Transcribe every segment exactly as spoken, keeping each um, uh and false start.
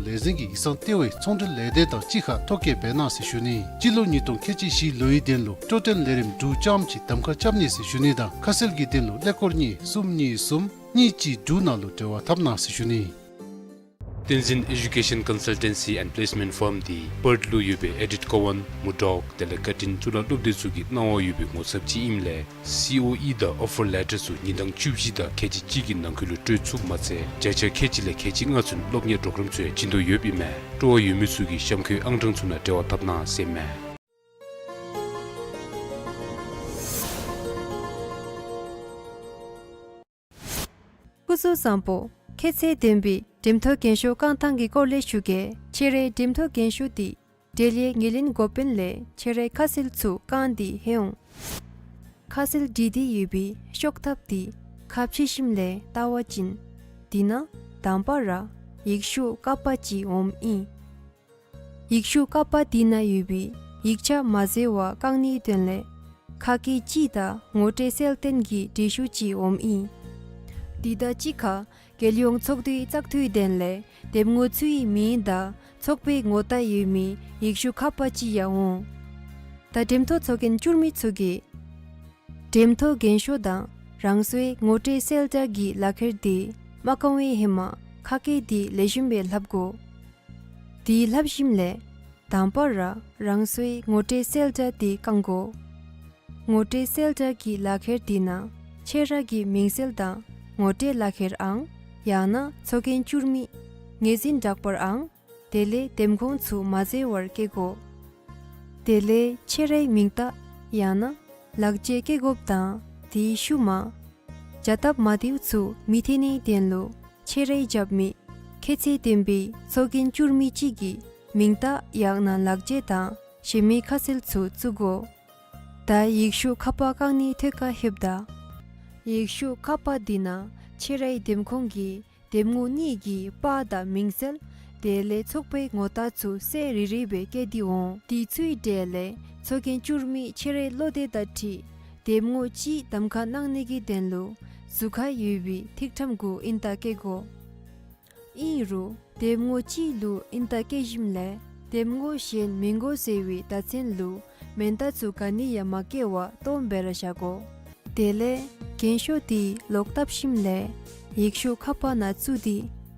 ལས་འཛིན་གྱི་ཡིག་ཚང་ལྟེ་བའི་ཚོང་འབྲེལ་ལས་སྡེ་དང་གཅིག་ཁར་ཐོ་བཀོད་འབད་གནང་ཟེར་ཞུ་ནི། སྤྱི་ལོ་ཉིས་སྟོང་ཁལ་གཅིག་བཞི་ལོའི་དོན་ལུ་སྤྲོ་སྟོན་ལས་རིམ་དྲུག་ཙམ་ཅིག་གདམ་ཁ་རྐྱབ་ནི་ཟེར་ཞུ་ནི་དང་ཁ་གསལ་གྱི་དོན་ལུ་ཀླད་ཀོར་གཉིས་གསུམ་གཉིས་གསུམ་གཉིས་གཅིག་དྲུག་ནང་ལུ་འབྲེལ་བ་འཐབ་གནང་ཟེར་ཞུ་ནི། བསྟན་འཛིན་Education Consultancy and Placement Firm འདི་པརཐ་ལུ་ཡོད་པའི་ཨེ་ཌིཊ་ཀོ་ཝཱན་མུར་ཌོག་དེ་ལས་བཀའ་དྲིན་གཙུག་ལག་སློབ་སྡེ་ཚུ་གིས་གནང་བ་ཡོད་པའི་ངོ་ཚབ་ཅིག་ཨིནམ་ལས་སི་ཨོ་ཨི་དང་ཨོ་ཕར་ལེ་ཊར་ཚུ་ཉིན་གྲངས་བཅུ་བཞི་དང་ཁལ་གཅིག་གཅིག་གི་ནང་འཁོད་ལུ་སྤྲོད་ཚུགསཔ་མ་ཚད་བརྒྱ་ཆ་ཁལ་གཅིག་ལས་ཁལ་གཅིག་ལྔ་ཚུན་སློབ་གཉེར་པྲོ་གརམ་ཚུ་ཡང་བྱིན་དོ་ཡོདཔ་ཨིན་མས། སྤྲོ་བ་ཡོད་མི་ཚུ་གིས་གཤམ་འཁོད་ཨང་གྲངས་ཚུ་ནང་འབྲེལ་བ་འཐབ་གནང་ཟེར་ཨིན་མས། སྐུ་གཟུགས་བཟང་པོ། ཁྱད་ཚད་ལྡན་པའི་འགྲེམས་ཐོག་རྒན་ཤོས་བཀང་ཐངས་ཀྱི་སྐོར་ལས་ཞུ་གེ། ཁྱེད་རའི་འགྲེམས་ཐོག་རྒན་ཤོས་འདི་འབྲེལ་ཡོད་ངོས་ལེན་འགོ་དཔོན་ལས་ཁྱེད་རའི་ཁ་གསལ་ཚུ་བཀང་སྟེ་ལྷོད་འོང་། ཁ་གསལ་བྲིས་ཏེ་ཡོད་པའི་ཤོག་ཐབས་འདི་ཁ་ཕྱེ་ཞིནམ་ལས་བལྟ་བ་ཅིན་འདི་ནང་དང་པ་ར་ཡིག་ཤོག་ཀ་པ་ཅིག་འོངམ་ཨིན། ཡིག་ཤོག་ཀ་པ་འདི་ནང་ཡོད་པའི་ཡིག་ཆ་མ་འཛོལ་བར་བཀང་ནིའི་དོན་ལས་ཁ་སྐད་ཅིག་དང་ངོ་སྤྲོད་གསལ་སྟོན་གྱི་འགྲེལ་ཞུ་ཅིག་འོངམ་ཨིན། འདི་དང་གཅིག་ཁར་རྒྱལ་ཡོངས་ཚོགས་འདུའི་བཙག་འཐུའི་དོན་ལས་འདེམས་ངོ་ཚུའི་མིང་དང་ཚོགས་པའི་ངོ་རྟགས་ཡོད་མི་ཡིག་ཤོག་ཁ་པ་ཅིག་ཡང་འོང་། ད་འགྲེམས་ཐོག་ཚོགས་རྒྱན་བསྒྱུར་མི་ཚུ་གིས་འགྲེམས་ཐོག་རྒན་ཤོས་དང་རང་སོའི་ངོ་སྤྲོད་གསལ་བསྒྲགས་ཀྱི་ལག་ཁྱེར་འདི་མ་བཀང་བའི་ཧེ་མ་ཁ་སྐད་འདི་ལེགས་ཤོམ་སྦེ་ལྷབ་དགོ། འདི་ལྷབ་ཞིནམ་ལས་དང་པ་ར་རང་སོའི་ངོ་སྤྲོད་གསལ་བསྒྲགས་འདི་བཀང་དགོ། ངོ་སྤྲོད་གསལ་བསྒྲགས་ཀྱི་ལག་ཁྱེར་འདི་ནང་ཁྱེད་ར་གི་མིང་གསལ་དང་ངོ་སྤྲོད་ལག་ཁྱེར་ཨང་ཡང་ན་ཚོགས་རྒྱན་བསྒྱུར་མི་ངོས་འཛིན་བསྒྲགས་པར་ཨང་དེ་ལས་འདེམས་ཁོངས་ཚུ་མ་འཛོལ་བར་བཀལ་དགོ། དེ་ལས་ཁྱེད་རའི་མིང་རྟགས་ཡང་ན་ལག་འཁྱེར་བཀལ་དགོཔ་དང་དེའི་ཤུལ་མ་བྱ་སྟབས་མ་བདེཝ་ཚུ་མི་ཐོན་ནིའི་དོན་ལུ་ཁྱེད་རའི་རྒྱབ་མི་ཁྱད་ཚད་ལྡན་པའི་ཚོགས་རྒྱན་བསྒྱུར་མི་གཅིག་གི་མིང་རྟགས་ཡང་ན་ལག་འཁྱེར་དང་གཞན་མི་ཁ་གསལ་ཚུ་བཙུགས་དགོ། ད་ཡིག་ཤོག་ཁ་པ་བཀང་ནིའི་ཐད་ཁར་ལྷོདཔ་ད། ཡིག་ཤོག་ཁ་པ་འདི་ནང་ཁྱེད་རའི་འདེམས་ཁོངས་ཀྱི་འདེམས་ངོ་གཉིས་ཀྱི་པར་དང་མིང་གསལ་དེ་ལས་ཚོགས་པའི་ངོ་རྟགས་ཚུ་གསལ་རི་རི་སྦེ་བཀོད་དེ་འོང་། དེ་ཚུའི་གྲས་ལས་ཚོགས་རྒྱན་བསྒྱུར་མི་ཁྱེད་རའི་བློ་འདོད་དང་འཁྲིལ་འདེམས་ངོ་གཅིག་གདམ་ཁ་གནང་ནི་གི་དོན་ལུ་ཟུར་ཁར་ཡོད་པའི་ཐིག་ཕྲེང་གུ་ཨིན་རྟགས་བཀོད་དགོ། ཨིན་རུང་འདེམས་ངོ་གཅིག་ལུ་ཨིན་རྟགས་བཀོད་ཞིནམ་ལས་འདེམས་ངོ་གཞན་མི་དགོ་ཟེར་བའི་བརྡ་མཚོན་ལུ་མེན་རྟགས་ཚུ་ག་ནི་ཡང་མ་བཀོད་པར་སྟོངམ་སྦེ་ར་བཞག་དགོ། དེ་ལས་རྒན་ཤོས་འདི་ལོག་བཏབ་ཞིནམ་ལས་ཡིག་ཤོག་ཁ་པ་ནང་བཙུགས་ཏེ་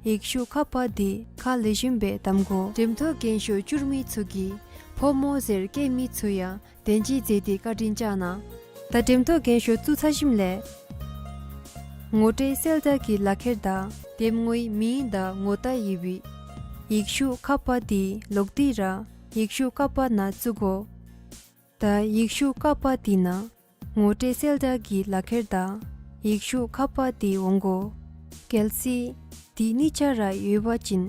ཡིག་ཤོག་ཁ་པ་འདི་ཁ་ལེགས་ཤོམ་སྦེ་བསྡམ་དགོ། འགྲེམས་ཐོག་རྒན་ཤོས་བསྒྱུར་མི་ཚུ་གིས་ཕོ་མོ་ཟེར་བཀོད་མི་ཚུ་ཡང་དོན་གཅིག་མཛད་དེ་བཀའ་དྲིན་བསྐྱང་གནང་། ད་འགྲེམས་ཐོག་རྒན་ཤོས་བཙུགས་ཚར་ཞིནམ་ལས་ངོ་སྤྲོད་གསལ་བསྒྲགས་ཀྱི་ལག་ཁྱེར་དང་འདེམས་ངོའི་མིང་དང་ངོ་རྟགས་ཡོད་པའི་ཡིག་ཤོག་ཁ་པ་འདི་ལོག་སྟེ་ར་ཡིག་ཤོག་ཁ་པ་ནང་བཙུགས་དགོ། ད་ཡིག་ཤོག་ཁ་པ་འདི་ནང་ངོ་སྤྲོད་གསལ་བསྒྲགས་ཀྱི་ལག་ཁྱེར་དང་ཡིག་ཤོག་ཁ་པ་འདི་འོང་དགོ། གལ་སྲིད་འདི་གཉིས་ཆ་ར་ཡོད་པ་ཅིན་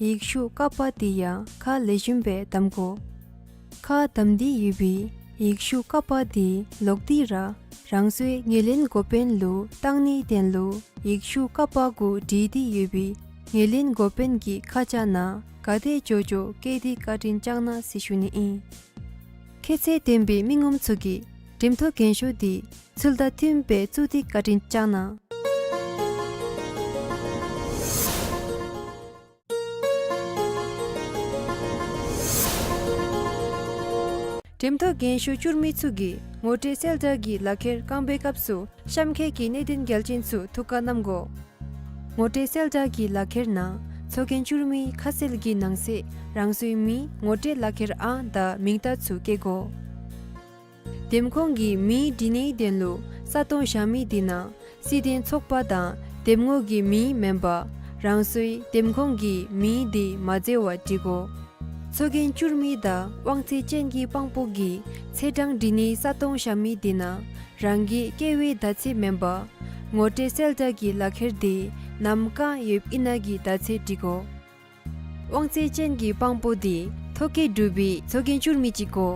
ཡིག་ཤོག་ཁ་པ་འདི་ཡང་ཁ་ལེགས་ཤོམ་སྦེ་བསྡམ་དགོ། ཁ་བསྡམས་ཏེ་ཡོད་པའི་ཡིག་ཤོག་ཁ་པ་འདི་ལོག་སྟེ་ར་རང་སོའི་ངོས་ལེན་འགོ་དཔོན་ལུ་བཏང་ནིའི་དོན་ལུ་ཡིག་ཤོག་ཁ་པ་གུ་བྲིས་ཏེ་ཡོད་པའི་ངོས་ལེན་འགོ་དཔོན་གྱི་ཁ་བྱང་ནང་ག་དེ་མགྱོགས་མགྱོགས་བཀོད་དེ་བཀའ་དྲིན་བསྐྱང་གནང་ཟེར་ཞུ་ནི་ཨིན། ཁྱད་ཚད་ལྡན་པའི་མི་ངོམ་ཚུ་གིས་འགྲེམས་ཐོག་རྒན་ཤོས་འདི་ཚུལ་དང་མཐུནམ་སྦེ་བཙུགས་ཏེ་བཀའ་དྲིན་བསྐྱང་གནང་། འགྲེམས་ཐོག་རྒན་ཤོས་བསྒྱུར་མི་ཚུ་གིས་ངོ་སྤྲོད་གསལ་བསྒྲགས་ཀྱི་ལག་ཁྱེར་བཀང་བའི་སྐབས་སུ་གཤམ་འཁོད་ཀྱི་གནད་དོན་གལ་ཆེན་ཚུ་ཐུགས་ཁར་བསྣམ་དགོ། ངོ་སྤྲོད་གསལ་བསྒྲགས་ཀྱི་ལག་ཁྱེར་ནང་ཚོགས་རྒྱན་བསྒྱུར་མིའི་ཁ་གསལ་གྱི་ནང་གསེས་རང་སོའི་མིང་ངོ་སྤྲོད་ལག་ཁྱེར་ཨང་དང་མིང་རྟགས་ཚུ་བཀོད་དགོ། འདེམས་ཁོངས་ཀྱི་མིང་བྲི་ནིའི་དོན་ལུ་ས་སྟོང་བཞག་མི་འདི་ནང་སྲིད་དོན་ཚོགས་པ་དང་འདེམས་ངོ་གི་མིང་མེན་པར་རང་སོའི་འདེམས་ཁོངས་ཀྱི་མིང་འདི་མ་འཛོལ་བར་བྲི་དགོ། ཚོགས་རྒྱན་བསྒྱུར་མི་དང་དབང་ཚད་ཅན་གྱི་དཔང་པོ་གི་ཚེས་གྲངས་བྲི་ནི་ས་སྟོང་བཞག་མི་འདི་ནང་རང་གི་སྐྱེ་བའི་ཟླ་ཚེས་མེན་པར་ངོ་སྤྲོད་གསལ་བསྒྲགས་ཀྱི་ལག་ཁྱེར་འདི་ནམ་བཀང་ཡོདཔ་ཨིན་ན་གི་ཟླ་ཚེས་བྲི་དགོ། དབང་ཚད་ཅན་གྱི་དཔང་པོ་འདི་ཐོ་བཀོད་གྲུབ་པའི་ཚོགས་རྒྱན་བསྒྱུར་མི་ཅིག་དགོ།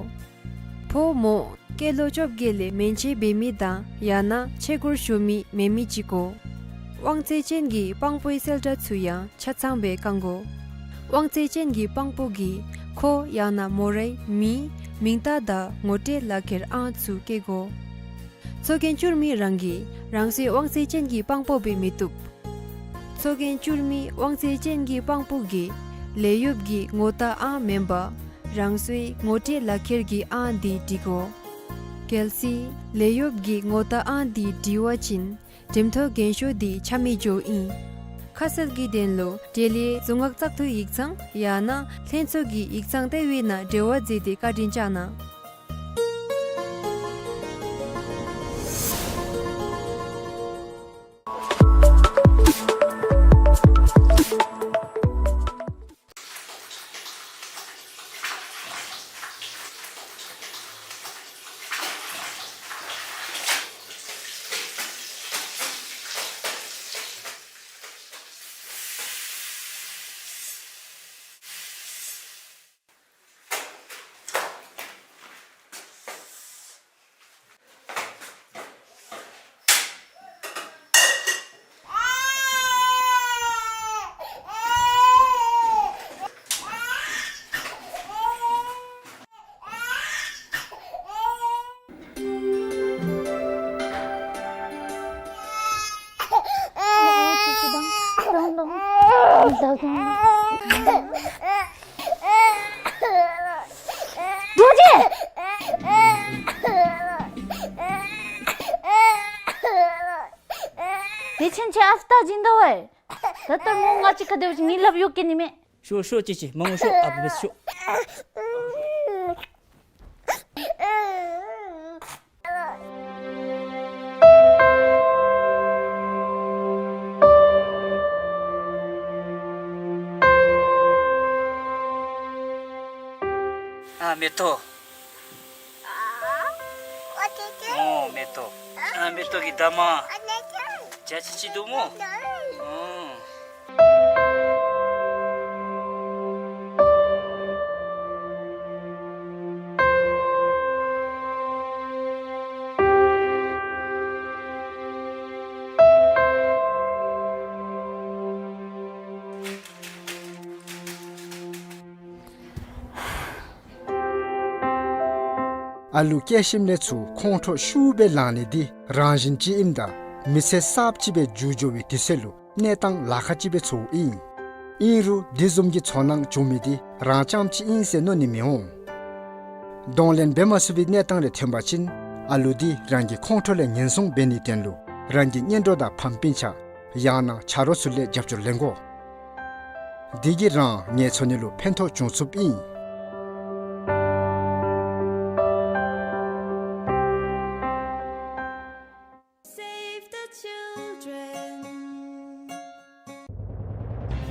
ཕོ་མོ་སྐྱེས་ལོ་བཅོ་བརྒྱད་ལས་མན་ཆད་འབད་མི་དང་ཡང་ན་ཆས་གོས་ཞུ་མི་མེད་མི་ཅིག་དགོ། དབང་ཚད་ཅན་གྱི་དཔང་པོའི་གསལ་བསྒྲགས་ཚུ་ཡང་ཆ་ཚང་སྦེ་བཀང་དགོ། དབང་ཚད་ཅན་གྱི་དཔང་པོ་གིས་ཁོ་ཡང་ན་མོ་རའི་མིང་མིང་རྟགས་དང་ངོ་སྤྲོད་ལག་ཁྱེར་ཨང་ཚུ་བཀོད་དགོ། ཚོགས་རྒྱན་བསྒྱུར་མི་རང་གིས་རང་སོའི་དབང་ཚད་ཅན་གྱི་དཔང་པོ་འབད་མི་བཏུབ། ཚོགས་རྒྱན་བསྒྱུར་མི་དབང་ཚད་ཅན་གྱི་དཔང་པོ་གིས་ ལས་གཡོགཔ་གི་ངོ་རྟགས་ཨང་མེན་པར་རང་སོའི་ངོ་སྤྲོད་ལག་ཁྱེར་གྱི་ཨང་འདི་བྲི་དགོ། གལ་སྲིད་ལས་གཡོགཔ་གི་ངོ་རྟགས་ཨང་འདི་བྲི་བ་ཅིན་འགྲེམས་ཐོག་འགེངས་ཤོག་འདི་ཆ་མེད་འགྱོཝ་ཨིན། ཁ་གསལ་གྱི་དོན་ལུ་འབྲེལ་ཡོད་རྫོང་ཁག་བཙག་འཐུ་ཡིག་ཚང་ཡང་ན་ལྷན་ཚོགས་ཀྱི་ཡིག་ཚང་ལྟེ་བའི་ནང་འབྲེལ་བ་མཛད་དེ་བཀའ་དྲིན་བསྐྱང་གནང་། རྡོ་རྗེ། དེ་ཕྱིན་ཆད་ཨ་ཙི་བལྟ་སྦྱིན་དོ་བས། ད་ལྟ་མོ་ང་གཅིག་ཁར་སྡོད་པ་ཅིན་ངེའི་ལགཔ་གཡོག་སྐྱེལ་ནི་མས། ཤོག་ཤོག་ཅི་ཅི་མ་ངུ་ཤོག། ཨ་བུ་བེས་ཤོག། ཨ་མེ་ཏོག། ཨོ་མེ་ཏོག། ཨ་མེ་ཏོག་གི་ད་མ་ཇ་ཅིག་ཅིག་འདུག་མོ། ཨོ། ཨ་ལུ་སྐྱེས་ཞིནམ་ལས་ཚུར་ཁོང་ཁྲོ་ཤུགས་སྦེ་ལངས་ནི་འདི་རང་བཞིན་ཅིག་ཨིནམ་ད་མི་ཚེ་གསརཔ་ཅིག་སྦེ་འགྱོ་འགྱོ་བའི་དུས་ཚོད་ལུ་གནས་སྟངས་ལཱ་ཁག་ཅིག་སྦེ་ཚོརཝ་ཨིན། ཨིན་རུང་འདི་བཟུམ་གྱི་ཚོར་སྣང་བྱུང་མི་འདི་རང་རྐྱངམ་ཅིག་ཨིན་ཟེར་མནོ་ནི་མི་འོང་། གདོང་ལེན་འབད་མ་ཚུགས་པའི་གནས་སྟངས་རེ་ཐོན་པ་ཅིན་ཨ་ལུ་འདི་རང་གི་ཁོང་ཁྲོ་ལས་ངན་སོང་འབད་ནིའི་དོན་ལུ་རང་གི་གཉེན་གྲོགས་དང་ཕམ་སྤུན་ཆ་ཡང་ན་ཆ་རོགས་ཚུ་ལས་རྒྱབ་སྐྱོར་ལེན་དགོ། འདི་གིས་རང་ངལ་འཚོ་ནི་ལུ་ཕན་ཐོགས་བྱུང་ཚུགསཔ་ཨིན། Save the children.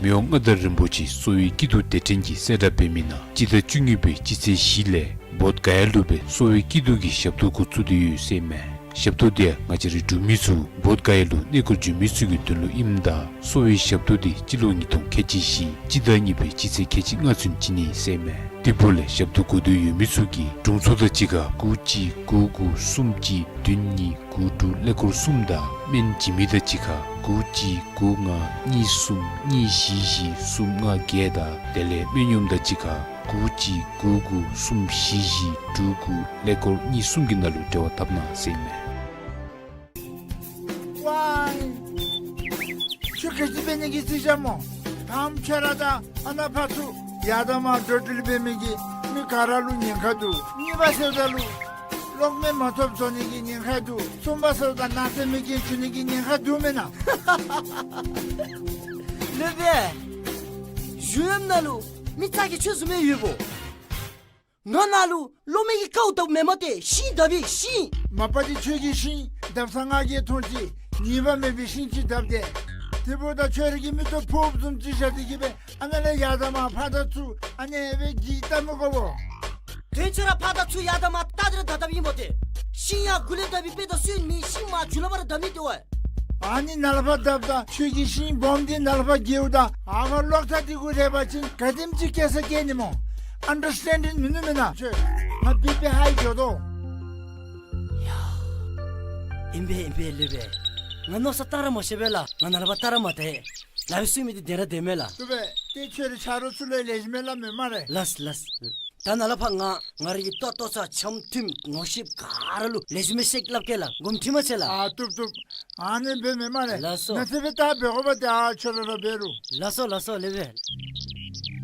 མི་དབང་མངའ་བདག་རིན་པོ་ཆེ་གསོ་བའི་སྐྱིད་སྡུག་སྡེ་ཕྲན་གྱིས་གསལ་བསྒྲགས་འབད་མི་ནང་སྤྱི་ཟླ་བཅུ་གཉིས་པའི་སྤྱི་ཚེས་བཞི་ལས་བོདྷ་ག་ཡ་ལུ་སྦེ་གསོ་བའི་སྐྱིད་སྡུག་གི་ཞབས་ཏོག་འགོ་བཙུགས་ཏེ་ཡོད་ཟེར་མས། ཞབས་ཏོག་འདི་ཡང་ང་བཅས་རའི་འབྲུག་མི་ཚུ་བོདྷ་ག་ཡ་ལུ་གནས་སྐོར་འགྱོ་མི་ཚུ་གི་དོན་ལུ་ཨིནམ་ད་གསོ་བའི་ཞབས་ཏོག་འདི་སྤྱི་ལོ་ཉིས་སྟོང་ཁལ་གཅིག་བཞི་སྤྱི་ཟླ་གཉིས་པའི་སྤྱི་ཚེས་ཁལ་གཅིག་ལྔ་ཚུན་བྱིན་ནི་ཟེར་མས། དེ་འབདཝ་ལས་ཞབས་ཏོག་དགོ་འདོད་ཡོད་མི་ཚུ་གིས་དྲུང་འཚོ་དང་གཅིག་ཁར་དགུ་གཅིག་དགུ་དགུ་གསུམ་གཅིག་བདུན་གཉིས་དགུ་དྲུག་ཀླད་ཀོར་གསུམ་དང་སྨན་བྱིན་མི་དང་གཅིག་ཁར་དགུ་གཅིག་དགུ་ལྔ་གཉིས་གསུམ་གཉིས་བཞི་བཞི་གསུམ་ལྔ་བརྒྱད་དང་དེ་ལས་སྨན་གཡོགམ་དང་གཅིག་ཁར་དགུ་གཅིག་དགུ་དགུ་གསུམ་བཞི་བཞི་དྲུག་དགུ་ཀླད་ཀོར་གཉིས་གསུམ་གྱི་ནང་ལུ་འབྲེལ་བ་འཐབ་གནང་ཟེར་མས། ཝའི། ཁྱོད་ག་ཅི་འབད་ནི་གི་རྩིས་རྐྱབ་སྨོ། ད་ཁྱོད་ར་དང་ཨ་ནཱ་ཕར་ཚུར་ཡར་དང་མར་འགྲོ་འགྲུལ་འབད་མི་གིས་མི་ག་ར་ལུ་ཉེན་ཁ་འདུག། གཉིས་པ་ཟེརཝ་ད་ལུ་གློག་མེ་མ་ཐོབ་བཟོ་ནི་གི་ཉེན་ཁ་འདུག། གསུམ་པ་ཟེརཝ་ད་ནགས་ཚལ་མེ་རྐྱེན་བྱུང་ནི་གི་ཉེན་ཁ་འདུག་མེན་ན། ལེགས་པས། གཞུང་གཡམ་ནང་ལུ་མི་ཙག་གི་ཆོས་བཟུམ་མའི་ཡོདཔ་འོང་། ང་ནང་ལུ་གློག་མེ་གི་ཀཝ་བཏབ་མེན་མས་ཏེ། ཤིང་བཏབ་པས་ཤིང་། མ་པ་འདི་ཁྱོད་ཀྱིས་ཤིང་བཏབ་ས་ང་གིས་མཐོང་ཅི། ཉེས་པ་མེད་པའི་ཤིང་ཅིག་བཏབ་སྟེ། དེ་འབདཝ་ད་ཁྱོད་ར་གི་མིག་ཏོ་ཕོགཔ་བཟུམ་ཅིག་བཞག་སྟེ་གི་སྦེ་ཨ་ནཱ་ལས་ཡར་དང་མར་ཕར་དང་ཚུར་ཨ་ནི་སྦེ་གི་བལྟ་མི་དགོ་པས། དོན་ཚུ་ར་ཕར་དང་ཚུར་ཡར་དང་མར་བལྟ་སྟེ་ར་བཏབ་བཏབཔ་ཨིན་མས་ཏེ། ཤིང་ཡར་མགུ་ལས་བཏབ་པའི་དཔེ་དང་སོན་མི་ཤིང་མར་མཇུག་ལུ་ཕར་ར་བཏབ་ནི་དེ་བས། ཨ་ནི་ནཱ་ལས་ཕར་བཏབ་ད་ཁྱོད་ཀྱིས་ཤིང་སྦོམ་འདི་ནཱ་ལས་ཕར་བཀལཝ་ད་ཨ་ཕར་གློག་ཐག་འདི་གུ་རེག་པ་ཅིན་ག་དེམ་ཅིག་སྐྱེ་ས་སྐྱེ་ནི་སྨོ། ཨན་ཌར་སི་ཊེན་ཌིང་མིན་ནུག་མེན་ན། ཁྱོད་ང་བི་པི་ཧའི་འགྱོ་དོ། ཡ། ཨིན་པས་ཨིན་པས་ལེགས་པས། ང་མནོ་བསམ་བཏང་ར་མ་ཤེས་པས་ལགས། ང་ནཱ་ལས་ཕར་བལྟ་ར་མ་བལྟ། ནཱ་སྦེ་གསུང་མི་འདི་བདེན་ར་བདེན་མས་ལགས། ལེགས་པས། ཏེ་ཁྱོད་རའི་ཆ་རོགས་ཚུ་ལུ་ལེགས་ཤོམ་སྦེ་སླབ་མས་སྨ་རེ། ལགས་ལགས། ད་ནཱ་ལས་ཕར་ང་ང་རའི་གི་ལྟོ་ལྟོ་ཚང་འཆམ་མཐུན་ངོ་ཤེས་ག་ར་ལུ་ལེགས་ཤོམ་སྦེ་བཤད་སླབ་གེ་ལགས། དགོངསམ་ཁྲེལ་མ་མཛད་ལགས། ཨ་བཏུབ་བཏུབ། ཨ་ནི་འབད་མི་སྨ་རེ། ལགས་སོ། ནཱ་ཚེ་སྦེ་ད་འབད་དགོ་པ་ཏེ་ཨ་ཁྱོད་ར་ར་འབད་རུང་། ལགས་སོ་ལགས་སོ་ལེགས་པས།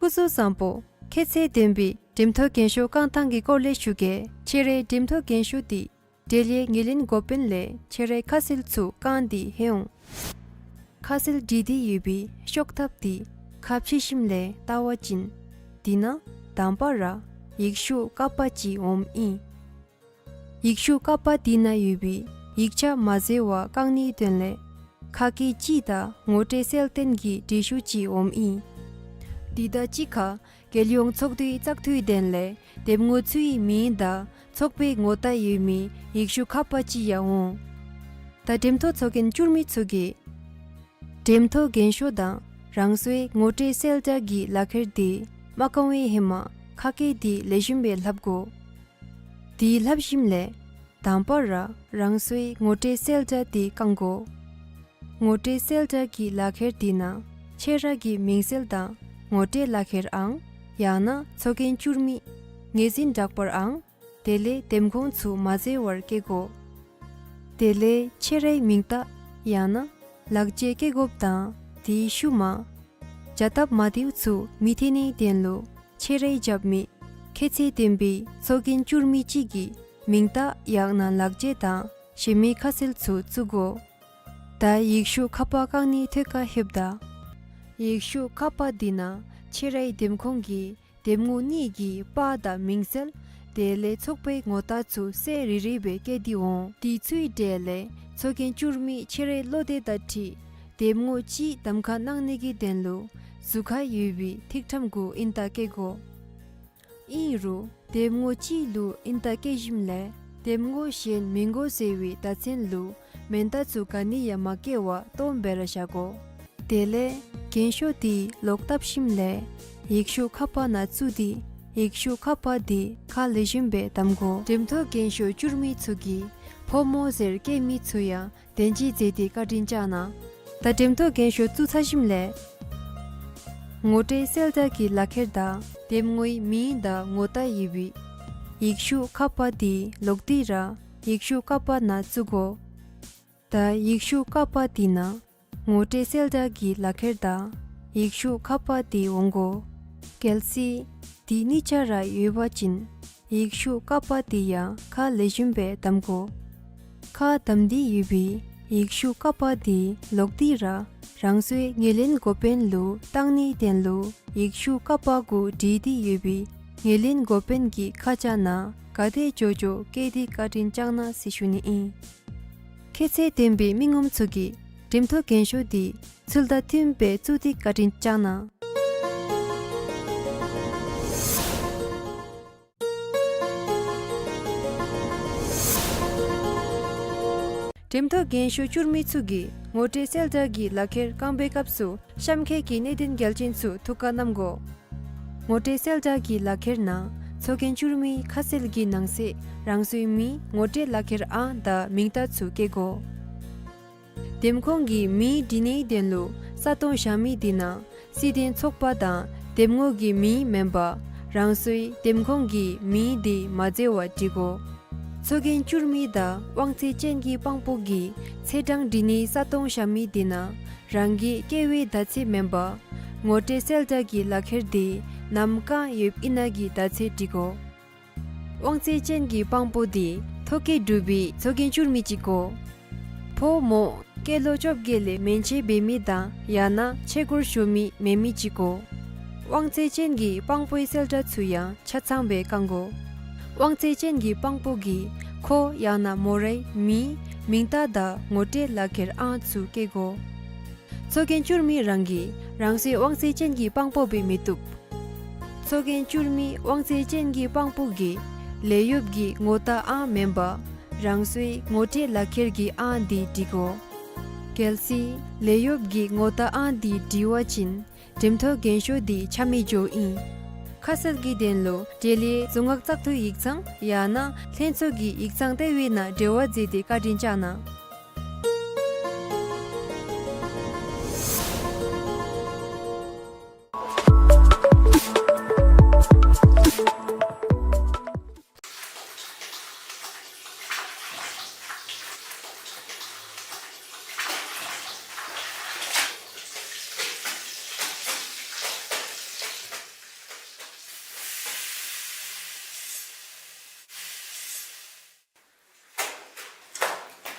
སྐུ་གཟུགས་བཟང་པོ། ཁྱད་ཚད་ལྡན་པའི་འགྲེམས་ཐོག་རྒན་ཤོས་རྐང་ཐང་གི་སྐོར་ལས་ཞུ་གེ། ཁྱེད་རའི་འགྲེམས་ཐོག་རྒན་ཤོས་དེ་འབྲེལ་ཡོད་ངོས་ལེན་འགོ་དཔོན་ལས་ཁྱེད་རའི་ཁ་གསལ་ཚུ་བཀང་སྟེ་ལྷོད་འོང་། ཁ་གསལ་བྲིས་ཏེ་ཡོད་པའི་ཤོག་ཐབས་དེ་ཁ་ཕྱེ་ཞིནམ་ལས་བལྟ་བ་ཅིན་དེ་ནང་དང་པ་ར་ཡིག་ཤོག་ཀ་པ་ཅིག་འོངམ་ཨིན། ཡིག་ཤོག་ཀ་པ་དེ་ནང་ཡོད་པའི་ཡིག་ཆ་མ་འཛོལ་བར་བཀང་ནིའི་དོན་ལས་ཁ་སྐད་གཅིག་དང་ངོ་སྤྲོད་གསལ་སྟོན་གྱི་བྲིས་ཤོག་ཅིག་འོངམ་ཨིན། དེ་དང་གཅིག་ཁར་རྒྱལ་ཡོངས་ཚོགས་འདུའི་བཙག་འཐུའི་དོན་ལས་འདེམས་ངོ་ཚུའི་མིང་དང་ཚོགས་པའི་ངོ་རྟགས་ཡོད་མི་ཡིག་ཤོག་ཀ་པ་ཅིག་ཡང་འོང་། ད་འགྲེམས་ཐོག་ཚོགས་རྒྱན་བསྒྱུར་མི་ཚུ་གིས་འགྲེམས་ཐོག་རྒན་ཤོས་དང་རང་སོའི་ངོ་སྤྲོད་གསལ་བསྒྲགས་ཀྱི་ལག་ཁྱེར་དེ་མ་བཀང་བའི་ཧེ་མ་ཁ་སྐད་དེ་ལེགས་ཤོམ་སྦེ་ལྷབ་དགོ། དེ་ལྷབ་ཞིནམ་ལས་དང་པ་ར་རང་སོའི་ངོ་སྤྲོད་གསལ་བསྒྲགས་དེ་བཀང་དགོ། ངོ་སྤྲོད་གསལ་བསྒྲགས་ཀྱི་ལག་ཁྱེར་དེ་ནང་ཁྱེད་ར་གི་མིང་གསལ་དང་ངོ་སྤྲོད་ལག་ཁྱེར་ཨང་ཡང་ན་ཚོགས་རྒྱན་བསྒྱུར་མི་ངོས་འཛིན་གྲགས་པར་ཨང་དེ་ལས་འདེམས་ཁོངས་ཚུ་མ་འཛོལ་བར་བཀོད་དགོ། དེ་ལས་ཁྱེད་རའི་མིང་རྟགས་ཡང་ན་ལག་ཆས་བཀོད་དགོཔ་དང་དེའི་ཤུལ་མ་བྱ་སྟབས་མ་བདེཝ་ཚུ་མི་ཐོན་ནིའི་དོན་ལུ་ཁྱེད་རའི་རྒྱབ་མི་ཁྱད་ཚད་ལྡན་པའི་ཚོགས་རྒྱན་བསྒྱུར་མི་གཅིག་གི་མིང་རྟགས་ཡང་ན་ལག་ཆས་དང་གཞན་མི་ཁ་གསལ་ཚུ་བཙུགས་དགོ། ད་ཡིག་ཤོག་ཁ་པར་བཀང་ནིའི་ཐོག་ཁར་ལྷོདཔ་ད་ཡིག་ཤོག་ཁ་པར་འདི་ནང་ཁྱེད་རའི་འདེམས་ཁོངས་ཀྱི་འདེམས་ངོ་གཉིས་ཀྱི་པར་དང་མིང་གསལ་དེ་ལས་ཚོགས་པའི་ངོ་རྟགས་ཚུ་གསལ་རི་རི་སྦེ་བཀོད་དེ་འོང་། དེ་ཚུའི་གྲས་ལས་ཚོགས་རྒྱན་བསྒྱུར་མི་ཁྱེད་རའི་བློ་འདོད་དང་འཁྲིལ་འདེམས་ངོ་གཅིག་གདམ་ཁ་གནང་ནི་གི་དོན་ལུ་ཟུར་ཁར་ཡོད་པའི་ཐིག་ཕྲེང་གུ་ཨིན་རྟགས་བཀོད་དགོ། ཨིན་རུང་འདེམས་ངོ་གཅིག་ལུ་ཨིན་རྟགས་བཀོད་ཞིནམ་ལས་འདེམས་ངོ་གཞན་མི་དགོ་ཟེར་བའི་བརྡ་མཚོན་ལུ་མེན་རྟགས་ཚུ་ག་ནི་ཡང་མ་བཀོད་པར་སྟོངམ་སྦེ་ར་བཞག་དགོ། དེ་ལས་རྒན་ཤོས་དེ་ལོག་བཏབ་ཞིནམ་ལས་ཡིག་ཤོག་ཁ་པར་ནང་བཙུགས་ཏེ་ཡིག་ཤོག་ཁ་པར་དེ་ཁ་ལེགས་ཤོམ་སྦེ་བསྡམ་དགོ། འགྲེམས་ཐོག་རྒན་ཤོས་བསྒྱུར་མི་ཚུ་གིས་ཕོ་མོ་ཟེར་བཀོད་མི་ཚུ་ཡང་དོན་གཅིག་མཛད་དེ་བཀའ་དྲིན་བསྐྱང་གནང་། ད་འགྲེམས་ཐོག་རྒན་ཤོས་བཙུགས་ཚར་ཞིནམ་ལས་ངོ་སྤྲོད་གསལ་བསྒྲགས་ཀྱི་ལག་ཁྱེར་དང་འདེམས་ངོའི་མིང་དང་ངོ་རྟགས་ཡོད་པའི་ཡིག་ཤོག་ཁ་པར་དེ་ལོག་སྟེ་ར་ཡིག་ཤོག་ཁ་པར་ནང་བཙུགས་དགོ། ད་ཡིག་ཤོག་ཁ་པར་དེ་ནང་ངོ་སྤྲོད་གསལ་བསྒྲགས་ཀྱི་ལག་ཁྱེར་དང་ཡིག་ཤོག་ཁ་པར་དེ་འོང་དགོ། གལ་སྲིད་དེ་གཉིས་ཆ་ར་ཡོད་པ་ཅིན་ཡིག་ཤོག་ཁ་པར་དེ་ཡང་ཁ་ལེགས་ཤོམ་སྦེ་བསྡམ་དགོ། ཁ་བསྡམས་ཏེ་ཡོད་པའི་ཡིག་ཤོག་ཁ་པར་དེ་ལོག་སྟེ་ར་རང་སོའི་ངོས་ལེན་འགོ་དཔོན་ལུ་བཏང་ནིའི་དོན་ལུ་ཡིག་ཤོག་ཁ་པར་གུ་བྲིས་ཏེ་ཡོད་པའི་ངོས་ལེན་འགོ་དཔོན་གྱི་ཁ་བྱང་ནང་ག་དེ་ལྕོགས་ལྕོགས་བཀོད་དེ་བཀའ་དྲིན་བསྐྱང་གནང་ཟེར་ཞུ་ནི་ཨིན། ཁྱད་ཚད་ལྡན་པའི་མི་ངོམ་ཚུ་གིས་འགྲེམས་ཐོག་རྒན་ཤོས་དེ་ཚུལ་དང་མཐུནམ་སྦེ་བཙུགས་ཏེ་བཀའ་དྲིན་བསྐྱང་གནང་། འགྲེམས་ཐོག་རྒན་ཤོས་བསྒྱུར་མི་ཚུ་གིས་ངོ་སྤྲོད་གསལ་བསྒྲགས་ཀྱི་ལག་ཁྱེར་བཀང་བའི་སྐབས་སུ་གཤམ་འཁོད་ཀྱི་གནད་དོན་གལ་ཆེན་ཚུ་ཐུགས་ཁར་བསྣམ་དགོ། ངོ་སྤྲོད་གསལ་བསྒྲགས་ཀྱི་ལག་ཁྱེར་ནང་ཚོགས་རྒྱན་བསྒྱུར་མི་ཁ་གསལ་གྱི་ནང་གསེས་རང་སོའི་མིང་ངོ་སྤྲོད་ལག་ཁྱེར་ཨང་དང་མིང་རྟགས་ཚུ་བཀོད་དགོ། འདེམས་ཁོངས་ཀྱི་མིང་འབྲི་ནིའི་དོན་ལུ་ས་སྟོང་བཞག་མི་དེ་ནང་སྲིད་དོན་ཚོགས་པ་དང་འདེམས་ངོ་གི་མིང་མེན་པར་རང་སོའི་འདེམས་ཁོངས་ཀྱི་མིང་དེ་མ་འཛོལ་བར་འབྲི་དགོ། ཚོགས་རྒྱན་བསྒྱུར་མི་དང་དབང་ཚད་ཅན་གྱི་དཔང་པོ་གིས་ཚེས་གྲངས་འབྲི་ནི་ས་སྟོང་བཞག་མི་དེ་ནང་རང་གི་བཀོད་པའི་བརྡ་ཚད་མེན་པར་ངོ་སྤྲོད་གསལ་བསྒྲགས་ཀྱི་ལག་ཁྱེར་དེ་ནམ་བཀང་ཡོདཔ་ཨིན་ན་གི་བརྡ་ཚད་འབྲི་དགོ། དབང་ཚད་ཅན་གྱི་དཔང་པོ་དེ་ཐོ་བཀོད་གྲུབ་པའི་ཚོགས་རྒྱན་བསྒྱུར་མི་ཅིག་དགོ། ཕོ་མོ་ སྐྱེས་ལོ་བཅོ་བརྒྱད་ལས་མན་ཆད་འབད་མི་དང་ཡང་ན་ཆས་གོས་ཞོ་མི་མེད་མི་ཅིག་དགོ། དབང་ཚད་ཅན་གྱི་དཔང་པོའི་གསལ་བསྒྲགས་ཚུ་ཡང་ཆ་ཚང་སྦེ་བཀང་དགོ། དབང་ཚད་ཅན་གྱི་དཔང་པོ་གིས་ཁོ་ཡང་ན་མོ་རའི་མིང་མིང་རྟགས་དང་ངོ་སྤྲོད་ལག་ཁྱེར་ཨང་ཚུ་བཀོད་དགོ། ཚོགས་རྒྱན་བསྐྱུར་མི་རང་གིས་རང་སོའི་དབང་ཚད་ཅན་གྱི་དཔང་པོ་སྦེ་མི་བཏུབ། ཚོགས་རྒྱན་བསྐྱུར་མི་དབང་ཚད་ཅན་གྱི་དཔང་པོ་གིས་ལས་གཡོགཔ་གི་ངོ་རྟགས་ཨང་མེན་པར་རང་སོའི་ངོ་སྤྲོད་ལག་ཁྱེར་གྱི་ཨང་འདི་བྲི་དགོ། གལ་སྲིད་ལས་གཡོགཔ་གི་ངོ་རྟགས་ཨང་འདི་བྲི་བ་ཅིན་འགྲེམས་ཐོག་རྒན་ཤོས་འདི་ཆ་མེད་འགྱོཝ་ཨིན། ཁ་གསལ་གྱི་དོན་ལུ་འབྲེལ་ཡོད་རྫོང་ཁག་བཙག་འཐུ་ཡིག་ཚང་ཡང་ན་ལྷན་ཚོགས་ཀྱི་ཡིག་ཚང་ལྟེ་བའི་ནང་འབྲེལ་བ་མཛད་དེ་བཀའ་དྲིན་བསྐྱང་གནང་།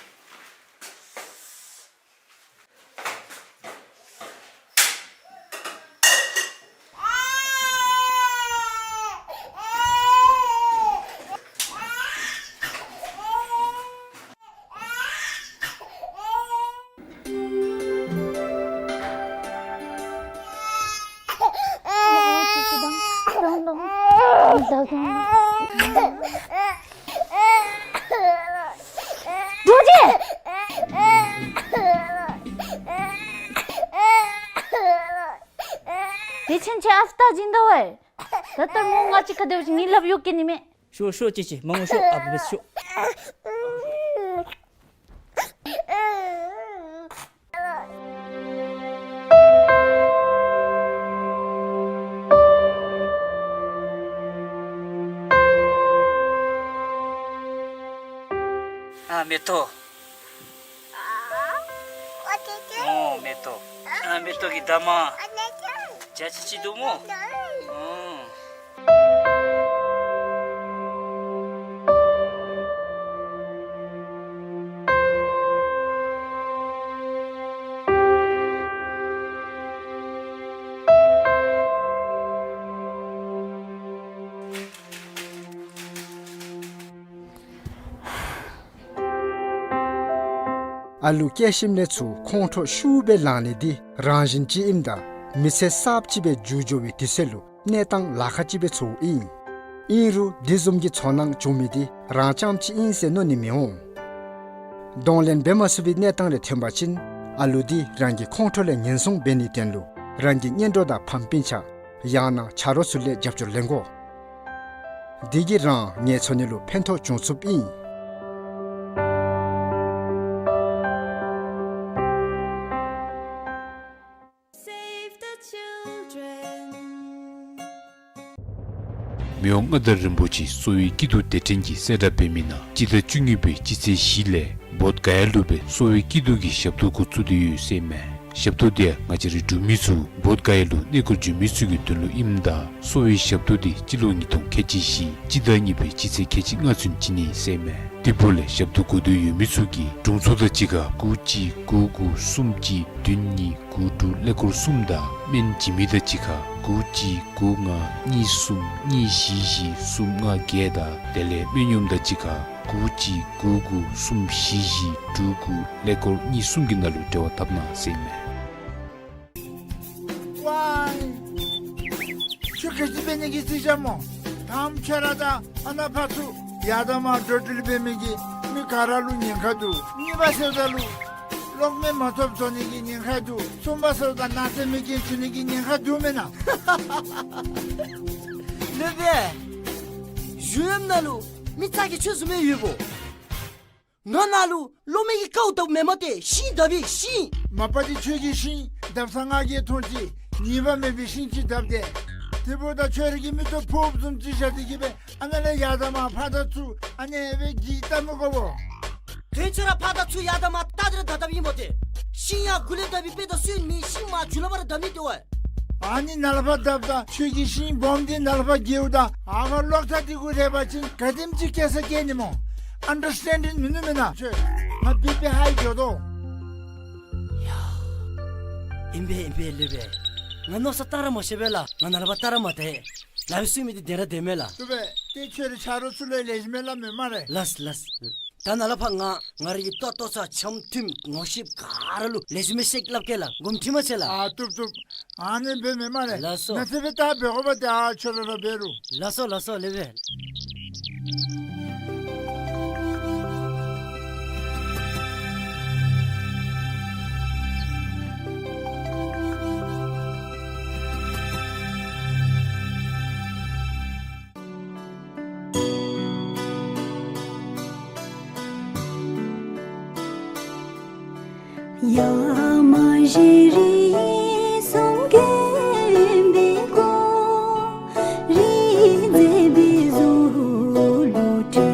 འགྲོ་རྗེ། དེ་ཕྱིན་ཆད་ཨ་ཕ་ད་སྦྱིན་ད་བས། ད་ལྟོ་མོ་ང་བཅས་ཁ་སྡོད་ཅིན་ངེའི་ལགཔ་གཡུག་གེ་ནི་མས། ཤོག་ཤོག་ཅེ་ཅེ་མ་ངུ་ཤོག་ཨ་ཕ་འབད་ཤོག། ཨ་མེ་ཏོག། ཨོ་མེ་ཏོག། ཨ་མེ་ཏོག་གི་ད་མ་ཇ་ཅི་ཅི་འདུག་སྨོ། ཨོ། ཨ་ལུ་སྐྱེས་ཞིནམ་ལས་ཚུར་ཁོང་ཁྲོ་ཤུགས་སྦེ་ལང་ནི་འདི་རང་བཞིན་ཅིག་ཨིནམ་ད་མི་ཚེ་གསརཔ་ཅིག་སྦེ་འགྱུར་འགྱོ་བའི་དུས་ཚོད་ལུ་གནས་སྟངས་ལཱ་ཁག་ཅིག་སྦེ་ཚོརཝ་ཨིན། ཨིན་རུང་འདི་བཟུམ་གྱི་ཚོར་སྣང་བྱུང་མི་འདི་རང་རྐྱངམ་ཅིག་ཨིན་ཟེར་མནོ་ནི་མི་འོང་། གདོང་ལེན་འབད་མ་ཚུགས་པའི་གནས་སྟངས་རེ་ཐོན་པ་ཅིན་ཨ་ལུ་འདི་རང་གི་ཁོང་ཁྲོ་ལས་ངན་སོང་འབད་ནིའི་དོན་ལུ་རང་གི་གཉེན་གྲོགས་དང་ཕམ་སྤུན་ཆ་ཡང་ན་ཆ་རོགས་ཚུ་ལས་རྒྱབ་སྐྱོར་ལེན་དགོ། འདི་གིས་རང་ངལ་འཚོ་ནི་ལུ་ཕན་ཐོགས་འབྱུང་ཚུགསཔ་ཨིན། Save the children. མི་དབང་མངའ་བདག་རིན་པོ་ཆེ་གསོ་བའི་སྐྱིད་སྡུག་དེ་འཕྲལ་གྱི་གསལ་བསྒྲགས་འབད་མི་ནང་སྤྱི་ཟླ་བཅུ་གཉིས་པའི་སྤྱི་ཚེས་བཞི་ལས་བོདྷ་ག་ཡ་ལུ་སྦེ་གསོ་བའི་སྐྱིད་སྡུག་གི་ཞབས་ཏོག་འགོ་བཙུགས་ཏེ་ཡོད་ཟེར་མས། ཞབས་ཏོག་འདི་ཡང་ང་བཅས་རའི་འབྲུག་མི་ཚུ་བོདྷ་ག་ཡ་ལུ་གནས་སྐོར་འབྱོན་མི་ཚུ་གི་དོན་ལུ་ཨིནམ་ད་གསོ་བའི་ཞབས་ཏོག་འདི་སྤྱི་ལོ་ཉིས་སྟོང་ཁལ་གཅིག་བཞི་སྤྱི་ཟླ་གཉིས་པའི་སྤྱི་ཚེས་ཁལ་གཅིག་ལྔ་ཚུན་བྱིན་ནི་ཟེར་མས། དེ་འབདཝ་ལས་ཞབས་ཏོག་དགོ་འདོད་ཡོད་མི་ཚུ་གིས་དྲུང་འཚོ་དང་གཅིག་ཁར་དགུ་གཅིག་དགུ་དགུ་གསུམ་གཅིག་བདུན་གཉིས་དགུ་དྲུག་ཀླད་ཀོར་གསུམ་དང་སྨན་བྱིན་མི་དང་གཅིག་ཁར་དགུ་གཅིག་དགུ་ལྔ་གཉིས་གསུམ་གཉིས་བཞི་བཞི་གསུམ་ལྔ་བརྒྱད་དང་དེ་ལས་སྨན་གཡོགམོ་དང་གཅིག་ཁར་དགུ་གཅིག་དགུ་དགུ་གསུམ་བཞི་བཞི་དྲུག་དགུ་ཀླད་ཀོར་གཉིས་གསུམ་གྱི་ནང་ལུ་འབྲེལ་བ་འཐབ་གནང་ཟེར་མས། ཝའི། ཁྱོད་ག་ཅི་འབད་ནི་གི་རྩིས་རྐྱབ་སྨོ། དང་པ་ཁྱོད་ར་དང་ཨ་ནཱ་ཕར་ཚུར་ཡར་དང་མར་འགྲོ་འགྲུལ་འབད་མི་གི་མི་ག་ར་ལུ་ཉེན་ཁ་འདུག། གཉིས་པ་ཟེརཝ་ད་ལུ་གློག་མེ་མ་ཐོབ་བཟོ་ནི་གི་ཉེན་ཁ་འདུག། གསུམ་པ་ཟེརཝ་ད་ནག་རྫས་མེ་རྐྱེན་བྱུང་ནི་གི་ཉེན་ཁ་འདུག་མེན་ན། ལེགས་པས། གཞུང་གཡམ་ནང་ལུ་མི་ཙག་གི་ཁྱོད་བཟུམ་མའི་ཡོདཔ་འོང་། ང་ནཱ་ལུ་གློག་མེ་གི་ཀཝ་བཏབ་མེན་མས་ཏེ། ཤིང་བཏབ་ཨིན་ཤིང་། མ་པ་འདི་ཁྱོད་ཀྱིས་ཤིང་བཏབ་ས་ང་གིས་མཐོང་ཅི། ཉེས་པ་མེད་པའི་ཤིང་ཅིག་བཏབ་སྟེ། དེ་འབདཝ་ད་ཁྱོད་ར་གི་མིག་ཏོ་ཕོརཔ་བཟུམ་ཅིག་བཞག་སྟེ་གི་སྦེ་ཨ་ནཱ་ལས་ཡར་དང་མར་ཕར་དང་ཚུར་ཨ་ནི་སྦེ་འགྱིག་བཏབ་མི་དགོ་པས། དོན་ཁྱོད་ར་ཕར་དང་ཚུར་ཡར་དང་མར་བལྟ་སྟེ་ར་བཏབ་བཏབཔ་ཨིན་མས་ཏེ། ཤིང་ཡར་མགུ་ལས་བཏབ་པའི་དཔེ་དང་སོན་མི་ཤིང་མར་མཇུག་ལས་ཕར་ར་བཏབ་མི་དེ་བས། ཨ་ནི་ནཱ་ལས་ཕར་བཏབ་ད་ཁྱོད་ཀྱིས་ཤིང་སྦོམ་འདི་ནཱ་ལས་ཕར་འགྱེལཝ་ད་ཨ་ཕར་གློག་ཐག་འདི་གུ་རེག་པ་ཅིན་ག་དེམ་ཅིག་སྐྱེ་ས་སྐྱེ་ནི་སྨོ། ཨན་ཌར་སི་ཊེན་ཌིང་མིན་ནུག་མེན་ན། ཁྱོད་ང་བི་པི་ཧའི་འགྱོ་དོ། ཨིན་པས་ཨིན་པས་ལེགས་པས། ང་མནོ་བསམ་བཏང་ར་མ་ཤེས་པས་ལགས། ང་ནཱ་ལས་ཕར་བལྟ་ར་མ་བལྟ། ནཱ་སྦེ་བཙུགས་མི་འདི་བདེན་ར་བདེན་མས་ལགས། ལྟོས་པས། ཏེ་ཁྱོད་རའི་ཆ་རོགས་ཚུ་ལུ་ལེགས་ཤོམ་སྦེ་སླབ་མས་སྨ་རེ། ལགས་ལགས། ད་ནཱ་ལས་ཕར་ང་ང་རའི་གི་ལྟོ་ལྟོ་ཚང་འཆམ་མཐུན་ངོ་ཤེས་ག་ར་ལུ་ལེགས་ཤོམ་སྦེ་བཤད་སླབ་གེ་ལགས། དགོངསམ་ཁྲེལ་མ་མཛད་ལགས། ཨ་བཏུབ་བཏུབ། ཨ་ནི་འབདཝ་མས་སྨ་རེ། ལགས་སོ། ནཱ་ཚེ་འབད་ད་འབད་དགོ་པ་ཏེ་ཨ་ཁྱོད་ར་ར་འབད་རུང་། ལགས་སོ་ལགས་སོ་ལེགས་པས། ཡ་མ་བཞེས་རིགས་གསུམ་མགོན་པོའི་སྐུ། རིག་འཛིན་པའི་གཟུགས་ལུ་སྤྲུལ་ཏེ་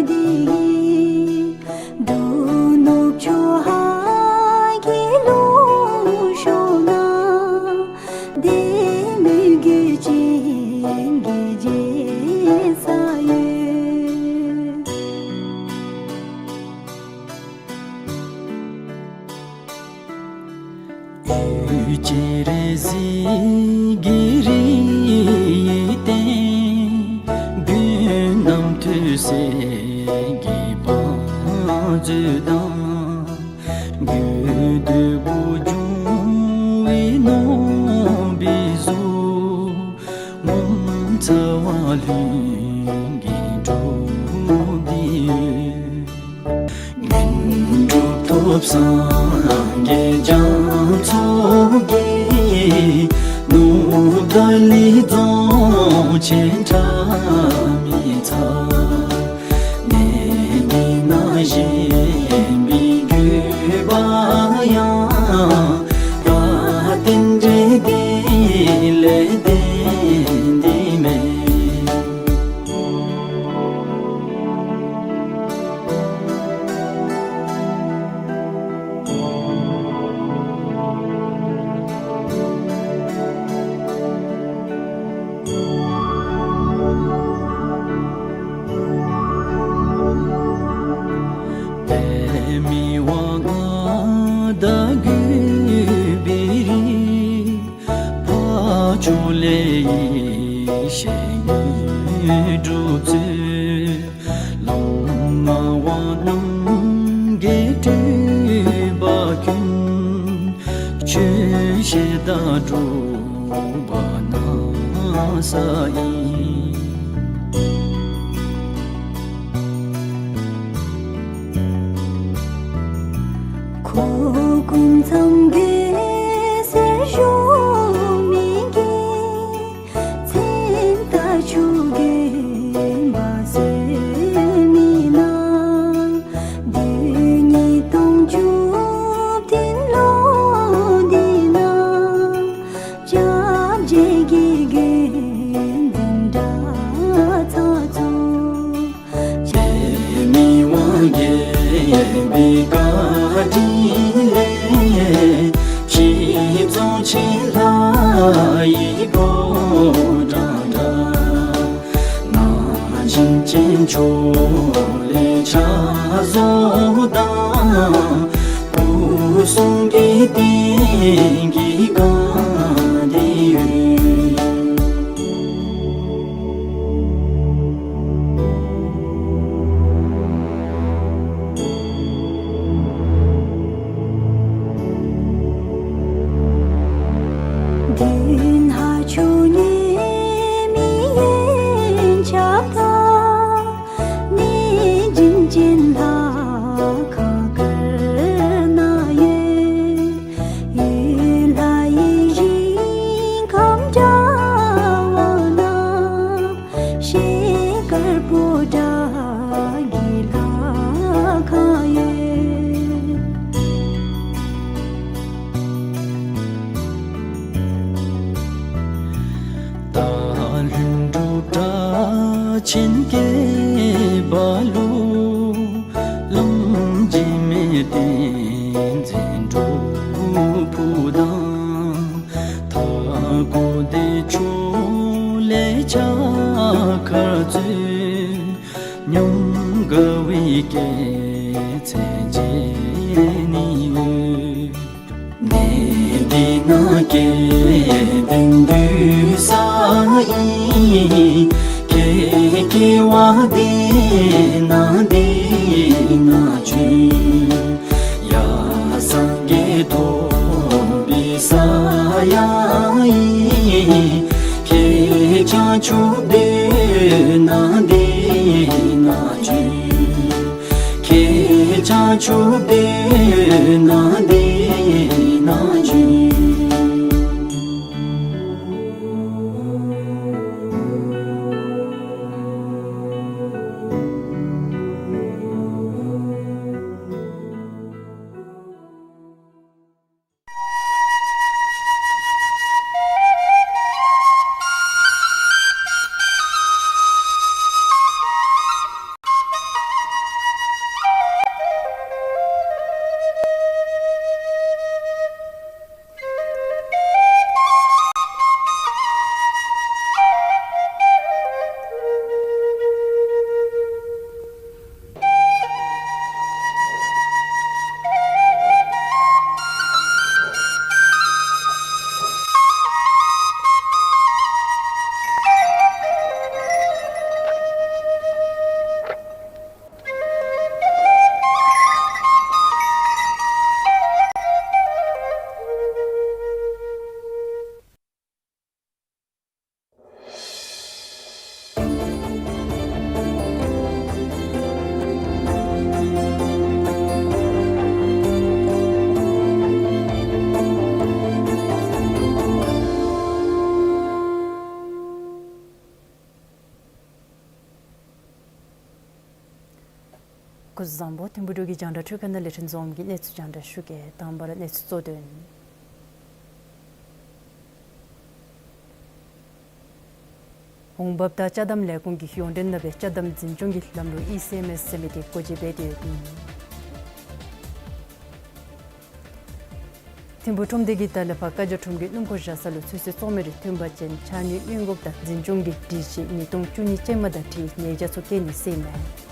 ཡི། འབྲུག་ནུབ་ཕྱོགས་ཧཱ་གི་ལུང་ཕྱོགས་ན། བདེ་མོའི་གོས་ཅན་གྱི་རྒྱལ་ས་ཡོད། གཡུ་བྱུ་རུ་གཟི་གི་རིའི་སྟེང་། མགོན་རྣམ་ཐོས་སྲས་ཀྱི་བང་མཛོད་དང་། དགོས་འདོད་བུ་འབྱུང་བའི་ནོར་བུའི་གཟུགས། ངོ་མཚར་བ་ལྷུན་གྱིས་གྲུབ་སྟེ་ཡོད། དངོས་གྲུབ་ཐོབ་སངས་རྒྱས་རྒྱ་མཚོ་གི། ནུབ་བདག་ལེགས་རྫོང་ཆེན་ཁྲ་མི་ཚ། གནས་འདི་ན་བཞེངས་པའི་དགོས་པ་ཡང་། ད་རྟེན་འབྲེལ་འདི་ལས་བརྟེན་ཏེ་མས། པདྨའི་དབང་མངའ་བདག་གུས་པའི་རིགས། འཕགས་མཆོག་ལས་ཡེ་ཤེས་དངོས་གྲུབ་སྩོལ། ལམ་སྣང་བ་རྣམ་རྒྱལ་སྤྲུལ་པ་ཀུན། ཆོས་བཤད་དང་སྒྲུབ་པ་ན་ས་ཡི། ཁོ་སྐུ་མཚམས་གོས་སེར་བཞུགས་མི་གི། མཚན་རྟགས་ཆུ་རྒྱུན་འབར་སོས་མི་ན། བདུན་གཉིས་སྟོང་བཅུ་བདུན་ལོ་འདི་ན། སྐྱབས་རྗེ་གི་དགེ་འདུན་གྲྭ་ཚང་ཚུ། པདྨའི་དབང་རྒྱལ་པའི་བཀའ་དྲིན་ལས། གཞིས་རྫོང་ཆེན་ལྷ་ཡི་ཕོ་བྲང་འདྲ། ན་བྱིན་ཅན་ཕྱོགས་ལས་ཕྱག་བཟོ་དང་། སྐུ་གསུང་གི་རྟེན་གྱི་སྒང་འདི་ཡོད། མདུན་ཧ་ཆུ་ཉེ་མི་ཡན་ཆད་དང་། གནས་བྱིན་ཅན་ལྷ་ཁང་དཀར་ནང་ཡོད། ཡུལ་ལྷ་ཡི་རིང་ཁམས་འདྲ་བ་ན། ཤེལ་དཀར་པོ་ཏ་གི་ལྷ་ཁང་ཡོད། སྟག་ལྷུན་གྲུབ་གྲགས་ཆེན་སྐེད་པ་ལུ། བླམ་འཇིགས་མེད་བསྟན་འཛིན་སྒྲུབ་ཕུག་དང་། མཐའ་འཁོབ་བདེ་མཆོག་ལས་ཕྱག་འཁར་སྩོལ། ཉམས་དགའ་བའི་སྐྱེད་ཚལ་མཇལ་ནི་ཡོད། གནས་ བ་འདི་ན་འདི་ན་བྱོན། ཡ་སངས་རྒྱས་ཐོབ་པའི་ས་ཡང་ཨིན། ཁྱེད་བྱང་ཆུབ་སྡེ་ན་འདི་ན་བྱོན། ཁྱེད་བྱང་ཆུབ་སྡེ་ན་འདི་ན་བྱོན། སྐུ་གཟུགས་བཟང་པོ། ཐིམ་ཕུག་འབྲུག་གི་རྒྱང་བསྒྲགས་འཕྲུལ་ཁང་ནང་ལས་འཕྲིན་འཛོམས་ཀྱི་གནས་ཚུལ་རྒྱང་བསྒྲགས་ཞུ་གེ། དང་པ་ར་གནས་ཚུལ་གཙོ་དོན། འོང་འབབ་དང་ཅ་དམ་ལས་ཁུངས་ཀྱིས་ཡོངས་འབྲེལ་ནང་སྦེ་ཅ་དམ་འཛིན་སྐྱོང་གི་ལམ་ལུགས་ཨི་སི་ཨེམ་ཨེསི་ཟེར་མི་དེ་འགོ་འབྱེད་འབད་དེ་ཡོདཔ་ཨིན། ཐིམ་ཕུག་ཁྲོམ་སྡེ་གིས་ད་ལས་ཕར་བཀའ་རྒྱ་ཁྲོམ་གྱི་སྣུམ་འཁོར་བཞག་ས་ལུ་ཚོད་བསྲེ་བཙོང་མི་རེ་ཐོན་པ་ཅིན་ཕྱགས་སྙིགས་གཡོན་འགོག་དང་འཛིན་སྐྱོང་གི་སྒྲིག་གཞི་ཉིས་སྟོང་བཅུ་གཉིས་ཅན་མ་དང་འཁྲིལ་ཉེས་བྱ་ཚུ་བཀལ་ནི་ཟེར་ཨིན་མས།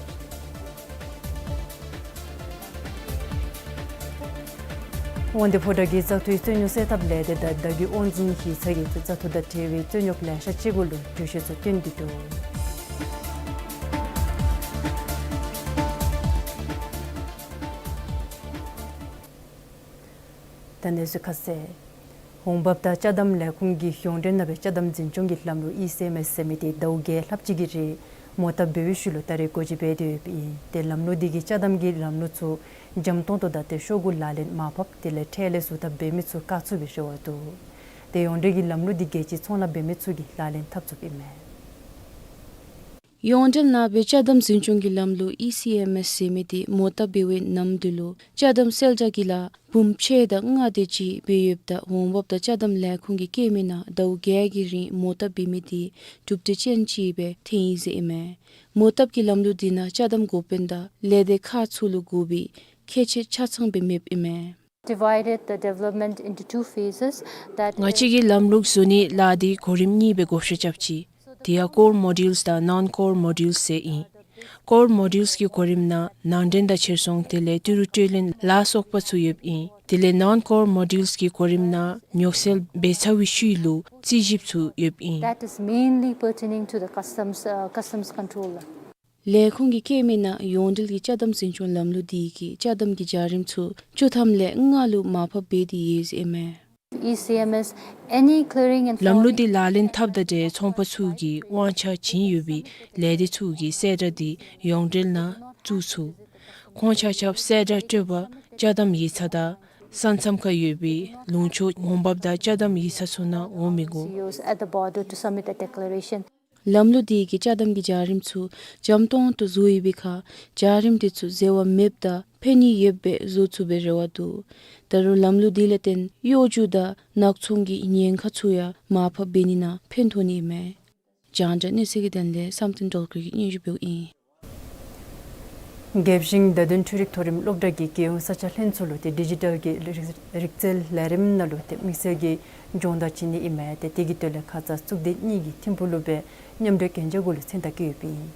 དབང་འདུས་ཕོ་བྲང་གིས་བཙག་འཐུའི་རྩོད་རྙོག་སེལ་ཐབས་ལས་དེ་དང་བདག་གི་དབང་འཛིན་གཞི་རྩ་གིས་བཙག་འཐུ་དང་འབྲེལ་བའི་རྩོད་རྙོག་ལེ་ཤ་ཅིག་གུ་ལུ་གྲོས་གཞི་ཚུ་བཏོན་ཏེ་འདུག། ད་གནས་ཚུལ་ཁ་གསལ། འོང་འབབ་དང་ཅ་དམ་ལས་ཁུངས་ཀྱིས་ཡོངས་འབྲེལ་ནང་སྦེ་ཅ་དམ་འཛིན་སྐྱོང་གི་ལམ་ལུགས་ཨི་སི་ཨེམ་ཨེསི་ཟེར་མི་དེ་ཟླཝ་བརྒྱད་ལྷགཔ་ཅིག་གི་རིང་མོ་བཏབ་འབད་བའི་ཤུལ་ལུ་ད་རེས་འགོ་འབྱེད་འབད་དེ་ཡོདཔ་ཨིན། དེ་ལམ་ལུགས་འདི་གིས་ཅ་དམ་གྱི་ལམ་ལུགས་ཚུ་འཇམ་ཏོང་ཏོ་དང་ཏེ་ཤོག་གུ་ལག་ལེན་མར་ཕབ་དེ་ལས་ཁྲལ་ལས་ཟུར་ཐབས་འབད་མི་ཚུ་བཀག་ཚུགས་པའི་རེ་བ་འདུག། ཏེ་ཡོངས་འབྲེལ་གྱི་ལམ་ལུགས་འདི་རྒྱལ་སྤྱིའི་ཚོང་ལཱ་འབད་མི་ཚུ་གིས་ལག་ལེན་འཐབ་ཚུགསཔ་ཨིན་མས། ཡོངས་འབྲེལ་ནང་སྦེ་ཅ་དམ་འཛིན་སྐྱོང་གི་ལམ་ལུགས་ཨི་སི་ཨེམ་ཨེསི་ཟེར་མི་དེ་མོ་བཏབ་འབད་བའི་ནམ་དུས་ལུ་ཅ་དམ་སེལ་གྲབས་ཀྱི་ལཱ་འབུམ་ཕྱེད་དང་ལྔ་དེ་ཅིག་འབད་ཡོདཔ་ད་འོང་འབབ་དང་ཅ་དམ་ལས་ཁུངས་ཀྱིས་བཀོད་མི་ནང་ཟླཝ་བརྒྱད་ཀྱི་རིང་མོ་བཏབ་འབད་མི་དེ་གྲུབ་འབྲས་ཅན་ཅིག་སྦེ་ཐོན་ཡི་ཟེར་ཨིན་མས། མོ་བཏབ་ཀྱི་ལམ་ལུགས་འདི་ནང་ཅ་དམ་འགོ་དཔོན་དང་ལས་སྡེ་ཁག་ཚུ་ལུ་དགོ་པའི་ཁྱད་ཆོས་ཆ་ཚང་སྦེ་མེདཔ་ཨིན་མས། Divided the development into two phases, that ང་བཅས་ཀྱིས་ལམ་ལུགས་བཟོ་ནི་ལཱ་འདི་གོ་རིམ་གཉིས་སྦེ་བགོ་བཤའ་རྐྱབ་ཅི། དེ་ཡང་core modules དང་non-core modules ཟེར་ཨིན། core modules གི་གོ་རིམ་ནང་ནང་འདྲེན་དང་ཕྱིར་ཚོང་དེ་ལས་ཏི་རུ་སྤྲོད་ལེན་ལ་སོགས་པ་ཚུ་ཡོདཔ་ཨིན། དེ་ལས་non-core modules གི་གོ་རིམ་ནང་ཉོག་སེལ་འབད་ཚར་བའི་ཤུལ་ལུ་རྩིས་ཞིབ་ཚུ་ཡོདཔ་ཨིན། That is mainly pertaining to the customs, uh, customs control. ལས་ཁུངས་ཀྱིས་བཀོད་མི་ནང་ཡོངས་འབྲེལ་གྱི་ཅ་དམ་འཛིན་སྐྱོང་ལམ་ལུགས་འདི་གིས་ཅ་དམ་གྱི་བྱ་རིམ་ཚུ་བཅུ་ཐམ་ལས་ལྔ་ལུ་མར་ཕབ་འབད་དེ་ཡོད་ཟེར་ཨིན་མས། ཨི་སི་ཨེམ་ཨེསི། Any clearing and forwarding. ལམ་ལུགས་འདི་ལག་ལེན་འཐབ་དང་འབྲེལ་ཚོང་པ་ཚུ་གིས་དབང་ཆ་བྱིན་ཡོད་པའི་ལས་སྡེ་ཚུ་གིས་གསལ་བསྒྲགས་འདི་ཡོངས་འབྲེལ་ནང་བཙུགས་ཚུགས། ཁོང་ཆ་ཁྱབ་གསལ་བསྒྲགས་སྤྲོད་པར་ཅ་དམ་ཡིག་ཚང་དང་ས་མཚམས་ཁར་ཡོད་པའི་ལུང་ཕྱོགས་འོང་འབབ་དང་ཅ་དམ་ཡིག་ཚང་ཚུ་ནང་འོང་མི་དགོ། C Os at the border to submit a declaration. ལམ་ལུགས་འདི་གིས་ཅ་དམ་གྱི་བྱ་རིམ་ཚུ་འཇམ་ཏོང་ཏོ་བཟོ་ཡོད་པའི་ཁར་བྱ་རིམ་དེ་ཚུ་འཛོལ་བ་མེདཔ་དང་ཕན་ནུས་ཡོདཔ་སྦེ་བཟོ་ཚུགས་པའི་རེ་བ་འདུག། ད་རུང་ལམ་ལུགས་འདི་ལས་བརྟེན་གཡོ་སྒྱུ་དང་ནག་ཚོང་གི་ཉེན་ཁ་ཚུ་ཡང་མར་ཕབ་འབད་ནི་ནང་ཕན་ཐོགས་ནི་ཨིན་མས། རྒྱང་བསྒྲགས་གནས་ཚུལ་གྱི་དོན་ལས་བསམ་གཏན་སྒྲོལ་དཀར་གྱིས་སྙན་ཞུ་འབདཝ་ཨིན། རྒྱལ་གཞུང་བརྡ་དོན་འཕྲུལ་རིག་མཐོ་རིམ་སློབ་གྲྭ་གིས་རྒྱལ་ཡོངས་ས་ཆ་ལྷན་ཚོགས་ལུ་ཏེ་ཌི་ཇི་ཊལ་གྱི་རིག་རིག་རྩལ་ལས་རིམ་ནང་ལུ་ཏེ་དམིགས་བསལ་གྱི་སྦྱོང་བརྡར་བྱིན་ནི་ཨིན་མས། ཏེ་དེ་གི་དོན་ལས་ཁ་ཙ་གཙུག་སྡེ་གཉིས་ཀྱིས་ཐིམ་ཕུག་ལུ་སྦེ་མཉམ་འབྲེལ་གན་རྒྱ་གུ་ལུ་མཚན་རྟགས་བཀོད་ཡོདཔ་ཨིན།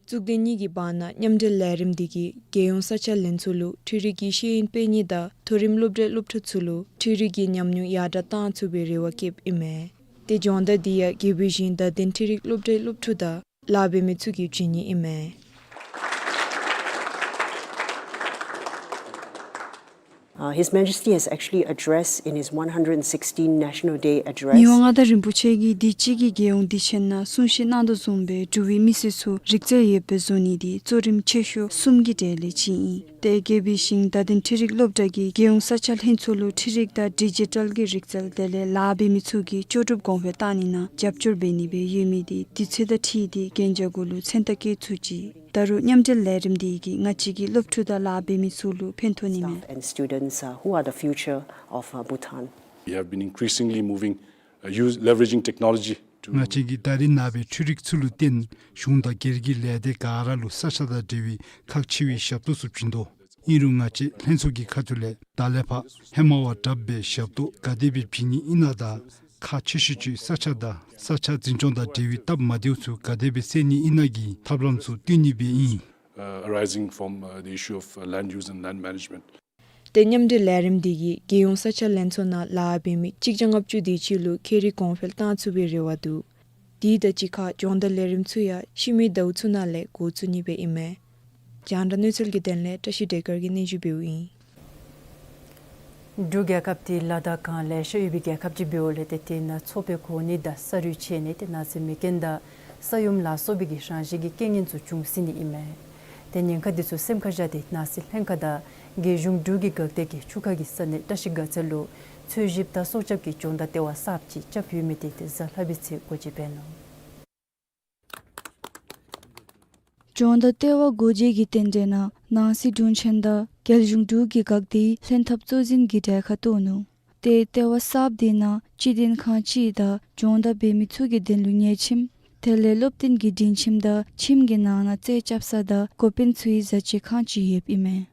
གཙུག་སྡེ་གཉིས་ཀྱི་བར་ན་མཉམ་འབྲེལ་ལས་རིམ་འདི་གིས་རྒྱལ་ཡོངས་ས་ཆ་ལྷན་ཚོགས་ལུ་འཕྲུལ་རིག་གི་ཤེས་ཡོན་སྤེལ་ནི་དང་མཐོ་རིམ་སློབ་གྲྭའི་སློབ་ཕྲུག་ཚུ་ལུ་འཕྲུལ་རིག་གི་ཉམས་མྱོང་ཡར་དྲག་བཏང་ཚུགས་པའི་རེ་བ་བསྐྱེདཔ་ཨིན་མས། ཏེ་སྦྱོང་བརྡར་འདི་ཡང་རྒྱལ་པོའི་ཞིང་བརྡ་དོན་འཕྲུལ་རིག་སློབ་གྲྭའི་སློབ་ཕྲུག་དང་ལཱ་འབད་མི་ཚུ་གིས་བྱིན་ནི་ཨིན་མས། Uh, His Majesty has actually addressed in his one hundred sixteenth National Day address. མི་དབང་མངའ་བདག་རིན་པོ་ཆེ་གིས་དུས་ཅི་གི་རྒྱལ་ཡོངས་དུས་ཆེན་ནང་གསུང་བཤད་གནང་དོ་བཟུམ་སྦེ་འབྲུག་པའི་མི་སེར་ཚུ་རིག་རྩལ་ཡོདཔ་སྦེ་བཟོ་ནི་འདི་གཙོ་རིམ་ཆེ་ཤོས་གསུམ་གྱི་གྲས་ལས་གཅིག་ཨིན། ཏེ་རྒྱལ་པོའི་ཞིང་བརྡ་དོན་འཕྲུལ་རིག་སློབ་གྲྭ་གིས་རྒྱལ་ཡོངས་ས་ཆ་ལྷན་ཚོགས་ལུ་འཕྲུལ་རིག་དང་ཌི་ཇི་ཊལ་གྱི་རིག་རྩལ་དེ་ལས་ལཱ་འབད་མི་ཚུ་གིས་ལྕོགས་གྲུབ་གོང་འཕེལ་གཏང་ནི་ནང་རྒྱབ་སྐྱོར་འབད་ནི་སྦེ་ཡོད་མི་འདི་དུས་ཚོད་དང་འཁྲིལ་ཏེ་གན་རྒྱ་གུ་ལུ་མཚན་རྟགས་བཀོད་ཚུགས་ཅི། ད་རུང་མཉམ་འབྲེལ་ལས་རིམ་འདི་གིས་ང་བཅས་ཀྱི་སློབ་ཕྲུག་དང་ལཱ་འབད་མི་ཚུ་ལུ་ཕན་ཐོགས་ནི་མས། Staff and students, uh, who are the future of, uh, Bhutan. We have been increasingly moving, uh, use, leveraging technology to ང་བཅས་ཀྱིས་ད་རེས་ནངས་པའི་འཕྲུལ་རིག་ཚུ་ལུ་བརྟེན་གཞུང་དང་སྒེར་གྱི་ལས་སྡེ་ག་ར་ལུ་ས་ཆ་དང་འབྲེལ་བའི་ཁག་ཆེ་བའི་ཞབས་ཏོག་ཚུ་བྱིན་དོ། ཨིན་རུང་ང་བཅས་ལྷན་ཚོགས་ཀྱི་ཁ་ཐུག་ལས་ད་ལས་ཕར་ཧེ་མ་བ་དྲགཔ་སྦེ་ཞབས་ཏོག་ག་དེ་སྦེ་བྱིན་ནི་ཨིན་ན་དང་ཁག་ཆེ་ཤོས་ཅིག་ས་ཆ་དང་ས་ཆ་འཛིན་སྐྱོང་དང་འབྲེལ་བའི་སྟབས་མ་བདེཝ་ཚུ་ག་དེ་སྦེ་སེལ་ནི་ཨིན་ན་གི་ཐབས་ལམ་ཚུ་བཏོན་ནི་སྦེ་ཨིན། Uh, arising from, uh, the issue of, uh, land use and land management. ཏེ་མཉམ་འབྲེལ་ལས་རིམ་འདི་གིས་རྒྱལ་ཡོངས་ས་ཆ་ལྷན་ཚོགས་ནང་ལཱ་འབད་མི་གཅིག་བརྒྱ་ལྔ་བཅུ་དེ་ཅིག་ལུ་ཁྱད་རིག་གོང་འཕེལ་གཏང་ཚུགས་པའི་རེ་བ་འདུག། དེ་དང་གཅིག་ཁར་སྦྱོང་བརྡར་ལས་རིམ་ཚུ་ཡང་ཤུལ་མའི་ཟླཝ་ཚུ་ནང་ལས་འགོ་བཙུགས་ནི་སྦེ་ཨིན་མས། རྒྱང་བསྒྲགས་གནས་ཚུལ་གྱི་དོན་ལས་བཀྲ་ཤིས་བདེ་དཀར་གྱིས་སྙན་ཞུ་འབདཝ་ཨིན། འབྲུག་རྒྱལ་ཁབ་འདི་ལ་དྭགས་སྒང་ལེ་ཤ་ཡོད་པའི་རྒྱལ་ཁབ་ཅིག་འབདཝ་ལས་ཏེ་དེ་ནང་མཚོ་དཔེ་གོ་གནས་དང་ས་རུད་ཆད་ནས་ཏེ་ནགས་ཚལ་མེ་རྐྱེན་དང་ས་ཡོམ་ལ་སོགས་པའི་གི་རང་བཞིན་གྱི་རྐྱེན་ངན་ཚུ་འབྱུང་སྲིད་ནི་ཨིན་མས། ཏེ་ཉེན་ཁ་འདི་ཚུ་སེམས་ཁར་བཞག་སྟེ་ནང་སྲིད་ལྷན་ཁག་དང་རྒྱལ་གཞུང་འབྲུག་གི་འགག་སྡེ་གིས་ཆུ་ཁ་གི་ས་གནས་བཀྲ་ཤིས་དགའ་ཚལ་ལུ་འཚོལ་ཞིབ་དང་སྲོག་སྐྱབས་ཀྱི་སྦྱོང་བརྡར་ལྟེ་བ་གསརཔ་ཅིག་རྐྱབ་ཡོད་མི་འདི་ཏེ་གཟའ་ལྷག་པའི་ཚེ་སྒོ་འབྱེད་འབད་ནུག། སྦྱོང་བརྡར་ལྟེ་བ་སྒོ་འབྱེད་ཀྱི་རྟེན་འབྲེལ་ནང་ནང་སྲིད་དྲུང་ཆེན་དང་རྒྱལ་གཞུང་འབྲུག་གི་འགག་སྡེའི་ལྷན་ཐབས་གཙོ་འཛིན་གྱིས་གྲལ་ཁར་གཏོགས་ནུག། ཏེ་ལྟེ་བ་གསརཔ་འདི་ནང་སྤྱི་དོན་ཁང་གཅིག་དང་སྦྱོང་བརྡར་འབད་མི་ཚུ་གི་དོན་ལུ་ཉལ་ཁྱིམ་དེ་ལས་སློབ་སྟོན་གྱི་མགྲོན་ཁྱིམ་དང་ཁྱིམ་གྱི་ནང་ན་རྩལ་རྐྱབ་ས་དང་འགོ་དཔོན་ཚུའི་བཟའ་བཅའི་ཁང་ཅིག་ཡོདཔ་ཨིན་མས།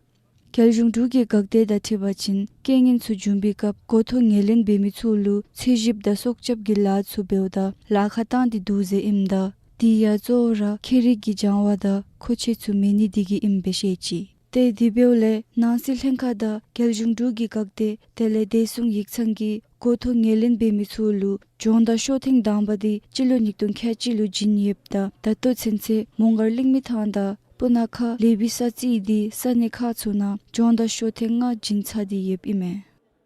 རྒྱལ་གཞུང་འབྲུག་གི་འགག་སྡེ་དང་འཁྲིལ་བ་ཅིན་རྐྱེན་ངན་ཚུ་འབྱུང་པའི་སྐབས་འགོ་ཐོག་ངོས་ལེན་འབད་མི་ཚུ་ལུ་འཚོལ་ཞིབ་དང་སྲོག་སྐྱབས་ཀྱི་ལཱ་ཚུ་འབདཝ་ད་ལཱ་ཁག་བཏང་སྟེ་འདུག་ཟེར་ཨིནམ་ད་དེ་ཡང་གཙོ་བོ་ར་ཁྱད་རིག་གི་སྦྱང་བ་དང་མཁོ་ཆས་ཚུ་མེད་ནི་འདི་གིས་ཨིནམ་སྦེ་བཤད་ཅི། ཏེ་དེ་འབདཝ་ལས་ནང་སྲིད་ལྷན་ཁག་དང་རྒྱལ་གཞུང་འབྲུག་གི་འགག་སྡེ་དེ་ལས་བདེ་སྲུང་ཡིག་ཚང་གིས་འགོ་ཐོག་ངོས་ལེན་འབད་མི་ཚུ་ལུ་སྦྱོང་བརྡར་ཤོག་ཐེངས་དང་པ་འདི་སྤྱི་ལོ་ཉིས་སྟོང་ཁལ་གཅིག་ལུ་བྱིན་ཡོདཔ་ད་ད་ལྟོ་ཚུན་ཚོད་མོང་སྒར་གླིང་མི་ཐང་དང་སྤུ་ན་ཁ་ལེགས་པའི་ས་རྩེ་འདི་ས་གནས་ཁག་ཚུ་ནང་སྦྱོང་བརྡར་ཤོག་ཐེངས་ལྔ་བྱིན་ཚར་ཏེ་ཡོདཔ་ཨིན་མས།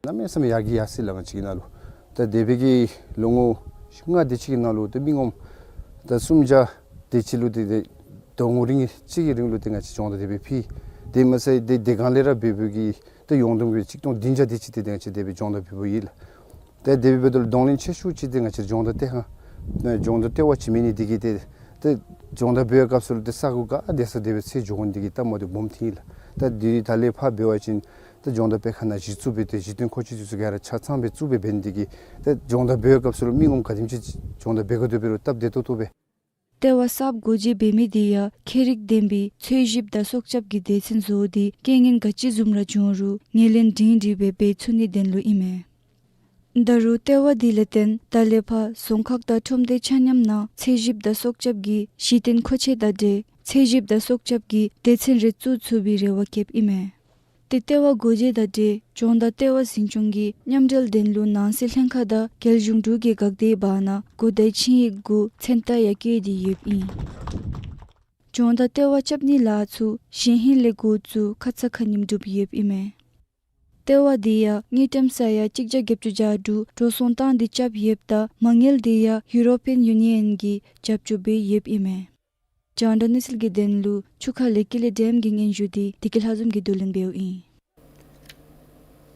གནམ་མེད་ས་མེད་ཡར་རྒྱས་ཡར་སོ་ཡི་ལགས། ང་བཅས་ཀྱི་ནང་ལུ་ད་འདས་པའི་གི་ལོ་ངོ་ལྔ་དེ་ཅིག་གི་ནང་ལུ་ད་མི་ངོམ་ད་སུམ་བརྒྱ་དེ་ཅིག་ལུ་ཏེ་ཏེ་ཟླཝ་ངོ་རིང་གཅིག་གི་རིང་ལུ་ཏེ་ང་བཅས་སྦྱོང་བརྡར་དེ་སྦེ་ཕུལ། དེ་མ་ཚད་ཏེ་དེ་སྒང་ལས་ར་འབད་འབདཝ་གི་ད་ཡོངས་བསྡོམས་ཀྱི་ཆིག་སྟོང་བདུན་བརྒྱ་དེ་ཅིག་ཏེ་ཏེ་ང་བཅས་དེ་སྦེ་སྦྱོང་བརྡར་འབད་འབདཝ་ཨིན་ལགས། ཏེ་དེ་འབདཝ་ད་ལུ་གདོང་ལེན་ཆེ་ཤོས་ཅིག་ཏེ་ང་བཅས་སྦྱོང་བརྡར་ལྟེ་ཁང་ཨ་སྦྱོང་བརྡར་ལྟེ་བ་ཅིག་མེད་ནི་འདི་གིས་ཏེ་ཏེ་སྦྱོང་བརྡར་འབད་བའི་སྐབས་སུ་ལུ་ཏེ་ས་གོ་ག་དེ་ས་དེ་སྦེ་ཚེ་འགྱོ་དགོ་ནི་འདི་གིས་སྟབས་མ་བདེཝ་སྦོམ་ཐོན་ཡི་ལགས། ད་དེ་ད་ལས་ཕར་འབད་བ་ཅིན་ད་སྦྱོང་བརྡར་སྤེལ་ཁང་ནང་གཞི་བཙུགས་སྦེ་ཏེ་གཞི་རྟེན་མཁོ་ཆས་ཚུ་ག་ར་ཆ་ཚང་སྦེ་བཙུགས་སྦེ་འབད་ནི་འདི་གིས་ད་སྦྱོང་བརྡར་འབད་བའི་སྐབས་སུ་ལུ་མི་ངོམ་ག་དེམ་ཅིག་སྦྱོང་བརྡར་འབད་དགོ་དོ་འབད་རུང་སྟབས་བདེ་ཏོག་ཏོ་སྦེ། ལྟེ་བ་གསརཔ་སྒོ་འབྱེད་འབད་མི་འདི་ཡང་ཁྱད་རིག་ལྡན་པའི་འཚོལ་ཞིབ་དང་སྲོག་སྐྱབས་ཀྱི་སྡེ་ཚན་བཟོ་སྟེ་རྐྱེན་ངན་ག་ཅི་བཟུམ་ར་བྱུང་རུང་ངོས་ལེན་སྒྲིང་སྒྲི་སྦེ་འབད་ཚུགས་ནིའི་དོན་ལུ་ཨིན་མས། ད་རུང་ལྟེ་བ་འདི་ལས་བརྟེན་ད་ལས་ཕར་རྫོང་ཁག་དང་ཁྲོམ་སྡེ་ཆ་མཉམ་ནང་འཚོལ་ཞིབ་དང་སྲོག་སྐྱབས་ཀྱི་གཞི་རྟེན་མཁོ་ཆས་དང་འབྲེལ་འཚོལ་ཞིབ་དང་སྲོག་སྐྱབས་ཀྱི་སྡེ་ཚན་རེ་བཙུགས་ཚུགས་པའི་རེ་བ་བསྐྱེདཔ་ཨིན་མས། ཏེ་ལྟེ་བ་སྒོ་འབྱེད་དང་འབྲེལ་སྦྱོང་བརྡར་ལྟེ་བ་འཛིན་སྐྱོང་གི་མཉམ་འབྲེལ་དོན་ལུ་ནང་སྲིད་ལྷན་ཁག་དང་རྒྱལ་གཞུང་འབྲུག་གི་འགག་སྡེའི་བར་ན་གོ་བརྡའི་ཆིངས་ཡིག་གུ་མཚན་རྟགས་ཡང་བཀོད་དེ་ཡོདཔ་ཨིན། སྦྱོང་བརྡར་ལྟེ་བ་རྐྱབ་ནིའི་ལཱ་ཚུ་གཞེས་ཧིང་ལས་འགོ་བཙུགས་ཁ་ཙ་ཁ་ཉིནམ་གྲུབ་ཡོདཔ་ཨིན་མས། ལྟེ་བ་འདི་ཡང་དངུལ་ཀྲམ་ས་ཡ་གཅིག་བརྒྱ་བརྒྱད་ཅུ་གྱ་དྲུག་འགྲོ་སོང་བཏང་སྟེ་རྐྱབ་ཡོདཔ་ད་མ་དངུལ་འདི་ཡང་ཡུ་རོ་པིའན་ཡུ་ནི་ཡན་གྱིས་རྒྱབ་སྐྱོར་འབད་ཡོདཔ་ཨིན་མས། རྒྱང་བསྒྲགས་གནས་ཚུལ་གྱི་དོན་ལུ་ཆུ་ཁ་ལས་ཀི་ལི་ཌེམ་གྱི་སྙན་ཞུ་འདི་བདེ་སྐྱིད་ལྷ་འཛོམས་ཀྱིས་བསྡུ་ལེན་འབདཝ་ཨིན།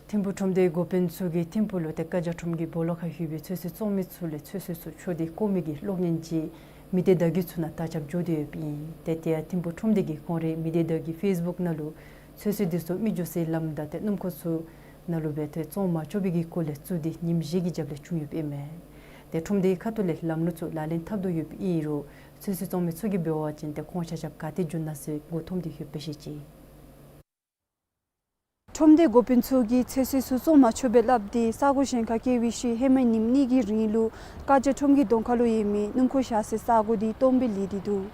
ཐིམ་ཕུག་ཁྲོམ་སྡེའི་འགོ་དཔོན་ཚུ་གིས་ཐིམ་ཕུག་ལུ་ཏེ་བཀའ་རྒྱ་ཁྲོམ་གྱི་སྦོ་ལོགས་ཁར་ཡོད་པའི་ཚོད་བསྲེ་བཙོང་མི་ཚུ་ལས་ཚོད་བསྲེ་ཚུ་འཕྱོག་སྟེ་བཀོ་མི་གི་གློག་བརྙན་ཅིག་མི་སྡེ་བརྡ་བརྒྱུད་ཚུ་ནང་དར་ཁྱབ་འགྱོ་སྟེ་ཡོདཔ་ཨིན། ཏེ་དེ་ཡང་ཐིམ་ཕུག་ཁྲོམ་སྡེ་གིས་ཁོང་རའི་མི་སྡེ་བརྡ་བརྒྱུད་ཕེསི་བུཀ་ནང་ལུ་ཚོད་བསྲེ་འདི་ཚུ་མི་འགྱོ་སའི་ལམ་དང་ཏེ་སྣུམ་འཁོར་ཚུ་ནང་ལུ་སྦེ་ཏེ་བཙོང་མ་ཆོག་པའི་གི་སྐོར་ལས་བཙུགས་ཏེ་ཉིནམ་བཞི་གི་རྒྱབ་ལས་བྱུང་ཡོདཔ་ཨིན་མས། ཏེ་ཁྲོམ་སྡེའི་ཁ་ཐུག་ལས་ལམ་ལུགས་ཚུ་ལག་ལེན་འཐབ་དོ་ཡོདཔ་ཨིན་རུང་ཚོད་བསྲེ་བཙོང་མི་ཚུ་གིས་འབད་བ་ཅིན་ཏེ་ཁོང་ཆ་ཁྱབ་ག་ཏེ་འགྱོ་ན་ཟེར་མགུ་འཐོམས་ཏེ་ཡོདཔ་སྦེ་བཤད་ཅི། ཁྲོམ་སྡེའི་འགོ་དཔོན་ཚུ་གིས་ཚོད་བསྲེ་ཚུ་བཙོང་མ་ཆོག་པས་སླབ་སྟེ་ས་གོ་གཞན་ཁར་བསྐྱལ་བའི་ཤུལ་ཧེ་མ་ཉིནམ་གཉིས་ཀྱི་རིང་ལུ་བཀའ་རྒྱ་ཁྲོམ་གྱི་གདོང་ཁ་ལུ་ཡོད་མི་སྣུམ་འཁོར་བཞག་སའི་ས་གོ་འདི་སྟོངམ་སྦེ་ལུས་ཏེ་འདུག།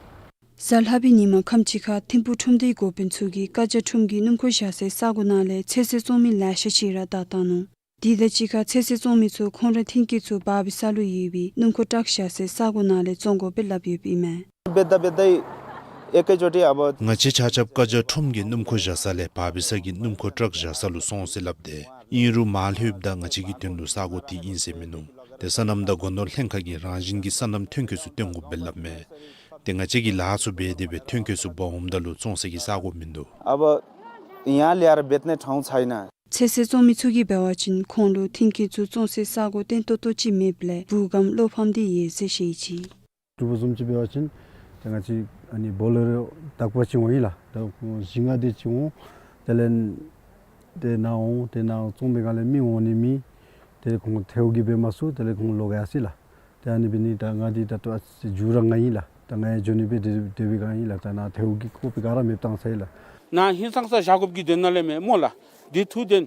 གཟའ་ལྷག་པའི་ཉིནམ་ཁམས་ཅིག་ཁར་ཐིམ་ཕུག་ཁྲོམ་སྡེའི་འགོ་དཔོན་ཚུ་གིས་བཀའ་རྒྱ་ཁྲོམ་གྱི་སྣུམ་འཁོར་བཞག་སའི་ས་གོ་ནང་ལས་ཚོད་བསྲེ་བཙོང་མི་ལེ་ཤ་ཅིག་ར་བདའ་བཏང་ནུག། དེ་དང་གཅིག་ཁར་ཚོད་བསྲེ་བཙོང་མི་ཚུ་ཁོང་རའི་ཐོན་སྐྱེད་ཚུ་བར་བའི་ས་ལུ་ཡོད་པའི་སྣུམ་འཁོར་ཊག་བཞག་སའི་ས་གོ་ནང་ལས་བཙོང་དགོ་པས་སླབ་ཡོདཔ་ཨིན་མས། बेच्दा बेच्दै एकैचोटि अब ང་བཅས་ཆ་ཁྱབ་ཀ་རྒྱ་ཁྲོམ་གྱི་སྣུམ་འཁོར་བཞག་ས་ལས་བར་བའི་ས་གི་སྣུམ་འཁོར་ཊག་བཞག་ས་ལུ་སོང་ཟེར་སླབ་སྟེ། ཨིན་རུང་མར་ལྷོདཔ་ད་ང་བཅས་ཀྱི་དོན་ལུ་ས་གོ་དེ་ཨིན་ཟེར་མིན་ནུག། ཏེ་སོ་ནམ་དང་སྒོ་ནོར་ལྷན་ཁག་གིས་རང་བཞིན་གྱིས་སོ་ནམ་ཐོན་སྐྱེད་ཚུ་བཏོན་དགོ་པས་སླབ་མས། ཏེ་ང་བཅས་ཀྱིས་ལཱ་ཚུ་འབད་དེ་སྦེ་ཐོན་སྐྱེད་ཚུ་འབག་འོངམ་ད་ལུ་བཙོང་ས་གི་ས་གོ་མིན་འདུག། अब यहाँ ल्याएर बेच्ने ठाउँ छैन। ཚོད་བསྲེ་བཙོང་མི་ཚུ་གིས་འབད་བ་ཅིན་ཁོང་ལུ་ཐོན་སྐྱེད་ཚུ་བཙོང་སའི་ས་གོ་བརྟན་ཏོག་ཏོ་ཅིག་མེདཔ་ལས་སྦུག་སྒམ་བློ་ཕམ་སྟེ་ཡོད་ཟེར་བཤད་ཅི། དྲུག་པོ་བཟུམ་ཅིག་འབད་བ་ཅིན་ཏེ་ང་བཅས་ཨ་ནི་བོ་ལེ་རོ་དག་པ་ཅིག་འོང་ཡི་ལགས། ད་བཞི་ལྔ་དེ་ཅིག་འོང་། དེ་ལས་ཏེ་ནཱ་འོང་། ཏེ་ནཱ་བཙོང་པའི་སྒང་ལས་མི་འོང་ནི་མེད། དེ་ལས་ཁོང་ཐལཝ་གིས་འབད་མ་ཚུགས། དེ་ལས་ཁོང་ལོག་ཡར་སོ་ཡི་ལགས། ཏེ་ཨ་ནི་འབད་ནི་ད་ང་འདི་ད་ལྟོ་ཨ་ཙི་མཇུག་ར་ང་ཨིན་ལགས། ད་ང་ཡང་འགྱོ་ནི་སྦེ་སྡོད་སྡོད་པའི་སྒང་ཨིན་ལགས། ད་ནཱ་ཐལཝ་གིས་བཀོག་པའི་སྒང་ར་མེདཔ་བཏང་ཚར་ཡི་ལགས། ནཱ་ཧིང་སངས་ས་བཞག་དགོཔ་གི་དོན་ནང་ལས་མེན་སྨོ་ལགས། འདི་ཐུག་དེ་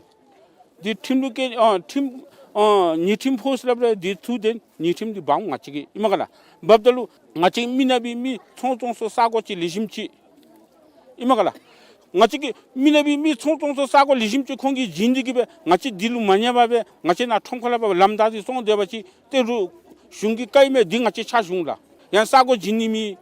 འདི་ཁྲིམས་ལུགས་ཀྱི་ཨ་ཁྲིམས་ཨ་ཉེས་ཁྲིམས་ཕོག་ཟེར་སླབ་ར། འདི་ཐུག་དེ་ཉེས་ཁྲིམས་འདི་འབག་འོང་ང་བཅས་ཀྱིས་ཨིན་མས་ག་ལགས། འབདཝ་ད་ལུ་ང་བཅས་མི་ནག་པའི་མི་ཚོང་བཙོང་སའི་ས་གོ་ཅིག་ལེགས་ཤོམ་ཅིག་ཨིན་མས་ག་ལགས། ང་བཅས་ཀྱི་མི་ནག་པའི་མི་ཚོང་བཙོང་སའི་ས་གོ་ལེགས་ཤོམ་ཅིག་ཁོང་གིས་བྱིན་ཏེ་གིས་སྦེ་ང་བཅས་འདི་ལུ་མ་ཉན་པར་སྦེ་ང་བཅས་ནཱ་ཁྲོམ་ཁ་ལས་ཕར་ལམ་བདའ་སྟེ་བཙོང་སྡོད་པ་ཅིན་ཏེ་རུང་གཞུང་གི་བཀའ་ཨིན་མས། འདི་ང་བཅས་ཕྱག་ཞུ་འོང་ལགས། ཡང་ས་གོ་བྱིན་ནི་མེད།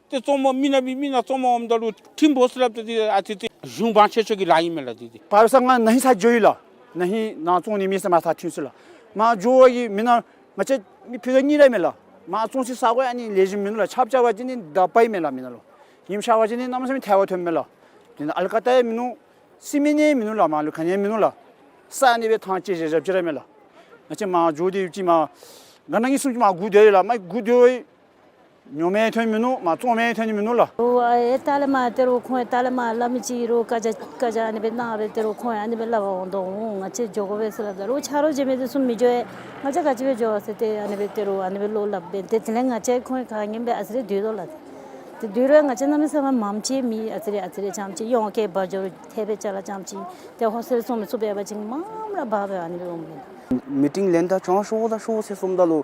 ཏེ་བཙོང་མི་མི་ནག་པའི་མི་ནང་བཙོང་མི་འོངམ་ད་ལུ་ཁྲིམས་ཕོག་ཟེར་སླབ་སྟེ་ཏེ་ཨ་ཙི་ཏེ་གཞུང་དབང་ཆེ་ཤོས་ཀྱི་ལཱ་ཨིན་མས་ལགས། ཏེ་ཏེ་བར་བའི་ས་ང་ན་ཧིང་ཚར་འགྱོ་ཡི་ལགས། ན་ཧིང་ནཱ་བཙོང་ནི་མེད་ཟེར་མར་ཚུར་ཐོན་སོ་ཡི་ལགས། མར་འགྱོ་བའི་མི་ནང་ང་བཅས་མི་ཕུད་རྡོག་གཉིས་ར་མས་ལགས། མར་བཙོང་སའི་ས་གོ་ཨ་ནི་ལེགས་ཤོམ་མིན་ནུག་ལགས། ཆརཔ་རྐྱབ་པ་ཅིན་ནི་མདའ་འབག་ཡི་མས་ལགས་མི་ནང་ལུ། ཉིམ་ཤར་བ་ཅིན་ནི་གནམ་མེད་ས་མེད་ཐལ་བ་ཐོནམ་མས་ལགས། དེ་ནང་ཨལ་ཀ་ཏ་ཡང་མིན་ནུག། སི་མེནཊ་ཡང་མིན་ནུག་ལགས། མར་ལུ་ག་ནི་ཡང་མིན་ནུག་ལགས། ས་ཨ་ནི་སྦེ་ཐང་ཅིག་བཞག་བཞགཔ་ཅིག་ར་མས་ལགས། ང་བཅས་མར་འགྱོ་སྟེ་ཡོད་ཅི། མར་ག་ནི་གི་སུམ་ཅུ་མར་སྒུག་སྡོད་ཡི་ལགས། མར་སྒུག་སྡོད་ཡི། ཉོ་མི་ཐོན་མིན་ནུག། མར་བཙོང་མི་ཐོན་ནི་མིན་ནུག་ལགས། རོགས་ཨ་ཨེ་ད་ལས་མར་ཏེ་རོགས་ཁོང་ད་ལས་མར་སླབ་མི་ཅིག་རོགས་བཀའ་རྒྱ་བཀའ་རྒྱ་ཨ་ནི་སྦེ་གནང་སྦེ་ཏེ་རོགས་ཁོང་ཨ་ནི་སྦེ་སླབ་འོང་དོ་འོང་། ང་བཅས་འགྱོ་དགོ་པས་ཟེར་སླབ་ད་རོགས་ཆ་རོགས་བྱེད་མི་དེ་ཚུ་མི་འགྱོ་ཨེ། ང་བཅས་ག་ཅི་སྦེ་འགྱོ་ཟེར་ཏེ་ཨ་ནི་སྦེ་ཏེ་རོགས་ཨ་ནི་སྦེ་བློ་སླབ་སྦེ་ཏེ་དེ་ལས་ང་བཅས་ཁོང་ག་ངན་སྦེ་ཨ་ཙི་རེ་སྡོད་དོ་ལགས། ཏེ་སྡོད་རུང་ང་བཅས་གནམ་མེད་ས་མེད་མངམ་ཅིག་མེད། ཨ་ཙི་རེ་ཨ་ཙི་རེ་རྐྱངམ་ཅིག་གཡོག་ཁྱད་པར་འགྱོ་རུང་ཐལ་བའི་ཅ་ལ་རྐྱངམ་ཅིག། ཏེ་ཧོ་སེལ་བཙོང་མི་ཚུ་འབད་བ་ཅིན་མངམ་ར་འབག་སྦེ་ཨ་ནི་སྦེ་འོངམ་མས། མི་ཊིང་ལེན་ད་བྱོན་ཤོག་ད་ཤོག་ཟེར་གསུངམ་ད་ལུ་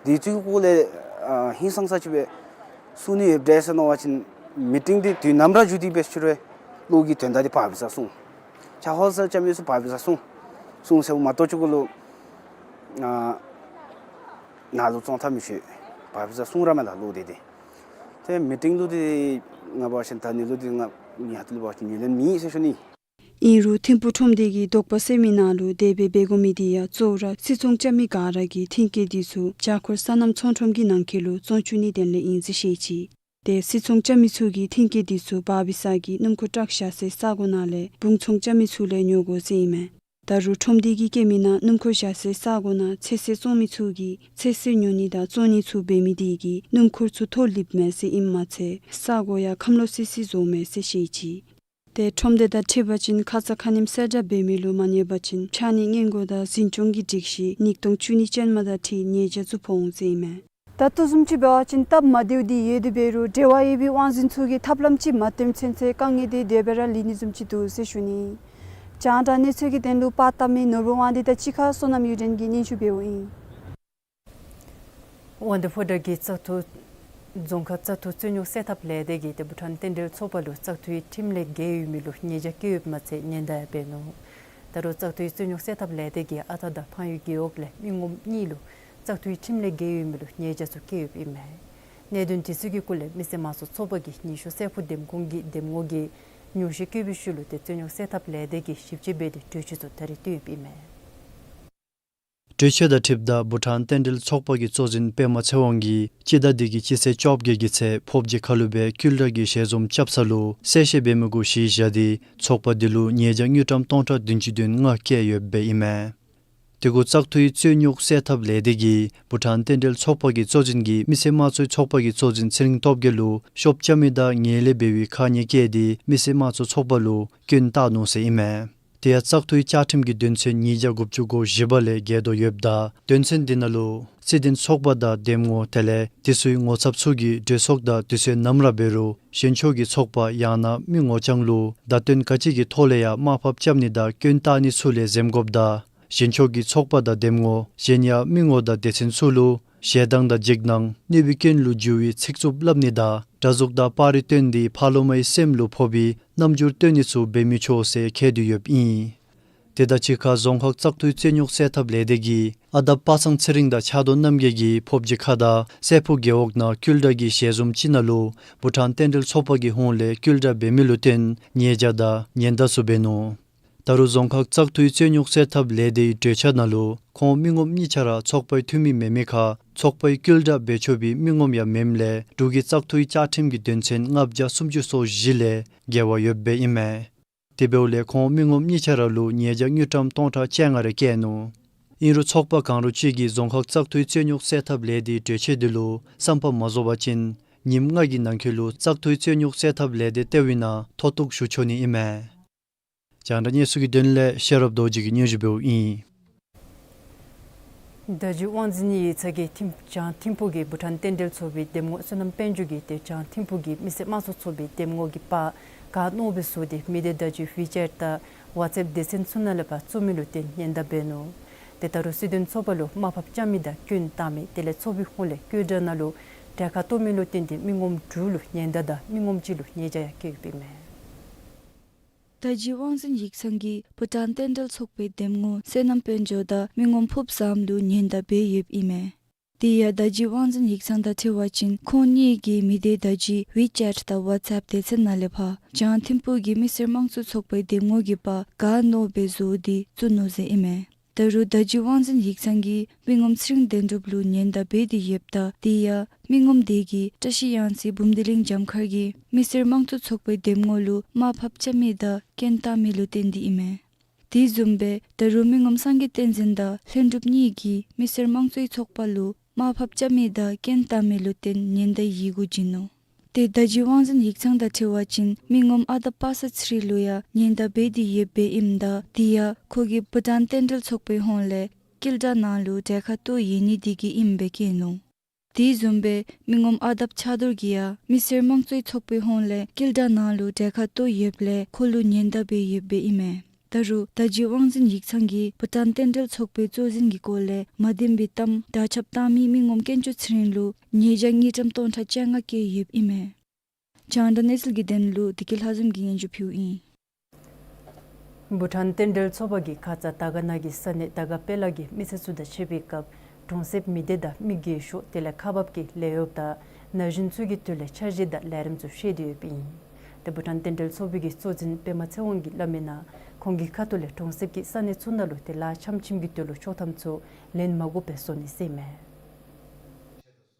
དེ་ཚུ་གི་སྐོར་ལས་ཨ་ཧིང་སངས་ས་ཅིག་སྦེ་གསུང་ནི་ཡོདཔ་འདྲས་ཟེར་མནོ་བ་ཅིན་མི་ཊིང་འདི་དུས་ནམ་ར་མཇུག་སྡུད་འབད་ཞིནམ་ལས་ལོག་གི་དོན་དག་འདི་བར་བའི་ས་སོང་། ཆ་ཧོལ་སེལ་རྐྱབ་མི་ཚུ་བར་བའི་ས་སོང་སོང་ཟེརཝ་མ་གཏོགས་ཅིག་གུ་ལུ་ཨ་ནཱ་ལུ་བཙོང་ཐབས་མི་ཆོག། བར་བའི་ས་སོང་ར་མས་ལགས་ལོག་སྟེ་ཏེ། ཏེ་མི་ཊིང་ལུ་འདི་ང་འབད་བ་ཅིན་ད་ཨ་ནི་ལུ་འདི་ང་ངེའི་ཁ་ཐུག་ལས་འབད་བ་ཅིན་ངོས་ལེན་མེད་ཟེར་ཞུ་ནི། ཨིན་རུང་ཐིམ་ཕུག་ཁྲོམ་སྡེ་གིས་དོགས་པ་སེལ་མི་ནང་ལུ་དེ་སྦེ་འབད་དགོ་མི་འདི་ཡང་གཙོ་བོ་ར་སིལ་ཚོང་རྐྱབ་མི་ག་ར་གིས་ཐོན་སྐྱེད་འདི་ཚུ་བྱ་འཁོར་སོ་ནམ་ཚོང་ཁྲོམ་གྱི་ནང་འཁོད་ལུ་བཙོང་བཅུག་ནིའི་དོན་ལས་ཨིན་ཟེར་བཤད་ཅི། ཏེ་སིལ་ཚོང་རྐྱབ་མི་ཚུ་གིས་ཐོན་སྐྱེད་འདི་ཚུ་བར་བའི་ས་གི་སྣུམ་འཁོར་ཊག་བཞག་སའི་ས་གོ་ནང་ལས་སྦུང་ཚོང་རྐྱབ་མི་ཚུ་ལས་ཉོ་དགོ་ཟེར་ཨིན་མས། ད་རུང་ཁྲོམ་སྡེ་གིས་བཀོད་མི་ནང་སྣུམ་འཁོར་བཞག་སའི་ས་གོ་ནང་ཚོད་བསྲེ་བཙོང་མི་ཚུ་གིས་ཚོད་བསྲེ་ཉོ་ནི་དང་བཙོང་ནི་ཚུ་འབད་མི་འདི་གིས་སྣུམ་འཁོར་ཚུ་མཐོ་ལུསཔ་མས་ཟེར་ཨིནམ་མ་ཚད་ས་གོ་ཡང་ཁམས་ལོག་སི་སི་བཟོཝ་མས་ཟེར་བཤད་ཅི། ཏེ་ཁྲོམ་སྡེ་དང་འཁྲིལ་བ་ཅིན་ཁ་ཙ་ཁ་ཉིནམ་གསལ་བསྒྲགས་འབད་མི་ལུ་མ་ཉན་པ་ཅིན་ཕྱགས་སྙིགས་སྔོན་འགོག་དང་འཛིན་སྐྱོང་གི་སྒྲིག་གཞི་ཉིས་སྟོང་བཅུ་གཉིས་ཅན་མ་དང་འཁྲིལ་ཉེས་བྱ་ཚུ་ཕོག་འོང་ཟེར་ཨིན་མས། ད་ལྟོ་བཟུམ་ཅིག་འབད་བ་ཅིན་སྟབས་མ་བདེཝ་འདི་ཡོད་དེ་འབད་རུང་འབྲེལ་བ་ཡོད་པའི་དབང་འཛིན་ཚུ་གིས་ཐབས་ལམ་ཅིག་མ་སྟོནམ་ཚུན་ཚོད་དཀའ་ངལ་འདི་དེ་སྦེ་ར་ལུས་ནི་བཟུམ་ཅིག་འདུག་ཟེར་ཞུ་ནི། རྒྱང་བསྒྲགས་གནས་ཚུལ་གྱི་དོན་ལུ་པར་བཏབ་མི་ནོར་བུ་དབང་འདུས་དང་གཅིག་ཁར་བསོད་ནམས་གཡུ་སྒྲོན་གྱིས་སྙན་ཞུ་འབདཝ་ཨིན། དབང་འདུས་ཕོ་བྲང་གི་བཙག་འཐུ་རྫོང་ཁག་བཙག་འཐུ་རྩོད་རྙོག་སེལ་ཐབས་ལས་སྡེ་གིས་ཏེ་བྷུ་ཊཱན་རྟེན་འབྲེལ་ཚོགས་པ་ལུ་བཙག་འཐུའི་ཁྲིམས་ལས་འགལ་ཡོད་མི་ལུ་ཉེས་བྱ་བཀལ་ཡོདཔ་མ་ཚད་ཉེན་བརྡ་ཡང་འབད་ནུག། ད་རུང་བཙག་འཐུའི་རྩོད་རྙོག་སེལ་ཐབས་ལས་སྡེ་གིས་ཨ་རྟག་དང་འཕང་ཡུལ་རྒེད་འོག་ལས་མི་ངོམ་གཉིས་ལུ་བཙག་འཐུའི་ཁྲིམས་ལས་འགལ་ཡོད་མི་ལུ་ཉེས་བྱ་ཚུ་བཀལ་ཡོདཔ་ཨིན་མས། གནད་དོན་དེ་ཚུ་གི་སྐོར་ལས་མི་སེར་དམངས་གཙོ་ཚོགས་པ་གི་ཉེ་ཤོས་སྲས་ཕུག་འདེམས་ཁོངས་ཀྱི་འདེམས་ངོ་གིས་ཉུང་བཤད་བཀོད་པའི་ཤུལ་ལུ་ཏེ་རྩོད་རྙོག་སེལ་ཐབས་ལས་སྡེ་གིས་ཞིབ་དཔྱད་འབད་དེ་གྲོས་ཆོད་ཚུ་ད་རེས་བཏོན་ཡོདཔ་ཨིན་མས། གྲོས་ཆོད་དང་འཁྲིལཝ་ད་བྷུ་ཊཱན་རྟེན་འབྲེལ་ཚོགས་པ་གི་གཙོ་འཛིན་པདྨ་ཚེ་དབང་གིས་སྤྱི་ཟླ་འདི་གི་སྤྱི་ཚེས་བཅོ་བརྒྱད་ཀྱི་ཚེ་ཕོབ་རྒྱལ་ཁབ་ལུ་སྦེ་ཀུན་ར་གི་ཞལ་འཛོམས་རྐྱབ་ས་ལུ་གསལ་བཤད་འབད་མི་གུ་གཞི་བཞག་སྟེ་ཚོགས་པ་འདི་ལུ་ཉེས་བྱ་དངུལ་ཀྲམ་སྟོང་ཕྲག་བདུན་ཅུ་དོན་ལྔ་བཀལ་ཡོདཔ་ཨིན་མས། དེ་གུ་བཙག་འཐུའི་རྩོད་རྙོག་སེལ་ཐབས་ལས་སྡེ་གིས་བྷུ་ཊཱན་རྟེན་འབྲེལ་ཚོགས་པ་གི་གཙོ་འཛིན་གྱིས་མི་སེར་དམངས་གཙོའི་ཚོགས་པ་གི་གཙོ་འཛིན་ཚེ་རིང་སྟོབས་རྒྱལ་ལུ་ཤོབ་རྐྱབ་མི་དང་ངན་ལྷད་འབད་བའི་ཁ་ཉེས་བཀལ་ཏེ་མི་སེར་དམངས་གཙོ་ཚོགས་པ་ལུ་སྐྱོན་བཏགས་ནུག་ཟེར་ཨིན་མས། དེ་ཡང་བཙག་འཐུའི་བཅའ་ཁྲིམས་ཀྱི་དོན་ཚན་ཉིས་བརྒྱ་དགུ་བཅུ་གོ་བཞི་པ་ལས་འགལ་དོ་ཡོདཔ་ད་དོན་ཚན་འདི་ནང་ལུ་སྲིད་དོན་ཚོགས་པ་དང་འདེམས་ངོ་དེ་ལས་དེ་ཚུའི་ངོ་ཚབ་ཚུ་གིས་གྲོས་ཚོགས་དང་དུས་ཚོད་ནམ་ར་འབད་རུང་གཞན་ཕྱོགས་ཀྱི་ཚོགས་པ་ཡང་ན་མི་ངོ་རྐྱང་ལུ་བརྡ་སྟོན་ག་ཅི་གི་ཐོག་ལས་ཡང་དམའ་ཕབ་རྐྱབ་ནི་དང་སྐྱོན་བཏགས་ནི་ཚུ་ལས་འཛེམ་དགོཔ་དང་གཞན་ཕྱོགས་ཀྱི་ཚོགས་པ་དང་འདེམས་ངོ་གཞན་ཡང་མི་ངོ་དང་སྡེ་ཚན་ཚུ་ལུ་ཞེ་སྡང་དང་འཇིགས་སྣང་གནོད་པའི་སྐྱོན་ལུ་འགྱུར་བའི་ཚིག་རྩུབ་སླབ་ནི་དང་འདྲ་གཟུགས་དང་པར་རིས་སྟོན་ཏེ་ཕར་ལོགས་མའི་སེམས་ལུ་ཕོག་པའི་རྣམ་འགྱུར་སྟོན་ནི་ཚུ་འབད་མི་ཆོག་ཟེར་འཁོད་དེ་ཡོདཔ་ཨིན། དེ་དང་གཅིག་ཁར་རྫོང་ཁག་བཙག་འཐུའི་རྩོད་རྙོག་སེལ་ཐབས་ལས་སྡེ་གིས་ཨ་དབ་པ་སངས་ཚེ་རིང་དང་ཕྱག་རྡོར་རྣམ་རྒྱལ་གྱི་ཕོབ་སྦྱིས་ཁ་དང་སྲས་ཕུག་རྒེད་འོག་ནང་ཀུལ་ཌ་གི་ཞལ་འཛོམས་ཅིག་ནང་ལུ་བྷུ་ཊཱན་རྟེན་འབྲེལ་ཚོགས་པ་གི་ཧོངས་ལས་ཀུལ་ཌ་འབད་མི་ལུ་བརྟེན་ཉེས་བྱ་དང་ཉེན་བརྡ་ཚུ་འབད་ནུག། ད་རུང་རྫོང་ཁག་བཙག་འཐུའི་རྩོད་རྙོག་སེལ་ཐབས་ལས་སྡེའི་གྲོས་འཆར་ནང་ལུ་ཁོང་མི་ངོམ་གཉིས་ཆ་ར་ཚོགས་པའི་འཐུས་མི་མེན་མི་ཁར་ཚོགས་པའི་ཀུལ་ཌ་འབད་ཆོག་པའི་མི་ངོམ་ཡང་མེནམ་ལས་འབྲུག་གི་བཙག་འཐུའི་བཅའ་ཁྲིམས་ཀྱི་དོན་ཚན་ལྔ་བརྒྱ་སུམ་ཅུ་སོ་བཞི་ལས་འགལ་བ་ཡོདཔ་སྦེ་ཨིན་མས། དེ་འབདཝ་ལས་ཁོང་མི་ངོམ་གཉིས་ཆ་ར་ལུ་ཉེས་བྱ་དངུལ་ཀྲམ་སྟོང་ཕྲག་བཅོ་ལྔ་རེ་བཀལ་ནུག། ཨིན་རུང་ཚོགས་པ་གང་རུང་ཅིག་གིས་རྫོང་ཁག་བཙག་འཐུའི་རྩོད་རྙོག་སེལ་ཐབས་ལས་སྡེའི་གྲོས་ཆོད་འདི་ལུ་བསམ་པ་མ་རྫོགས་པ་ཅིན་ཉིནམ་ལྔ་གི་ནང་འཁོད་ལུ་བཙག་འཐུའི་རྩོད་རྙོག་སེལ་ཐབས་ལས་སྡེ་ལྟེ་བའི་ནང་མཐོ་གཏུགས་ཞུ་ཆོག་ནི་ཨིན་མས། རྒྱང་བསྒྲགས་གནས་ཚུལ་གྱི་དོན་ལས་ཤེས་རབ་རྡོ་རྗེ་གིས་སྙན་ཞུ་འབདཝ་ཨིན། རྡོ་རྗེ་དབང་འཛིན་ཡིག་ཚང་གིས་ཐིམ་བྱང་ཐིམ་ཕུག་གི་བྷུ་ཊཱན་རྟེན་འབྲེལ་ཚོགས་པའི་འདེམས་ངོ་བསོད་ནམས་དཔལ་འབྱོར་གྱིས་ཏེ་བྱང་ཐིམ་ཕུག་གི་མི་སེར་དམངས་གཙོ་ཚོགས་པའི་འདེམས་ངོ་གི་པར་ག་མནོ་བའི་བཟོ་སྟེ་མི་སྡེ་བརྡ་བརྒྱུད་ཝི་ཅེཊ་དང་ཝཊས་ཨེཔ་སྡེ་ཚན་ཚུ་ནང་ལས་ཕར་བཙུགས་མི་ལུ་བརྟེན་ཉེན་བརྡ་འབད་ནུག། ཏེ་ད་རུང་སྲིད་དོན་ཚོགས་པ་ལུ་དམའ་ཕབ་རྐྱབ་མི་དང་སྐྱོན་བཏགས་མི་དེ་ལས་ཚོགས་པའི་ཧོངས་ལས་ཀུལ་ཌ་ནང་ལུ་གྲལ་ཁར་གཏོགས་མི་ལུ་བརྟེན་ཏེ་མི་ངོམ་དྲུག་ལུ་ཉེན་བརྡ་དང་མི་ངོམ་གཅིག་ལུ་ཉེས་བྱ་ཡང་བཀལ་ཡོདཔ་ཨིན་མས། རྡོ་རྗེ་དབང་འཛིན་ཡིག་ཚང་གིས་བྷུ་ཊཱན་རྟེན་འབྲེལ་ཚོགས་པའི་འདེམས་ངོ་བསོད་ནམས་དཔལ་འབྱོར་དང་མི་ངོམ་ཕུབ་བཟངམ་ལུ་ཉེན་བརྡ་འབད་ཡོདཔ་ཨིན་མས། དེ་ཡང་རྡོ་རྗེ་དབང་འཛིན་ཡིག་ཚང་དང་འཁྲིལ་བ་ཅིན་ཁོང་གཉིས་ཀྱིས་མི་སྡེ་བརྡ་བརྒྱུད་ཝི་ཅེཊ་དང་ཝཊས་ཨེཔ་སྡེ་ཚན་ནང་ལས་ཕར་བྱང་ཐིམ་ཕུག་གི་མི་སེར་དམངས་གཙོ་ཚོགས་པའི་འདེམས་ངོ་གི་པར་ག་མནོ་བའི་བཟོ་སྟེ་བཙུགས་ནུག་ཟེར་ཨིན་མས། ད་རུང་རྡོ་རྗེ་དབང་འཛིན་ཡིག་ཚང་གིས་མི་ངོམ་ཚེ་རིང་དོན་གྲུབ་ལུ་ཉེན་བརྡ་འབད་དེ་ཡོདཔ་ད་དེ་ཡང་མི་ངོམ་དེ་གིས་བཀྲ་ཤིས་གཡང་རྩེ་འབུམ་སྡེ་གླིང་འཇམ་མཁར་གྱི་མི་སེར་དམངས་གཙོ་ཚོགས་པའི་འདེམས་ངོ་ལུ་དམའ་ཕབ་རྐྱབ་མི་དང་སྐྱོན་བཏགས་མི་ལུ་བརྟེན་ཏེ་ཨིན་མས། དེ་བཟུམ་སྦེ་ད་རུང་མི་ངོམ་སངས་རྒྱས་བསྟན་འཛིན་དང་ལྷུན་གྲུབ་གཉིས་ཀྱིས་མི་སེར་དམངས་གཙོའི་ཚོགས་པ་ལུ་དམའ་ཕབ་རྐྱབ་མི་དང་སྐྱོན་བཏགས་མི་ལུ་བརྟེན་ཉེན་བརྡ་ཡི་གུ་བྱིན་ནུག། ཏེ་རྡོ་རྗེ་དབང་འཛིན་ཡིག་ཚང་དང་འཁྲིལ་བ་ཅིན་མི་ངོམ་ཨ་དབ་པ་སངས་ཚེ་རིང་ལུ་ཡང་ཉེན་བརྡ་འབད་དེ་ཡོདཔ་སྦེ་ཨིནམ་ད་དེ་ཡང་ཁོ་གིས་བྷུ་ཊཱན་རྟེན་འབྲེལ་ཚོགས་པའི་ཧོངས་ལས་ཀུལ་ཌ་ནང་ལུ་གྲལ་ཁར་གཏོགས་ཡོད་ནི་དེ་གིས་ཨིནམ་སྦེ་བཀོད་ནུག། དེ་བཟུམ་སྦེ་མི་ངོམ་ཨ་དབ་ཕྱག་རྡོར་གྱིས་ཡང་མི་སེར་དམངས་གཙོའི་ཚོགས་པའི་ཧོངས་ལས་ཀུལ་ཌ་ནང་ལུ་གྲལ་ཁར་གཏོགས་ཡོདཔ་ལས་ཁོ་ལུ་ཉེན་བརྡ་འབད་ཡོདཔ་སྦེ་ཨིན་མས། ད་རུང་རྡོ་རྗེ་དབང་འཛིན་ཡིག་ཚང་གིས་བྷུ་ཊཱན་རྟེན་འབྲེལ་ཚོགས་པའི་གཙོ་འཛིན་གྱི་སྐོར་ལས་མ་བདེན་པའི་གཏམ་དྲག་ཁྱབ་བཏང་མི་མི་ངོམ་དཀོན་མཆོག་ཚེ་རིང་ལུ་ཉེས་བྱ་དངུལ་ཀྲམ་སྟོང་ཕྲག་བཅོ་ལྔ་བཀལ་ཡོདཔ་ཨིན་མས། རྒྱང་བསྒྲགས་གནས་ཚུལ་གྱི་དོན་ལུ་བདེ་སྐྱིད་ལྷ་འཛོམས་ཀྱིས་སྙན་ཞུ་ཕུལཝ་ཨིན། བྷུ་ཊཱན་རྟེན་འབྲེལ་ཚོགས་པ་གིས་ཁ་ཙ་དར་དཀར་ན་གི་ས་གནས་དར་དཀར་དཔལ་ལ་གི་མི་སེར་ཚུ་དང་ཕྱད་པའི་སྐབས་གྲོང་གསེབ་མི་སྡེ་དང་མི་སྒེར་ཤོག་དེ་ལས་ཁག་འབག་གི་ལས་གཡོགཔ་དང་ན་གཞོན་ཚུ་གི་དོན་ལས་འཆར་གཞི་དང་ལས་རིམ་ཚུ་བཤད་དེ་ཡོདཔ་ཨིན། ཏེ་བྷུ་ཊཱན་རྟེན་འབྲེལ་ཚོགས་པའི་གི་གཙོ་འཛིན་པདྨ་ཚེ་དབང་གིས་སླབ་མིའི་ནང་ཁོང་གི་ཁ་ཐུག་ལས་གྲོང་གསེབ་ཀྱི་ས་གནས་ཚུ་ནང་ལུ་ཏེ་ལཱ་འཆམ་འཆམ་གྱི་དོན་ལུ་ཆོག་ཐམ་ཚུ་ལེན་མ་དགོཔ་སྦེ་བཟོ་ནི་ཟེར་ཨིན་མས།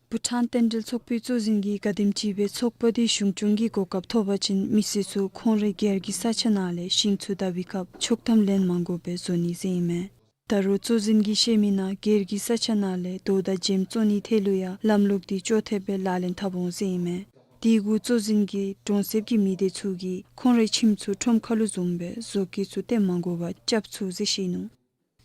བྷུ་ཊཱན་རྟེན་འབྲེལ་ཚོགས་པའི་གཙོ་འཛིན་གྱིས་ག་དེམ་ཅིག་སྦེ་ཚོགས་པ་དེ་གཞུང་སྐྱོང་གི་གོ་སྐབས་ཐོབ་པ་ཅིན་མི་སེར་ཚུ་ཁོང་རའི་སྒེར་གྱི་ས་ཆ་ནང་ལས་ཤིང་ཚུ་བཏབ་པའི་སྐབས་ཆོག་ཐམ་ལེན་མ་དགོཔ་སྦེ་བཟོ་ནི་ཟེར་ཨིན་མས། ད་རུང་གཙོ་འཛིན་གྱིས་བཤད་མིའི་ནང་སྒེར་གྱི་ས་ཆ་ནང་ལས་རྡོ་དང་བྱེམ་བཙོང་ནི་ཐད་ལུ་ཡང་ལམ་ལུགས་དེ་ཅོག་འཐདཔ་སྦེ་ལག་ལེན་འཐབ་འོང་ཟེར་ཨིན་མས། དེ་གུ་གཙོ་འཛིན་གྱིས་གྲོང་གསེབ་ཀྱི་མི་སྡེ་ཚུ་གིས་ཁོང་རའི་ཁྱིམ་ཚུ་ཁྲོམ་ཁ་ལུ་བཟུམ་སྦེ་བཟོ་བཀོད་ཚུ་སྟོན་མ་དགོ་པར་རྐྱབ་ཚུགས་ཟེར་བཤད་ནུག།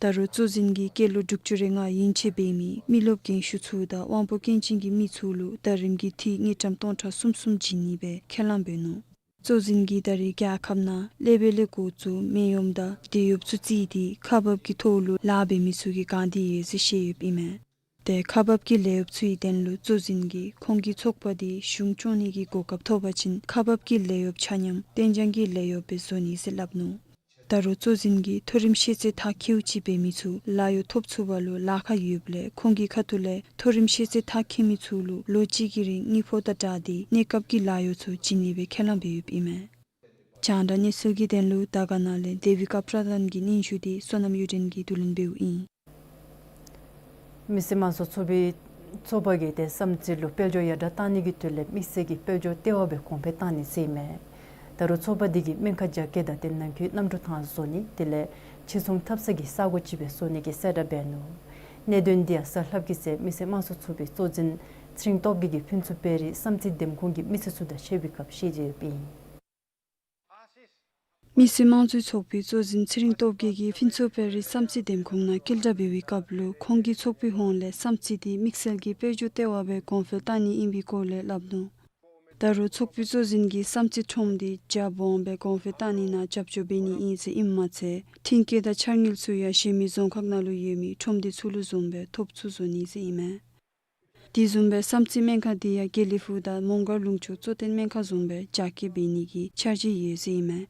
ད་རུང་གཙོ་འཛིན་གྱིས་སྐྱེས་ལོ་དྲུག་ཅུ་རེ་ལྔ་ཡན་ཆད་འབད་མི་མི་རློབས་རྒན་ཤོས་ཚུ་དང་དབང་པོ་སྐྱོན་ཅན་གྱི་མི་ཚུ་ལུ་ཟླ་རིམ་གྱི་འཐུས་དངུལ་ཀྲམ་སྟོང་ཕྲག་གསུམ་གསུམ་བྱིན་ནི་སྦེ་ཁས་བླངས་འབད་ནུག། གཙོ་འཛིན་གྱིས་ད་རེས་རྒྱལ་ཁབ་ནང་ཀླད་པའི་ལས་འགོ་བཙུགས་མི་ཡོངས་དང་དེད་གཡོགཔ་ཚུ་བརྩིས་ཏེ་ཁག་འབག་གི་ཐོག་ལུ་ལཱ་འབད་མི་ཚུ་གིས་གང་སྟེ་ཡོད་ཟེར་བཤད་ཡོདཔ་ཨིན་མས། ཏེ་ཁག་འབག་གི་ལས་གཡོགཔ་ཚུའི་དོན་ལུ་གཙོ་འཛིན་གྱིས་ཁོང་གི་ཚོགས་པ་དེ་གཞུང་སྐྱོང་ནི་གི་གོ་སྐབས་ཐོབ་པ་ཅིན་ཁག་འབག་གི་ལས་གཡོགཔ་ཆ་མཉམ་གཏན་འཇགས་ཀྱི་ལས་གཡོགཔ་སྦེ་བཟོ་ནི་ཟེར་སླབ་ནུག། ད་རུང་གཙོ་འཛིན་གྱིས་མཐོ་རིམ་ཤེས་ཚད་མཐར་འཁྱོལ་ཅིག་འབད་མི་ཚུ་ལཱ་གཡོག་ཐོབ་ཚུགས་པ་ལུ་ལཱ་ཁག་ཡོདཔ་ལས་ཁོང་གི་ཁ་ཐུག་ལས་མཐོ་རིམ་ཤེས་ཚད་མཐར་འཁྱོལ་མི་ཚུ་ལུ་ལོ་གཅིག་གི་རིང་དངུལ་ཕོགས་དང་སྦྲགས་ཏེ་གནས་སྐབས་ཀྱི་ལཱ་གཡོག་ཚུ་བྱིན་ནི་སྦེ་ཁས་བླངས་འབད་ཡོདཔ་ཨིན་མས། རྒྱང་བསྒྲགས་གནས་ཚུལ་གྱི་དོན་ལུ་དར་དཀར་ན་ལས་དེ་བི་ཀ་པྲ་དཱན་གྱིས་སྙན་ཞུ་དེ་བསོད་ནམས་གཡུ་སྒྲོན་གྱིས་བསྡུ་ལེན་འབདཝ་ཨིན། མི་སེར་དམངས་གཙོ་ཚོགས་པའི་ཚོགས་པ་གིས་ཏེ་བསམ་རྩེ་ལུ་དཔལ་འབྱོར་ཡར་དྲག་གཏང་ནི་གི་དོན་ལས་དམིགས་བསལ་གྱི་དཔལ་འབྱོར་ལྟེ་བ་སྦེ་གོང་འཕེལ་བཏང་ནི་ཟེར་ཨིན་མས། ད་རུང་ཚོགས་པ་དེ་གིས་སྨན་ཁང་རྒྱ་བསྐྱེད་དང་ཏེ་ནང་འཁོད་གནམ་གྲུ་ཐང་བཟོ་ནི་དེ་ལས་ཕྱིར་ཚོང་འཐབ་ས་གི་ས་གོ་ཅིག་སྦེ་བཟོ་ནི་གི་གསལ་བསྒྲགས་འབད་ནུག། གནད་དོན་འདི་ཡང་གཟའ་ལྷགཔ་གི་ཚེ་མི་སེར་དམངས་གཙོ་ཚོགས་པའི་གཙོ་འཛིན་ཚེ་རིང་སྟོབས་རྒྱས་ཀྱིས་ཕུན་ཚོགས་དཔལ་རི་བསམ་རྩེ་འདེམས་ཁོངས་ཀྱི་མི་སེར་ཚུ་དང་ཕྱད་པའི་སྐབས་བཤད་དེ་ཡོདཔ་ཨིན། མི་སེར་དམངས་གཙོའི་ཚོགས་པའི་གཙོ་འཛིན་ཚེ་རིང་སྟོབས་རྒྱས་ཀྱིས་ཕུན་ཚོགས་དཔལ་རི་བསམ་རྩེ་འདེམས་ཁོངས་ནང་སྐྱེལ་བསྒྲགས་འབད་བའི་སྐབས་ལུ་ཁོང་གི་ཚོགས་པའི་ཧོངས་ལས་བསམ་རྩེ་དེ་དམིགས་བསལ་གྱི་དཔལ་འབྱོར་ལྟེ་བ་སྦེ་གོང་འཕེལ་བཏང་ནི་ཨིན་པའི་སྐོར་ལས་སླབ་ནུག། ད་རུང་ཚོགས་པའི་གཙོ་འཛིན་གྱིས་བསམ་རྩེ་ཁྲོམ་སྡེ་རྒྱ་སྦོམ་སྦེ་གོང་འཕེལ་བཏང་ནི་ནང་རྒྱབ་སྐྱོར་འབད་ནི་ཨིན་ཟེར་ཨིནམ་མ་ཚད་ཁྲིམས་བཀོད་དང་འཆར་དངུལ་ཚུ་ཡང་གཞན་མི་རྫོང་ཁག་ནང་ལུ་ཡོད་མི་ཁྲོམ་སྡེ་ཚུ་ལུ་བཟུམ་སྦེ་ཐོབ་ཚུགས་བཟོ་ནི་ཟེར་ཨིན་མས། དེ་བཟུམ་སྦེ་བསམ་རྩེ་སྨན་ཁང་དེ་ཡང་དགེ་ལེགས་ཕུག་དང་མོང་སྒར་ལུང་ཕྱོགས་གཙོ་བསྟེན་སྨན་ཁང་བཟུམ་སྦེ་རྒྱ་བསྐྱེད་འབད་ནི་གི་འཆར་གཞི་ཡོད་ཟེར་ཨིན་མས།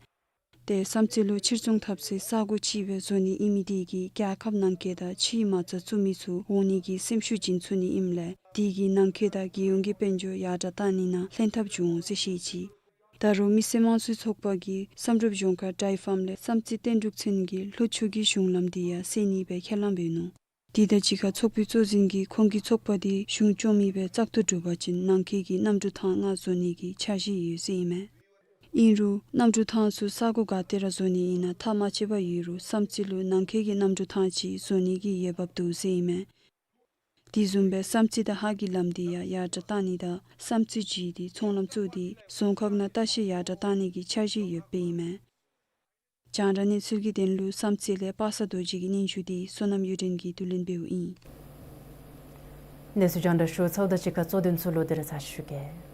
ཏེ་བསམ་རྩེ་ལུ་ཕྱིར་ཚོང་འཐབ་སའི་ས་གོ་ཅིག་སྦེ་བཟོ་ནི་ཨིན་མི་དེ་གིས་རྒྱལ་ཁབ་ནང་འཁོད་དང་ཕྱིའི་མ་རྩ་བཙུགས་མི་ཚུ་འོང་ནི་གི་སེམས་ཤུགས་བྱིན་ཚུགས་ནི་ཨིནམ་ལས་དེ་གིས་ནང་འཁོད་དང་རྒྱལ་ཡོངས་ཀྱི་དཔལ་འབྱོར་ཡར་དྲག་གཏང་ནི་ནང་ལྷན་ཐབས་འབྱུང་འོང་ཟེར་བཤད་ཅི། ད་རུང་མི་སེར་དམངས་གཙོའི་ཚོགས་པ་གིས་བསམ་གྲུབ་ལྗོངས་མཁར་ཌའི་ཕཱམ་ལས་བསམ་རྩེ་བསྟན་འབྲུག་ཚུན་གྱི་ལྷོ་ཕྱོགས་ཀྱི་གཞུང་ལམ་དེ་ཡང་སེལ་ནི་སྦེ་ཁས་བླངས་འབད་ནུག། དེ་དང་གཅིག་ཁར་ཚོགས་པའི་གཙོ་འཛིན་གྱིས་ཁོང་གི་ཚོགས་པ་དེ་གཞུང་སྐྱོང་མི་སྦེ་བཙག་འཐུ་གྲུབ་པ་ཅིན་ནང་འཁོད་ཀྱི་གནམ་གྲུ་ཐང་ལྔ་བཟོ་ནི་གི་འཆར་གཞི་ཡོད་ཟེར་ཨིན་མས། ཨིན་རུང་གནམ་གྲུ་ཐང་ཚུ་ས་གོ་ག་ཏེ་ར་བཟོ་ནི་ཨིན་ན་ཐག་མ་ཆོད་པར་ཡོད་རུང་བསམ་རྩེ་ལུ་ནང་འཁོད་ཀྱི་གནམ་གྲུ་ཐང་ཅིག་བཟོ་ནི་གི་འོས་འབབ་འདུག་ཟེར་ཨིན་མས། དེ་བཟུམ་སྦེ་བསམ་རྩེ་དང་ཧཱ་གི་ལམ་དེ་ཡང་ཡར་དྲག་གཏང་ནི་དང་བསམ་རྩེ་ཇི་དེ་ཚོང་ལམ་བཙུགས་ཏེ་རྫོང་ཁག་ནང་ལྟ་བཤལ་ཡར་དྲག་གཏང་ནི་གི་འཆར་གཞི་ཡོདཔ་ཨིན་མས། རྒྱང་བསྒྲགས་གནས་ཚུལ་གྱི་དོན་ལུ་བསམ་རྩེ་ལས་པ་སངས་རྡོ་རྗེ་གི་སྙན་ཞུ་དེ་བསོད་ནམས་གཡུ་སྒྲོན་གྱིས་བསྡུ་ལེན་འབདཝ་ཨིན། གནས་ཚུལ་རྒྱང་བསྒྲགས་ཞུ་ཚརཝ་དང་གཅིག་ཁར་གཙོ་དོན་ཚུ་ལོག་སྟེ་ར་ཚར་ཞུ་གེ།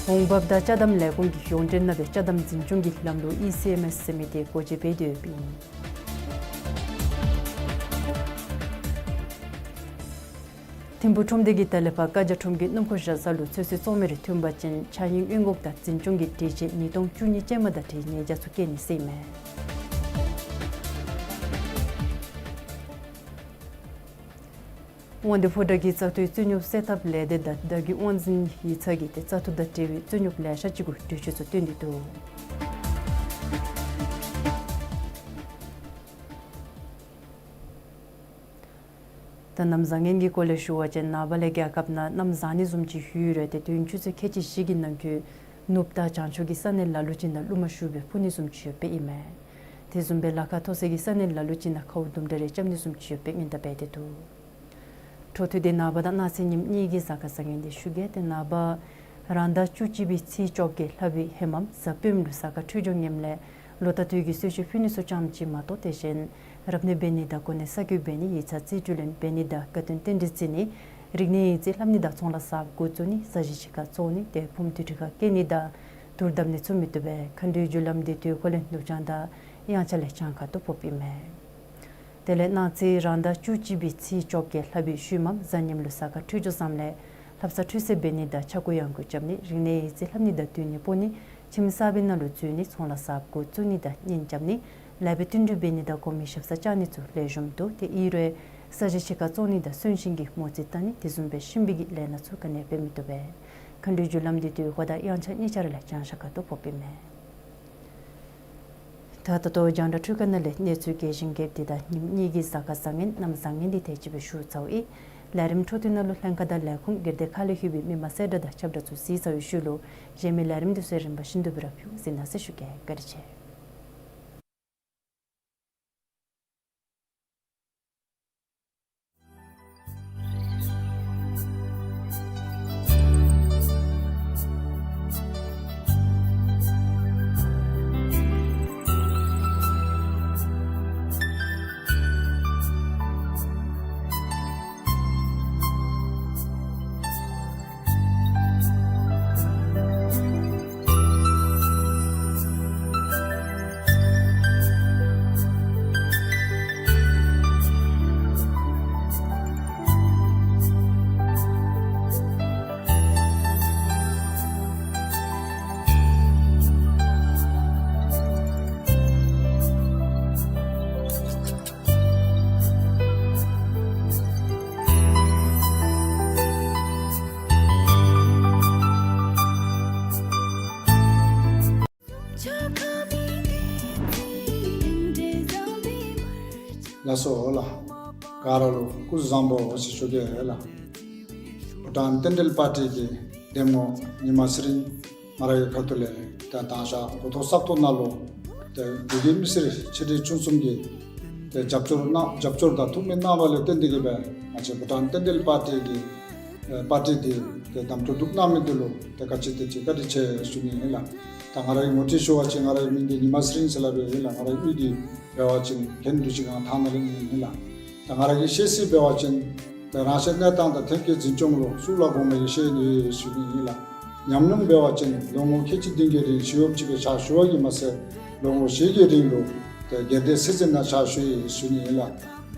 འོང་འབབ་དང་ཅ་དམ་ལས་ཁུངས་ཀྱིས་ཡོངས་འབྲེལ་ནང་སྦེ་ཅ་དམ་འཛིན་སྐྱོང་གི་ལམ་ལུགས་ཨི་སི་ཨེམ་ཨེསི་ཟེར་མི་དེ་སྒོ་འབྱེད་འབད་དེ་ཡོདཔ་ཨིན། ཐིམ་ཕུག་ཁྲོམ་སྡེ་གིས་ད་ལས་ཕར་བཀའ་རྒྱ་ཁྲོམ་གྱི་སྣུམ་འཁོར་བཞག་ས་ལུ་ཚོད་བསྲེ་བཙོང་མི་རེ་ཐོན་པ་ཅིན་ཕྱགས་སྙིགས་སྔོན་འགོག་དང་འཛིན་སྐྱོང་གི་སྒྲིག་གཞི་ཉིས་སྟོང་བཅུ་གཉིས་ཅན་མ་དང་འཁྲིལ་ཉེས་བྱ་ཚུ་བཀལ་ནི་ཟེར་ཨིན་མས། དབང་འདུས་ཕོ་བྲང་གི་བཙག་འཐུའི་རྩིས་རྙོག་སེལ་ཐབས་ལས་སྡེ་དང་བདག་རྒྱུད་དབང་འཛིན་ཡིག་ཚང་གིས་ཏེ་བཙག་འཐུ་དང་འབྲེལ་བའི་རྩིས་རྙོག་ལེ་ཤ་ཅིག་གུ་གྲོས་ཆོད་ཚུ་བཏོན་ཏེ་འདུག། ད་གནམ་བཟང་ངན་གྱི་སྐོར་ལས་ཞུ་བ་ཅིན་ནངས་པ་ལས་རྒྱལ་ཁབ་ནང་གནམ་བཟང་ནི་བཟུམ་ཅིག་ཡོད་རུང་ཏེ་དུས་ཡུན་ཆུ་ཚོད་ཁལ་གཅིག་བཞི་གི་ནང་འཁོད་ནུབ་དང་བྱང་ཕྱོགས་ཀྱི་ས་གནས་ལ་ལུ་ཅིག་ནང་རླུང་མ་ཤུགས་སྦེ་འཕུ་ནི་བཟུམ་ཅིག་ཡོདཔ་ཨིན་མས། དེ་བཟུམ་སྦེ་ལ་ཁ་མཐོ་ས་གི་ས་གནས་ལ་ལུ་ཅིག་ནང་ཁཝ་དུམ་གྲ་རེ་རྐྱབ་ནི་བཟུམ་ཅིག་ཡོདཔ་སྦེ་སྔོན་བརྡ་འབད་དེ་འདུག། འཕྲོ་མཐུད་དེ་ནངས་པ་དང་གནངས་ཚེ་ཉིནམ་གཉིས་ཀྱི་གཟའ་སྐར་བཟང་ངན་དེ་ཞུ་གེ། ཏེ་ནངས་པ་རང་ཟླ་བཅུ་གཅིག་པའི་ཚེས་བཅོ་བརྒྱད་ལྷག་པའི་ཧེ་མ་གཟའ་སྤེནམ་ལུ་གཟའ་སྐར་འཕྲོད་སྦྱོར་ངནམ་ལས་ལོ་ལྟར་དུས་ཀྱི་གསོལ་མཆོད་ཕུལ་ནི་ཚུ་ཙམ་ཅིག་མ་གཏོགས་དེ་བཞིན་རབ་གནས་འབད་ནི་དང་གོ་གནས་གསར་བསྐོ་འབད་ནི་ཡིག་ཚང་རྩིས་སྤྲོད་ལེན་འབད་ནི་དང་དགའ་སྟོན་རྟེན་འབྲེལ་བརྩི་ནི་རིག་གནས་ཡིག་རྩིས་ལྷབ་ནི་དང་ཚོང་ལཱ་གསརཔ་འགོ་བཙུགས་ནི་ས་གཞི་ཕྱི་ཁར་བཙོང་ནི་ཏེ་ཕུངམ་དུར་ཁྲོད་ཁར་བསྐྱལ་ནི་དང་དུར་བརྡབ་ནི་ཚུ་མི་བཏུབ་པས། མཁའ་འགྲོའི་རྒྱུ་ལམ་འདི་དུས་འཁོར་ལོའི་ནུབ་བྱང་དང་དབྱངས་འཆར་ལས་བྱང་ཁ་ཐུག་ཕོགཔ་ཨིན་མས། དེ་ལས་གནངས་ཚེ་རང་ཟླ་བཅུ་གཅིག་པའི་ཚེས་བཅོ་བརྒྱད་ལྷག་པའི་ཤུལ་མམ་གཟའ་ཉིམ་ལུ་གཟའ་སྐར་འཕྲོད་སྦྱོར་བཟངམ་ལས་ལྷ་བསངས་ཁྲུས་གསོལ་འབད་ནི་དང་ཕྱྭ་འགུགས་གཡང་འགུགས་རྐྱབ་ནི་རིག་གནས་ཡིག་རྩིས་ལྷབ་ནི་དང་འདུས་ནི་སྤོ་ནི་ཁྱིམ་གསར་པའི་ནང་ལུ་འཛུལ་ནི་ཚོང་ལཱ་གསརཔ་འགོ་བཙུགས་ནི་དང་གཉེན་རྐྱབ་ནི་ལེགས་པའི་བསྟུན་གྲོས་འབད་ནི་དང་གོང་མའི་ཞབས་སར་བཅར་ནི་ཚུ་ལེགས་ཤོམ་འདུག། ཏེ་ཨིན་རུང་ས་གཞི་ཕྱི་ཁར་བཙོང་ནི་དང་གསོན་གཤིན་གྱིས་མོ་རྩིས་བལྟ་ནི་དེ་བཟུམ་སྦེ་གཤིན་པོ་གི་ལས་སྣ་ཚུ་ག་ནི་འབད་མི་བཏུབ་པས། མཁའ་འགྲོའི་རྒྱུ་ལམ་འདི་དུས་འཁོར་དང་དབྱངས་འཆར་གཉིས་ཆ་ར་ལས་བྱང་ཤར་ཁ་ཐུག་ཕོགཔ་ཨིན་མས། ད་ད་ལྟོ་རྒྱང་བསྒྲགས་འཕྲུལ་ཁང་ནང་ལས་གནས་ཚུལ་རྒྱས་ཤིང་རྒྱསཔ་དེ་དང་ཉིནམ་གཉིས་ཀྱི་གཟའ་སྐར་བཟང་ངན་གནམ་བཟང་ངན་འདི་དེ་ཅིག་སྦེ་ཞུ་ཚརཝ་ཨིན། ལས་རིམ་འཕྲོ་མཐུད་ནང་ལུ་ལྷན་ཁག་དང་ལས་ཁུངས་སྒེར་སྡེ་ཁག་ལས་ལྷོད་པའི་མི་མང་གསལ་བསྒྲགས་དང་ཁྱབ་བསྒྲགས་ཚུ་གཟིགས་ཚར་བའི་ཤུལ་ལུ་གཞན་མི་ལས་རིམ་འདི་ཚུ་རིམ་པ་བཞིན་དུ་སྦེ་ར་ཕུལ་གཟིགས་གནང་ཟེར་ཞུ་གེ། བཀའ་དྲིན་ཆེ། ལགས་སོ་ལགས། ག་ར་ལུ་སྐུ་གཟུགས་བཟང་པོ་ཟེར་ཞུ་གེ་ལགས། བྷུ་ཊཱན་རྟེན་འབྲེལ་པར་ཊི་གི་འདེམས་ངོ་ཉི་མ་ཚེ་རིང་ང་ར་གི་ཁ་ཐུག་ལས་ཏེ་ད་ཞག་འགོ་ཐོག་ས་ཐོག་ནང་ལུ་ཏེ་བོད་ཀྱི་མི་སེར་ཆེ་འབྲིང་ཆུང་གསུམ་གྱིས་ཏེ་རྒྱབ་སྐྱོར་གནང་རྒྱབ་སྐྱོར་དང་ཐུགས་སྨོན་གནང་བ་ལས་བརྟེན་ཏེ་གིས་སྦེ་ང་བཅས་བྷུ་ཊཱན་རྟེན་འབྲེལ་པར་ཊི་གི་ཨེ་པར་ཊི་འདི་ཏེ་གདམ་འཐུ་གྲུབ་གནང་མི་འདི་ལུ་ཏེ་ག་ཅི་དེ་ཅིག་བཀའ་དྲིན་ཆེ་ཞུ་ནི་ཨིན་ལགས། ད་ང་ར་གིས་ངོ་སྤྲོད་ཞུ་བ་ཅིན་ང་ར་གི་མིང་འདི་ཉི་མ་ཚེ་རིང་ཟེར་སླབ་ཨིན་ལགས། ང་ར་གི་གཡུས་འདི་འབད་བ་ཅིན་གྱེན་འབྲུག་སྤྱི་ཁང་ཐང་ནང་ལས་ཨིན་ལགས། ད་ང་ར་གི་ཤེས་ཚད་འབད་བ་ཅིན་ཏེ་རང་གཤིས་གནས་སྟངས་དང་ཐོན་སྐྱེད་འཛིན་སྐྱོང་ལུ་ཤུགས་ལ་དགོངས་པའི་ཤེས་ཡོན་ཡོད་ཞུ་ནི་ཨིན་ལགས། ཉམས་མྱོང་འབད་བ་ཅིན་ལོ་ངོ་ཁལ་གཅིག་བདུན་གྱི་རིང་ཞི་གཡོགཔ་ཅིག་སྦེ་ཕྱག་ཞུ་བ་གིས་མ་ཚད་ལོ་ངོ་བཞི་གི་རིང་ལུ་ཏེ་སྒེར་སྡེ་སྲིད་འཛིན་ནང་ཕྱག་ཞུ་ཡི་ཞུ་ནི་ཨིན་ལགས།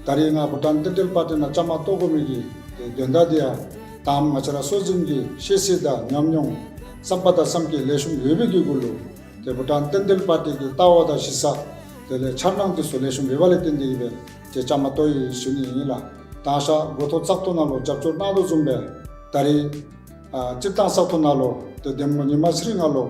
ད་རིས་ང་བྷུ་ཊཱན་རྟེན་འབྲེལ་པར་ཊི་ནང་བཅའ་མར་གཏོགས་དགོ་མི་གི་ཏེ་དོན་དག་འདི་ཡང་ད་ང་བཅས་ར་སྲོལ་འཛིན་གྱི་ཤེས་ཚད་དང་ཉམས་མྱོང་ བསམ་པ་དང་བསམ་སྐྱེ་ལེགས་ཤོམ་ཡོད་པའི་གི་གུ་ལུ་ཏེ་བྷུ་ཊཱན་བསྟན་འཛིན་པར་ཊི་གི་ལྟ་བ་དང་གཞི་རྩ་དེ་ལས་འཆར་སྣང་དེ་ཚུ་ལེགས་ཤོམ་ཡོད་པ་ལས་བརྟེན་ཏེ་གིས་སྦེ་ཏེ་བཅའ་མར་གཏོགས་ཡི་ཟེར་ཞུ་ནི་ཨིན་ལགས། དང་ཤ་འགོ་ཐོག་བཙག་འཐུ་ནང་ལུ་རྒྱབ་སྐྱོར་གནང་དོ་བཟུམ་སྦེ་ད་རིས་ཨ་སྤྱིར་བཏང་བཙག་འཐུ་ནང་ལུ་ཏེ་འདེམས་ངོ་ཉི་མ་ཚེ་རིང་ང་ལུ་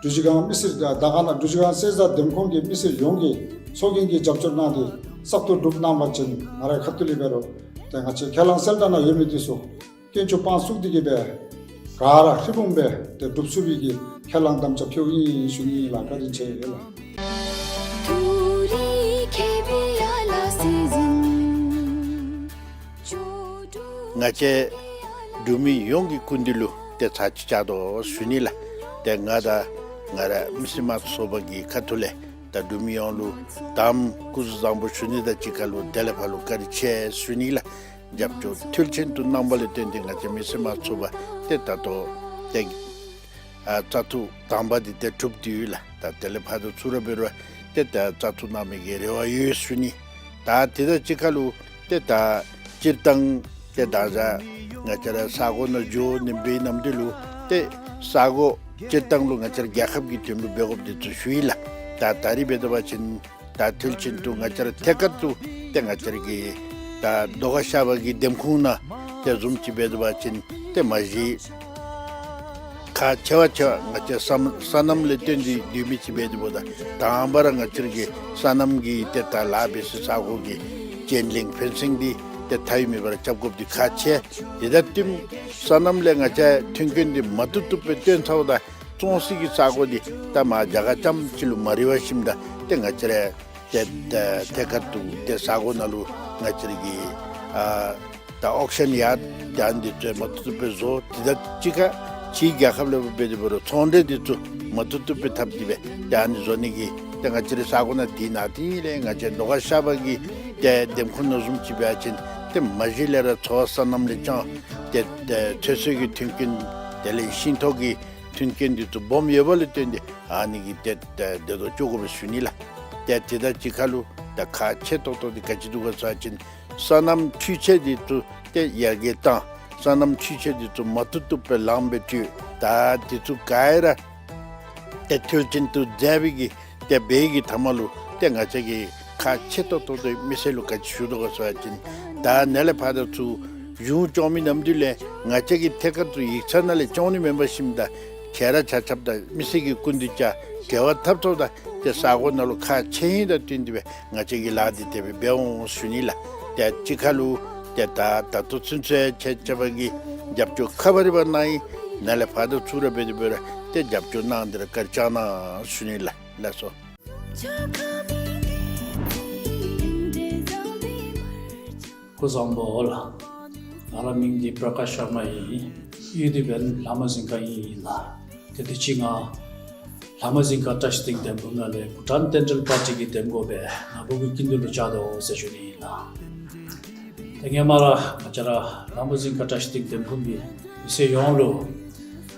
འབྲུག་རྗེས་སྒང་མི་སེར་དང་དར་དཀར་ན་འབྲུག་རྗེས་སྒང་གསེར་རྟ་འདེམས་ཁོངས་ཀྱི་མི་སེར་ཡོངས་ཀྱིས་ཚོགས་རྒྱན་གྱི་རྒྱབ་སྐྱོར་གནང་སྟེ་བཙག་འཐུ་གྲུབ་གནང་པ་ཅིན་ང་རའི་ཁ་ཐུག་ལས་འབད་རུང་ཏེ་ང་བཅས་ཁས་བླངས་གསལ་བསྒྲགས་ནང་ཡོད་མི་དེ་ཚུ་དཀོན་མཆོག་དཔང་བཙུགས་ཏེ་གིས་སྦེ་ག་ར་ཧྲིལ་བུམ་སྦེ་ཏེ་སྒྲུབ་ཚུགས་པའི་གི་ཁས་བླངས་དམ་བཅའ་ཕུལཝ་ཨིན་ཟེར་ཞུ་ནི་ཨིན་ལགས། བཀའ་དྲིན་ཆེ་ལགས། ང་བཅས་འབྲུག་མི་ཡོངས་ཀྱི་སྐུ་མདུན་ལུ་ཏེ་ཚར་གཅིག་བཅར་དོ་ཟེར་ཞུ་ནི་ལགས། ཏེ་ང་དང་ང་རའི་མི་སེར་དམངས་གཙོ་ཚོགས་པ་གི་ཁ་ཐུག་ལས་ད་འབྲུག་མི་ཡོངས་ལུ་དང་པ་སྐུ་གཟུགས་བཟང་པོ་ཞུ་ནི་དང་གཅིག་ཁར་ལུ་དེ་ལས་ཕར་ལུ་བཀའ་དྲིན་ཆེ་ཟེར་ཞུ་ནི་ལགས། རྒྱབ་སྐྱོར་མཐིལ་ཕྱིན་དུ་གནང་བ་ལས་བརྟེན་ཏེ་ང་བཅས་མི་སེར་དམངས་གཙོ་ཚོགས་པ་ཏེ་ད་ལྟོ་ཏེ་ཨ་བཙག་འཐུ་དང་པ་འདི་ཏེ་གྲུབ་སྟེ་ཡོད་ལགས། ད་དེ་ལས་ཕར་དུ་ཚུར་ར་འབད་རུང་ཏེ་ད་བཙག་འཐུ་གནང་མི་གི་རེ་བ་ཡོད་ཟེར་ཞུ་ནི། ད་དེ་དང་གཅིག་ཁར་ལུ་ཏེ་ད་སྤྱིར་བཏང་ཏེ་ད་ང་བཅས་ར་ས་གོ་ནང་འགྱོ་ནི་འབད་ནམ་དེ་ལུ་ཏེ་ས་གོ་སྤྱིར་བཏང་ལུ་ང་བཅས་ར་རྒྱལ་ཁབ་ཀྱི་དོན་ལུ་འབད་དགོཔ་འདི་ཚུ་ཞུ་ཡི་ལགས། ད་ད་རིས་འབད་དོ་བ་ཅིན་ད་མཐིལ་ཕྱིན་དུ་ང་བཅས་ར་ཐད་ཀར་དུ་ཏེ་ང་བཅས་ར་གི་ད་རྡོ་ཁ་ཤར་པ་གི་འདེམས་ཁོངས་ནང་ཏེ་བཟུམ་ཅིག་འབད་དོ་བ་ཅིན་ཏེ་མ་གཞི་ཁག་ཆེ་བ་ཆེ་བ་ང་བཅས་སོ་སོ་ནམ་ལས་བརྟེན་ཏེ་སྡོད་མི་ཅིག་འབད་དེ་འབདཝ་ད་དང་པ་ར་ང་བཅས་ར་གི་སོ་ནམ་གྱི་ཏེ་ད་ལཱ་འབད་སའི་ས་གོ་གི་ཅེན་ལིང་ཕེན་སིང་འདི་ཏེ་མཐའ་མེད་པར་རྐྱབ་དགོཔ་འདི་ཁག་ཆེ། དེ་དང་བསྟུན་སོ་ནམ་ལས་ང་བཅས་མཐུན་རྐྱེན་འདི་མ་བཏུབ་བཏུབ་སྦེ་བཏོན་ཚརཝ་ད་བཙོང་སའི་གི་ས་གོ་འདི་ད་མར་རྒྱ་གར་རྐྱངམ་ཅིག་ལུ་མ་རེ་བ་ཞིནམ་ད་ཏེ་ང་བཅས་ར་ཏེ་ད་ཐད་ཀར་དུ་ཏེ་ས་གོ་ནང་ལུ་ང་བཅས་ར་གི་ཨ་ད་ཨོག་ཤན་ཡརཌ་ཏེ་ཨ་ནི་འདི་ཚུ་མ་བཏུབ་བཏུབ་སྦེ་བཟོ། དེ་དང་གཅིག་ཁར་ཕྱིའི་རྒྱལ་ཁབ་ལས་འབད་དེ་འབད་རུང་ཚོང་འབྲེལ་འདི་ཚུ་མ་བཏུབ་བཏུབ་སྦེ་འཐབ་སྟེ་སྦེ་ཏེ་ཨ་ནི་བཟོ་ནི་གི་ཏེ་ང་བཅས་རའི་ས་གོ་ནང་དེ་ནང་དེ་ལས་ང་བཅས་རྡོ་ཁ་ཤར་པ་གི་ཏེ་འདེམས་ཁོངས་ནང་བཟུམ་ཅིག་འབད་བ་ཅིན་ཏེ་མ་གཞི་ལས་ར་འཚོ་བ་སོ་ནམ་ལས་ཅང་ཏེ་ཏེ་ཚོད་བསྲེ་གི་མཐུན་རྐྱེན་དེ་ལས་ཤིང་ཐོག་གི་མཐུན་རྐྱེན་འདི་ཚུ་སྦོམ་ཡོད་པ་ལས་བརྟེན་ཏེ་ཨ་ནི་གིས་ཏེ་ཏེ་དེ་དོ་ཅོག་གོ་སྦེ་ཞུ་ནི་ལགས། ཏེ་དེ་དང་གཅིག་ཁར་ལུ་ད་ཁག་ཆེ་ཏོག་ཏོ་འདི་ག་ཅི་འདུག་ག་ཟེར་བ་ཅིན་སོ་ནམ་འཕྲུལ་ཆས་འདི་ཚུ་ཏེ་ཡར་རྒྱས་བཏང་། སོ་ནམ་འཕྲུལ་ཆས་འདི་ཚུ་མ་བཏུབ་བཏུབ་སྦེ་ལངམ་སྦེ་སྤྲོད། ད་འདི་ཚུ་ག་ར་ཏེ་མཐིལ་ཕྱིན་དུ་མཛད་པའི་གི་ཏེ་འབད་བའི་གི་མཐའ་མ་ལུ་ཏེ་ང་བཅས་ཀྱིས་ཁག་ཆེ་ཏོག་ཏོ་འདི་མི་སེར་ལུ་ག་ཅི་ཞུ་དོ་ག་ཟེར་བ་ཅིན་ད་ནཱ་ལས་ཕར་ད་ཚུར་གཞུང་སྐྱོང་མི་ནམ་དུས་ལས་ང་བཅས་ཀྱིས་ཐད་ཀར་དུ་ཡིག་ཚང་ནང་ལས་སྐྱོང་ནི་མེན་པར་ཞིནམ་ད་ཁྱེད་ར་ཆ་ཁྱབ་དང་མི་སེར་གྱི་སྐུ་མདུན་བཅར་འབྲེལ་བ་འཐབ་ཚརཝ་ད་ཏེ་ས་གོ་ནང་ལུ་ཁག་ཆེ་ཧིང་དང་བསྟུན་ཏེ་སྦེ་ང་བཅས་ཀྱིས་ལཱ་འདི་དེ་སྦེ་འབད་འོང་ཟེར་ཞུ་ནི་ལགས། ཏེ་གཅིག་ཁར་ལུ་ཏེ་ད་ད་ལྟོ་ཚུན་ཚོད་ཁྱེད་ཆ་ཁྱབ་ཀྱིས་རྒྱབ་སྐྱོར་ཁ་བ་རི་བ་གནང་ཡི། ནཱ་ལས་ཕར་ད་ཚུར་ར་འབད་དེ་འབད་རུང་ཏེ་རྒྱབ་སྐྱོར་གནང་སྟེ་ར་བཀའ་དྲིན་བསྐྱང་གནང་ཟེར་ཞུ་ནི་ལགས། ལགས་སོ། སྐུ་གཟུགས་བཟང་པོ་ལགས། ང་རའི་མིང་འདི་པྲ་ཀཱཤ་ཤར་མ་ཨིན། གཡུས་འདི་འབདན་ལྷ་མོ་རྫིང་ཁ་ཨིན་ལགས། ཏེ་དུས་ཅི་ང་ལྷ་མོ་རྫིང་ཁ་བཀྲིས་སྡིངས་འདེམས་ཁོངས་ནང་ལས་བྷུ་ཊཱན་བསྟན་འགྲོའི་པར་ཊི་གི་འདེམས་ངོ་སྦེ་ནཱ་བུ་གི་སྐུ་མདུན་ལུ་བཅར་དོ་ཟེར་ཞུ་ནི་ཨིན་ལགས། ཏེ་ཧེ་མ་ར་ང་བཅས་ར་ལྷ་མོ་རྫིང་ཁ་བཀྲིས་སྡིངས་འདེམས་ཁོངས་ཀྱི་མི་སེར་ཡོངས་ལུ་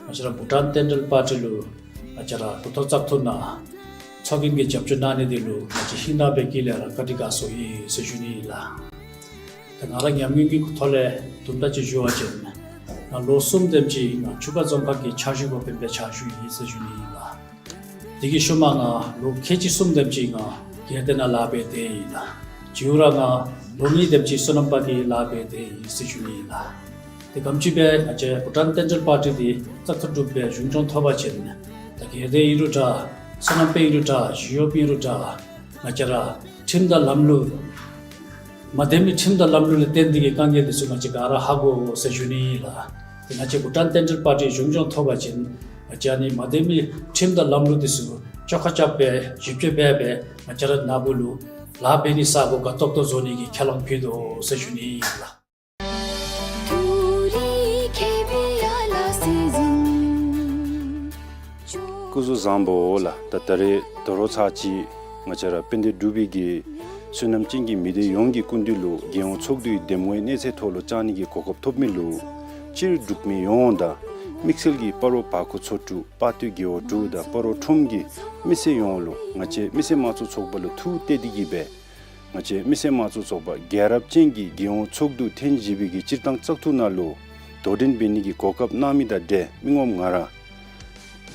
ང་བཅས་ར་བྷུ་ཊཱན་བསྟན་འགྲོའི་པར་ཊི་ལུ་ང་བཅས་ར་འགོ་ཐོག་བཙག་འཐུ་ནང་ཚོགས་རྒྱན་གྱི་རྒྱབ་སྐྱོར་གནང་ནི་འདི་ལུ་ང་བཅས་ཧིང་ནང་པའི་དཀྱིལ་ལས་ར་བཀའ་དྲིན་དགའ་ཚོར་ཡི་ཟེར་ཞུ་ནི་ཨིན་ལགས། ཏེ་ང་ར་ཉམས་མྱོང་གི་ཐོག་ལས་དུམ་གྲ་ཅིག་ཞུ་བ་ཅིན་ང་ལོ་གསུམ་དེམ་ཅིག་ང་ཆུ་ཁ་རྫོང་ཁག་གི་ཕྱག་ཞུ་བ་སྦེ་ཕྱག་ཞུ་ཡི་ཟེར་ཞུ་ནི་ཨིན་ལགས། དེ་གི་ཤུལ་མ་ང་ལོ་ཁལ་གཅིག་གསུམ་དེམ་ཅིག་ང་སྒེར་སྡེ་ནང་ལཱ་འབད་དེ་ཨིན་ལགས། བྱིའུ་ར་ང་ལོ་གཉིས་དེམ་ཅིག་སོ་ནམ་པ་གི་ལཱ་འབད་དེ་ཨིན་ཟེར་ཞུ་ནི་ཨིན་ལགས། ཏེ་ག་དེམ་ཅིག་སྦེ་ང་བཅས་བྷུ་ཊཱན་བསྟན་འགྲོའི་པར་ཊི་འདི་བཙག་འཐུ་གྲུབ་སྦེ་གཞུང་སྐྱོང་ཐོབ་པ་ཅིན་ད་སྒེར་སྡེ་ཨིན་རུང་འདྲ་སོ་ནམ་པ་ཨིན་རུང་འདྲ་བྱིའུ་གཡོགཔ་ཨིན་རུང་འདྲ་ང་བཅས་ར་ཁྲིམས་དང་ལམ་ལུགས་མ་བདེ་མི་ཁྲིམས་དང་ལམ་ལུགས་ལས་བརྟེན་ཏེ་གི་དཀའ་ངལ་འདི་ཚུ་ང་བཅས་ག་ར་ཧ་གོ་འོང་ཟེར་ཞུ་ནི་ཨིན་ལགས། ཏེ་ང་བཅས་བྷུ་ཊཱན་བསྟན་འགྲོའི་པར་ཊི་གཞུང་སྐྱོང་ཐོབ་པ་ཅིན་ང་བཅས་ཨ་ནི་མ་བདེ་མི་ཁྲིམས་དང་ལམ་ལུགས་འདི་ཚུ་བཅོ་ཁ་རྐྱབ་སྦེ་ཞིབ་དཔྱད་འབད་སྦེ་ང་བཅས་ར་ནཱ་བུ་ལུ་ལཱ་འབད་ནི་ས་གོ་དགའ་ཏོག་ཏོ་བཟོ་ནི་གི་ཁས་བླངས་ཕུལ་དོ་ཟེར་ཞུ་ནི་ཨིན་ལགས། སྐུ་གཟུགས་བཟང་པོ་ལགས། ད་ད་རེས་དོ་རུང་ཚར་གཅིག་ང་བཅས་ར་དཔལ་ལྡན་འབྲུག་པའི་གི་བསོད་ནམས་ཅན་གྱི་མི་སྡེ་ཡོངས་ཀྱི་སྐུ་མདུན་ལུ་རྒྱལ་ཡོངས་ཚོགས་འདུའི་འདེམས་ངོའི་གནས་ཚད་ཐོག་ལུ་བཅར་ནི་གི་གོ་སྐབས་ཐོབ་མི་ལུ་སྤྱིར་འབྲུག་མི་ཡོངས་དང་དམིགས་བསལ་གྱིས་སྤ་རོ་བར་སྐོར་ཚོ་དྲུག་དཔའ་སྟོད་རྒེད་འོག་དྲུག་དང་སྤ་རོ་ཁྲོམ་གྱི་མི་སེར་ཡོངས་ལུ་ང་བཅས་མི་སེར་དམངས་གཙོ་ཚོགས་པ་ལུ་ཐུགས་གཏད་དེ་གིས་སྦེ་ང་བཅས་མི་སེར་དམངས་གཙོ་ཚོགས་པ་རྒྱལ་རབས་ཅན་གྱི་རྒྱལ་ཡོངས་ཚོགས་འདུ་ཐེངས་བཞི་པའི་གི་སྤྱིར་བཏང་བཙག་འཐུ་ནང་ལུ་དོ་འགྲན་འབད་ནི་གི་གོ་སྐབས་གནང་མི་དང་འབྲེལ་མི་ངོམ་ང་ར་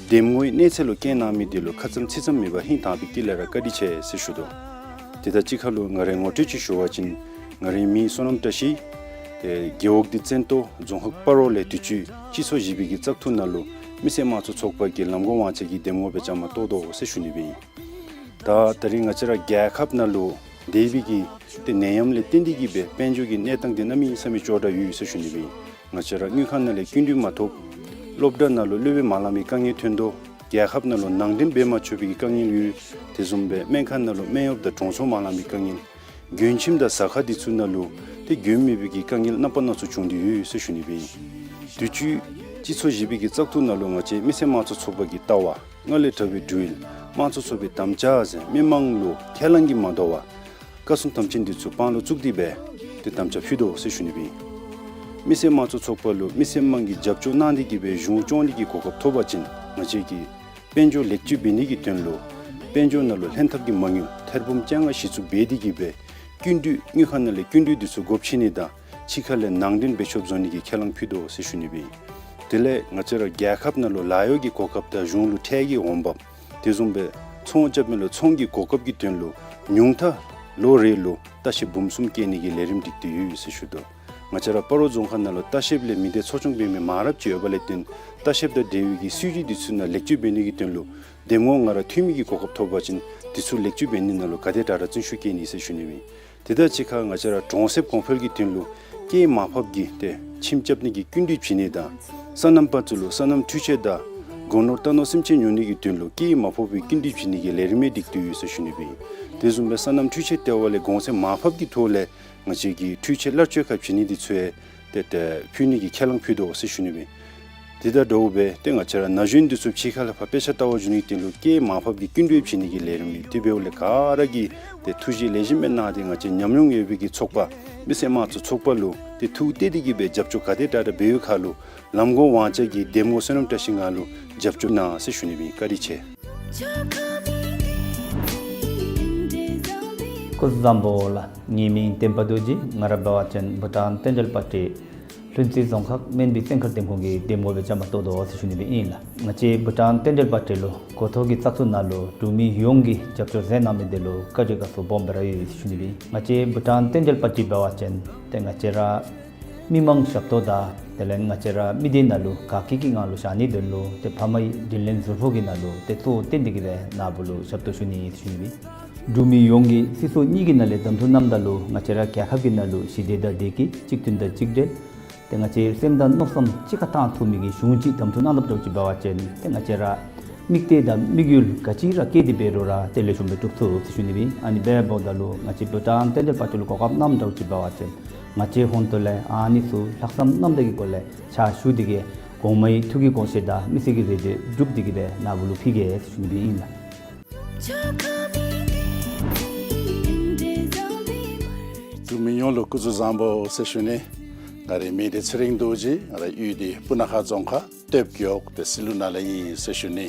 འདེམས་ངོའི་གནས་ཚད་ལུ་བཀལ་གནང་མི་དེ་ལུ་ཁ་ཙམ་ཚིག་ཙམ་མེད་པར་ཧིང་དྭངས་པའི་དཀྱིལ་ལས་ར་བཀའ་དྲིན་ཆེ་ཟེར་ཞུ་དོ། དེ་དང་གཅིག་ཁར་ལུ་ང་རའི་ངོ་སྤྲོད་ཅིག་ཞུ་བ་ཅིན་ང་རའི་མིང་བསོད་ནམས་བཀྲ་ཤིས། ཏེ་རྒེད་འོག་འདི་བཙན་ཏོ་རྫོང་ཁག་སྤ་རོ་ལས་དུས་ཅི་སྤྱི་ཚོགས་བཞི་པའི་གི་བཙག་འཐུ་ནང་ལུ་མི་སེར་དམངས་གཙོ་ཚོགས་པ་གི་ལམ་གོང་དབང་ཆ་གི་འདེམས་ངོ་སྦེ་བཅའ་མར་གཏོགས་དོ་ཟེར་ཞུ་ནི་སྦེ་ཨིན། ད་ད་རིས་ང་བཅས་ར་རྒྱལ་ཁབ་ནང་ལུ་འདས་པའི་གི་ཏེ་ནད་ཡམས་ལས་བརྟེན་ཏེ་གིས་སྦེ་དཔལ་འབྱོར་གྱི་གནས་སྟངས་འདི་གནམ་མེད་ས་མེད་སྐྱོ་དྲགས་ཡོད་ཟེར་ཞུ་ནི་སྦེ་ཨིན། ང་བཅས་ར་དངུལ་ཁང་ནང་ལས་སྐྱིན་འགྲུལ་མ་ཐོབ། སློབ་གྲྭ་ནང་ལུ་སློབ་དཔོན་མ་ལང་པའི་དཀའ་ངལ་ཐོན་དོ། རྒྱལ་ཁབ་ནང་ལུ་ནང་འདྲེན་འབད་མ་ཆོག་པའི་གི་དཀའ་ངལ་ཡོད། དེ་བཟུམ་སྦེ་སྨན་ཁང་ནང་ལུ་སྨན་གཡོགཔ་དང་གྲོང་ཚོ་མ་ལང་པའི་དཀའ་ངལ། དགོན་ཁྱིམ་དང་ཟ་ཁང་འདི་ཚུ་ནང་ལུ་ཏེ་མགོན་མེད་པའི་གི་དཀའ་ངལ་རྣམ་པ་སྣ་ཚོགས་བྱུང་སྟེ་ཡོད་ཟེར་ཞུ་ནི་སྦེ་ཨིན། དུས་ཅི་སྤྱི་ཚོགས་བཞི་པའི་གི་བཙག་འཐུ་ནང་ལུ་ང་བཅས་མི་སེར་དམངས་གཙོ་ཚོགས་པ་གི་ལྟ་བ། སྔར་ལས་དྲག་པའི་འགྲོ་ཡུལ། དམངས་གཙོ་ཚོགས་པའི་དམ་བཅའ་ཟེར་མི་མང་ལུ་ཁས་བླངས་ཀྱིས་མ་དོ་བར་བཀའ་གསུང་དམ་བཅའ་འདི་ཚུ་དཔང་ལུ་བཙུགས་ཏེ་སྦེ་ཏེ་དམ་བཅའ་ཕུལ་དོ་ཟེར་ཞུ་ནི་སྦེ་ཨིན། མི་སེར་དམངས་གཙོ་ཚོགས་པ་ལུ་མི་སེར་དམངས་ཀྱིས་རྒྱབ་སྐྱོར་གནང་སྟེ་གིས་སྦེ་གཞུང་སྐྱོང་ནི་གི་གོ་སྐབས་ཐོབ་པ་ཅིན་ང་བཅས་ཀྱིས་དཔལ་འབྱོར་ལེགས་བཅོས་འབད་ནི་གི་དོན་ལུ་དཔལ་འབྱོར་ནང་ལུ་ལྷན་ཐབས་ཀྱི་མ་དངུལ་ཐེར་འབུམ་བཅོ་ལྔ་གཞི་བཙུགས་འབད་དེ་གིས་སྦེ་སྐྱིན་འགྲུལ་དངུལ་ཁང་ནང་ལས་སྐྱིན་འགྲུལ་འདི་ཚུ་སྒོ་ཕྱེ་ནི་དང་ཕྱི་ཁ་ལས་ནང་འདྲེན་འབད་ཆོགཔ་བཟོ་ནི་གི་ཁས་བླངས་ཕུལ་དོ་ཟེར་ཞུ་ནི་སྦེ་ཨིན། དེ་ལས་ང་བཅས་ར་རྒྱལ་ཁབ་ནང་ལུ་ལཱ་གཡོག་གི་གོ་སྐབས་དང་གཞུང་ལུ་ཁྲལ་གྱི་འོང་འབབ། དེ་བཟུམ་སྦེ་ཚོང་རྐྱབ་མི་ལུ་ཚོང་གི་གོ་སྐབས་ཀྱི་དོན་ལུ་ཉུང་མཐའ་ལོ་རེ་ལུ་ལྟ་བཤལཔ་འབུམ་གསུམ་བསྐྱལ་ནི་གི་ལས་རིམ་སྒྲིག་སྟེ་ཡོད་ཟེར་ཞུ་དོ། ང་བཅས་ར་སྤ་རོ་རྫོང་ཁག་ནང་ལུ་ལྟ་བཤལཔ་ལས་མི་སྡེ་ཚོགས་ཆུང་འབད་མི་མང་རབས་ཅིག་ཡོད་པ་ལས་བརྟེན་ལྟ་བཤལཔ་དང་འབྲེལ་བའི་གི་སྲིད་བྱུས་འདི་ཚུ་ནང་ལེགས་བཅོས་འབད་ནི་གི་དོན་ལུ་འདེམས་ངོ་ང་ར་འཐུས་མི་གི་གོ་སྐབས་ཐོབ་པ་ཅིན་འདི་ཚུ་ལེགས་བཅོས་འབད་ནི་ནང་ལུ་ག་དེ་དྲག་དྲག་བརྩོན་ཤུགས་བསྐྱེད་ནི་ཟེར་ཞུ་ནི་སྦེ་ཨིན། དེ་དང་གཅིག་ཁར་ང་བཅས་ར་གྲོང་གསེབ་གོང་འཕེལ་གྱི་དོན་ལུ་སྐྱེད་མ་ཕབ་ཀྱི་ཏེ་ཁྱིམ་རྐྱབ་ནི་གི་སྐྱིན་འགྲུལ་བྱིན་ནི་དང་སོ་ནམ་པ་ཚུ་ལུ་སོ་ནམ་འཕྲུལ་ཆས་དང་སྒོ་ནོར་རྟ་ནོར་སེམས་ཅན་ཉོ་ནི་གི་དོན་ལུ་སྐྱེད་མ་ཕབ་པའི་སྐྱིན་འགྲུལ་བྱིན་ནི་གི་ལས་རིམ་ཡང་སྒྲིག་སྟེ་ཡོད་ཟེར་ཞུ་ནི་སྦེ་ཨིན། དེ་བཟུམ་སྦེ་སོ་ནམ་འཕྲུལ་ཆས་ལྟེ་བ་ལས་གོང་ཚད་མར་ཕབ་ཀྱི་ཐོག་ལས་ང་བཅས་ཀྱིས་འཕྲུལ་ཆས་གླར་སྤྱོད་ཁར་བྱིན་ནི་འདི་ཚུ་ཡང་ཏེ་ཏེ་ཕུལ་ནི་གི་ཁས་བླངས་ཕུལ་དོ་ཟེར་ཞུ་ནི་སྦེ་ཨིན། དེ་དང་འདྲཝ་སྦེ་ཏེ་ང་བཅས་ར་ན་གཞོན་འདི་ཚུ་ཕྱི་ཁ་ལས་ཕར་དཔེ་ཆ་ལྟ་བར་འགྱོ་ནི་གི་དོན་ལུ་སྐྱེད་མ་ཕབ་ཀྱི་སྐྱིན་འགྲུལ་བྱིན་ནི་གི་ལས་རིམ་ཨིན། དེ་འབདཝ་ལས་ག་ར་གིས་ཏེ་ཐུགས་རྗེ་ལེགས་ཤོམ་སྦེ་གནང་སྟེ་ང་བཅས་ཉམས་མྱོང་ཡོད་པའི་གི་ཚོགས་པ་མི་སེར་དམངས་གཙོ་ཚོགས་པ་ལུ་ཏེ་ཐུགས་གཏད་དེ་གིས་སྦེ་རྒྱབ་སྐྱོར་ག་དེ་དྲག་དྲག་འབད་བའི་ཁར་ལུ་ལམ་གོང་དབང་ཆ་གི་འདེམས་ངོ་བསོད་ནམས་བཀྲ་ཤིས་ང་ལུ་རྒྱབ་སྐྱོར་གནང་ཟེར་ཞུ་ནི་སྦེ་ཨིན། བཀའ་དྲིན་ཆེ། སྐུ་གཟུགས་བཟང་པོ་ལགས། ངེའི་མིང་བསྟན་པ་རྡོ་རྗེ། ང་ར་འབད་བ་ཅིན་བྷུ་ཊཱན་བསྟན་འབྲེལ་པར་ཊི་ལྷུན་རྩེ་རྫོང་ཁག་སྨན་སྦིས་བཙན་མཁར་འདེམས་ཁོངས་ཀྱི་འདེམས་ངོ་སྦེ་བཅའ་མར་གཏོགས་དོ་ཟེར་ཞུ་ནི་སྦེ་ཨིན་ལགས། ང་བཅས་བྷུ་ཊཱན་བསྟན་འབྲེལ་པར་ཊི་ལུ་འགོ་ཐོག་གི་བཙག་འཐུ་ནང་ལུ་འབྲུག་མི་ཡོངས་ཀྱིས་རྒྱབ་སྐྱོར་མཛད་གནང་མི་དེ་ལུ་བཀའ་དྲིན་དགའ་ཚོར་སྦོམ་སྦེ་ར་ཡོད་ཟེར་ཞུ་ནི་སྦེ་ཨིན། ང་བཅས་བྷུ་ཊཱན་བསྟན་འབྲེལ་པར་ཊི་འབད་བ་ཅིན་ཏེ་ང་བཅས་ར་མི་མང་ཞབས་ཏོག་དང་དེ་ལས་ང་བཅས་ར་མི་སྡེ་ནང་ལུ་དགའ་སྐྱིད་ཀྱི་ངང་ལུ་བཞག་ནིའི་དོན་ལུ་ཏེ་ཕ་མའི་དྲིན་ལན་གཟུར་ཕོག་གི་ནང་ལུ་ཏེ་གཙོ་བོ་བཏོན་ཏེ་གིས་སྦེ་ནཱ་བུ་ལུ་ཞབས་ཏོག་ཞུ་ནི་ཨིན་ཟེར་ཞུ་ནི་སྦེ་ཨིན། འབྲུག་མི་ཡོངས་ཀྱིས་སྲིད་ཚོགས་གཉིས་ཀྱི་ནང་ལས་གདམ་འཐུ་གནངམ་ད་ལུ་ང་བཅས་ར་རྒྱལ་ཁབ་ཀྱི་ནང་ལུ་ཞི་བདེ་དང་བདེ་སྐྱིད་གཅིག་མཐུན་དང་གཅིག་སྒྲིལ། ཏེ་ང་བཅས་སེམས་དང་མནོ་བསམ་གཅིག་ཁར་བཏང་ཐུབ་མི་གི་གཞུང་ཅིག་གདམ་འཐུ་གནང་དཔ་འདྲཝ་ཅིག་འབད་བ་ཅིན་ཏེ་ང་བཅས་ར་དམིགས་གཏད་དང་དམིགས་ཡུལ་ག་ཅི་ར་བསྐྱེད་དེ་འབད་རུང་ར་ཏེ་ལེགས་ཤོམ་སྦེ་འགྲུབ་ཚུགས་ཟེར་ཞུ་ནི་སྦེ་ཨིན། ཨ་ནི་འབདཝ་ད་ལུ་ང་བཅས་བྷུ་ཊཱན་བསྟན་འབྲེལ་པར་ཊི་ལུ་གོ་སྐབས་གནངམ་འདྲཝ་ཅིག་འབད་བ་ཅིན་ང་བཅས་ཧོན་ཏོ་ལས་ཨ་ནི་ཚུ་ལྷག་བསམ་རྣམ་དག་གི་སྒོ་ལས་ཕྱག་ཞུ་སྟེ་གིས་གོང་མའི་ཐུགས་ཀྱི་དགོངས་བཞེད་དང་མི་སེར་གྱི་རེ་འདོད་སྒྲུབ་སྟེ་གིས་སྦེ་ནཱ་བུ་ལུ་ཕུལ་གེ་ཟེར་ཞུ་ནི་སྦེ་ཨིན་ལགས། འབྲུག་མི་ཡོངས་ལུ་སྐུ་གཟུགས་བཟང་པོ་ཟེར་ཞུ་ནི། ང་རའི་མིང་འདི་ཚེ་རིང་རྡོ་རྗེ། ང་རའི་གཡུས་འདི་སྤུ་ན་ཁ་རྫོང་ཁག་སྟོདཔ་རྒེད་འོག་ཏེ་སི་ལུ་ནང་ལས་ཨིན་ཟེར་ཞུ་ནི།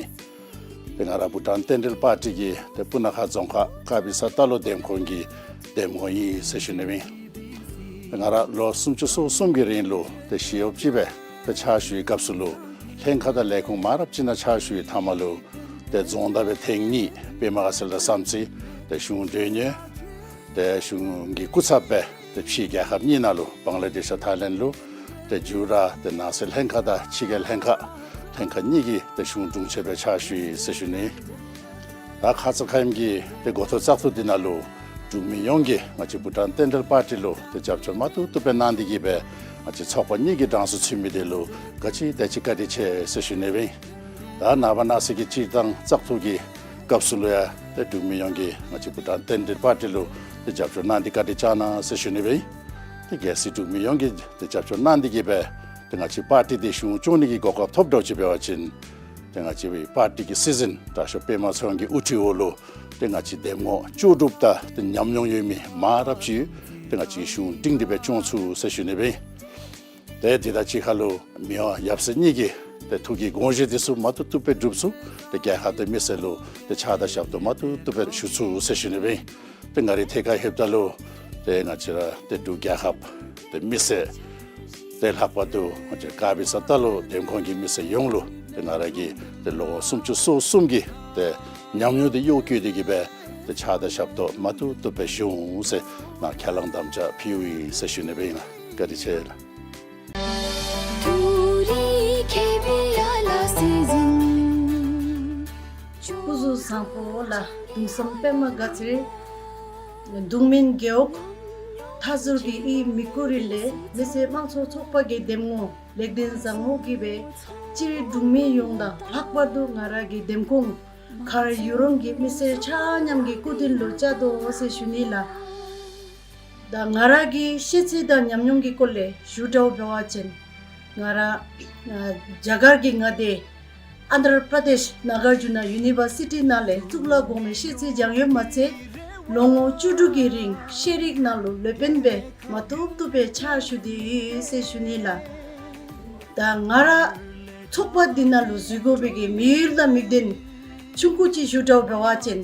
ཏེ་ང་ར་བྷུ་ཊཱན་བསྟན་འབྲེལ་པར་ཊི་གི་ཏེ་སྤུ་ན་ཁ་རྫོང་ཁག་དཀར་སྦིས་ས་རྟ་ལོག་འདེམས་ཁོངས་ཀྱི་འདེམས་ངོ་ཨིན་ཟེར་ཞུ་ནི་སྦེ་ཨིན། ཏེ་ང་ར་ལོ་སུམ་ཅུ་སོ་གསུམ་གྱི་རིང་ལུ་ཏེ་ཞི་གཡོགཔ་ཅིག་སྦེ་ཏེ་ཕྱག་ཞུ་བའི་སྐབས་སུ་ལུ་ལྷན་ཁག་དང་ལས་ཁུངས་མང་རབས་ཅིག་ནང་ཕྱག་ཞུ་བའི་མཐའ་མ་ལུ་ཏེ་རྫོང་བདག་སྦེ་ཐེངས་གཉིས་པདྨ་དགའ་ཚལ་དང་བསམ་རྩེ་ཏེ་གཞུང་མགྲོན་གཉེར། ཏེ་གཞུང་གི་སྐུ་ཚབ་སྦེ་ཏེ་ཕྱི་རྒྱལ་ཁབ་གཉིས་ནང་ལུ་བང་ལ་དེཤ་དང་ཐའི་ལེནཌ་ལུ་ཏེ་མཇུག་ར་ཏེ་ནང་སྲིད་ལྷན་ཁག་དང་ཕྱི་རྒྱལ་ལྷན་ཁག་ལྷན་ཁག་གཉིས་ཀྱི་ཏེ་གཞུང་དྲུང་ཆེན་སྦེ་ཕྱག་ཞུ་ཡི་ཟེར་ཞུ་ནི། ད་ཁ་ཙ་ཁ་ཉིནམ་གི་ཏེ་འགོ་ཐོག་བཙག་འཐུ་འདི་ནང་ལུ་འབྲུག་མི་ཡོངས་ཀྱིས་ང་བཅས་བྷུ་ཊཱན་བསྟན་འབྲེལ་པར་ཊི་ལུ་ཏེ་རྒྱབ་སྐྱོར་མ་བཏུབ་བཏུབ་སྦེ་གནང་སྟེ་གིས་སྦེ་ང་བཅས་ཚོགས་པ་གཉིས་ཀྱི་གྲངས་སུ་ཚུད་མི་དེ་ལུ་ག་ཅི་དེ་ཅིག་བཀའ་དྲིན་ཆེ་ཟེར་ཞུ་ནི་སྦེ་ཨིན། ད་ནངས་པ་གནངས་ཚེ་གི་སྤྱིར་བཏང་བཙག་འཐུ་གི་སྐབས་སུ་ལུ་ཡང་ཏེ་འབྲུག་མི་ཡོངས་ཀྱིས་ང་བཅས་བྷུ་ཊཱན་བསྟན་འབྲེལ་པར་ཊི་ལུ་ཏེ་རྒྱབ་སྐྱོར་གནང་སྟེ་བཀའ་དྲིན་བསྐྱང་གནང་ཟེར་ཞུ་ནི་སྦེ་ཨིན། ཏེ་གལ་སྲིད་འབྲུག་མི་ཡོངས་ཀྱིས་ཏེ་རྒྱབ་སྐྱོར་གནང་སྟེ་གིས་སྦེ་ཏེ་ང་བཅས་པར་ཊི་འདི་གཞུང་སྐྱོང་ནི་གི་གོ་སྐབས་ཐོབ་འདྲཝ་ཅིག་འབད་བ་ཅིན་ཏེ་ང་བཅས་པར་ཊི་གི་སྲིད་འཛིན་དྲག་ཤོས་པདྨ་ཚེ་དབང་གི་དབུ་ཁྲིད་འོག་ལུ་ཏེ་ང་བཅས་འདེམས་ངོ་ལྕོགས་གྲུབ་དང་ཏེ་ཉམས་མྱོང་ཡོད་མི་མང་རབས་ཅིག་ཏེ་ང་བཅས་གཞུང་སྒྲིང་སྒྲི་སྦེ་སྐྱོང་ཚུགས་ཟེར་ཞུ་ནི་སྦེ་ཨིན། ཏེ་དེ་དང་གཅིག་ཁར་ལུ་མི་དབང་ཡབ་སྲས་གཉིས་ཀྱི་ཏེ་ཐུགས་ཀྱི་དགོངས་བཞེད་འདི་ཚུ་མ་བཏུབ་བཏུབ་སྦེ་འགྲུབ་ཚུགས། ཏེ་རྒྱལ་ཁབ་དང་མི་སེར་ལུ་ཏེ་ཕྱག་དང་ཞབས་ཏོག་མ་བཏུབ་བཏུབ་སྦེ་ཞུ་ཚུགས་ཟེར་ཞུ་ནི་སྦེ་ཨིན། ཏེ་ང་རའི་ཐད་ཁར་ལྷོདཔ་ད་ལུ་ཏེ་ང་བཅས་ར་ཏེ་འབྲུག་རྒྱལ་ཁབ་ཏེ་མི་སེར་ཏེ་ལྷག་པར་དུ་ང་བཅས་དཀར་སྦིས་ས་རྟ་ལོག་འདེམས་ཁོངས་ཀྱི་མི་སེར་ཡོངས་ལུ་ ང་ར་གིས་ཏེ་ལོ་སུམ་ཅུ་སོ་གསུམ་གྱི་ཏེ་ཉམས་མྱོང་འདི་གཡོག་བཀོལ་ཏེ་གི་སྦེ་ཏེ་ཕྱག་དང་ཞབས་ཏོག་མ་བཏུབ་བཏུབ་སྦེ་ཞུ་འོང་ཟེར་ནཱ་ཁས་བླངས་དམ་བཅའ་ཕུལཝ་ཨིན་ཟེར་ཞུ་ནི་སྦེ་ཨིན་ལགས། བཀའ་དྲིན་ཆེ་ལགས། སྐུ་གཟུགས་བཟང་པོ་ལགས། གདུང་བསམ་པདྨ་དགའ་ཚལ། གདུང་སྨིན་རྒེད་འོག་མཐའ་ཟུར་གྱི་ཨི་མི་ཀུ་རི་ལས་མི་སེར་དམངས་གཙོ་ཚོགས་པ་གི་འདེམས་ངོ་ལེགས་ལྡན་བཟང་པོ་གིས་སྦེ་སྤྱིར་གདུང་སྨིན་ཡོངས་དང་ལྷག་པར་དུ་ང་ར་གི་འདེམས་ཁོངས་མཁར་ཡུ་རུང་གི་མི་སེར་ཆ་མཉམ་གྱི་སྐུ་མདུན་ལུ་བཅར་དོ་ཟེར་ཞུ་ནི་ལགས། ད་ང་ར་གི་ཤེས་ཚད་དང་ཉམས་མྱོང་གི་སྐོར་ལས་ཞུ་དགོཔ་འབད་བ་ཅིན་ང་ར་ཨ་རྒྱ་གར་གྱི་མངའ་སྡེ་ཨན་དྷར་པྲ་དེཤ་ནཱ་གར་ཇུ་ན་ཡུ་ནི་བར་སི་ཊི་ནང་ལས་གཙུག་ལག་གོང་མའི་ཤེས་ཚད་སྦྱངས་ཡོདཔ་མ་ཚད་ལོ་ངོ་བཅུ་དྲུག་གི་རིང་ཤེས་རིག་ནང་ལུ་སློབ་དཔོན་སྦེ་མ་བཏུབ་བཏུབ་སྦེ་ཕྱག་ཞུ་སྟེ་ཡོད་ཟེར་ཞུ་ནི་ལགས། ད་ང་ར་ཚོགས་པ་འདི་ནང་ལུ་འཛུལ་དགོ་པའི་གི་དམིགས་ཡུལ་དང་དམིགས་དོན་ཆུང་ཀུ་ཅིག་ཞུ་དགོཔ་འབད་བ་ཅིན་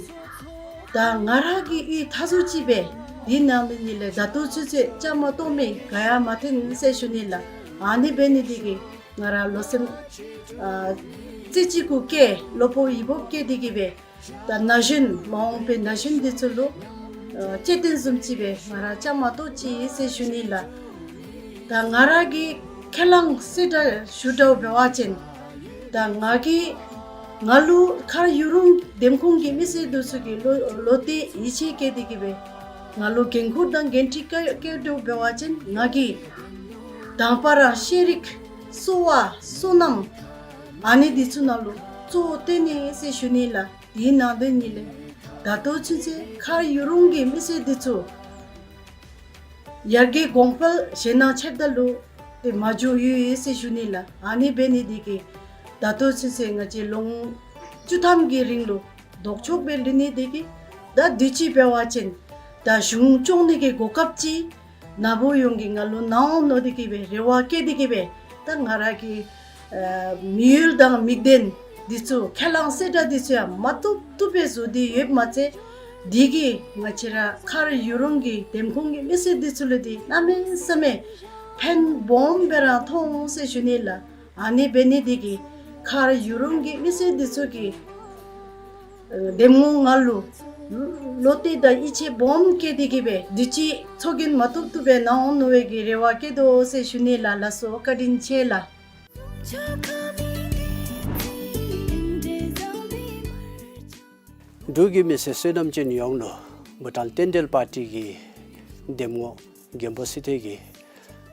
ད་ང་ར་གིས་ཨི་མཐའ་ཟུར་ཅིག་སྦེ་འདི་ནང་འདི་ནི་ལས་ད་ལྟོ་ཚུན་ཚོད་བཅའ་མར་གཏོགས་མི་ག་ཡང་མ་ཐོན་ཟེར་ཞུ་ནི་ལགས། ཨ་ནི་འབད་ནི་འདི་གིས་ང་ར་བློ་སེམས་ཨ་རྩེ་གཅིག་གུ་བསྐྱེད་བློ་སྤོབས་ཡིད་སྤོབས་བསྐྱེད་དེ་གི་སྦེ་ད་ན་གཞོན་མ་འོངས་པའི་ན་གཞོན་འདི་ཚུ་ལུ་ཨ་གཅེས་སྟོན་བཟུམ་ཅིག་སྦེ་ང་ར་བཅའ་མར་གཏོགས་ཅི་ཟེར་ཞུ་ནི་ལགས། ད་ང་ར་གི་ཁས་བླངས་གསལ་བསྒྲགས་ཞུ་དགོཔ་འབད་བ་ཅིན་ད་ང་གིས་ང་ལུ་མཁར་ཡུ་རུང་འདེམས་ཁོངས་ཀྱི་མི་སེར་འདི་ཚུ་གིས་བློ་བློ་གཏད་ཡིད་ཆེས་བསྐྱེད་དེ་གི་སྦེ་ང་ལུ་འགན་ཁུར་དང་འགན་འཁྲི་བཀལ་བཀལ་དགོཔ་འབད་བ་ཅིན་ང་གིས་དང་པ་ར་ཤེས་རིག་གསོ་བ་སོ་ནམ་ཨ་ནི་འདི་ཚུ་ནང་ལུ་གཙོ་བོ་བཏོན་ནི་ཟེར་ཞུ་ནི་ལགས། དེའི་ནང་དོན་ཉིད་ལས་ད་ལྟོ་ཚུན་ཚོད་མཁར་ཡུ་རུང་གི་མི་སེར་འདི་ཚུ་ཡར་རྒྱས་གོང་འཕེལ་གཞན་ནང་ཕྱདཔ་ད་ལུ་ཏེ་མ་འགྱོ་ཡོད་ཡོད་ཟེར་ཞུ་ནི་ལགས། ཨ་ནི་འབད་ནི་འདི་གིས་ད་ལྟོ་ཚུན་ཚོད་ང་བཅས་ལོ་ངོ་བཅུ་ཐམ་གྱི་རིང་ལུ་ལྡོག་ཕྱོགས་སྦེ་ལུས་ནི་འདི་གིས་ད་དུས་ཅི་འབད་བ་ཅིན་ད་གཞུང་སྐྱོང་ནི་གི་གོ་སྐབས་ཅིག་ནཱ་བུ་ཡོངས་ཀྱིས་ང་ལུ་གནང་འོང་མནོ་སྟེ་གི་སྦེ་རེ་བ་བསྐྱེད་དེ་གི་སྦེ་ད་ང་ར་གི་ཨ་དམིགས་ཡུལ་དང་དམིགས་དོན་འདི་ཚུ་ཁས་བླངས་གསལ་བསྒྲགས་འདི་ཚུ་ཡང་མ་བཏུབ་བཏུབ་སྦེ་བཟོ་སྟེ་ཡོདཔ་མ་ཚད་འདི་གིས་ང་བཅས་ར་མཁར་ཡུ་རུང་གི་འདེམས་ཁོངས་ཀྱི་མི་སེར་འདི་ཚུ་ལུ་འདི་གནམ་མེད་ས་མེད་ཕན་སྦོམ་སྦེ་ར་ཐོགས་འོང་ཟེར་ཞུ་ནི་ལགས། ཨ་ནི་འབད་ནི་འདི་གིས་མཁར་ཡུ་རུང་གི་མི་སེར་འདི་ཚུ་གིས་ཨ་འདེམས་ངོ་ང་ལུ་བློ་གཏད་དང་ཡིད་ཆེས་སྦོམ་བསྐྱེད་དེ་གི་སྦེ་དུས་ཅི་ཚོགས་རྒྱན་མ་བཏུབ་བཏུབ་སྦེ་གནང་འོང་མནོ་བའི་གི་རེ་བ་བསྐྱེད་དོ་ཟེར་ཞུ་ནི་ལགས། ལགས་སོ། བཀའ་དྲིན་ཆེ་ལགས། འབྲུག་གི་མི་སེར་བསོད་ནམས་ཅན་ཡོངས་ལུ་བྷུ་ཊཱན་བསྟན་འབྲེལ་པར་ཊི་གི་འདེམས་ངོ་མགོན་པོ་སི་ཐེ་གིས་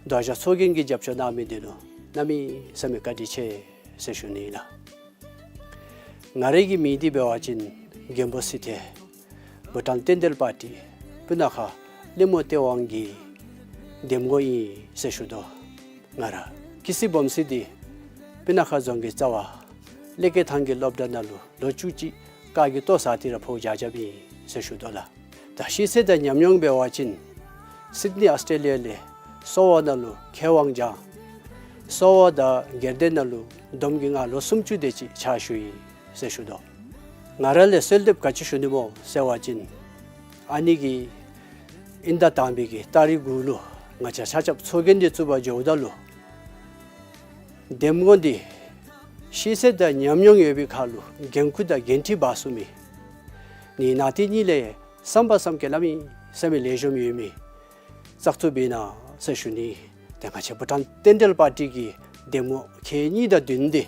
དོ་རུང་ཚོགས་རྒྱན་གྱི་རྒྱབ་སྐྱོར་གནང་མི་འདི་ལུ་གནམ་མེད་ས་མེད་བཀའ་དྲིན་ཆེ་ཟེར་ཞུ་ནི་ལགས། ང་རའི་གི་མིང་འདི་འབད་བ་ཅིན་མགོན་པོ་སི་ཐེ། བྷུ་ཊཱན་བསྟན་འབྲེལ་པར་ཊི་སྤུ་ན་ཁ་གླིང་མོ་སྟེས་དབང་གི་འདེམས་ངོ་ཨིན་ཟེར་ཞུ་དོ། ང་ར་སྐྱེས་ས་སྦོམ་ས་འདི་སྤུ་ན་ཁ་རྫོང་གི་རྩ་བ་ཀླད་ཀོར་ཐང་གི་སློབ་གྲྭ་ནང་ལུ་ལོ་བཅུ་གཅིག་ཁར་གྱི་ལྟོ་བཟའ་སྟེ་ར་འཕོ་བ་རྐྱབ་རྐྱབ་ཨིན་ཟེར་ཞུ་དོ་ལགས། ད་ཤེས་ཚད་དང་ཉམས་མྱོང་འབད་བ་ཅིན་སིཌ་ནི་ཨཱོས་ཊྲེ་ལི་ཡ་ལས་གསོ་བ་ནང་ལུ་མཁས་དབང་སྦྱངས། གསོ་བ་དང་སྒེར་སྡེ་ནང་ལུ་བསྡོམས་ཀྱིས་ང་ལོ་སུམ་ཅུ་དེ་ཅིག་ཕྱག་ཞུ་ཡི་ཟེར་ཞུ་དོ། ང་ར་ལས་གསོལ་འདེབས་ག་ཅི་ཞུ་ནི་སྨོ་ཟེར་བ་ཅིན་ཨ་ནི་གི་དབྱིན་ཟླ་དང་པའི་གི་ཏ་རིག་དགུ་ལུ་ང་བཅས་ཆ་ཁྱབ་ཚོགས་རྒྱན་འདི་བཙུགས་པར་འགྱོཝ་ད་ལུ་འདེམས་ངོ་འདི་ཤེས་ཚད་དང་ཉམས་མྱོང་ཡོད་པའི་ཁར་ལུ་འགན་ཁུར་དང་འགན་འཁྲི་འབག་ཚུགས་མི་ནི་ནང་དེ་གཉིས་ལས་བསམ་པ་བསམ་གྱིས་བརླག་མི་ས་མི་ལེགས་ཤོམ་ཡོད་མི་བཙག་འཐུ་འབད་གནང་ཟེར་ཞུ་ནི། ཏེ་ང་བཅས་བྷུ་ཊཱན་བསྟན་འབྲེལ་པར་ཊི་གི་འདེམས་ངོ་ཁལ་གཉིས་དང་བདུན་འདི་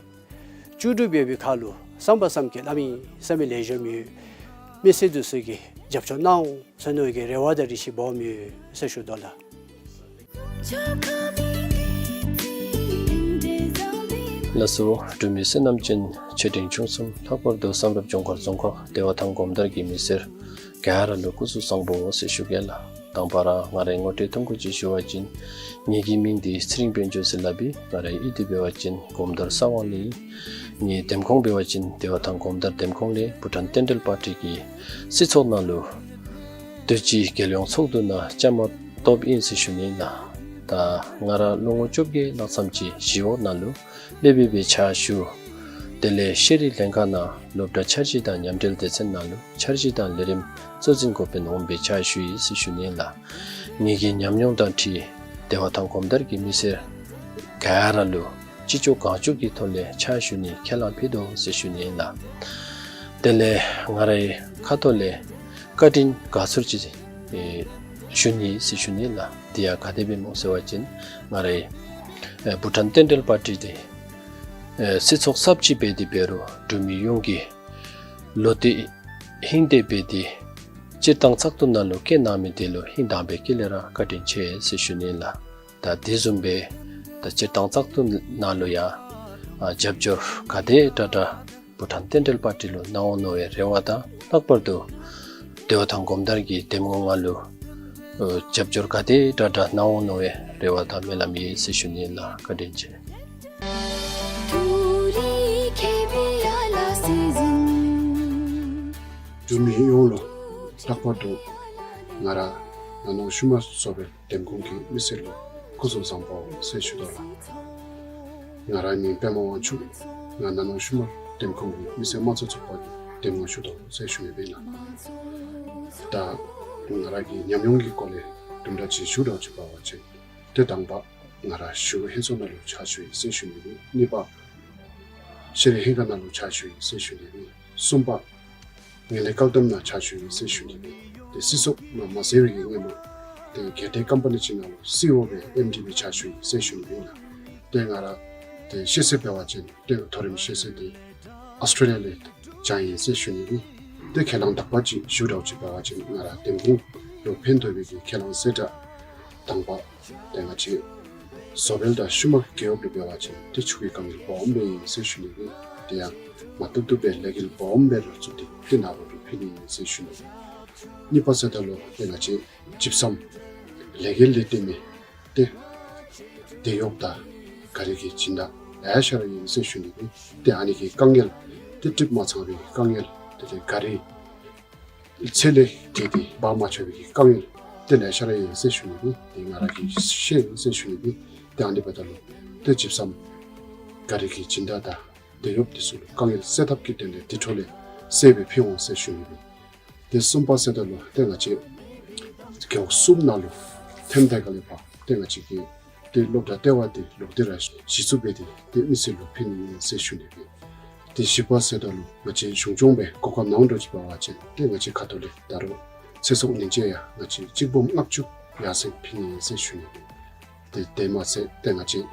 བཅུ་དྲུག་འབད་བའི་ཁར་ལུ་བསམ་པ་བསམ་གྱིས་བརླག་མི་ས་མི་ལེགས་ཤོམ་ཡོད་མི་སེར་འདི་ཚུ་གིས་རྒྱབ་སྐྱོར་གནང་འོང་ཟེར་མནོ་བའི་གི་རེ་བ་དང་རེ་ཆེ་སྦོམ་ཡོད་ཟེར་ཞུ་དོ་ལགས། ལགས་སོ། འབྲུག་མི་བསོད་ནམས་ཅན་ཆེ་འབྲིང་ཆུང་གསུམ་ལྷག་པར་དུ་བསམ་རབ་ལྗོངས་མཁར་རྫོང་ཁག་བདེ་བ་ཐང་སྒོམ་དར་གྱི་མི་སེར་ག་ར་ལུ་སྐུ་གཟུགས་བཟང་པོ་ཟེར་ཞུ་གེ་ལགས། དང་པ་ར་ང་རའི་ངོ་སྤྲོད་ཐུང་ཀུ་ཅིག་ཞུ་བ་ཅིན་ངེ་གི་མིང་འདི་ཚེ་རིང་དཔལ་འབྱོར་ཟེར་སླབ་ཨིན། ང་རའི་གཡུས་འདི་འབད་བ་ཅིན་སྒོམ་དར་ས་དབང་ལས་ཨིན། ངེའི་འདེམས་ཁོངས་འབད་བ་ཅིན་བདེ་བ་ཐང་སྒོམ་དར་འདེམས་ཁོངས་ལས་བྷུ་ཊཱན་བསྟན་འབྲེལ་པར་ཊི་གི་སྲིད་ཚོགས་ནང་ལུ་དུས་ཅི་རྒྱལ་ཡོངས་ཚོགས་འདུ་ནང་བཅའ་མར་གཏོགསཔ་ཨིན་ཟེར་ཞུ་ནི་ལགས། ད་ང་ར་ལོ་ངོ་བཅོ་བརྒྱད་ལྷག་ཙམ་ཅིག་ཞི་གཡོག་ནང་ལུ་སློབ་དཔོན་སྦེ་ཕྱག་ཞུ། དེ་ལས་ཤེས་རིག་ལྷན་ཁག་ནང་སློབ་གྲྭ་འཆར་གཞི་དང་མཉམ་འབྲེལ་སྡེ་ཚན་ནང་ལུ་འཆར་གཞི་དང་ལས་རིམ་གཙོ་འཛིན་འགོ་དཔོན་འོགམ་སྦེ་ཕྱག་ཞུ་ཡི་ཟེར་ཞུ་ནི་ལགས། ངེ་གི་ཉམས་མྱོང་དང་འཁྲིལ་བདེ་བ་ཐང་སྒོམ་དར་གྱི་མི་སེར་ག་ར་ལུ་ ཅི་ལྕོགས་གང་ལྕོགས་ཀྱི་ཐོག་ལས་ཕྱག་ཞུ་ནི་ཁས་བླངས་ཕུལ་དོ་ཟེར་ཞུ་ནི་ལགས། དེ་ལས་ང་རའི་ཁ་ཐུག་ལས་བཀའ་དྲིན་དགའ་ཚོར་ཅིག་ཨེ་ཞུ་ནི་ཟེར་ཞུ་ནི་ལགས། དེ་ཡང་ག་དེ་སྦེ་སྨོ་ཟེར་བ་ཅིན་ང་རའི་ཨེ་བྷུ་ཊཱན་བསྟན་འགྲོའི་པར་ཊི་དེ་ཨེ་སྲིད་ཚོགས་གསརཔ་ཅིག་འབད་དེ་འབད་རུང་འབྲུག་མི་ཡོངས་ཀྱིས་བློ་གཏད་ཧིང་གཏད་འབད་དེ་སྤྱིར་བཏང་བཙག་འཐུ་ནང་ལུ་བཀོད་གནང་མི་དེ་ལུ་ཧིང་དྭངས་པའི་དཀྱིལ་ལས་ར་བཀའ་དྲིན་ཆེ་ཟེར་ཞུ་ནི་ལགས། ད་དེ་བཟུམ་སྦེ་ད་སྤྱིར་བཏང་བཙག་འཐུ་ནང་ལུ་ཡང་ཨ་རྒྱབ་སྐྱོར་ག་དེ་དྲག་དྲག་བྷུ་ཊཱན་བསྟན་འགྲོའི་པར་ཊི་ལུ་གནང་འོང་མནོ་བའི་རེ་བ་དང་ལྷག་པར་དུ་དེའུ་ཐང་སྒོམ་དར་གྱི་འདེམས་ངོ་ལྔ་ལུ་ཨ་རྒྱབ་སྐྱོར་ག་དེ་དྲག་དྲག་གནང་འོང་མནོ་བའི་རེ་བ་དང་སྨོན་ལམ་ཡོད་ཟེར་ཞུ་ནི་ལགས། བཀའ་དྲིན་ཆེ། འབྲུག་མི་ཡོངས་ལུ་ལྷག་པར་དུ་ང་ར་ནང་ནོ་ཤུལ་མ་བཟོ་བའི་འདེམས་ཁོངས་ཀྱི་མི་སེར་ལུ་སྐུ་གཟུགས་བཟང་པོ་ཟེར་ཞུ་དོ་ལགས། ང་རའི་མིང་པདྨ་དབང་ཕྱུག། ང་ནང་ནོ་ཤུལ་མ་འདེམས་ཁོངས་ཀྱི་མི་སེར་དམངས་གཙོའི་ཚོགས་པ་གི་འདེམས་ངོ་ཞུ་དོ་ཟེར་ཞུ་ནི་ཨིན་ལགས། ད་ང་ར་གི་ཉམས་མྱོང་གི་སྐོར་ལས་དུམ་གྲ་ཅིག་ཞུ་དོ་ཅིག་འབད་བ་ཅིན་ཏེ་དང་པ་ང་ར་ཞི་གཡོག་ལྷན་ཚོགས་ནང་ལུ་ཕྱག་ཞུ་ཡི་ཟེར་ཞུ་ནི་ཨིན། གཉིས་པ་ཤེས་རིག་ལྷན་ཁག་ནང་ལུ་ཕྱག་ཞུ་ཡི་ཟེར་ཞུ་ནི་ཨིན། གསུམ་པ་ངན་ལྷད་བཀག་སྡོམ་ནང་ཕྱག་ཞུ་ཡི་ཟེར་ཞུ་ནི་ཨིན། ཏེ་སྲིད་ཚོགས་ནང་མ་ཟེར་བའི་གི་སྔོན་མ་ཏེ་སྒེར་སྡེ་ཀམ་པ་ནི་ཅིག་ནང་ལུ་སི་ཨི་ཨོ་སྦེ་ཨེམ་ཌི་སྦེ་ཕྱག་ཞུ་ཡི་ཟེར་ཞུ་ནི་ཨིན་ལགས། ཏེ་ང་ར་ཏེ་ཤེས་ཚད་འབད་བ་ཅིན་ཏེ་མཐོ་རིམ་ཤེས་ཚད་དེ་ཨོསི་ཊྲེ་ལི་ཡ་ལས་སྦྱངས་ཡི་ཟེར་ཞུ་ནི་ཨིན། ཏེ་ཁས་བླངས་དག་པ་ཅིག་ཞུ་དོ་ཅིག་འབད་བ་ཅིན་ང་ར་འདེམས་ཁོངས་ལུ་ཕན་ཐོགས་པའི་གི་ཁས་བླངས་གསལ་བསྒྲགས་དང་པ་ཏེ་ང་བཅས་བཟོ་བལ་དང་ཤུལ་མ་རྒེད་འོག་ལུ་འབད་བ་ཅིན་ཏེ་ཆུ་གི་དཀའ་ངལ་སྦོམ་སྦེ་ཨིན་ཟེར་ཞུ་ནི་ཨིན། དེ་ཡང་མ་བཏུབ་བཏུབ་སྦེ་ལས་འགུལ་སྦོམ་སྦེ་ར་བཙུགས་ཏེ་ཏེ་ནཱ་བུ་ལུ་ཕུལ་ནི་ཨིན་ཟེར་ཞུ་ནི་ཨིན། གཉིས་པ་ཟེརཝ་ད་ལུ་ཏེ་ང་བཅས་ཇིབ་སམ་ལས་འགུལ་ལས་བརྟེན་མི་ཏེ་དེད་གཡོགཔ་དང་ག་རི་གི་སྦྱིན་བདག་ལེ་ཤ་ར་ཨིན་ཟེར་ཞུ་ནི་ཨིན། ཏེ་ཨ་ནི་གི་དཀའ་ངལ་ཏེ་ཊིབ་མ་ཚང་བའི་དཀའ་ངལ་དེ་ལས་ག་རི་ཚེ་ལས་འགལ་ཏེ་འབག་མ་ཆོག་པའི་གི་དཀའ་ངལ་ཏེ་ལེ་ཤ་ར་ཨིན་ཟེར་ཞུ་ནི་ཨིན། ཏེ་ང་ར་གིས་ཤེས་ཡི་ཟེར་ཞུ་ནི་ཨིན། ཏེ་ཨ་ནི་འབདཝ་ད་ལུ་ཏེ་ཇིབ་སམ་ག་རི་གི་སྦྱིན་བདག་དང་དེད་གཡོགཔ་དེ་ཚུ་ལུ་དཀའ་ངལ་སེལ་ཐབས་ཀྱི་དོན་ལས་དེ་འཕྲོ་ལས་སེལ་སྦེ་ཕུལ་འོང་ཟེར་ཞུ་ནི་ཨིན། ཏེ་གསུམ་པ་ཟེརཝ་ད་ལུ་ཏེ་ང་བཅས་རྒེད་འོག་གསུམ་ནང་ལུ་ཐོནམ་ད་ག་ལས་ཕར་ཏེ་ང་བཅས་ཀྱི་ཏེ་སློབ་གྲྭ་ལྟེ་བ་དེ་ལོག་སྟེ་ར་གཞི་བཙུགས་འབད་དེ་ཏེ་མི་སེར་ལུ་ཕུལ་ནི་ཨིན་ཟེར་ཞུ་ནི་ཨིན། ཏེ་བཞི་པ་ཟེརཝ་ད་ལུ་ང་བཅས་གཞུང་སྐྱོང་སྦེ་གོ་སྐབས་གནང་དོ་ཅིག་འབད་བ་ཅིན་ཏེ་ང་བཅས་ཁ་ཐུག་ལས་ད་རུང་ཚེ་སྲོག་ཉེན་བཅོལ་ཡང་ང་བཅས་གཅིག་འབུམ་ལྔ་བཅུ་ཡར་སེང་ཕུལ་ནི་ཨིན་ཟེར་ཞུ་ནི་ཨིན། ཏེ་དེ་མ་ཚད་ཏེ་ང་བཅས་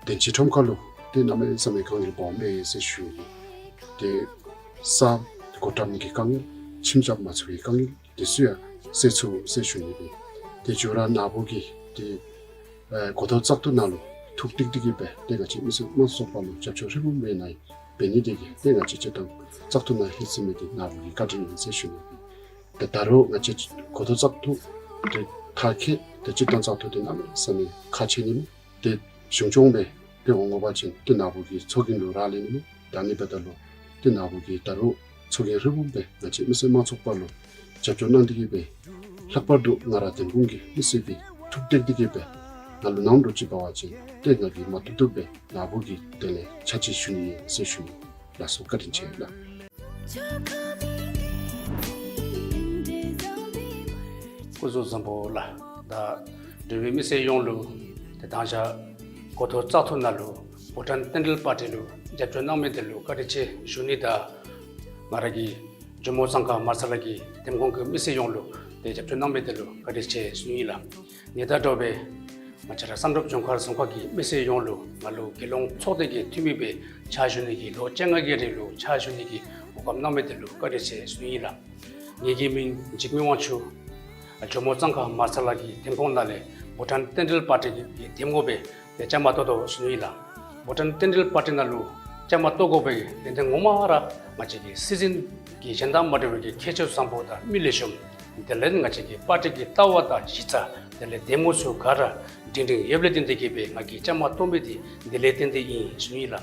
དེ་ཅིག་ཁྲོམ་ཁ་ལུ་ཏེ་གནམ་མེད་ས་མེད་དཀའ་ངལ་སྦོམ་ཨིན་ཟེར་ཞུ་ནི་ཨིན། ཏེ་ས་སྒོ་བཀྲམ་ནི་གི་དཀའ་ངལ་ཁྱིམ་རྐྱབ་མ་ཚུགས་པའི་དཀའ་ངལ་དེ་ཚུ་ཡང་སེལ་ཚུགས་ཟེར་ཞུ་ནི་ཨིན། ཏེ་མཇུག་ར་ནཱ་བུ་གིས་ཏེ་ཨེ་གོ་ཐོག་བཙག་འཐུ་ནང་ལུ་ཐུགས་གཏད་དེ་གིས་སྦེ་ཏེ་ང་བཅས་མི་སེར་དམངས་གཙོའི་ཚོགས་པ་ལུ་རྒྱབ་སྐྱོར་ཧྲིལ་བུམ་སྦེ་གནང་ཡི། འབད་ནི་དེ་གིས་ཏེ་ང་བཅས་སྤྱིར་བཏང་བཙག་འཐུ་ནང་ལྷན་སྦྱོར་མི་དེ་ནཱ་བུ་གི་བཀའ་དྲིན་ཨིན་ཟེར་ཞུ་ནི་ཨིན། ཏེ་ད་རུང་ང་བཅས་གོ་ཐོག་བཙག་འཐུ་ཏེ་མཐར་འཁྱོལ་ཏེ་སྤྱིར་བཏང་བཙག་འཐུ་དེ་གནམ་མེད་ས་མེད་ཁག་ཆེ་ནི་མས། ཏེ་གཞུང་སྐྱོང་སྦེ་ཏེ་འོང་དགོ་པ་ཅིན་ཏེ་ནཱ་བུ་གིས་ཚོགས་རྒྱན་ལུ་རག་ལས་ནི་མས། ད་ཨ་ནི་འབདཝ་ད་ལུ་ཏེ་ནཱ་བུ་གིས་ད་རུང་ཚོགས་རྒྱན་ཧྲིལ་བུམ་སྦེ་ང་བཅས་མི་སེར་དམངས་གཙོའི་ཚོགས་པ་ལུ་རྒྱབ་སྐྱོར་གནང་སྟེ་གིས་སྦེ་ལྷག་པར་དུ་ང་ར་འདེམས་ཁོངས་ཀྱི་མི་སེར་གྱིས་ཐུགས་གཏད་དེ་གིས་སྦེ་ང་ལུ་གནང་དོ་ཅིག་འབད་བ་ཅིན་ཏེ་ང་གིས་མ་བཏུབ་བཏུབ་སྦེ་ནཱ་བུ་གི་དོན་ལས་ཕྱག་ཕྱིད་ཞུ་ནི་ཨིན་ཟེར་ཞུ་ནི། ལགས་སོ། བཀའ་དྲིན་ཆེ་ལགས། སྐུ་གཟུགས་བཟང་པོ་ལགས། ད་འབྲུག་པའི་མི་སེར་ཡོངས་ལུ་ཏེ་ད་ཆ་གོ་ཐོག་བཙག་འཐུ་ནང་ལུ་བྷུ་ཊཱན་བསྟན་འགྲོའི་པར་ཊི་ལུ་རྒྱབ་སྐྱོར་གནང་མི་དེ་ལུ་བཀའ་དྲིན་ཆེ་ཞུ་ནི་དང་ང་ར་གི་ཇོ་མོ་གཙང་ཁ་མར་ཚ་ལ་གི་འདེམས་ཁོངས་ཀྱི་མི་སེར་ཡོངས་ལུ་ཏེ་རྒྱབ་སྐྱོར་གནང་མི་དེ་ལུ་བཀའ་དྲིན་ཆེ་ཞུ་ནི་ལགས། ཨ་ནི་དང་འདྲཝ་སྦེ་ང་བཅས་ར་བསམ་གྲུབ་ལྗོངས་མཁར་རྫོང་ཁག་གི་མི་སེར་ཡོངས་ལུ་ང་ལུ་རྒྱལ་ཡོངས་ཚོགས་སྡེ་གི་འཐུས་མི་སྦེ་ཕྱག་ཞུ་ནི་གི་ལོ་བཅོ་ལྔ་གི་རིང་ལུ་ཕྱག་ཞུ་ནི་གི་གོ་སྐབས་གནང་མི་དེ་ལུ་བཀའ་དྲིན་ཆེ་ཞུ་ནི་ལགས། ངེ་གི་མིང་འཇིགས་མེད་དབང་ཕྱུག། ཇོ་མོ་གཙང་ཁ་མར་ཚ་ལ་གི་འདེམས་ཁོངས་ནང་ལས་བྷུ་ཊཱན་བསྟན་འགྲོའི་པར་ཊི་གི་འདེམས་ངོ་སྦེ་ཏེ་བཅའ་མར་གཏོགས་དོ་ཞུ་ནི་ལགས། བྷུ་ཊཱན་བསྟན་འགྲོའི་པར་ཊི་ནང་ལུ་བཅའ་མར་གཏོགས་དགོ་པའི་དོན་དག་ངོ་མ་ར་ང་བཅས་ཀྱི་སྲིད་འཛིན་གྱི་གཞན་དང་མ་འདྲ་བའི་གི་ཁྱད་ཆོས་བཟང་པོ་དང་མི་ལེགས་ཤོམ། དེ་ལས་ང་བཅས་ཀྱི་པར་ཊི་གི་ལྟ་བ་དང་གཞི་རྩ། དེ་ལས་འདེམས་ངོ་ཚུ་ག་ར་སྒྲིང་སྒྲིང་ཡོདཔ་ལས་བརྟེན་ཏེ་གིས་སྦེ་ང་གིས་བཅའ་མར་གཏོགས་མི་དེ་དེ་ལས་བརྟེན་ཏེ་ཨིན་ཞུ་ནི་ལགས།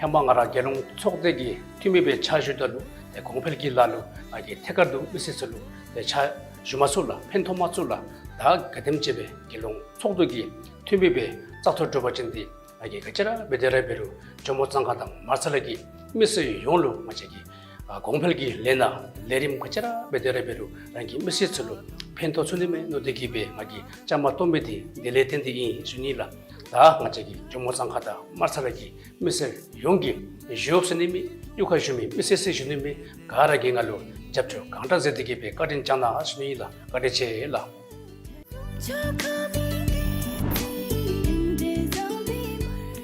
ཧེ་མ་ང་ར་རྒྱལ་ཡོངས་ཚོགས་སྡེ་གི་འཐུས་མི་སྦེ་ཕྱག་ཞུཝ་ད་ལུ་ཏེ་གོང་འཕེལ་གྱི་ལཱ་ལུ་ང་གིས་ཐད་ཀར་དུ་མི་སེར་ཚུ་ལུ་ཏེ་ཕྱག་ཞུ་མ་ཚུགས་ལགས། ཕན་ཐོགས་མ་ཚུགས་ལགས། ད་ག་དེམ་ཅིག་སྦེ་རྒྱལ་ཡོངས་ཚོགས་འདུ་གི་འཐུས་མི་སྦེ་བཙག་འཐུ་གྲུབ་པ་ཅིན་ཏེ་ང་གིས་ག་ཅི་ར་འབད་དེ་ར་འབད་རུང་ཇོ་མོ་གཙང་ཁ་དང་མར་ཚ་ལ་གི་མི་སེར་ཡོངས་ལུ་ང་བཅས་ཀྱི་ཨ་གོང་འཕེལ་གྱི་ལས་སྣ་ལས་རིམ་ག་ཅི་ར་འབད་དེ་ར་འབད་རུང་རང་གི་མི་སེར་ཚུ་ལུ་ཕན་ཐོགས་ཚུགས་ནི་མས་མནོ་སྟེ་གིས་སྦེ་ང་གིས་བཅའ་མར་གཏོགས་མི་དེ་དེ་ལས་བརྟེན་ཏེ་ཨིན་ཞུ་ནི་ལགས། ད་ ད་ང་བཅས་ཀྱི་ཇོ་མོ་གཙང་ཁ་དང་མར་ཚ་ཁ་གི་མི་སེར་ཡོངས་ཀྱིས་ཞུ་ཟེར་ནི་མེད། གཡུས་ཁར་བཞུགས་མི་མི་སེར་ཟེར་ཞུ་ནི་མེད། ག་ར་གིས་ང་ལུ་རྒྱབ་སྐྱོར་གང་དྲག་མཛད་དེ་གི་སྦེ་བཀའ་དྲིན་བསྐྱང་གནང་ཟེར་ཞུ་ནི་ཨིན་ལགས། བཀའ་དྲིན་ཆེ་ལགས།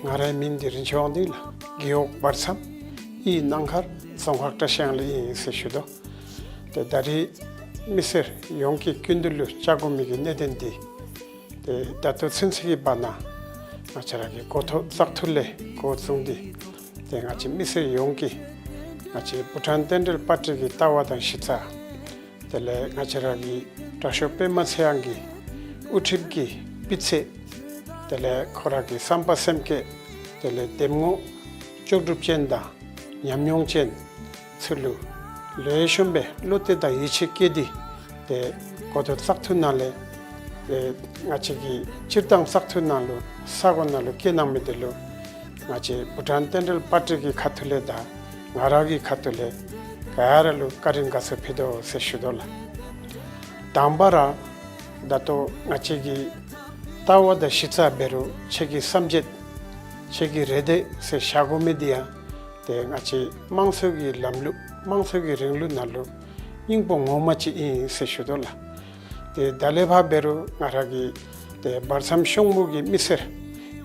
ང་རའི་མིང་འདི་རིན་ཆེན་དབང་འདུས་ལགས། རྒེད་འོག་བར་མཚམས་ཨི་སྣང་མཁར་རྫོང་ཁག་བཀྲིས་གཡང་ལས་ཨིན་ཟེར་ཞུ་དོ། ཏེ་ད་རིས་མི་སེར་ཡོངས་ཀྱི་སྐུ་མདུན་ལུ་བཅར་དགོ་མི་གི་གནད་དོན་འདི་ཏེ་ད་ལྟོ་ཚུན་ཚོད་ཀྱི་བར་ན་ང་བཅས་ར་གི་འགོ་ཐོག་བཙག་འཐུ་ལས་འགོ་བཟུང་སྟེ་ཏེ་ང་བཅས་མི་སེར་ཡོངས་ཀྱིས་ང་བཅས་བྷུ་ཊཱན་རྟེན་འབྲེལ་པར་ཊི་གི་ལྟ་བ་དང་གཞི་རྩ། དེ་ལས་ང་བཅས་ར་གི་དྲག་ཤོས་པདྨ་ཚེ་དབྱངས་ཀྱི་དབུ་ཁྲིད་ཀྱི་སྤུས་ཚད། དེ་ལས་ཁོ་ར་གི་བསམ་པ་སེམས་བསྐྱེད། དེ་ལས་འདེམས་ངོ་ལྕོགས་གྲུབ་ཅན་དང་ཉམས་མྱོང་ཅན་ཚུ་ལུ་ལེགས་ཤོམ་སྦེ་བློ་གཏད་དང་ཡིད་ཆེས་བསྐྱེད་དེ་ཏེ་འགོ་ཐོག་བཙག་འཐུ་ནང་ལས་ཏེ་ང་བཅས་ཀྱི་སྤྱིར་བཏང་བཙག་འཐུ་ནང་ལུ་ས་གོ་ནང་ལུ་བསྐོས་གནང་མི་དེ་ལུ་ང་བཅས་བྷུ་ཊཱན་རྟེན་འབྲེལ་པར་ཊི་གི་ཁ་ཐུག་ལས་དང་ང་ར་གི་ཁ་ཐུག་ལས་ག་ར་ལུ་བཀའ་དྲིན་དགའ་ཚོར་ཕུལ་དོ་ཟེར་ཞུ་དོ་ལགས། དང་པ་ར་ད་ལྟོ་ང་བཅས་ཀྱི་ལྟ་བ་དང་གཞི་རྩ་འབད་རུང་ཁྱེད་ཀྱི་བསམ་སྤྱོད་ཁྱེད་ཀྱི་རེ་འདོད་ཟེར་བཞག་དགོ་མི་འདི་ཡང་ཏེ་ང་བཅས་དམངས་གཙོའི་ལམ་ལུགས་དམངས་གཙོའི་རིང་ལུགས་ནང་ལུ་སྙིང་པོ་ངོ་མ་ཅིག་ཨིན་ཟེར་ཞུ་དོ་ལགས། ཏེ་ད་ལས་ཕར་འབད་རུང་ང་ར་གི་ཏེ་བར་མཚམས་ཤོང་མུ་གི་མི་སེར་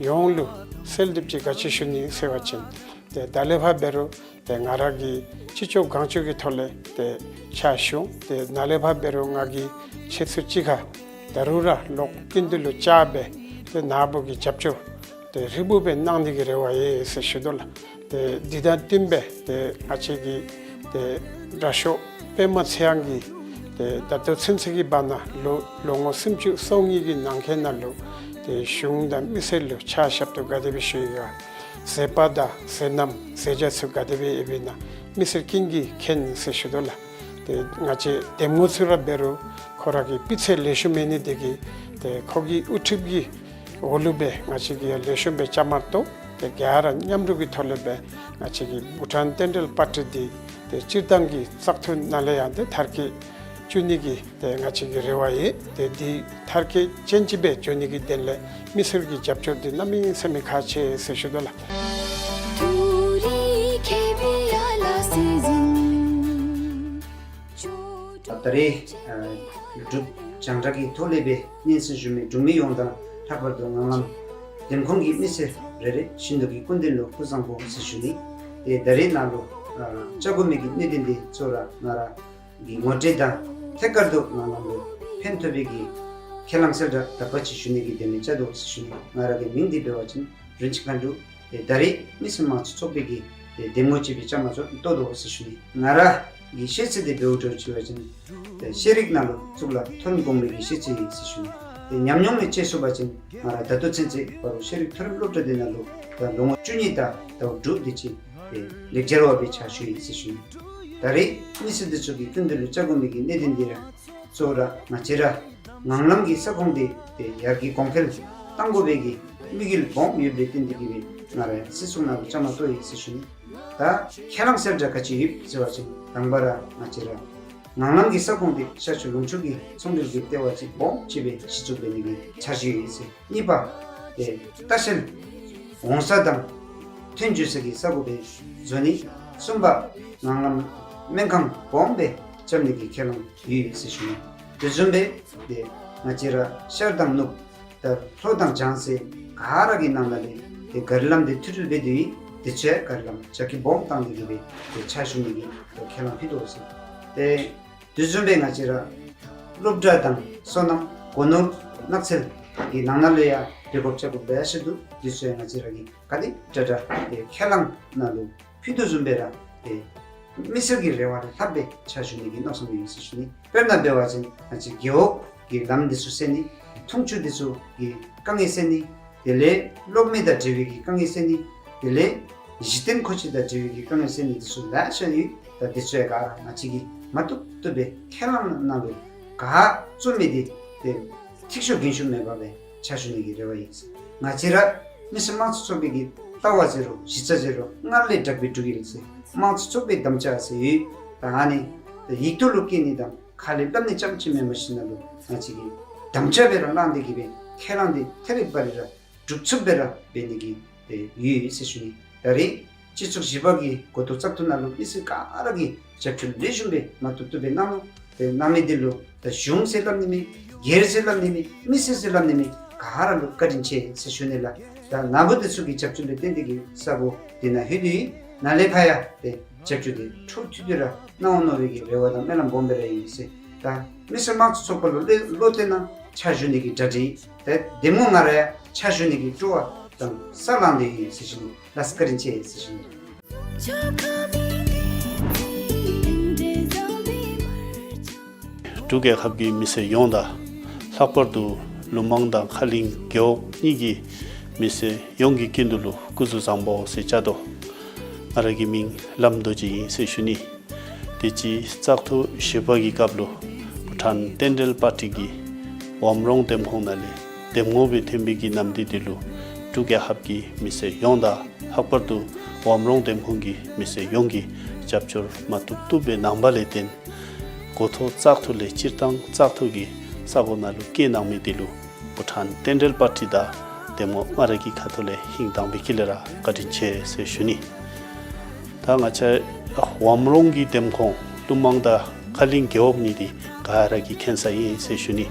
ཡོངས་ལུ་གསོལ་འདེབས་ཅིག་ག་ཅི་ཞུ་ནི་ཟེར་བ་ཅིན་ཏེ་ད་ལས་ཕར་འབད་རུང་ཏེ་ང་ར་གིས་ཅི་ལྕོགས་གང་ལྕོགས་ཀྱི་ཐོག་ལས་ཏེ་ཕྱག་ཞུ། ཏེ་ནཱ་ལས་ཕར་འབད་རུང་ང་གིས་ཁྱེད་ཚུ་གཅིག་ཁར་ད་རུང་ར་ལོག་སྐུ་མདུན་ལུ་བཅར་སྦེ་ཏེ་ནཱ་བུ་གི་རྒྱབ་སྐྱོར་ཏེ་ཧྲིལ་བུ་སྦེ་གནང་ནི་གི་རེ་བ་ཡོད་ཟེར་ཞུ་དོ་ལགས། ཏེ་འདི་དང་བསྟུན་སྦེ་ཏེ་ང་བཅས་ཀྱི་ཏེ་དྲག་ཤོས་པདྨ་ཚེ་དབྱངས་ཀྱིས་ཏེ་ད་ལྟོ་ཚུན་ཚོད་ཀྱི་བར་ན་ལོ་ལོ་ངོ་སུམ་ཅུ་སོ་གཉིས་ཀྱི་ནང་འཁོད་ནང་ལུ་ཏེ་གཞུང་དང་མི་སེར་ལུ་ཕྱག་ཞབས་ཏོག་ག་དེ་སྦེ་ཞུ་ཡི་ག། མཛད་པ་དང་མཛད་རྣམ་མཛད་བྱ་ཚུ་ག་དེ་སྦེ་ཡོདཔ་ཨིན་ན་མི་སེར་ཀུན་གྱིས་མཁྱེན་ཟེར་ཞུ་དོ་ལགས། ཏེ་ང་བཅས་འདེམས་ངོ་ཚུ་ར་འབད་རུང་ཁོ་ར་གི་སྤུས་ཚད་ལེགས་ཤོམ་མེད་ནི་དེ་གིས་ཏེ་ཁོ་གི་དབུ་ཁྲིད་ཀྱི་འོག་ལུ་སྦེ་ང་བཅས་ཀྱིས་ཡང་ལེགས་ཤོམ་སྦེ་བཅའ་མར་གཏོགས་ཏེ་ག་ར་མཉམ་རུབ་ཀྱི་ཐོག་ལས་སྦེ་ང་བཅས་ཀྱི་བྷུ་ཊཱན་རྟེན་འབྲེལ་པར་ཊི་འདི་ཏེ་སྤྱིར་བཏང་གི་བཙག་འཐུ་ནང་ལས་ཡང་ཏེ་མཐར་འཁྱོལ་བཅུག་ནི་གི་ཏེ་ང་བཅས་ཀྱི་རེ་བ་ཡོད། ཏེ་འདི་མཐར་འཁྱོལ་ཅན་ཅིག་སྦེ་འགྱོ་ནི་གི་དོན་ལས་མི་སེར་གྱི་རྒྱབ་སྐྱོར་འདི་གནམ་མེད་ས་མེད་ཁག་ཆེ་ཟེར་ཞུ་དོ་ལགས། ད་རེས་ཨ་འབྲུག་རྒྱང་བསྒྲགས་ཀྱི་ཐོག་ལས་སྦེ་སྙན་སེང་ཞུ་མི་འབྲུག་མི་ཡོངས་དང་ལྷག་པར་དུ་ངང་ལམ་འདེམས་ཁོངས་ཀྱི་མི་སེར་རེ་རེ་བཞིན་དུ་གི་སྐུ་མདུན་ལུ་སྐུ་གཟུགས་བཟང་པོ་ཟེར་ཞུ་ནི། ཏེ་ད་རེས་ནཱ་ལུ་ཨ་བཅར་དགོ་མི་གི་གནད་དོན་འདི་གཙོ་བོ་ར་ང་ར་གི་ངོ་སྤྲོད་དང་ཐད་ཀར་དུ་ངང་ལམ་ལུ་ཕན་ཐོགས་པའི་གི་ཁས་བླངས་གསལ་བསྒྲགས་དག་པ་ཅིག་ཞུ་ནི་གི་དོན་ལས་བཅར་དོ་ཟེར་ཞུ་ནི། ང་ར་གི་མིང་འདི་འབད་བ་ཅིན་རིན་ཆེན་མཁའ་འགྲོ། ཏེ་ད་རེས་མི་སེར་དམངས་གཙོ་ཚོགས་པའི་གི་ཏེ་འདེམས་ངོ་ཅིག་སྦེ་བཅའ་མར་གཏོགས་དོ་ཟེར་ཞུ་ནི། ང་ར་གི་ཤེས་ཚད་འདི་འབདཝ་ད་ཅིག་འབད་བ་ཅིན་ཏེ་ཤེས་རིག་ནང་ལུ་གཙུག་ལག་མཐོ་རིམ་གོང་མའི་གི་ཤེས་ཚད་ཨིན་ཟེར་ཞུ་ནི། ཏེ་ཉམས་མྱོང་ལས་དཔྱད་ཞུ་བ་ཅིན་ང་ར་ད་ལྟོ་ཚུན་ཚོད་ཕར་ཤེས་རིག་མཐོ་རིམ་སློབ་གྲྭ་འདི་ནང་ལུ་ད་ལོ་ངོ་བཅུ་གཉིས་དང་ཟླཝ་དྲུག་དེ་ཅིག་ཏེ་ལེགས་སྦྱར་བ་སྦེ་ཕྱག་ཞུ་ཡི་ཟེར་ཞུ་ནི། ད་རེས་མི་སེར་འདི་ཚུ་གི་སྐུ་མདུན་ལུ་བཅར་དགོ་མི་གི་གནད་དོན་འདི་ར་གཙོ་བོ་ར་ང་བཅས་ར་ངང་ལམ་གྱི་ས་ཁོངས་འདི་ཏེ་ཡར་རྒྱས་གོང་འཕེལ་གཏང་དགོ་པའི་གི་དམིགས་ཡུལ་སྦོམ་ཡོདཔ་ལས་བརྟེན་ཏེ་གིས་སྦེ་ང་ར་སྲིད་ཚོགས་ནང་ལུ་བཅའ་མར་གཏོགས་ཡི་ཟེར་ཞུ་ནི། ད་ཁས་བླངས་གསལ་བསྒྲགས་ག་ཅི་ཡོད་ཟེར་བ་ཅིན་དང་པ་ར་ང་བཅས་ར་ངང་ལམ་གྱི་ས་ཁོངས་འདི་ཤར་ཕྱོགས་ལུང་ཕྱོགས་ཀྱི་ཚོང་འབྲེལ་གྱི་ལྟེ་བ་ཅིག་སྦོམ་ཅིག་སྦེ་གཞི་བཙུགས་འབད་ནི་གི་འཆར་གཞི་ཡོད་ཟེར། གཉིས་པ་ཏེ་ལྟ་བཤལ་འོང་ས་དང་ཐོན་འགྱོ་ས་གི་ས་གོ་སྦེ་བཟོ་ནི། གསུམ་པ་ངང་ལམ་སྨན་ཁང་སྦོམ་སྦེ་རྐྱབ་ནི་གི་ཁས་བླངས་ཡོད་ཟེར་ཞུ་ནི། དེ་བཟུམ་སྦེ་ཏེ་ང་བཅས་ར་ཤར་དང་ནུབ་ད་ལྷོ་དང་བྱང་ཟེར་ག་ར་གི་ནང་ན་ལས་ཏེ་ག་རི་ལམ་འདི་མཐུད་སྒྲིལ་འབད་དེ་ཡོད། དེ་ཚུ་ག་རི་ལམ་རྒྱ་སྐྱེད་སྦོམ་བཏང་ནི་གི་སྦེ་ཏེ་ཕྱག་ཞུ་ནི་གི་ཏེ་ཁས་བླངས་ཕུལ་དོ་ཟེར། ཏེ་དེ་བཟུམ་སྦེ་ང་བཅས་ར་སློབ་གྲྭ་དང་སོ་ནམ་སྒོ་ནོར་ནགས་ཚལ་གྱི་ནང་ན་ལུ་ཡང་འབད་དགོཔ་བྱ་དགོཔ་ལེ་ཤ་འདུག། དེ་ཚུ་ཡང་ང་བཅས་ར་གིས་ག་དེ་དྲག་དྲག་ཏེ་ཁས་བླངས་ནང་ལུ་ཕུལ་དོ་བཟུམ་སྦེ་ར་ཏེ་མི་སེར་གྱི་རེ་བ་ལུ་ལྷགཔ་སྦེ་ཕྱག་ཞུ་ནི་གི་མནོ་བསམ་ཡོད་ཟེར་ཞུ་ནི། དཔེར་ན་འབད་བ་ཅིན་ང་བཅས་རྒེད་འོག་གི་ལམ་འདི་ཚུ་སེལ་ནི། འཐུང་ཆུ་འདི་ཚུ་གི་དཀའ་ངལ་སེལ་ནི། དེ་ལས་གློག་མེ་དང་འབྲེལ་བའི་གི་དཀའ་ངལ་སེལ་ནི། དེ་ལས་གཞི་རྟེན་མཁོ་ཆས་དང་འབྲེལ་བའི་གི་དཀའ་ངལ་སེལ་ནི་འདི་ཚུ་ལེ་ཤ་ཡོད། ད་འདི་ཚུ་ཡང་ག་ར་ང་བཅས་ཀྱིས་མ་བཏུབ་བཏུབ་སྦེ་ཁས་བླངས་ནང་ལུ་ག་བཙུགས་མི་འདི་ཏེ་ཐིག་ཤོ་རྒན་ཤོ་མེད་པར་སྦེ་ཕྱག་ཞུ་ནི་གི་རེ་བ་ཡོད་ཟེར། ང་བཅས་ར་མི་སེར་དམངས་གཙོ་ཚོགས་པའི་གི་ལྟ་བ་ཟེར་རུང་གཞི་རྩ་ཟེར་རུང་སྔར་ལས་དྲག་པའི་འབྲུག་ཡིན་ཟེར། དམངས་གཙོ་ཚོགས་པའི་དམ་བཅའ་ཟེར་ཡོད། ད་ཨ་ནི་ད་ཡིག་ཐོག་ལུ་བཀོད་ནི་དང་ཁ་ལས་སླབ་ནི་རྐྱངམ་ཅིག་མེན་པར་ཞིནམ་ལས་ང་བཅས་ཀྱིས་དམ་བཅའ་སྦེ་ར་བླངས་ཏེ་གིས་སྦེ་ཁས་བླངས་ཏེ་ཐད་རི་བ་རི་ར་ སྒྲུབ་ཚུགསཔ་སྦེ་ར་འབད་ནི་གི་ཏེ་ཡོད་ཟེར་ཞུ་ནི། ད་རེས་སྤྱི་ཚོགས་བཞི་པ་གི་འགོ་ཐོག་བཙག་འཐུ་ནང་ལུ་མི་སེར་ག་ར་གིས་རྒྱབ་སྐྱོར་ལེགས་ཤོམ་སྦེ་མ་ཐུབ་ཐུབ་སྦེ་གནང་ནུག། ཏེ་གནང་མི་འདི་ལུ་ད་གཞུང་ཟེར་སླབ་ནི་མེད། སྒེར་ཟེར་སླབ་ནི་མེད། མི་སེར་ཟེར་སླབ་ནི་མེད། ག་ར་ལུ་བཀའ་དྲིན་ཆེ་ཟེར་ཞུ་ནི་ལགས། ད་ནཱ་བུ་འདི་ཚུ་གི་རྒྱབ་སྐྱོར་ལུ་བརྟེན་ཏེ་གིས་ས་གོ་འདི་ནཱ་ལྷོད་དེ་ཡོད། ནཱ་ལས་ཕར་ཡང་ཏེ་རྒྱབ་སྐྱོར་འདི་འཕྲོ་མཐུད་དེ་ར་གནང་འོང་མནོ་བའི་གི་རེ་བ་དང་སྨོན་ལམ་སྦོམ་སྦེ་ར་ཡོད་ཟེར། ད་མི་སེར་དམངས་གཙོ་ཚོགས་པ་ལུ་བློ་བློ་གཏད་གནང་ཕྱག་ཞུ་ནི་གི་གྲ་སྒྲིག། ཏེ་འདེམས་ངོ་ང་ར་ཡང་ཕྱག་ཞུ་ནི་གི་སྤྲོ་བ་དང་ས་ལངས་ཏེ་ཡོད་ཟེར་ཞུ་ནི། ལགས་སོ། བཀའ་དྲིན་ཆེ་ཟེར་ཞུ་ནི། འབྲུག་རྒྱལ་ཁབ་ཀྱི་མི་སེར་ཡོངས་དང་ལྷག་པར་དུ་ལུང་མང་དང་ཁ་གླིང་རྒེད་འོག་གཉིས་ཀྱི་མི་སེར་ཡོངས་ཀྱི་ཀུན་ཏུ་ལུ་སྐུ་གཟུགས་བཟང་པོ་ཟེར་བཅར་དོ། ང་ར་གི་མིང་བླམ་རྡོ་རྗེ་ཨིན་ཟེར་ཞུ་ནི། དུས་ཅི་བཙག་འཐུ་བཞི་པ་གི་སྐབས་ལུ་བྷུ་ཊཱན་རྟེན་འབྲེལ་པར་ཊི་གིས་ཝམ་རོང་འདེམས་ཁོངས་ནང་ལས་འདེམས་ངོ་སྦེ་ཐོན་པའི་གི་ནམ་དུས་འདི་ལུ་འབྲུག་རྒྱལ་ཁབ་ཀྱི་མི་སེར་ཡོངས་དང་ལྷག་པར་དུ་ཝམ་རོང་འདེམས་ཁོངས་ཀྱི་མི་སེར་ཡོངས་ཀྱིས་རྒྱབ་སྐྱོར་མ་ཐུབ་ཐུབ་སྦེ་གནང་བ་ལས་བརྟེན་འགོ་ཐོག་བཙག་འཐུ་ལས་སྤྱིར་བཏང་བཙག་འཐུ་གི་ས་གོ་ནང་ལུ་བསྐྱལ་གནང་མི་འདི་ལུ་བྷུ་ཊཱན་རྟེན་འབྲེལ་པར་ཊི་དང་འདེམས་ངོ་ང་ར་གི་ཁ་ཐུག་ལས་ཧིང་དྭངས་པའི་དཀྱིལ་ལས་ར་བཀའ་དྲིན་ཆེ་ཟེར་ཞུ་ནི། ད་ང་བཅས་ཝམ་རོང་གི་འདེམས་ཁོངས་ལུང་མང་དང་ཁ་གླིང་རྒེད་འོག་གཉིས་འདི་ག་ར་གིས་མཁྱེན་གསལ་ཨིན་ཟེར་ཞུ་ནི།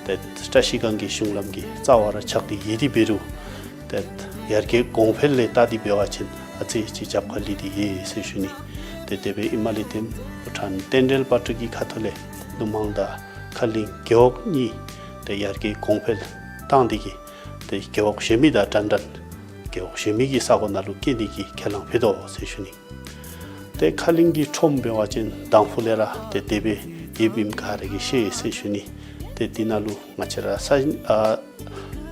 ཏེ་བཀྲ་ཤིས་སྒང་གི་གཞུང་ལམ་གྱི་རྩ་བར་ཆགས་ཏེ་ཡོད་དེ་འབད་རུང་ཏེ་ཡར་རྒྱས་གོང་འཕེལ་ལས་བལྟ་སྟེ་འབད་བ་ཅིན་ཨ་ཙི་ཅིག་རྒྱབ་ཁ་ལུས་ཏེ་ཡོད་ཟེར་ཞུ་ནི། ཏེ་དེ་སྦེ་ཨིནམ་ལས་བརྟེན་བྷུ་ཊཱན་རྟེན་འབྲེལ་པར་ཊི་གི་ཁ་ཐུག་ལས་ལུང་མང་དང་ཁ་གླིང་རྒེད་འོག་གཉིས་ཏེ་ཡར་རྒྱས་གོང་འཕེལ་བཏང་སྟེ་གིས་ཏེ་རྒེད་འོག་གཞན་མི་དང་འདྲན་འདྲ་རྒེད་འོག་གཞན་མི་གི་ས་གོ་ནང་ལུ་བསྐྱལ་ནི་གི་ཁས་བླངས་ཕུལ་དོ་ཟེར་ཞུ་ནི། ཏེ་ཁ་གླིང་གི་ཁྲོམ་འབད་བ་ཅིན་དང་ཕུ་ལས་ར་ཏེ་དེ་སྦེ་ཡོདཔ་ཨིནམ་ག་ར་གིས་ཤེས་ཟེར་ཞུ་ནི། ཏེ་འདི་ནང་ལུ་ང་བཅས་ར་ས་ཨ་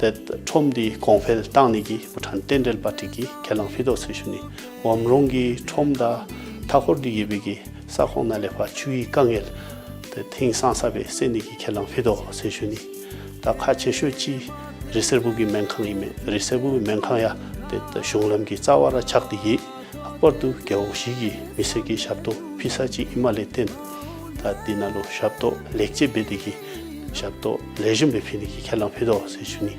ཏེ་ཁྲོམ་འདི་གོང་འཕེལ་བཏང་ནི་གི་བྷུ་ཊཱན་རྟེན་འབྲེལ་པར་ཊི་གིས་ཁས་བླངས་ཕུལ་དོ་ཟེར་ཞུ་ནི། ཝམ་རོང་གི་ཁྲོམ་དང་མཐའ་འཁོར་འདི་ཡོད་པའི་གི་ས་ཁོངས་ནང་ལས་ཕར་ཆུའི་དཀའ་ངལ་ཏེ་ཧིང་སངས་ས་སྦེ་སེལ་ནི་གི་ཁས་བླངས་ཕུལ་དོ་ཟེར་ཞུ་ནི། ད་ཁག་ཆེ་ཤོས་ཅིག་རི་སེར་པོ་གི་སྨན་ཁང་ཨིན་མས། རི་སེར་པོ་གི་སྨན་ཁང་ཡང་ཏེ་ད་གཞུང་ལམ་གྱི་རྩ་བར་ཆགས་ཏེ་ཡོད། ལྷག་པར་དུ་རྒེད་འོག་བཞི་གི་མི་སེར་གྱི་ཞབས་ཏོག་ཕུལ་ས་ཅིག་ཨིནམ་ལས་བརྟེན་ད་འདི་ནང་ལུ་ཞབས་ཏོག་ལེགས་བཅོས་འབད་དེ་གིས་ཞབས་ཏོག་ལེགས་ཤོམ་སྦེ་ཕུལ་ནི་གི་ཁས་བླངས་ཕུལ་དོ་ཟེར་ཞུ་ནི།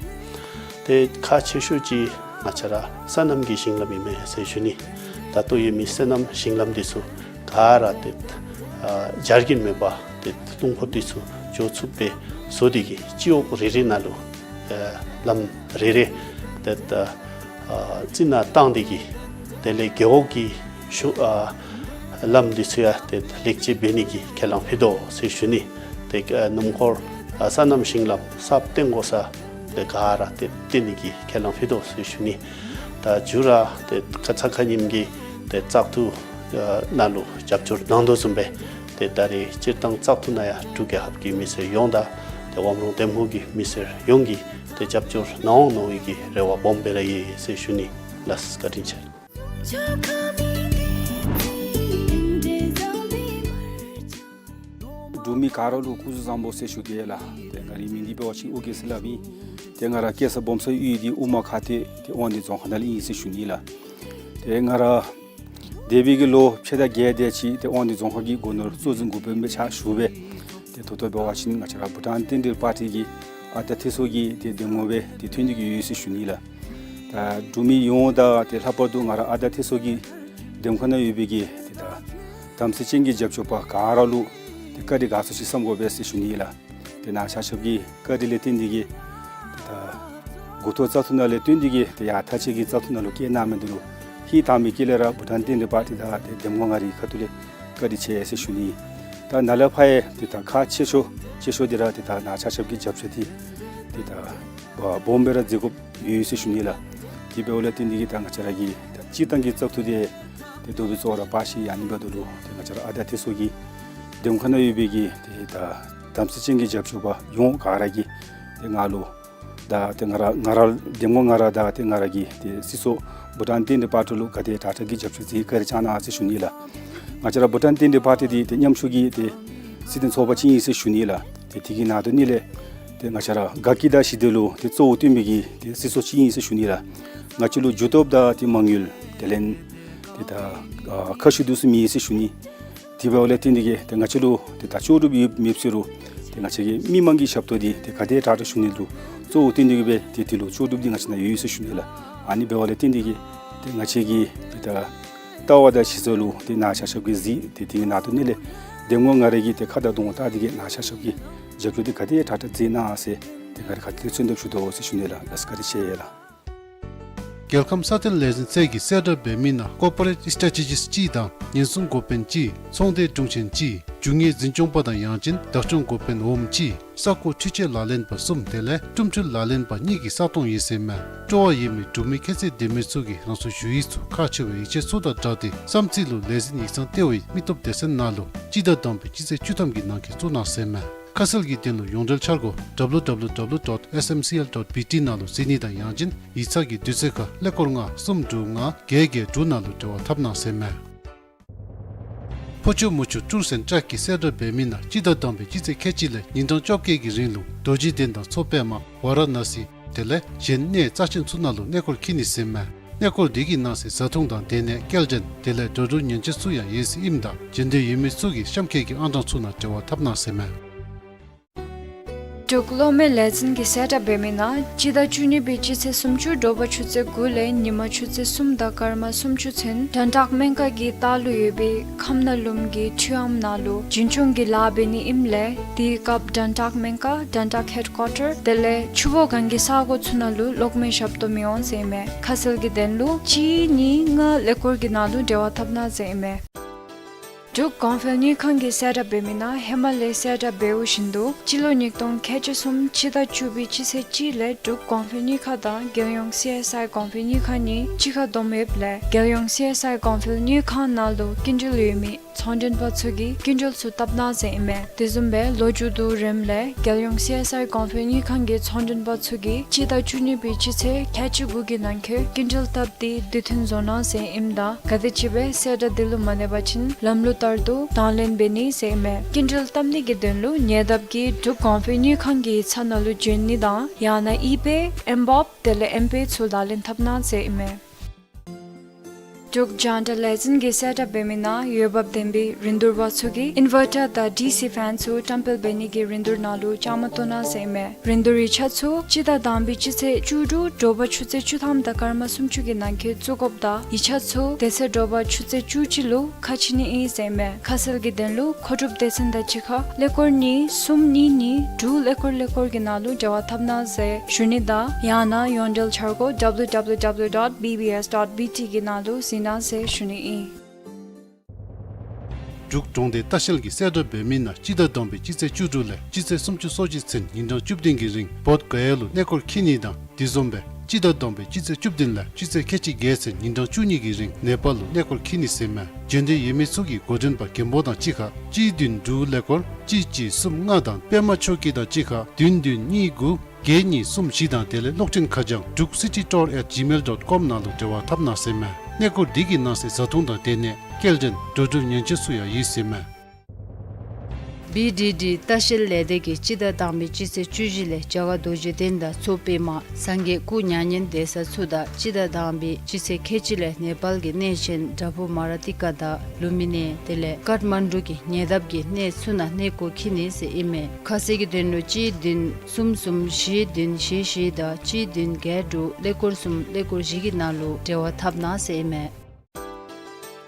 ཏེ་ཁག་ཆེ་ཤོས་ཅིག་ང་བཅས་ར་སོ་ནམ་གྱི་ཞིང་ལམ་ཨིན་མས་ཟེར་ཞུ་ནི། ད་ལྟོ་ཡོད་མི་སོ་ནམ་ཞིང་ལམ་འདི་ཚུ་ག་ར་ཏེ་ཨ་འབྱར་གྱིན་མེད་པར་ཏེ་ལྟུང་ཁོག་འདི་ཚུ་འགྱོ་ཚུགསཔ་སྦེ་བཟོ་སྟེ་གིས་སྤྱི་འོག་རེ་རེ་ནང་ལུ་ཨ་ལམ་རེ་རེ་ཏེ་ཨ་རྩི་ནག་བཏང་སྟེ་གིས་དེ་ལས་རྒེད་འོག་གི་ཤུ་ཨ་ལམ་འདི་ཚུ་ཡང་ཏེ་ལེགས་བཅོས་འབད་ནི་གི་ཁས་བླངས་ཕུལ་དོ་ཟེར་ཞུ་ནི། ཏེ་ཨ་སྣུམ་འཁོར་ཨ་སོ་ནམ་ཞིང་ལམ་གསརཔ་བཏོན་དགོ་ས་ཏེ་ག་ར་ཏེ་བཏོན་ནི་གི་ཁས་བླངས་ཕུལ་དོ་ཟེར་ཞུ་ནི། ད་མཇུག་ར་ཏེ་ཁ་ཙ་ཁ་ཉིནམ་གི་ཏེ་བཙག་འཐུ་ཨ་ནང་ལུ་རྒྱབ་སྐྱོར་གནང་དོ་བཟུམ་སྦེ་ཏེ་ད་རེས་སྤྱིར་བཏང་བཙག་འཐུ་ནང་ཡང་འབྲུག་རྒྱལ་ཁབ་ཀྱི་མི་སེར་ཡོངས་དང་ཏེ་ཝམ་རོང་འདེམས་ཁོངས་ཀྱི་མི་སེར་ཡོངས་ཀྱིས་ཏེ་རྒྱབ་སྐྱོར་གནང་འོང་མནོ་བའི་གི་རེ་བ་སྦོམ་སྦེ་ར་ཡོད་ཟེར་ཞུ་ནི་ལགས། བཀའ་དྲིན་ཆེ། འབྲུག་མི་ག་ར་ལུ་སྐུ་གཟུགས་བཟང་པོ་ཟེར་ཞུ་གེ་ལགས། ཏེ་ང་རའི་མིང་འདི་འབད་བ་ཅིན་ཨོ་རྒྱན་ཟེར་སླབ་ཨིན། ཏེ་ང་ར་སྐྱེས་ས་སྦོམ་ས་ཡུལ་འདི་དབུ་མ་ཁ་སྟོད་ཏེ་དབང་འདུས་རྫོང་ཁག་ནང་ལས་ཨིན་ཟེར་ཞུ་ནི་ལགས། ཏེ་ང་ར་འདས་པའི་གི་ལོ་ཕྱེད་དང་བརྒྱད་དེ་ཅིག་ཏེ་དབང་འདུས་རྫོང་ཁག་གི་སྒོ་ནོར་གཙོ་འཛིན་འགོ་དཔོན་སྦེ་ཕྱག་ཞུ་སྦེ་ཏེ་ད་ལྟོ་འབད་བ་ཅིན་ང་བཅས་ར་བྷུ་ཊཱན་རྟེན་འབྲེལ་པར་ཊི་གི་ཨ་རྟག་ཐེ་སོ་གི་ཏེ་འདེམས་ངོ་སྦེ་ཏེ་ཐོན་ཏེ་གིས་ཡོད་ཟེར་ཞུ་ནི་ལགས། ད་འབྲུག་མི་ཡོངས་དང་ཏེ་ལྷག་པར་དུ་ང་ར་ཨ་རྟག་ཐེ་སོ་གི་འདེམས་ཁོངས་ནང་ཡོད་པའི་གི་ཏེ་ད་དམ་ཚིག་ཅན་གྱི་རྒྱབ་སྐྱོར་པ་ག་ར་ལུ་ཏེ་བཀའ་དྲིན་དགའ་ཚོར་ཅིག་བསམ་དགོ་པས་ཟེར་ཞུ་ནི་ལགས། ཏེ་ནཱ་ཆ་ཁྱབ་ཀྱི་བཀའ་དྲིན་ལས་བརྟེན་ཏེ་གིས་ཏེ་ད་འགོ་ཐོག་བཙག་འཐུ་ནང་ལས་བཏོན་ཏེ་གིས་ཏེ་ཡར་མཐའ་དཔྱད་ཀྱི་བཙག་འཐུ་ནང་ལུ་བསྐྱལ་གནང་མི་འདི་ལུ་ཧིང་དྭངས་མའི་དཀྱིལ་ལས་ར་བྷུ་ཊཱན་རྟེན་འབྲེལ་པར་ཊི་དང་ཏེ་འདེམས་ངོ་ང་རའི་ཁ་ཐུག་ལས་བཀའ་དྲིན་ཆེ་ཟེར་ཞུ་ནི། ད་ནཱ་ལས་ཕར་ཡང་ཏེ་ད་ཁག་ཆེ་ཤོས་ཆེ་ཤོས་འདི་ར་ཏེ་ད་ནཱ་ཆ་ཁྱབ་ཀྱི་རྒྱབ་སྐྱོར་འདི་ཏེ་ད་སྦོམ་སྦེ་ར་མཛད་དགོཔ་ཡོད་ཟེར་ཞུ་ནི་ལགས། དེ་འབདཝ་ལས་བརྟེན་ཏེ་གིས་ད་ང་བཅས་ར་གི་ད་སྤྱིར་བཏང་གི་བཙག་འཐུ་འདི་ཏེ་ད་ལྟོ་འབད་ཚུགས་ར་པ་ཤི་ཡང་ནི་འབདཝ་ད་ལུ་ཏེ་ང་བཅས་ར་ཨ་རྟག་ཐེ་སོ་གི་འདེམས་ཁོངས་ནང་ཡོད་པའི་གི་ཏེ་ད་དམ་ཚིག་ཅན་གྱི་རྒྱབ་སྐྱོར་པ་ཡོངས་ག་ར་གིས་ཏེ་ང་ལུ་ད་ཏེ་ང་ར་ང་ར་འདེམས་ངོ་ང་ར་དང་ཏེ་ང་ར་གི་ཏེ་སྲིད་ཚོགས་བྷུ་ཊཱན་རྟེན་འབྲེལ་པར་ཊི་ལུ་ག་དེ་དྲག་དྲག་གི་རྒྱབ་སྐྱོར་ཅིག་བཀའ་དྲིན་བསྐྱང་གནང་ཟེར་ཞུ་ནི་ལགས། ང་བཅས་ར་བྷུ་ཊཱན་རྟེན་འབྲེལ་པར་ཊི་འདི་ཏེ་ཉམ་ཆུང་གི་ཏེ་སྲིད་དོན་ཚོགས་པ་ཅིག་ཨིན་ཟེར་ཞུ་ནི་ལགས། ཏེ་དེ་གི་ནང་དོན་ནི་ལས་ཏེ་ང་བཅས་ར་དགའ་སྐྱིད་དང་ཞི་བདེ་ལུ་ཏེ་གཙོ་བོ་བཏོན་པའི་གི་ཏེ་སྲིད་ཚོགས་ཅིག་ཨིན་ཟེར་ཞུ་ནི་ལགས། ང་བཅས་ལུ་རྒྱུ་སྟོབས་དང་ཏེ་མ་དངུལ་དེ་ལས་ཏེ་ད་ཨ་ཁ་ཤུགས་འདི་ཚུ་མེད་ཟེར་ཞུ་ནི། དེ་འབདཝ་ལས་བརྟེན་ཏེ་གིས་ཏེ་ང་བཅས་ལུ་ཏེ་ད་ལྕོགས་གྲུབ་ཡོད་མེད་ཟེར་རུང་ ཏེ་ང་བཅས་ཀྱི་མི་མང་གི་ཞབས་ཏོག་འདི་ཏེ་ག་དེ་དྲག་དྲག་ཞུ་ནི་འདུག། གཙོ་བོ་བརྟེན་ཏེ་གི་སྦེ་ཏེ་འདི་ལུ་ལྕོགས་གྲུབ་འདི་ང་བཅས་ནང་ཡོད་ཡོད་ཟེར་ཞུ་ནི་ལགས། ཨ་ནི་འབདཝ་ལས་བརྟེན་ཏེ་གི་ཏེ་ང་བཅས་ཀྱི་ཏེ་ད་ལྟ་བ་དང་ཕྱི་ཚུ་ལུ་ཏེ་ནཱ་ཆ་ཁྱབ་ཀྱིས་གཟིགས་ཏེ་དེ་གི་ནང་དོན་ལས་ཏེ་ངོ་ང་ར་གིས་ཏེ་ཁ་དང་གདོང་བལྟ་སྟེ་གི་ནཱ་ཆ་ཁྱབ་ཀྱིས་རྒྱབ་སྐྱོར་འདི་ག་དེ་དྲག་དྲག་མཛད་གནང་ཟེར་ཏེ་ང་ར་ཁ་ཐུག་ལས་མཚོན་རྟགས་ཞུ་དོ་ཟེར་ཞུ་ནི་ལགས། ལགས་སོ། བཀའ་དྲིན་ཆེ་ལགས། རྒྱལ་ཁམས་སྲ་བརྟན་ལས་འཛིན་ཚད་ཀྱི་གསལ་བསྒྲགས་འབད་མི་ནང་ཀོར་པོ་རེཊ་སི་ཊེ་ཊི་ཇིསཊ་གཅིག་དང་ཉེན་སྲུང་འགོ་དཔོན་གཅིག། ཚོང་སྡེ་དྲུང་ཆེན་གཅིག། རྒྱུ་དངོས་འཛིན་སྐྱོང་པ་དང་ཡང་ཅིན་བདག་སྐྱོང་འགོ་དཔོན་འོགམ་གཅིག། ས་ཁོངས་འཕྲུལ་ཆས་ལག་ལེན་པ་གསུམ་དེ་ལས་སྒྲུབ་འཕྲུལ་ལག་ལེན་པ་གཉིས་ཀྱི་ས་སྟོང་ཡོད་ཟེར་མས། སྤྲོ་བ་ཡོད་མི་འབྲུག་མི་ཁྱད་ཚད་ལྡན་མི་ཚུ་གིས་རང་སོའི་ཞུ་ཡིག་ཚུ་ཁག་ཆེ་བའི་ཡིག་ཆ་ཚུ་དང་སྦྲགས་ཏེ་བསམ་རྩེ་ལུ་ལས་འཛིན་ཡིག་ཚང་ལྟེ་བའི་མི་སྟོབས་སྡེ་ཚན་ནང་ལུ་སྤྱི་ཟླ་དང་པའི་སྤྱི་ཚེས་བཅུ་ཐམ་གྱི་ནང་འཁོད་བཙུགས་གནང་ཟེར་མས། ཁ་གསལ་གྱི་དོན་ལུ་ཡོངས་འབྲེལ་འཆར་སྒོ་W W W dot S M C L dot B T ནང་ལུ་གཟིགས་ནི་དང་ཡང་ཅིན་ཡིག་ཚང་གི་དུས་ཚོད་ཁར་ཀླད་ཀོར་ལྔ་གསུམ་དྲུག་ལྔ་བརྒྱད་བརྒྱད་དྲུག་ནང་ལུ་འབྲེལ་བ་འཐབ་གནང་ཟེར་མས། ཕོ་ཆུ་མོ་ཆུ་ཊུརསི་ཨེནཌ་ཊེཀ་གི་གསལ་བསྒྲགས་འབད་མི་ནང་སྤྱི་ཟླ་དང་པའི་སྤྱི་ཚེས་ཁལ་གཅིག་ལས་ཉིན་གྲངས་བཅོ་བརྒྱད་ཀྱི་རིང་ལུ་རྡོ་རྗེ་གདན་དང་མཚོ་པདྨ་ཝཱ་ར་ཎ་སི་དེ་ལས་གཞན་གནས་རྩ་ཆེན་ཚུ་ནང་ལུ་གནས་སྐོར་འཁྱིད་ནི་ཟེར་མས། གནས་སྐོར་འདི་གི་ནང་གསེས་བཟའ་འཐུང་དང་སྡོད་གནས་སྐྱེལ་འདྲེན་དེ་ལས་འགྲོ་འགྲུལ་ཉེན་བཅོལ་ཚུ་ཡང་ཡོད་ཟེར་ཨིནམ་ད་འབྱོན་འདོད་ཡོད་མི་ཚུ་གིས་གཤམ་འཁོད་ཀྱི་ཨང་གྲངས་ཚུ་ནང་འབྲེལ་བ་འཐབ་གནང་ཟེར་མས། འབྲུག་གློག་མེ་ལས་འཛིན་གྱི་གསལ་བསྒྲགས་འབད་མི་ནང་སྤྱི་ཟླ་བཅུ་གཉིས་པའི་སྤྱི་ཚེས་སུམ་ཅུ་དྲོ་པ་ཆུ་ཚོད་དགུ་ལས་ཉིན་མ་ཆུ་ཚོད་གསུམ་དང་སྐར་མ་སུམ་ཅུ་ཚུན་དོན་ཁྲག་སྨན་ཁང་གི་ལྟག་ལུ་ཡོད་པའི་ཁམས་སྣ་ལུངམ་གྱི་མཐུད་ལམ་ནང་ལུ་རྒྱུན་འཁྱོངས་ཀྱི་ལཱ་འབད་ནི་ཨིནམ་ལས་དེའི་སྐབས་དོན་ཁྲག་སྨན་ཁང་དོན་ཁྲག་ཧེཌ་ཀོར་ཊར་དེ་ལས་ཆུ་བོ་སྒང་གི་ས་གོ་ཚུ་ནང་ལུ་གློག་མེ་ཞབས་ཏོག་མི་འོང་ཟེར་ཨིན་མས། ཁ་གསལ་གྱི་དོན་ལུ་གཅིག་གཉིས་ལྔ་ཀླད་ཀོར་གྱི་ནང་ལུ་འབྲེལ་བ་འཐབ་གནང་ཟེར་ཨིན་མས། འབྲུག་གོང་འཕེལ་དངུལ་ཁང་གི་གསལ་བསྒྲགས་འབད་མི་ནང་ཧེ་མ་ལས་གསལ་བསྒྲགས་འབདཝ་བཞིན་དུ་སྤྱི་ལོ་ཉིས་སྟོང་ཁལ་གཅིག་གསུམ་སྤྱི་ཟླ་བཅུ་པའི་སྤྱི་ཚེས་གཅིག་ལས་འབྲུག་གོང་འཕེལ་དངུལ་ཁང་དང་རྒྱལ་ཡོངས་སི་ཨེསི་ཨའི་གོང་འཕེལ་དངུལ་ཁང་གཉིས་གཅིག་ཁར་བསྡོམས་ཡོདཔ་ལས་རྒྱལ་ཡོངས་སི་ཨེསི་ཨའི་གོང་འཕེལ་དངུལ་ཁང་ནང་ལུ་སྐྱིན་འགྲུལ་ཡོད་མི་ཚོང་མགྲོན་པ་ཚུ་གིས་སྐྱིན་འགྲུལ་ཚུ་བཏབ་གནང་ཟེར་ཨིན་མས། དེ་བཟུམ་སྦེ་ལོ་མཇུག་བསྡུ་རནམ་ལས་རྒྱལ་ཡོངས་སི་ཨེསི་ཨའི་གོང་འཕེལ་དངུལ་ཁང་གི་ཚོང་མགྲོན་པ་ཚུ་གིས་སྤྱི་ཟླ་བཅུ་གཉིས་པའི་སྤྱི་ཚེས་ཁལ་གཅིག་དགུ་གི་ནང་འཁོད་སྐྱིན་འགྲུལ་བཏབ་སྟེ་དུས་མཐུན་བཟོ་གནང་ཟེར་ཨིནམ་ད་ག་དེམ་ཅིག་སྦེ་གསལ་བསྒྲགས་འདི་ལུ་མ་གནས་པ་ཅིན་ལམ་ལུགས་ལྟར་དུ་དང་ལེན་འབད་ནི་ཟེར་ཨིན་མས། སྐྱིན་འགྲུལ་བཏབ་ནི་གི་དོན་ལུ་ཉེ་འདབས་ཀྱི་འབྲུག་གོང་འཕེལ་དངུལ་ཁང་གི་ཡིག་ཚང་ནང་ལུ་འབྱོན་ནི་དང་ཡང་ན་ཨི་པེ་ཨེམ་བོབ་དེ་ལས་ཨེམ་པེ་ཚུ་ལག་ལེན་འཐབ་གནང་ཟེར་ཨིན་མས། འབྲུག་རྒྱང་བསྒྲགས་ལས་འཛིན་གྱི་གསལ་བསྒྲགས་འབད་མི་ནང་འོས་འབབ་ལྡན་པའི་རིན་བསྡུར་པ་ཚུ་གིས་ཨིན་ཝར་ཊར་དང་ཌི་སི་ཕེན་ཚུ་བཀྲམ་སྤེལ་འབད་ནི་གི་རིན་བསྡུར་ནང་ལུ་བཅའ་མར་གཏོགས་གནང་ཟེར་ཨིན་མས། རིན་བསྡུར་ཡིག་ཆ་ཚུ་སྤྱི་ཟླ་དང་པའི་སྤྱི་ཚེས་བཅུ་དྲུག་དྲོ་པ་ཆུ་ཚོད་བཅུ་ཐམ་དང་སྐར་མ་སུམ་ཅུ་གི་ནང་འཁོད་བཙུགས་དགོཔ་དང་ཡིག་ཆ་ཚུ་དེ་ཚེ་དྲོ་པ་ཆུ་ཚོད་བཅུ་གཅིག་ལུ་ཁ་ཕྱེ་ནི་ཨིན་ཟེར་ཨིན་མས། ཁ་གསལ་གྱི་དོན་ལུ་མཁོ་སྒྲུབ་སྡེ་ཚན་དང་གཅིག་ཁར་ཀླད་ཀོར་གཉིས་གསུམ་གཉིས་གཉིས་དྲུག་ཀླད་ཀོར་ཀླད་ཀོར་གྱི་ནང་ལུ་འབྲེལ་བ་འཐབ་གནང་ཟེར་ཞུ་ནི་དང་ཡང་ན་ཡོངས་འབྲེལ་འཆར་སྒོ་W W W dot B B S dot B T གི་ནང་ལུ་གཟིགས་གནང་ཟེར་ཞུ་ནི་ཨིན། འབྲུག་གྲོང་སྡེ་ལྟ་བཤལ་གྱི་གསལ་བསྒྲགས་འབད་མི་ནང་སྤྱི་ཟླ་དང་པའི་སྤྱི་ཚེས་བཅུ་དྲུག་ལས་སྤྱི་ཚེས་སུམ་ཅུ་སོ་གཅིག་ཚུན་ཉིན་གྲངས་བཅུ་བདུན་གྱི་རིང་བོདྷ་ག་ཡ་ལུ་གནས་སྐོར་འཁྱིད་ནི་དང་དེ་བཟུམ་སྦེ་སྤྱི་ཟླ་དང་པའི་སྤྱི་ཚེས་བཅུ་བདུན་ལས་སྤྱི་ཚེས་ཁལ་གཅིག་བརྒྱད་ཚུན་ཉིན་གྲངས་བཅུ་གཉིས་ཀྱི་རིང་ནེ་པཱལ་ལུ་གནས་སྐོར་འཁྱིད་ནི་ཟེར་མས། འབྱོན་འདོད་ཡོད་མི་ཚུ་གིས་འགོ་འདྲེན་པ་མགོན་པོ་དང་གཅིག་ཁར་གཅིག་བདུན་དྲུག་ཀླད་ཀོར་གཅིག་གཅིག་གསུམ་ལྔ་དང་པདྨ་ཆོས་སྐྱིད་དང་གཅིག་ཁར་བདུན་བདུན་གཉིས་དགུ་བརྒྱད་གཉིས་གསུམ་བཞི་དང་དེ་ལས་གློག་འཕྲིན་ཁ་བྱང་druk city tour at gmail dot com ནང་ལུ་འབྲེལ་བ་འཐབ་གནང་ཟེར་མས། གནས་སྐོར་འདི་གི་ནང་གསེས་བཟའ་འཐུང་དང་སྡོད་གནས་སྐྱེལ་འདྲེན་འགྲོ་འགྲུལ་ཉེན་བཅོལ་ཚུ་ཡང་ཡོད་ཟེར་མས། བི་ཌི་ཌི་ལྟ་བཤལ་ལས་སྡེ་གིས་སྤྱི་ཟླ་དང་པའི་སྤྱི་ཚེས་བཅུ་བཞི་ལས་རྒྱ་གར་རྡོ་རྗེ་གདན་དང་མཚོ་པདྨ་སངས་རྒྱས་སྐུ་མྱ་ངན་འདས་ས་ཚུ་དང་སྤྱི་ཟླ་དང་པའི་སྤྱི་ཚེས་ཁལ་གཅིག་ལས་ནེ་པཱལ་གྱི་གནས་ཆེན་དྲ་འབུ་མ་ར་ཏི་ཀ་དང་ལུམ་བི་ནི་དེ་ལས་ཀཱཐ་མན་གྲུ་གི་ཉེ་འདབས་ཀྱི་གནས་ཚུ་ནང་གནས་སྐོར་འཁྱིད་ནི་ཟེར་ཨིན་མས། ཁ་གསལ་གྱི་དོན་ལུ་གཅིག་བདུན་གསུམ་གསུམ་བཞི་བདུན་བཞི་བཞི་དང་གཅིག་བདུན་བརྒྱད་དྲུག་ཀླད་ཀོར་གསུམ་ཀླད་ཀོར་བཞི་གི་ནང་ལུ་འབྲེལ་བ་འཐབ་གནང་ཟེར་ཨིན་མས།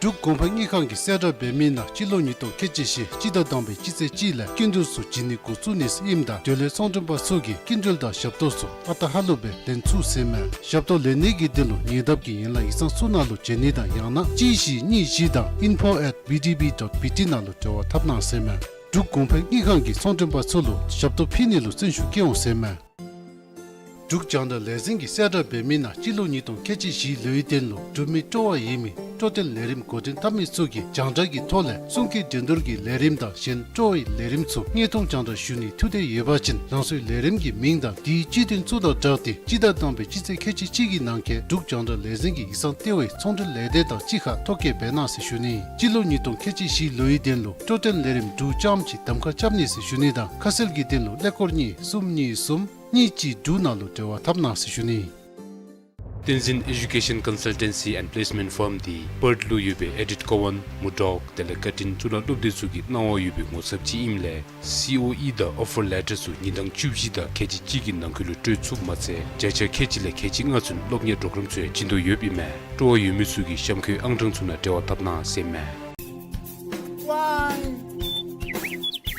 འབྲུག་གོང་འཕེལ་དངུལ་ཁང་གི་གསལ་བསྒྲགས་འབད་མི་ནང་སྤྱི་ལོ་ཉིས་སྟོང་ཁལ་གཅིག་བཞི་སྤྱི་ཟླ་དང་པའི་སྤྱི་ཚེས་གཅིག་ལས་སྐྱིན་འགྲུལ་ཚུ་བྱིན་ནི་འགོ་བཙུགས་ནི་ཟེར་ཨིནམ་ད་འདོད་ལས་ཚོང་མགྲོན་པ་ཚུ་གིས་སྐྱིན་འགྲུལ་དང་ཞབས་ཏོག་ཚུ་ཨ་རྟག་ཧ་ལུགས་སྦེ་ལེན་ཚུགས་ཟེར་མས། ཞབས་ཏོག་ལེན་ནི་གི་དོན་ལུ་ཉེ་འདབས་ཀྱི་ཡན་ལག་ཡིག་ཚང་ཚུ་ནང་ལུ་འབྱོན་ནི་དང་ཡང་ན་གཅིག་བཞི་གཉིས་བཞི་དང་info at B D B dot B T ནང་ལུ་འབྲེལ་བ་འཐབ་གནང་ཟེར་མས། འབྲུག་གོང་འཕེལ་དངུལ་ཁང་གིས་ཚོང་མགྲོན་པ་ཚུ་ལུ་ཞབས་ཏོག་ཕུལ་ནི་ལུ་བརྩོན་ཤུགས་བསྐྱེད་འོང་ཟེར་མས། འབྲུག་རྒྱང་བསྒྲགས་ལས་འཛིན་གྱི་གསལ་བསྒྲགས་འབད་མི་ནང་སྤྱི་ལོ་ཉིས་སྟོང་ཁལ་གཅིག་བཞི་ལོའི་དོན་ལུ་འབྲུག་མི་སྤྲོ་བ་ཡོད་མི་སྤྲོ་སྟོན་ལས་རིམ་འགོ་འདྲེན་འཐབ་མི་ཚུ་གིས་རྒྱང་བསྒྲགས་ཀྱི་ཐོག་ལས་གསུང་སྐད་འགྲན་བསྡུར་གྱི་ལས་རིམ་དང་གཞན་སྤྲོ་བའི་ལས་རིམ་ཚུ་དངོས་མཐོང་རྒྱང་བསྒྲགས་ཞུ་ནི་ཐུགས་འདོད་ཡོད་པ་ཅིན་རང་སོའི་ལས་རིམ་གྱི་མིང་དང་དེའི་སྤྱི་དོན་ཚུ་དང་སྦྲགས་ཏེ་སྤྱི་ཟླ་དང་པའི་སྤྱི་ཚེས་ཁལ་གཅིག་གཅིག་གི་ནང་འཁོད་འབྲུག་རྒྱང་བསྒྲགས་ལས་འཛིན་གྱི་ཡིག་ཚང་ལྟེ་བའི་ཚོང་འབྲེལ་ལས་སྡེ་དང་གཅིག་ཁར་ཐོ་བཀོད་འབད་གནང་ཟེར་ཞུ་ནི། སྤྱི་ལོ་ཉིས་སྟོང་ཁལ་གཅིག་བཞི་ལོའི་དོན་ལུ་སྤྲོ་སྟོན་ལས་རིམ་དྲུག་ཙམ་ཅིག་གདམ་ཁ་རྐྱབ་ནི་ཟེར་ཞུ་ནི་དང་ཁ་གསལ་གྱི་དོན་ལུ་ཀླད་ཀོར་གཉིས་གསུམ་གཉིས་གསུམ་གཉིས་གཅིག་དྲུག་ནང་ལུ་འབྲེལ་བ་འཐབ་གནང་ཟེར་ཞུ་ནི། བསྟན་འཛིན་ཨེ་ཌུ་ཀེ་ཤཱན་ཀོན་སལ་ཊེན་སི་ཨེནཌ་པི་ལེསི་མེནཊ་ཕརམ་འདི་པརཐ་ལུ་ཡོད་པའི་ཨེ་ཌིཐ་ཀོ་ཝཱན་མུར་ཌོག་དེ་ལས་ཀར་ཊིན་གཙུག་ལག་སློབ་སྡེ་ཚུ་གིས་གནང་བ་ཡོད་པའི་ངོ་ཚབ་ཅིག་ཨིནམ་ལས་སི་ཨོ་ཨི་དང་ཨོ་ཕར་ལེ་ཊར་ཚུ་ཉིན་གྲངས་བཅུ་བཞི་དང་ཁལ་གཅིག་གཅིག་གི་ནང་འཁོད་ལུ་སྤྲོད་ཚུགསཔ་མ་ཚད་བརྒྱ་ཆ་ཁལ་གཅིག་ལས་ཁལ་གཅིག་ལྔ་ཚུན་སློབ་གཉེར་གྲོགས་རམ་ཚུ་ཡང་བྱིན་དོ་ཡོདཔ་ཨིན་མས། སྤྲོ་བ་ཡོད་མི་ཚུ་གིས་གཤམ་འཁོད་ཨང་གྲངས་ཚུ་ནང་འབྲེལ་བ་འཐབ་གནང་ཟེར་མས། ཝའི།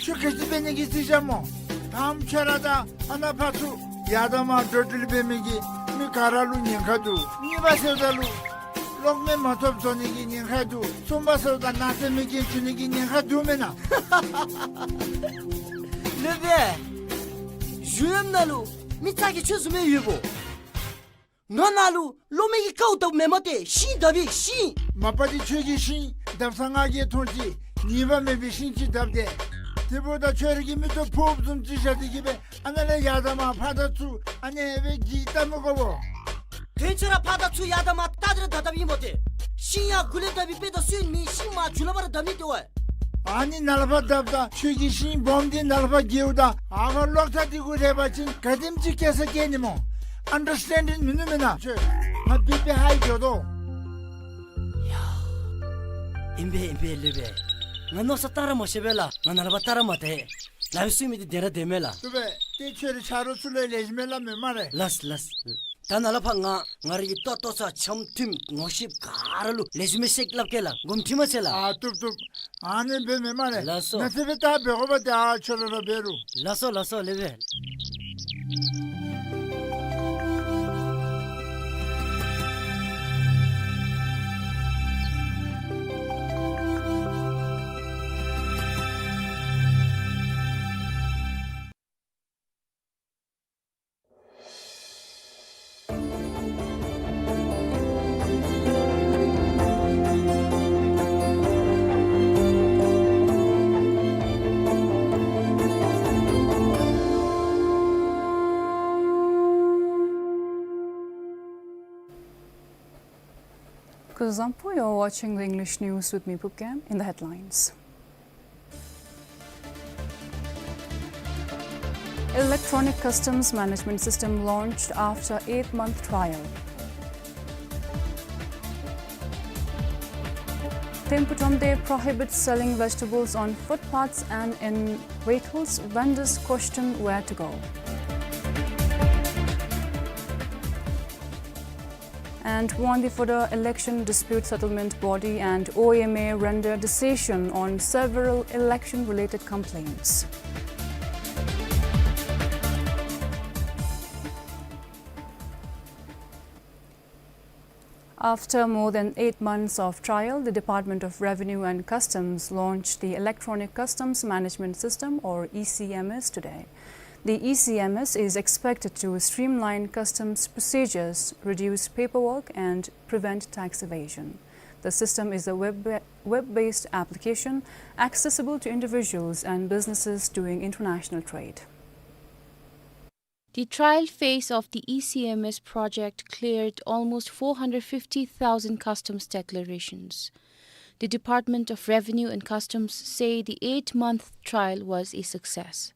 ཁྱོད་ག་ཅི་འབད་ནི་གི་རྩིས་རྐྱབ་སྨོ། དང་པ་ཁྱོད་ར་དང་ཨ་ནཱ་ཕར་ཚུར་ཡར་དང་མར་འགྲོ་འགྲུལ་འབད་མི་གི་མི་ག་ར་ལུ་ཉེན་ཁ་འདུག། གཉིས་པ་ཟེརཝ་ད་ལུ་གློག་མེ་མ་ཐོབ་བཟོ་ནི་གི་ཉེན་ཁ་འདུག། གསུམ་པ་ཟེརཝ་ད་ནག་རྩེ་མེ་རྐྱེན་བྱུང་ནི་གི་ཉེན་ཁ་འདུག་མེན་ན། ལེགས་པས། གཞུང་གཡམ་ནང་ལུ་མི་ཙག་གི་ཆོས་བཟུམ་སྦེ་ཡོདཔ་འོང་། ང་ནཱ་ལུ་གློག་མེ་གི་ཀཝ་བཏབ་མེན་མས་ཏེ། ཤིང་བཏབ་ཨིན་ཤིང་། མ་པ་འདི་ཁྱོད་ཀྱིས་ཤིང་བཏབ་ས་ང་གིས་མཐོང་ཅི། ཉེས་པ་མེད་པའི་ཤིང་ཅིག་བཏབ་སྟེ། དེ་འབདཝ་ད་ཁྱོད་ར་གི་མིག་ཏོ་ཕོརཔ་བཟུམ་ཅིག་བཞག་སྟེ་གི་སྦེ་ཨ་ནཱ་ལས་ཡར་དང་མར་ཕར་དང་ཚུར་ཨ་ནི་སྦེ་འགྱིག་བཏབ་མི་དགོ་པས། དོན་ཁྱོད་ར་ཕར་དང་ཚུར་ཡར་དང་མར་བལྟ་སྟེ་ར་བཏབ་བཏབཔ་ཨིན་མས་ཏེ། ཤིང་ཡར་མགུ་ལས་བཏབ་པའི་དཔེ་དང་སོན་མི་ཤིང་མར་མཇུག་ལས་ཕར་ར་བཏབ་ནི་ཏེ་ཝའི། ཨ་ནི་ནཱ་ལས་ཕར་བཏབ་ད་ཁྱོད་ཀྱིས་ཤིང་སྦོམ་འདི་ནཱ་ལས་ཕར་འགྱེལཝ་ད་ཨ་ཁ་གློག་ཐག་འདི་གུ་རེག་པ་ཅིན་ག་དེམ་ཅིག་སྐྱེ་ས་སྐྱེ་ནི་སྨོ། ཨན་ཌར་སི་ཊེན་ཌིང་མིན་ནུག་མེན་ན། ཁྱོད་ང་བི་པི་ཧའི་འགྱོ་དོ། ཡ། ཨིན་པས་ཨིན་པས་ལེགས་པས། ང་མནོ་བསམ་བཏང་ར་མ་ཤེས་པས་ལགས། ང་ནཱ་ལས་ཕར་བལྟ་ར་མ་བལྟ། ལགཔ་གསུམ་མི་འདི་བདེ་ར་བདེ་མས་ལགས། བཏུབ་པས། ཏེ་ཁྱོད་རའི་ཆ་རོགས་ཚུ་ལུ་ལེགས་ཤོམ་སྦེ་སླབ་མས་སྨ་རེ། ལགས་ལགས། ད་ནཱ་ལས་ཕར་ང་ང་རའི་གི་ལྟོ་ལྟོ་ཚང་འཆམ་མཐུན་ངོ་ཤེས་ག་ར་ལུ་ལེགས་ཤོམ་སྦེ་བཤད་སླབ་གེ་ལགས། དགོངསམ་ཁྲེལ་མ་མཛད་ལགས། ཨ་བཏུབ་བཏུབ། ཨ་ནི་འབདཝ་མས་སྨ་རེ། ལགས་སོ། ནཱ་ཚེ་སྦེ་ད་འབད་དགོ་པ་ཏེ་ཨ་ཁྱོད་ར་ར་འབད་རུང་། ལགས་སོ་ལགས་སོ་ལེགས་པས། Kuzuzangpo, you're watching the English news with me, Pupkem. In the headlines. Electronic Customs Management System launched after eight-month trial. Thempu Thromde prohibits selling vegetables on footpaths and in vehicles, vendors question where to go. And Wangdue Phodrang Election Dispute Settlement Body and O M A render decision on several election-related complaints. After more than eight months of trial, the Department of Revenue and Customs launched the Electronic Customs Management System, or E C M S, today. The E C M S is expected to streamline customs procedures, reduce paperwork, and prevent tax evasion. The system is a web, web-based application accessible to individuals and businesses doing international trade. The trial phase of the E C M S project cleared almost four hundred fifty thousand customs declarations. The Department of Revenue and Customs say the eight-month trial was a success.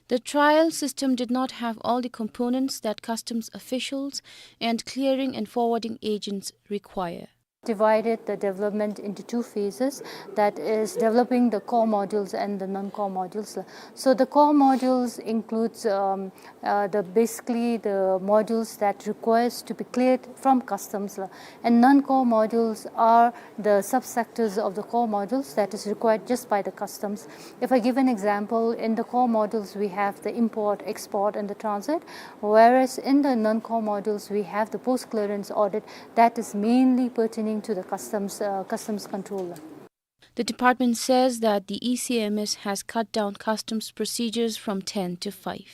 The trial system did not have all the components that customs officials and clearing and forwarding agents require. Divided the development into two phases, that is developing the core modules and the non-core modules. So the core modules includes, um, uh, the, basically the modules that requires to be cleared from customs, and non-core modules are the subsectors of the core modules that is required just by the customs. If I give an example, in the core modules we have the import, export, and the transit, whereas in the non-core modules we have the post-clearance audit that is mainly pertaining to the customs, uh, customs control. The department says that the E C M S has cut down customs procedures from ten to five.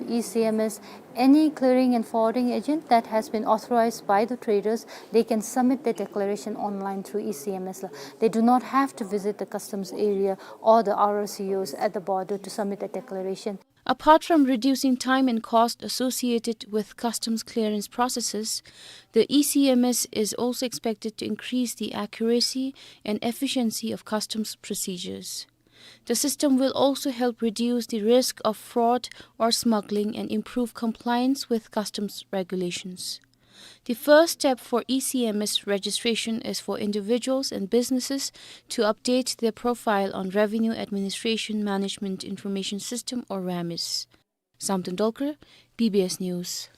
E C M S, any clearing and forwarding agent that has been authorized by the traders, they can submit their declaration online through E C M S. They do not have to visit the customs area or the R R C Os at the border to submit a declaration. Apart from reducing time and cost associated with customs clearance processes, the E C M S is also expected to increase the accuracy and efficiency of customs procedures. The system will also help reduce the risk of fraud or smuggling and improve compliance with customs regulations. The first step for E C M S registration is for individuals and businesses to update their profile on Revenue Administration Management Information System, or RAMIS. Samten Dolkar, B B S News.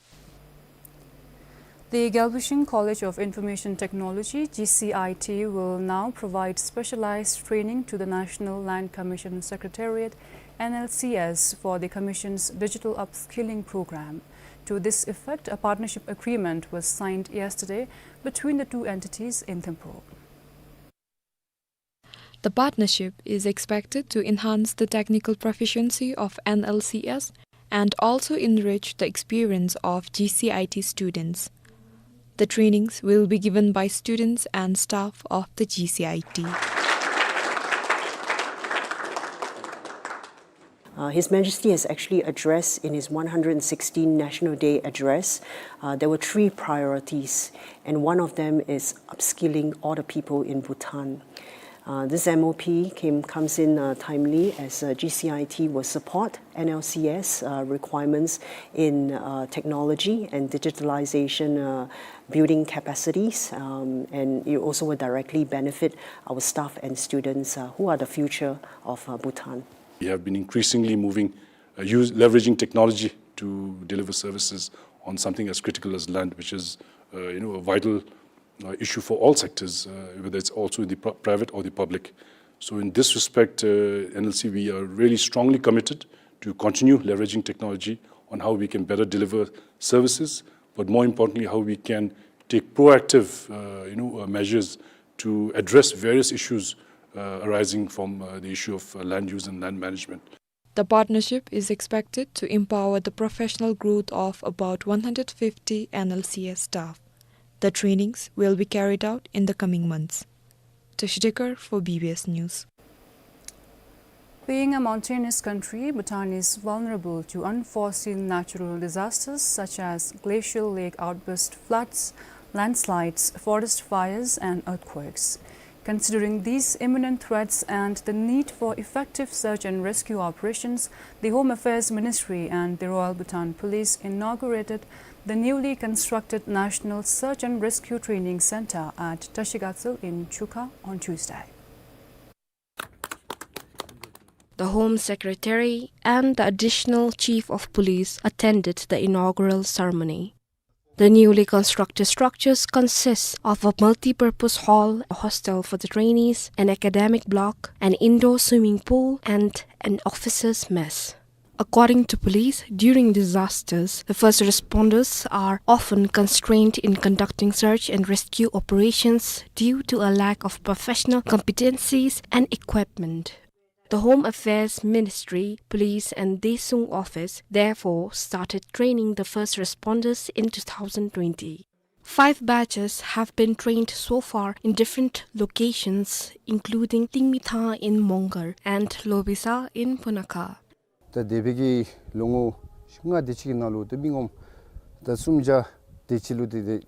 The Gyalbushin College of Information Technology, G C I T, will now provide specialized training to the National Land Commission Secretariat, N L C S, for the Commission's digital upskilling program. To this effect, a partnership agreement was signed yesterday between the two entities in Thimphu. The partnership is expected to enhance the technical proficiency of N L C S and also enrich the experience of G C I T students. The trainings will be given by students and staff of the G C I T. Uh, His Majesty has actually addressed in his one hundred sixteenth National Day address, uh, there were three priorities, and one of them is upskilling all the people in Bhutan. Uh, this M O P came, comes in, uh, timely as, uh, G C I T will support N L C S, uh, requirements in, uh, technology and digitalization, uh, building capacities, um, and it also will directly benefit our staff and students, uh, who are the future of, uh, Bhutan. We have been increasingly moving, uh, use, leveraging technology to deliver services on something as critical as land, which is, uh, you know, a vital, uh, issue for all sectors, uh, whether it's also in the pri-, private or the public. So in this respect, uh, N L C, we are really strongly committed to continue leveraging technology on how we can better deliver services, but more importantly, how we can take proactive, uh, you know, uh, measures to address various issues, uh, arising from, uh, the issue of, uh, land use and land management. The partnership is expected to empower the professional growth of about one hundred fifty N L C S staff. The trainings will be carried out in the coming months. Tashi Dekar for B B S News. Being a mountainous country, Bhutan is vulnerable to unforeseen natural disasters such as glacial lake outburst floods, landslides, forest fires, and earthquakes. Considering these imminent threats and the need for effective search and rescue operations, the Home Affairs Ministry and the Royal Bhutan Police inaugurated the newly constructed National Search and Rescue Training Center at Tashi Gatshel in Chukha on Tuesday. The Home Secretary and the Additional Chief of Police attended the inaugural ceremony. The newly constructed structures consist of a multi-purpose hall, a hostel for the trainees, an academic block, an indoor swimming pool, and an officers' mess. According to police, during disasters, the first responders are often constrained in conducting search and rescue operations due to a lack of professional competencies and equipment. The Home Affairs Ministry, Police and Desung Office, therefore, started training the first responders in two thousand twenty. Five batches have been trained so far in different locations, including Tingmithang in Mongar and Lobisa in Punakha. ད་འདས་པའི་གི་ལོ་ངོ་ལྔ་དེ་ཅིག་གི་ནང་ལུ་ད་མི་ངོམ་ད་སུམ་བརྒྱ་དེ་ཅིག་ལུ་དེ་དེ་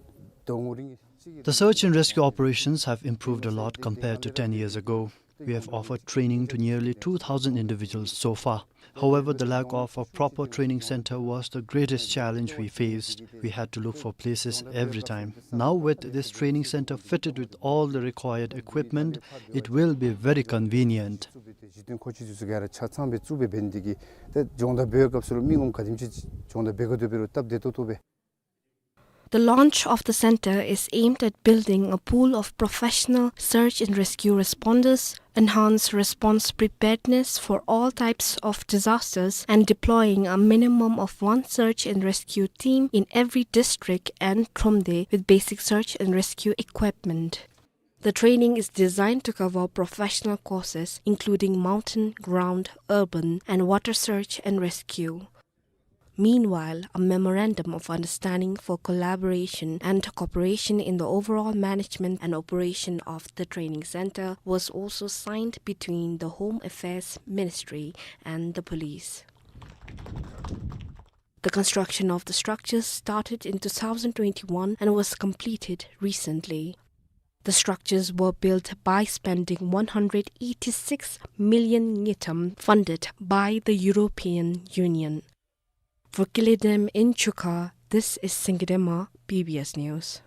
དོ་ངོ་རིང་ཅིག་གི། The search and rescue operations have improved a lot compared to ten years ago. We have offered training to nearly two thousand individuals so far. However, the lack of a proper training center was the greatest challenge we faced. We had to look for places every time. Now, with this training center fitted with all the required equipment, it will be very convenient. གཞི་རྟེན་མཁོ་ཆས་ཚུ་ག་ར་ཆ་ཚང་སྦེ་བཙུགས་སྦེ་འབད་ནི་དེ་གིས་ད་སྦྱོང་བརྡར་འབད་བའི་སྐབས་སུ་ལུ་མི་ངོམ་ག་དེམ་ཅིག་སྦྱོང་བརྡར་འབད་དགོ་དོ་འབད་རུང་སྟབས་བདེ་ཏོག་ཏོ་སྦེ། The launch of the center is aimed at building a pool of professional search and rescue responders, enhance response preparedness for all types of disasters, and deploying a minimum of one search and rescue team in every district and Thromde with basic search and rescue equipment. The training is designed to cover professional courses including mountain, ground, urban, and water search and rescue. Meanwhile, a memorandum of understanding for collaboration and cooperation in the overall management and operation of the training center was also signed between the Home Affairs Ministry and the police. The construction of the structures started in two thousand twenty-one and was completed recently. The structures were built by spending one hundred eighty-six million ngultrum funded by the European Union. For Kile Dem in Chukha, This is Singye Dema, B B S News.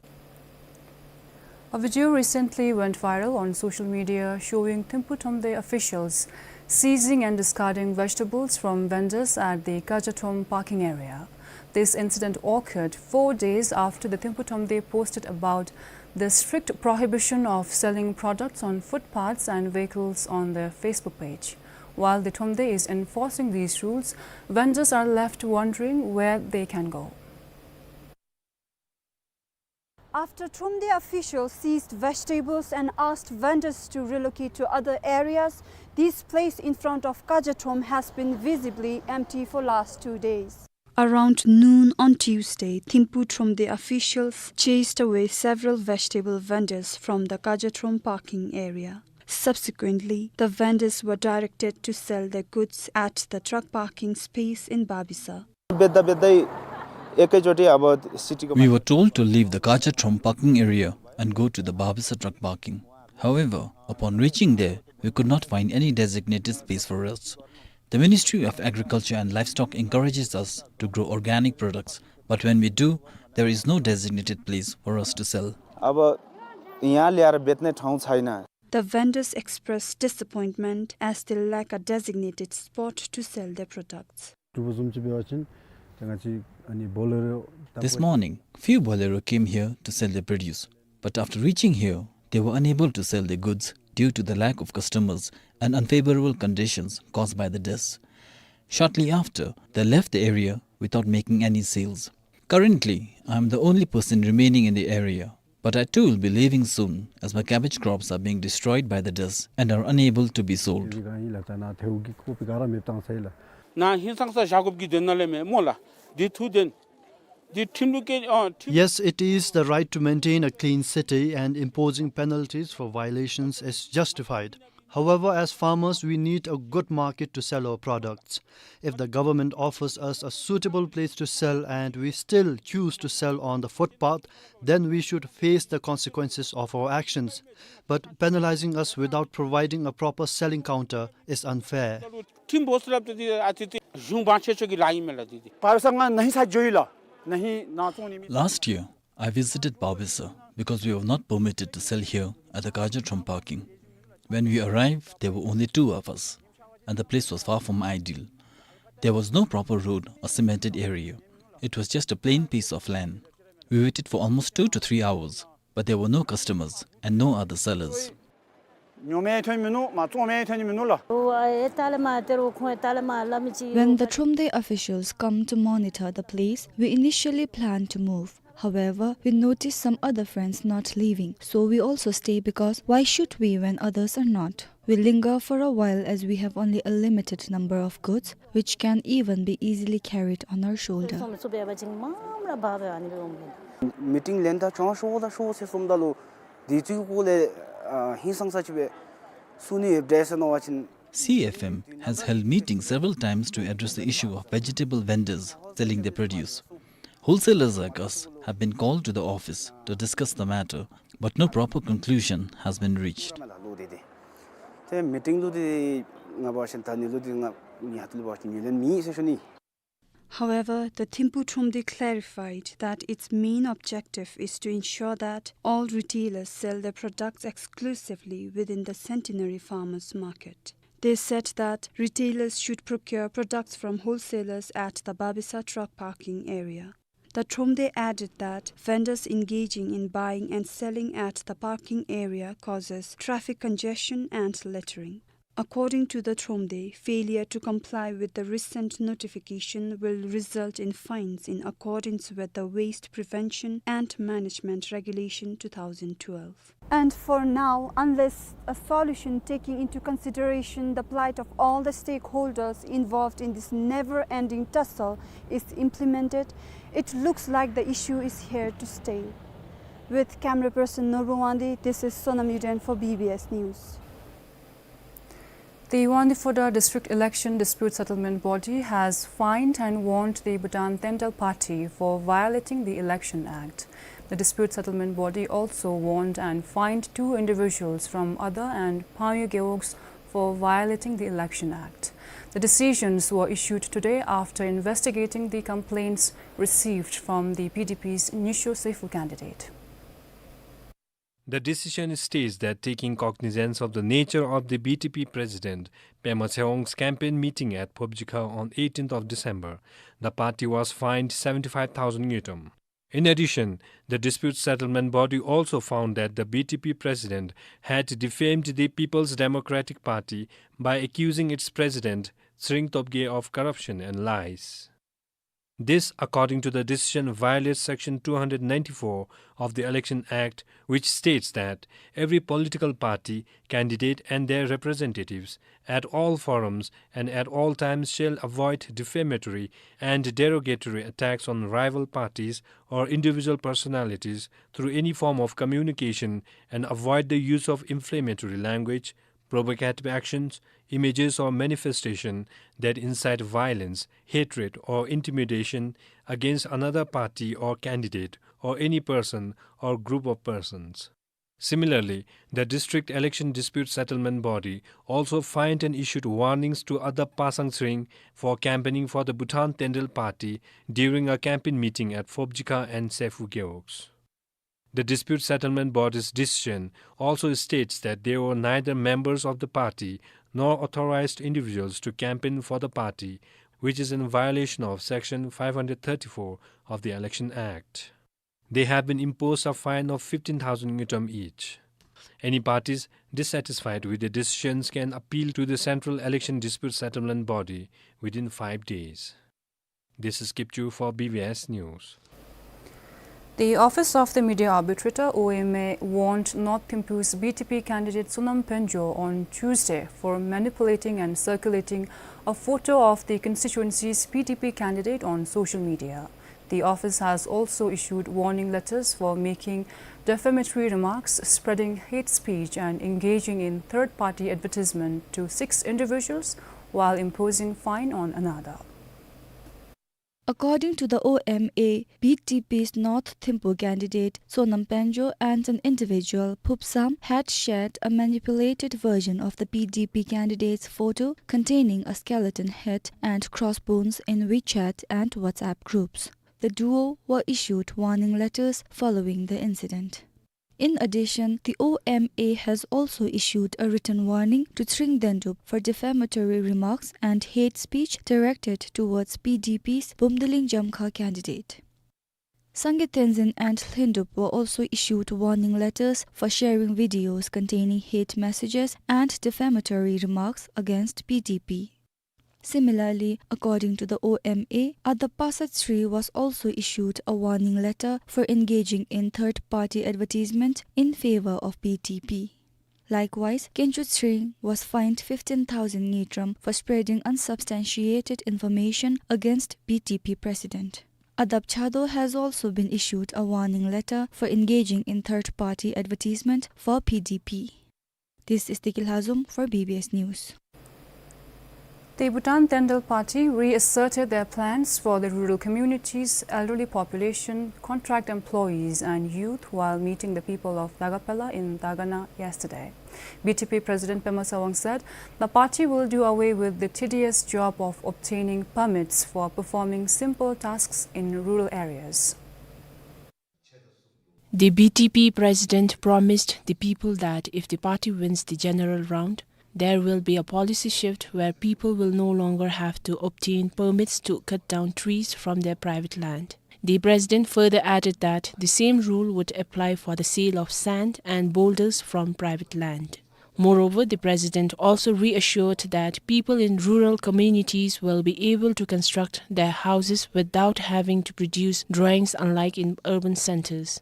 A video recently went viral on social media showing Thimphu Thromde officials seizing and discarding vegetables from vendors at the Kajatrom parking area. This incident occurred four days after the Thimphu Thromde posted about the strict prohibition of selling products on footpaths and vehicles on their Facebook page. While the Thromde is enforcing these rules, vendors are left wondering where they can go. After Thromde officials seized vegetables and asked vendors to relocate to other areas, this place in front of Kajatrom has been visibly empty for last two days. Around noon on Tuesday, Thimphu Thromde officials chased away several vegetable vendors from the Kajatrom parking area. Subsequently, the vendors were directed to sell their goods at the truck parking space in Babisa. बेच्दा बेच्दै एकैचोटि अब सिटीको We were told to leave the Kajatrom parking area and go to the Babisa truck parking. However, upon reaching there, we could not find any designated space for us. The Ministry of Agriculture and Livestock encourages us to grow organic products, but when we do, there is no designated place for us to sell. अब यहाँ ल्याएर बेच्ने ठाउँ छैन। The vendors expressed disappointment as they lack a designated spot to sell their products. དྲུག་པ་བཟུམ་ཅིག་འབད་བ་ཅིན་ད་ང་བཅས་ཨ་ནི་Bolero This morning, few Bolero came here to sell their produce, but after reaching here, they were unable to sell their goods due to the lack of customers and unfavorable conditions caused by the dust. Shortly after, they left the area without making any sales. Currently, I am the only person remaining in the area, but I too will be leaving soon as my cabbage crops are being destroyed by the dust and are unable to be sold. ནཱ་ཧིང་སངས་ས་བཞག་དགོཔ་གི་དོན་ནང་ལས་མེན་སྨོ་ལགས། འདི་ཐུག་དོན། འདི་ཁྲིམས་ལུགས་ཀྱི་ཨ་ཁྲིམས། Yes, it is the right to maintain a clean city and imposing penalties for violations is justified. However, as farmers, we need a good market to sell our products. If the government offers us a suitable place to sell and we still choose to sell on the footpath, then we should face the consequences of our actions. But penalizing us without providing a proper selling counter is unfair. ཁྲིམས་སྦོམ་སུ་ལབ་ཏེ་འདི་ཨ་ཙི་ཙི་གཞུང་དབང་ཆེ་ཤོས་ཀྱི་ལཱ་ཨིན་མས་ལགས་འདི་འདི། བར་ས་ང་ནཱ་ཧིང་ས་འགྱོ་ཡི་ལགས། ནཱ་ཧིང་ནཱ་བཙོང་ནི་མེད། Last year, I visited Babisa because we were not permitted to sell here at the Kajatrom parking. When we arrived, there were only two of us, and the place was far from ideal. There was no proper road or cemented area. It was just a plain piece of land. We waited for almost two to three hours, but there were no customers and no other sellers. ཉོ་མི་ཐོན་མི་ནུག་མ་བཙོང་མི་ཐོན་མི་ནུག་ལགས། When the Thromde officials come to monitor the place, we initially plan to move. However, we notice some other friends not leaving, so we also stay because why should we when others are not? We linger for a while as we have only a limited number of goods, which can even be easily carried on our shoulder. Meeting ལེན་ད་ཅང་ཤོག་ད་ཤོག་ཟེར་གསུངམ་ད་ལུ་དེ་ཚུ་སྐོར་ལས་ཨ་ཧིང་སངས་ས་ཅིག་སྦེ་གསུང་ནི་ཡོདཔ་འདྲས་ཟེར་མནོ་བ་ཅིན། C F M has held meetings several times to address the issue of vegetable vendors selling their produce. Wholesalers like us have been called to the office to discuss the matter, but no proper conclusion has been reached. ཏེ་མི་ཊིང་ལུ་འདི་ང་འབད་བ་ཅིན་ད་ནི་ལུ་འདི་ང་ཡ་ཏི་ལུ་འབད་བ་ཅིན་ཉེ་ལེན་མེད་ཟེར་ཞུ་ནི། However, the Thimphu Thromde clarified that its main objective is to ensure that all retailers sell their products exclusively within the Centenary Farmers Market. They said that retailers should procure products from wholesalers at the Babisa truck parking area. The Thromde added that vendors engaging in buying and selling at the parking area causes traffic congestion and littering. According to the Thromde, failure to comply with the recent notification will result in fines in accordance with the Waste Prevention and Management Regulation two thousand twelve. And for now, unless a solution taking into consideration the plight of all the stakeholders involved in this never-ending tussle is implemented, it looks like the issue is here to stay. With camera person Norbu Wangdi, this is Sonam Yuden for B B S News. The Wangdue Phodrang District Election Dispute Settlement Body has fined and warned the Bhutan Tendal Party for violating the Election Act. The Dispute Settlement Body also warned and fined two individuals from Ada and Pangyo Gewog's for violating the Election Act. The decisions were issued today after investigating the complaints received from the P D P's Nisho Seyfu candidate. The decision states that taking cognizance of the nature of the B T P president Pema Tshewang's campaign meeting at Phobjikha on eighteenth of December, the party was fined seventy-five thousand ngultrum. In addition, the dispute settlement body also found that the B T P president had defamed the People's Democratic Party by accusing its president, Tshering Tobgay, of corruption and lies. This, according to the decision, violates Section two hundred ninety-four of the Election Act, which states that every political party, candidate and their representatives at all forums and at all times shall avoid defamatory and derogatory attacks on rival parties or individual personalities through any form of communication and avoid the use of inflammatory language, provocative actions, images or manifestation that incite violence, hatred or intimidation against another party or candidate or any person or group of persons. Similarly, the District Election Dispute Settlement Body also fined and issued warnings to Adap Pasang Tshering for campaigning for the Bhutan Tendrel Party during a campaign meeting at Phobjikha and Seyfu Gewog. The Dispute Settlement Body's decision also states that they were neither members of the party nor authorized individuals to campaign for the party, which is in violation of Section five hundred thirty-four of the Election Act. They have been imposed a fine of fifteen thousand ngultrum each. Any parties dissatisfied with the decisions can appeal to the Central Election Dispute Settlement Body within five days. This is Kipchu for B B S News. The Office of the Media Arbitrator, O M A, warned North Thimphu's B T P candidate Sonam Pangyo on Tuesday for manipulating and circulating a photo of the constituency's B T P candidate on social media. The office has also issued warning letters for making defamatory remarks, spreading hate speech, and engaging in third-party advertisement to six individuals while imposing fine on another. According to the O M A, B T P's North Thimphu candidate Sonam Pangyo and an individual, Phubsang, had shared a manipulated version of the B T P candidate's photo containing a skeleton head and crossbones in WeChat and WhatsApp groups. The duo were issued warning letters following the incident. In addition, the O M A has also issued a written warning to Tshering Dendup for defamatory remarks and hate speech directed towards B T P's Bumdiling Jamkha candidate. Sangay Tenzin and Lhendup were also issued warning letters for sharing videos containing hate messages and defamatory remarks against B T P. Similarly, according to the O M A, Adap Pasang Tshering was also issued a warning letter for engaging in third-party advertisement in favor of B T P. Likewise, Kencho Tshering was fined fifteen thousand ngultrum for spreading unsubstantiated information against B T P president. Adap Chado has also been issued a warning letter for engaging in third-party advertisement for B T P. This is Tiki Lhazom for B B S News. The Bhutan Tendrel Party reasserted their plans for the rural communities, elderly population, contract employees and youth while meeting the people of Dagapela in Dagana yesterday. B T P President Pema Tshewang said the party will do away with the tedious job of obtaining permits for performing simple tasks in rural areas. The B T P president promised the people that if the party wins the general round, there will be a policy shift where people will no longer have to obtain permits to cut down trees from their private land. The president further added that the same rule would apply for the sale of sand and boulders from private land. Moreover, the president also reassured that people in rural communities will be able to construct their houses without having to produce drawings, unlike in urban centers.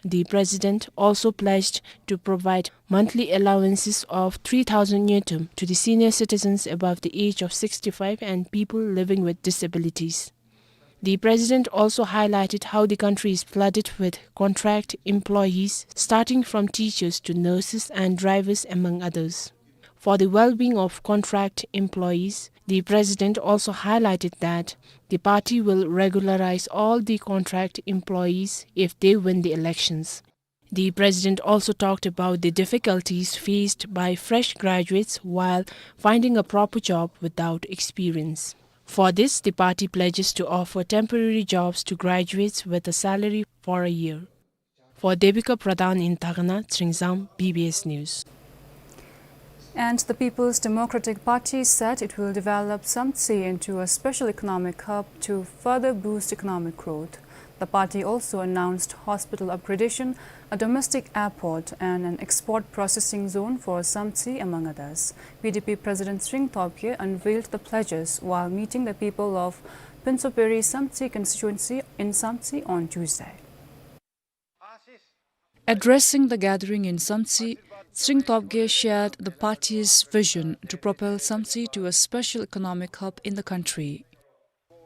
The president also pledged to provide monthly allowances of three thousand ngultrum to the senior citizens above the age of sixty-five and people living with disabilities. The president also highlighted how the country is flooded with contract employees, starting from teachers to nurses and drivers, among others. For the well-being of contract employees, the president also highlighted that the party will regularize all the contract employees if they win the elections. The president also talked about the difficulties faced by fresh graduates while finding a proper job without experience. For this, the party pledges to offer temporary jobs to graduates with a salary for a year. For Devika Pradhan in Dagana, Chringzang, B B S News. And the People's Democratic Party said it will develop Samtse into a special economic hub to further boost economic growth. The party also announced hospital upgradation, a domestic airport, and an export processing zone for Samtse, among others. P D P President Tshering Tobgay unveiled the pledges while meeting the people of Pintsoperi Samtse constituency in Samtse on Tuesday. Addressing the gathering in Samtse, Tshering Tobgay shared the party's vision to propel Samtse to a special economic hub in the country.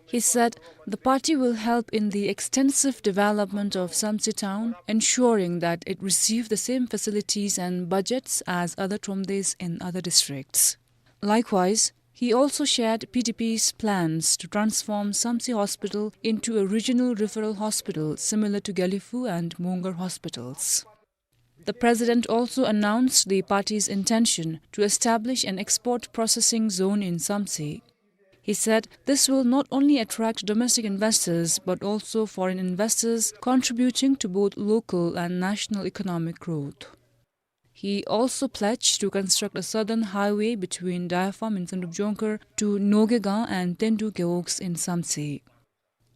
He said the party will help in the extensive development of Samtse town, ensuring that it receive the same facilities and budgets as other thromdes in other districts. Likewise, he also shared P D P's plans to transform Samtse Hospital into a regional referral hospital similar to Gelephu and Mongar hospitals. The president also announced the party's intention to establish an export processing zone in Samtse. He said this will not only attract domestic investors but also foreign investors, contributing to both local and national economic growth. He also pledged to construct a southern highway between Daya Farm in Samdrup Jongkhar to Nogegaon and Tendu Gewogs in Samtse.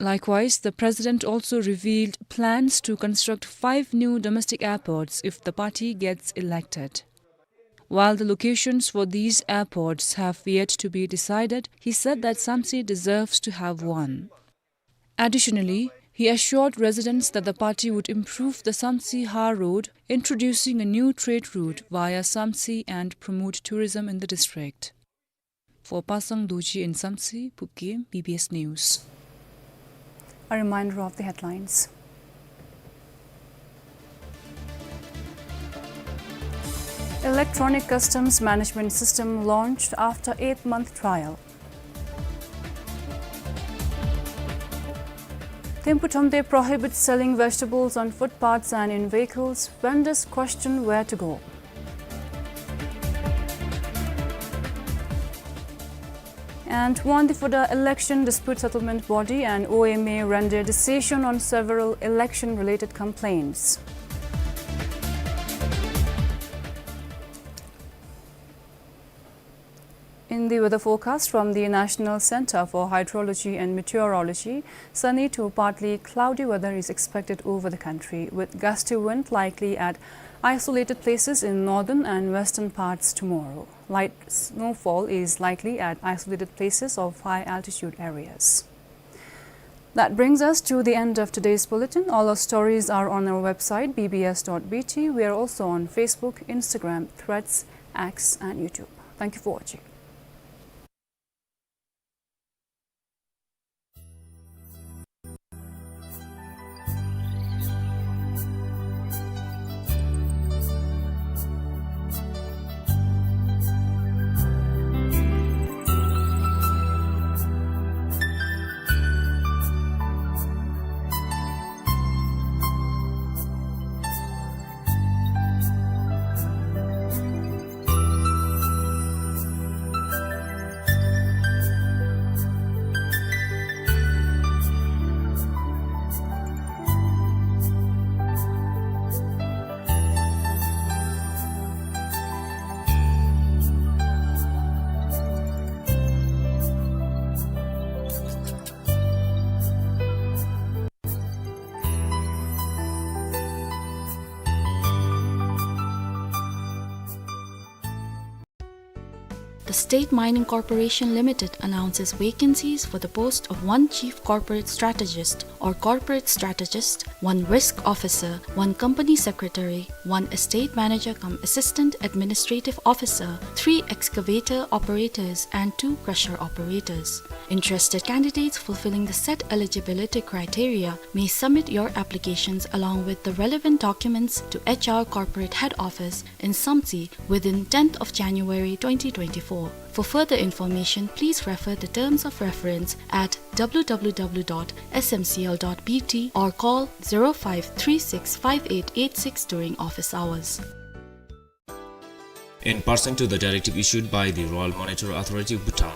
Likewise, the president also revealed plans to construct five new domestic airports if the party gets elected. While the locations for these airports have yet to be decided, he said that Samtse deserves to have one. Additionally, he assured residents that the party would improve the Samtse Har Road, introducing a new trade route via Samtse and promote tourism in the district. For Pasang Dorji in Samtse, Phubgay, B B S News. A reminder of the headlines. Electronic Customs Management System launched after eight-month trial. Thimphu Thromde prohibits selling vegetables on footpaths and in vehicles. Vendors question where to go. And Wangdue Phodrang Election Dispute Settlement Body and O M A render decision on several election-related complaints. In the weather forecast from the National Center for Hydrology and Meteorology, sunny to partly cloudy weather is expected over the country, with gusty wind likely at isolated places in northern and western parts tomorrow. Light snowfall is likely at isolated places of high altitude areas. That brings us to the end of today's bulletin. All our stories are on our website, B B S dot B T. We are also on Facebook, Instagram, Threads, X, and YouTube. Thank you for watching. The State Mining Corporation Limited announces vacancies for the post of one Chief Corporate Strategist or Corporate Strategist, one Risk Officer, one Company Secretary, one Estate Manager cum Assistant Administrative Officer, three excavator operators, and two crusher operators. Interested candidates fulfilling the set eligibility criteria may submit your applications along with the relevant documents to H R Corporate Head Office in Samtse within tenth of January twenty twenty-four. For further information, please refer the terms of reference at w w w dot s m c l dot b t or call zero five three six five eight eight six during office hours. In pursuant to the directive issued by the Royal Monetary Authority of Bhutan,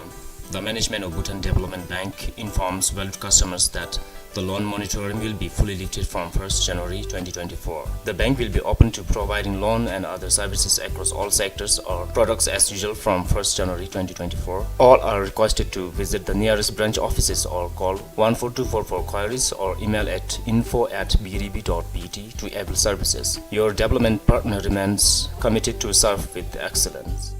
the management of Bhutan Development Bank informs valued customers that the loan moratorium will be fully lifted from first January twenty twenty-four. The bank will be open to providing loan and other services across all sectors or products as usual from first January twenty twenty-four. All are requested to visit the nearest branch offices or call one four two four for queries or email at info at b d b dot b t to avail services. Your development partner remains committed to serve with excellence.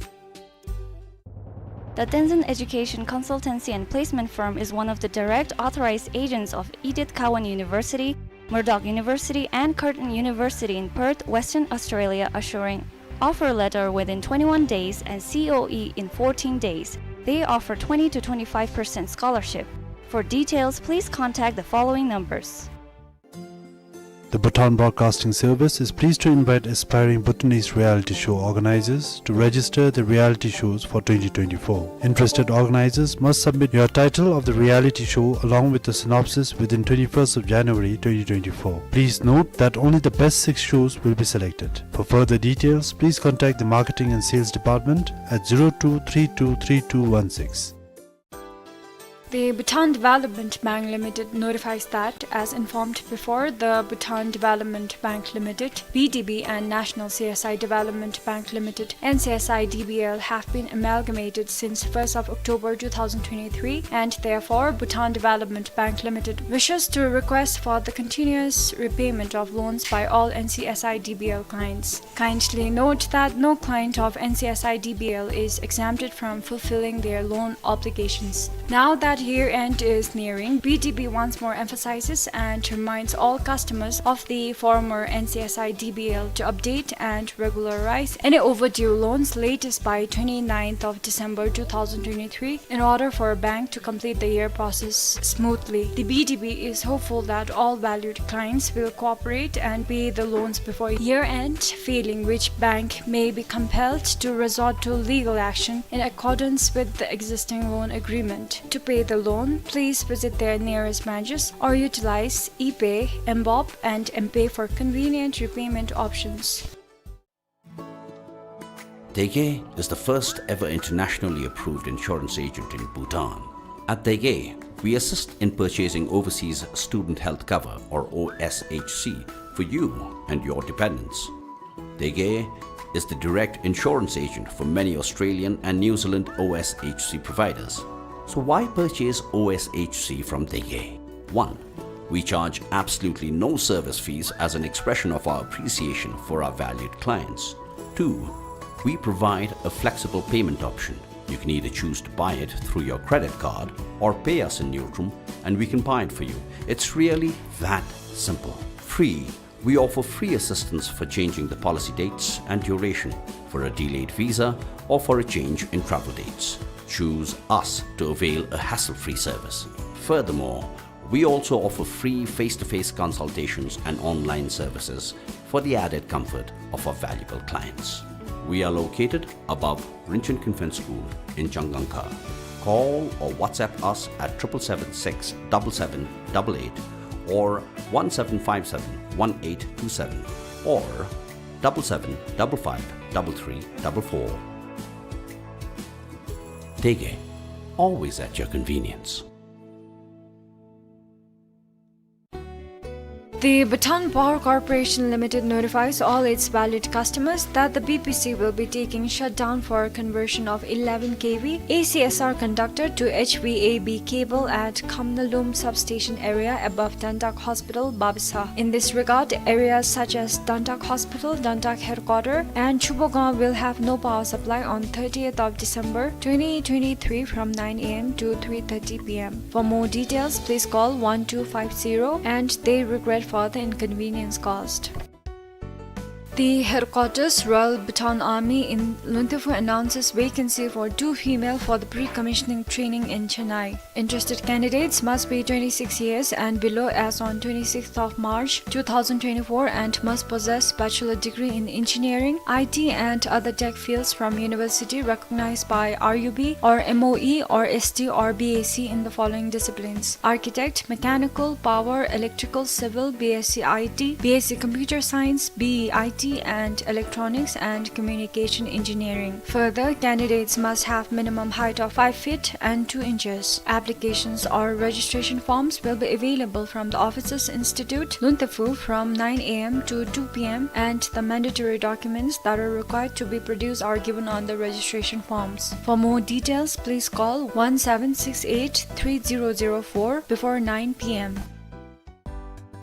The Tenzin Education Consultancy and Placement Firm is one of the direct authorized agents of Edith Cowan University, Murdoch University, and Curtin University in Perth, Western Australia, assuring offer letter within twenty-one days and C O E in fourteen days. They offer twenty to twenty-five percent scholarship. For details, please contact the following numbers. The Bhutan Broadcasting Service is pleased to invite aspiring Bhutanese reality show organizers to register the reality shows for twenty twenty-four. Interested organizers must submit your title of the reality show along with the synopsis within twenty-first of January twenty twenty-four. Please note that only the best six shows will be selected. For further details, please contact the Marketing and Sales Department at zero two three two three two one six. The Bhutan Development Bank Limited notifies that, as informed before, the Bhutan Development Bank Limited, B D B, and National C S I Development Bank Limited, N C S I D B L, have been amalgamated since first of October two thousand twenty-three, and therefore Bhutan Development Bank Limited wishes to request for the continuous repayment of loans by all N C S I D B L clients. Kindly note that no client of N C S I D B L is exempted from fulfilling their loan obligations. Now that year-end is nearing, B D B once more emphasizes and reminds all customers of the former N C S I D B L to update and regularize any overdue loans latest by twenty-ninth of December two thousand twenty-three in order for a bank to complete the year process smoothly. The B D B is hopeful that all valued clients will cooperate and pay the loans before year-end, failing which bank may be compelled to resort to legal action in accordance with the existing loan agreement. To pay the loan, please visit their nearest branches or utilize ePay, mBoB, and mPay for convenient repayment options. Dege is the first ever internationally approved insurance agent in Bhutan. At Dege, we assist in purchasing overseas student health cover, or O S H C, for you and your dependents. Dege is the direct insurance agent for many Australian and New Zealand O S H C providers. So why purchase O S H C from Dege? One, we charge absolutely no service fees as an expression of our appreciation for our valued clients. Two, we provide a flexible payment option. You can either choose to buy it through your credit card or pay us in Ngultrum, and we can buy it for you. It's really that simple. Three, we offer free assistance for changing the policy dates and duration, for a delayed visa, or for a change in travel dates. Choose us to avail a hassle-free service. Furthermore, we also offer free face-to-face consultations and online services for the added comfort of our valuable clients. We are located above Rinchen Convent School in Changangkha. Call or WhatsApp us at triple seven six double seven double eight or one seven five seven one eight two seven or double seven double five double three double four. Dege, always at your convenience. The Bhutan Power Corporation Limited notifies all its valued customers that the B P C will be taking shutdown for conversion of eleven K V A C S R conductor to H V A B cable at Khamnalum substation area above Dandak Hospital, Babsa. In this regard, areas such as Dandak Hospital, Dandak Headquarter, and Chubogaon will have no power supply on thirtieth of December twenty twenty-three from nine A M to three thirty P M. For more details, please call one two five zero and they regret for the inconvenience caused. The headquarters, Royal Bhutan Army in Luntefu, announces vacancy for two female for the pre-commissioning training in Chennai. Interested candidates must be twenty-six years and below as on twenty-sixth of March two thousand twenty-four and must possess bachelor degree in engineering, I T and other tech fields from university recognized by R U B or M O E or S T or B S c in the following disciplines: architect, mechanical, power, electrical, civil, B S c I T, B S c computer science, B E I T, and electronics and communication engineering. Further, candidates must have minimum height of five feet and two inches. Applications or registration forms will be available from the offices institute, Luntefu, from nine A M to two P M, and the mandatory documents that are required to be produced are given on the registration forms. For more details, please call one seven six eight three zero zero four before nine P M.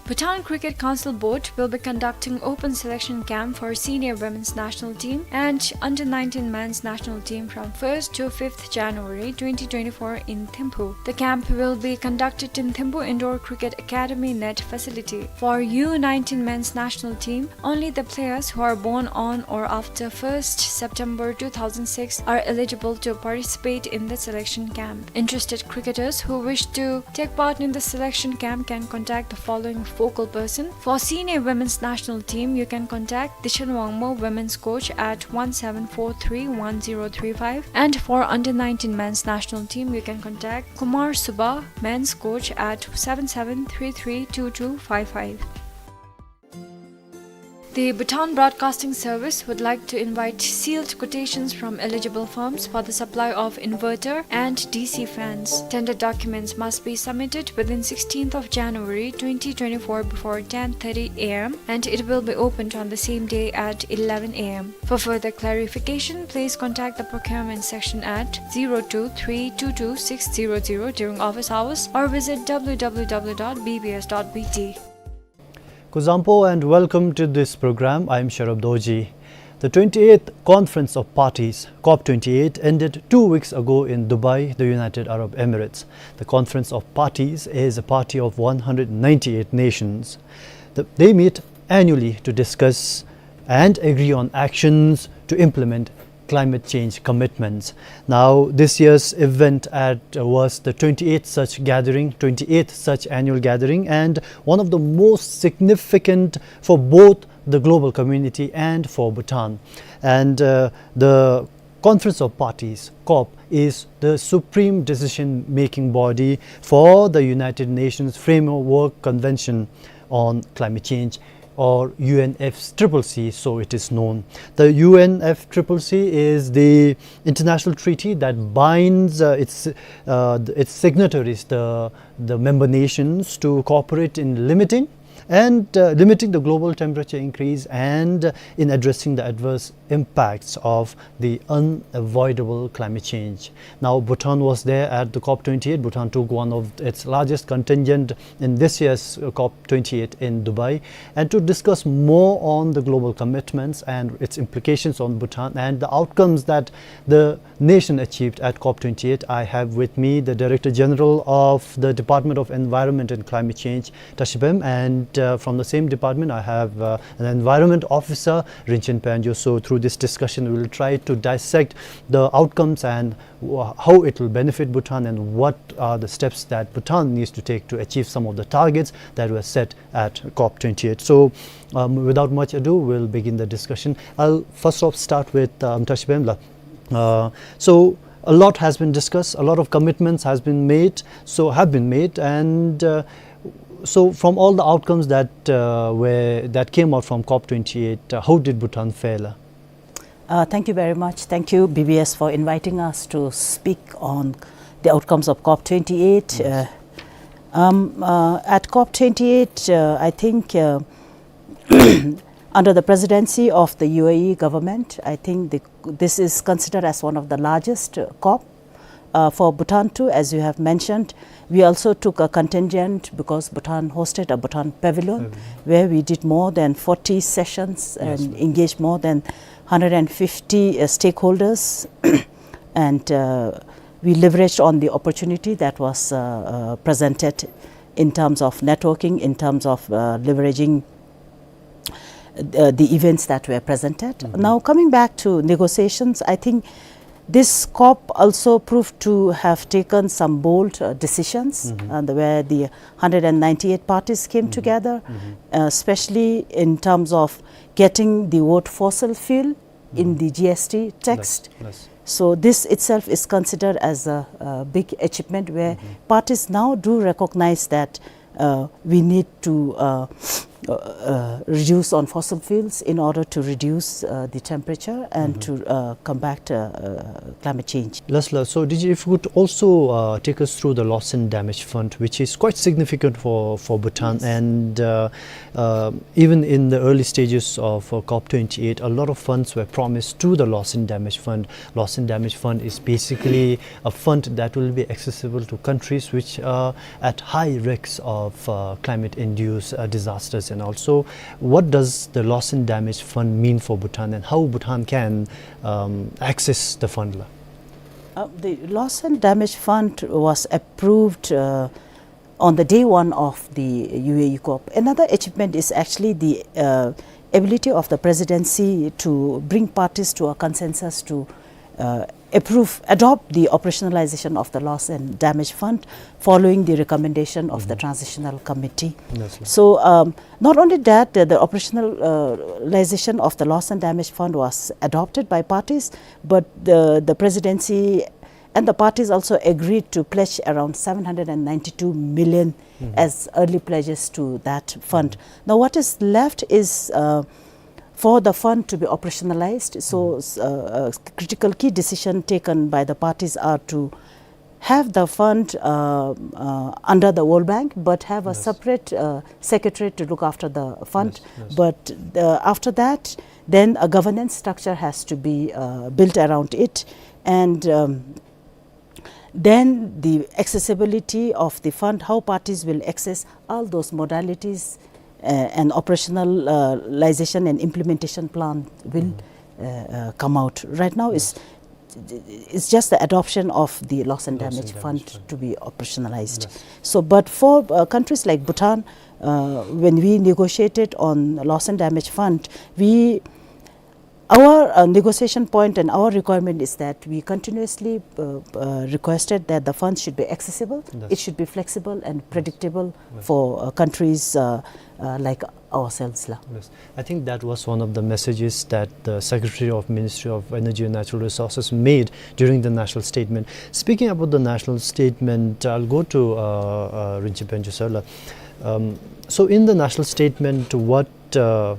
Bhutan Cricket Council Board will be conducting open selection camp for senior women's national team and under nineteen men's national team from first to fifth January twenty twenty-four in Thimphu. The camp will be conducted in Thimphu Indoor Cricket Academy net facility. For U nineteen men's national team, only the players who are born on or after first September two thousand six are eligible to participate in the selection camp. Interested cricketers who wish to take part in the selection camp can contact the following focal person. For senior women's national team, you can contact Dishan Wangmo, women's coach, at one seven four three one zero three five, and for under nineteen men's national team, you can contact Kumar Subba, men's coach, at seven seven three three two two five five. The Bhutan Broadcasting Service would like to invite sealed quotations from eligible firms for the supply of inverter and D C fans. Tender documents must be submitted within sixteenth of January twenty twenty-four before ten thirty A M, and it will be opened on the same day at eleven A M. For further clarification, please contact the procurement section at zero two three two two six zero zero during office hours or visit W W W dot B B S dot B T. Kuzuzangpo and welcome to this program. I am Sharab Dorji. The twenty-eighth Conference of Parties, COP twenty-eight, ended two weeks ago in Dubai, the United Arab Emirates. The Conference of Parties is a party of one hundred ninety-eight nations. The, they meet annually to discuss and agree on actions to implement climate change commitments. Now, this year's event at, uh, was the twenty-eighth such gathering, twenty-eighth such annual gathering, and one of the most significant for both the global community and for Bhutan. And, uh, the Conference of Parties, COP, is the supreme decision-making body for the United Nations Framework Convention on Climate Change, or U N F triple C, so it is known. The U N F triple C is the international treaty that binds, uh, its, uh, its signatories, the, the member nations, to cooperate in limiting and, uh, limiting the global temperature increase and, uh, in addressing the adverse impacts of the unavoidable climate change. Now, Bhutan was there at the COP twenty-eight. Bhutan took one of its largest contingent in this year's, uh, COP twenty-eight in Dubai. And to discuss more on the global commitments and its implications on Bhutan and the outcomes that the nation achieved at COP twenty-eight, I have with me the Director General of the Department of Environment and Climate Change, Tashi Pem, and, uh, from the same department, I have, uh, an Environment Officer, Rinchen Panjo. So through this discussion, we will try to dissect the outcomes and wh-, how it will benefit Bhutan and what are the steps that Bhutan needs to take to achieve some of the targets that were set at COP twenty-eight. So, um, without much ado, we'll begin the discussion. I'll first off start with, um, Tashi Pem la. Uh, so a lot has been discussed, a lot of commitments has been made, so have been made, and, uh, so from all the outcomes that, uh, were, that came out from COP twenty-eight, uh, how did Bhutan fare? Uh, thank you very much. Thank you, B B S, for inviting us to speak on the outcomes of COP twenty-eight. Yes. Uh, um, uh, at COP twenty-eight, uh, I think, uh, under the presidency of the U A E government, I think the, this is considered as one of the largest, uh, COP. Uh, for Bhutan too, as you have mentioned, we also took a contingent because Bhutan hosted a Bhutan Pavilion, Pavilion, where we did more than forty sessions, yes, and ma'am, engaged more than hundred and fifty, uh, stakeholders. And, uh, we leveraged on the opportunity that was, uh, uh, presented in terms of networking, in terms of, uh, leveraging uh, the events that were presented. Mm-hmm. Now, coming back to negotiations, I think this COP also proved to have taken some bold, uh, decisions, mm-hmm, and where the hundred and ninety-eight parties came, mm-hmm, together, mm-hmm, uh, especially in terms of getting the word fossil fuel in, mm-hmm, the G S T text. Yes, yes. So this itself is considered as a, a big achievement where, mm-hmm, parties now do recognize that uh, we need to, uh, uh, uh, reduce on fossil fuels in order to reduce, uh, the temperature and, mm-hmm, to, uh, combat, uh, uh, climate change. Lasla, so D G, if you could also, uh, take us through the Loss and Damage Fund, which is quite significant for, for Bhutan. Yes. And, uh, uh, even in the early stages of, uh, COP twenty-eight, a lot of funds were promised to the Loss and Damage Fund. Loss and Damage Fund is basically a fund that will be accessible to countries which are at high risks of, uh, climate-induced, uh, disasters. And also, what does the Loss and Damage Fund mean for Bhutan, and how Bhutan can, um, access the fund, la? Uh, the Loss and Damage Fund was approved, uh, on the day one of the U A E COP. Another achievement is actually the, uh, ability of the presidency to bring parties to a consensus to, uh, approve, adopt the operationalization of the Loss and Damage Fund following the recommendation of the, mm-hmm, transitional committee. Yes, yes. So, um, not only that, uh, the operationalization of the Loss and Damage Fund was adopted by parties, but the, the presidency and the parties also agreed to pledge around seven hundred and ninety-two million, mm-hmm, as early pledges to that fund. Mm-hmm. Now, what is left is, uh, for the fund to be operationalized. So, mm-hmm, s-, uh, a critical key decision taken by the parties are to have the fund, uh, uh, under the World Bank, but have a, yes, separate, uh, secretary to look after the fund. Yes, yes. But, uh, after that, then a governance structure has to be, uh, built around it. And, um, then the accessibility of the fund, how parties will access all those modalities, uh, and operationalization and implementation plan will, mm-hmm, uh, uh, come out. Right now, it's, yes, it's just the adoption of the Loss and, loss and damage, damage fund, fund to be operationalized. Yes. So, but for, uh, countries like Bhutan, uh, when we negotiated on Loss and Damage Fund, we our, uh, negotiation point and our requirement is that we continuously, uh, uh, requested that the funds should be accessible, yes, it should be flexible and, yes, predictable, yes, for, uh, countries, uh, uh, like ourselves, la. Yes. I think that was one of the messages that the Secretary of Ministry of Energy and Natural Resources made during the national statement. Speaking about the national statement, I'll go to, uh, uh, Rinche Penjo sir, la. Um, so in the national statement, what uh,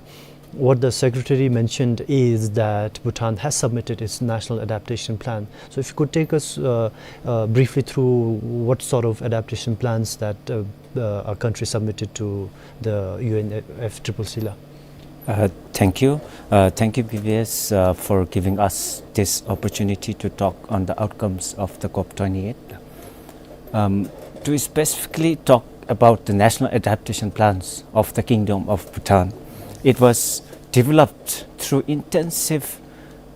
what the secretary mentioned is that Bhutan has submitted its national adaptation plan. So if you could take us, uh, uh, briefly through what sort of adaptation plans that, uh, uh, our country submitted to the U N F triple C, la. Uh, thank you. Uh, thank you, B B S, uh, for giving us this opportunity to talk on the outcomes of the COP twenty-eight. Um, to specifically talk about the national adaptation plans of the Kingdom of Bhutan, it was developed through intensive,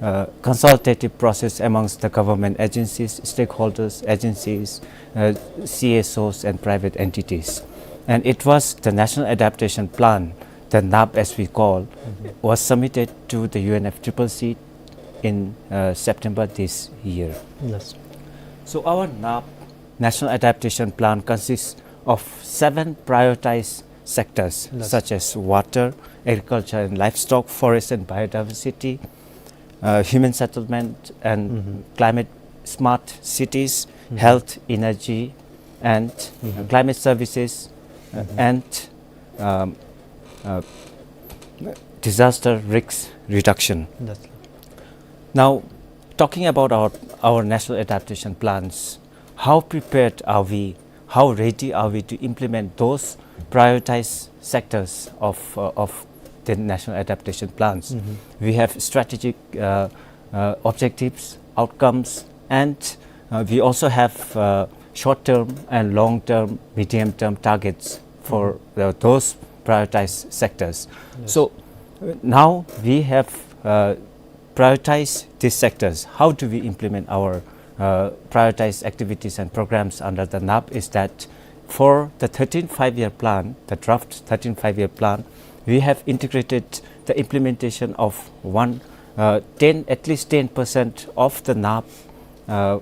uh, consultative process amongst the government agencies, stakeholders, agencies, uh, C S Os, and private entities. And it was the National Adaptation Plan, the NAP as we call, mm-hmm, was submitted to the U N F triple C in, uh, September this year. Yes. So our NAP, National Adaptation Plan, consists of seven prioritized sectors, yes, such as water, agriculture and livestock, forest and biodiversity, uh, human settlement and, mm-hmm, climate smart cities, mm-hmm, health, energy, and, mm-hmm, climate services, uh, mm-hmm, and, um, uh, disaster risk reduction. That's Now, talking about our, our national adaptation plans, how prepared are we, how ready are we to implement those prioritized sectors of, uh, of the national adaptation plans? Mm-hmm. We have strategic, uh, uh, objectives, outcomes, and, uh, we also have, uh, short-term and long-term, medium-term targets for, mm-hmm, uh, those prioritized sectors. Yes. So, uh, now we have, uh, prioritize these sectors. How do we implement our, uh, prioritized activities and programs under the NAP is that for the thirteenth Five-Year Plan, the draft thirteenth Five-Year Plan, We have integrated the implementation of one, uh, ten, at least ten percent of the NAP, uh,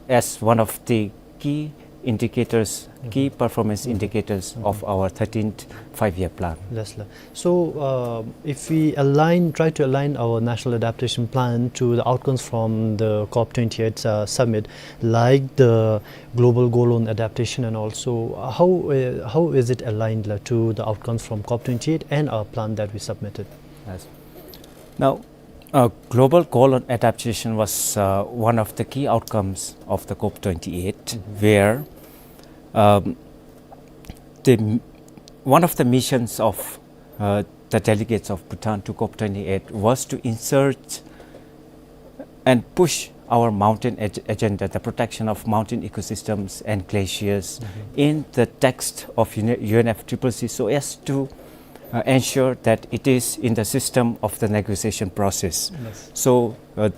as one of the key indicators, key performance indicators of our thirteenth five-year plan. Yes, sir. So, uh, if we align, try to align our national adaptation plan to the outcomes from the COP twenty-eight, uh, summit, like the global goal on adaptation, and also, uh, how, uh, how is it aligned, like, to the outcomes from COP twenty-eight and our plan that we submitted? Yes. Now, uh, global goal on adaptation was, uh, one of the key outcomes of the COP twenty-eight, where, um, the m-, one of the missions of, uh, the delegates of Bhutan to COP twenty-eight was to insert and push our mountain ag-, agenda, the protection of mountain ecosystems and glaciers, in the text of U N, U N F triple C, so as to, uh, ensure that it is in the system of the negotiation process. Yes. So, uh,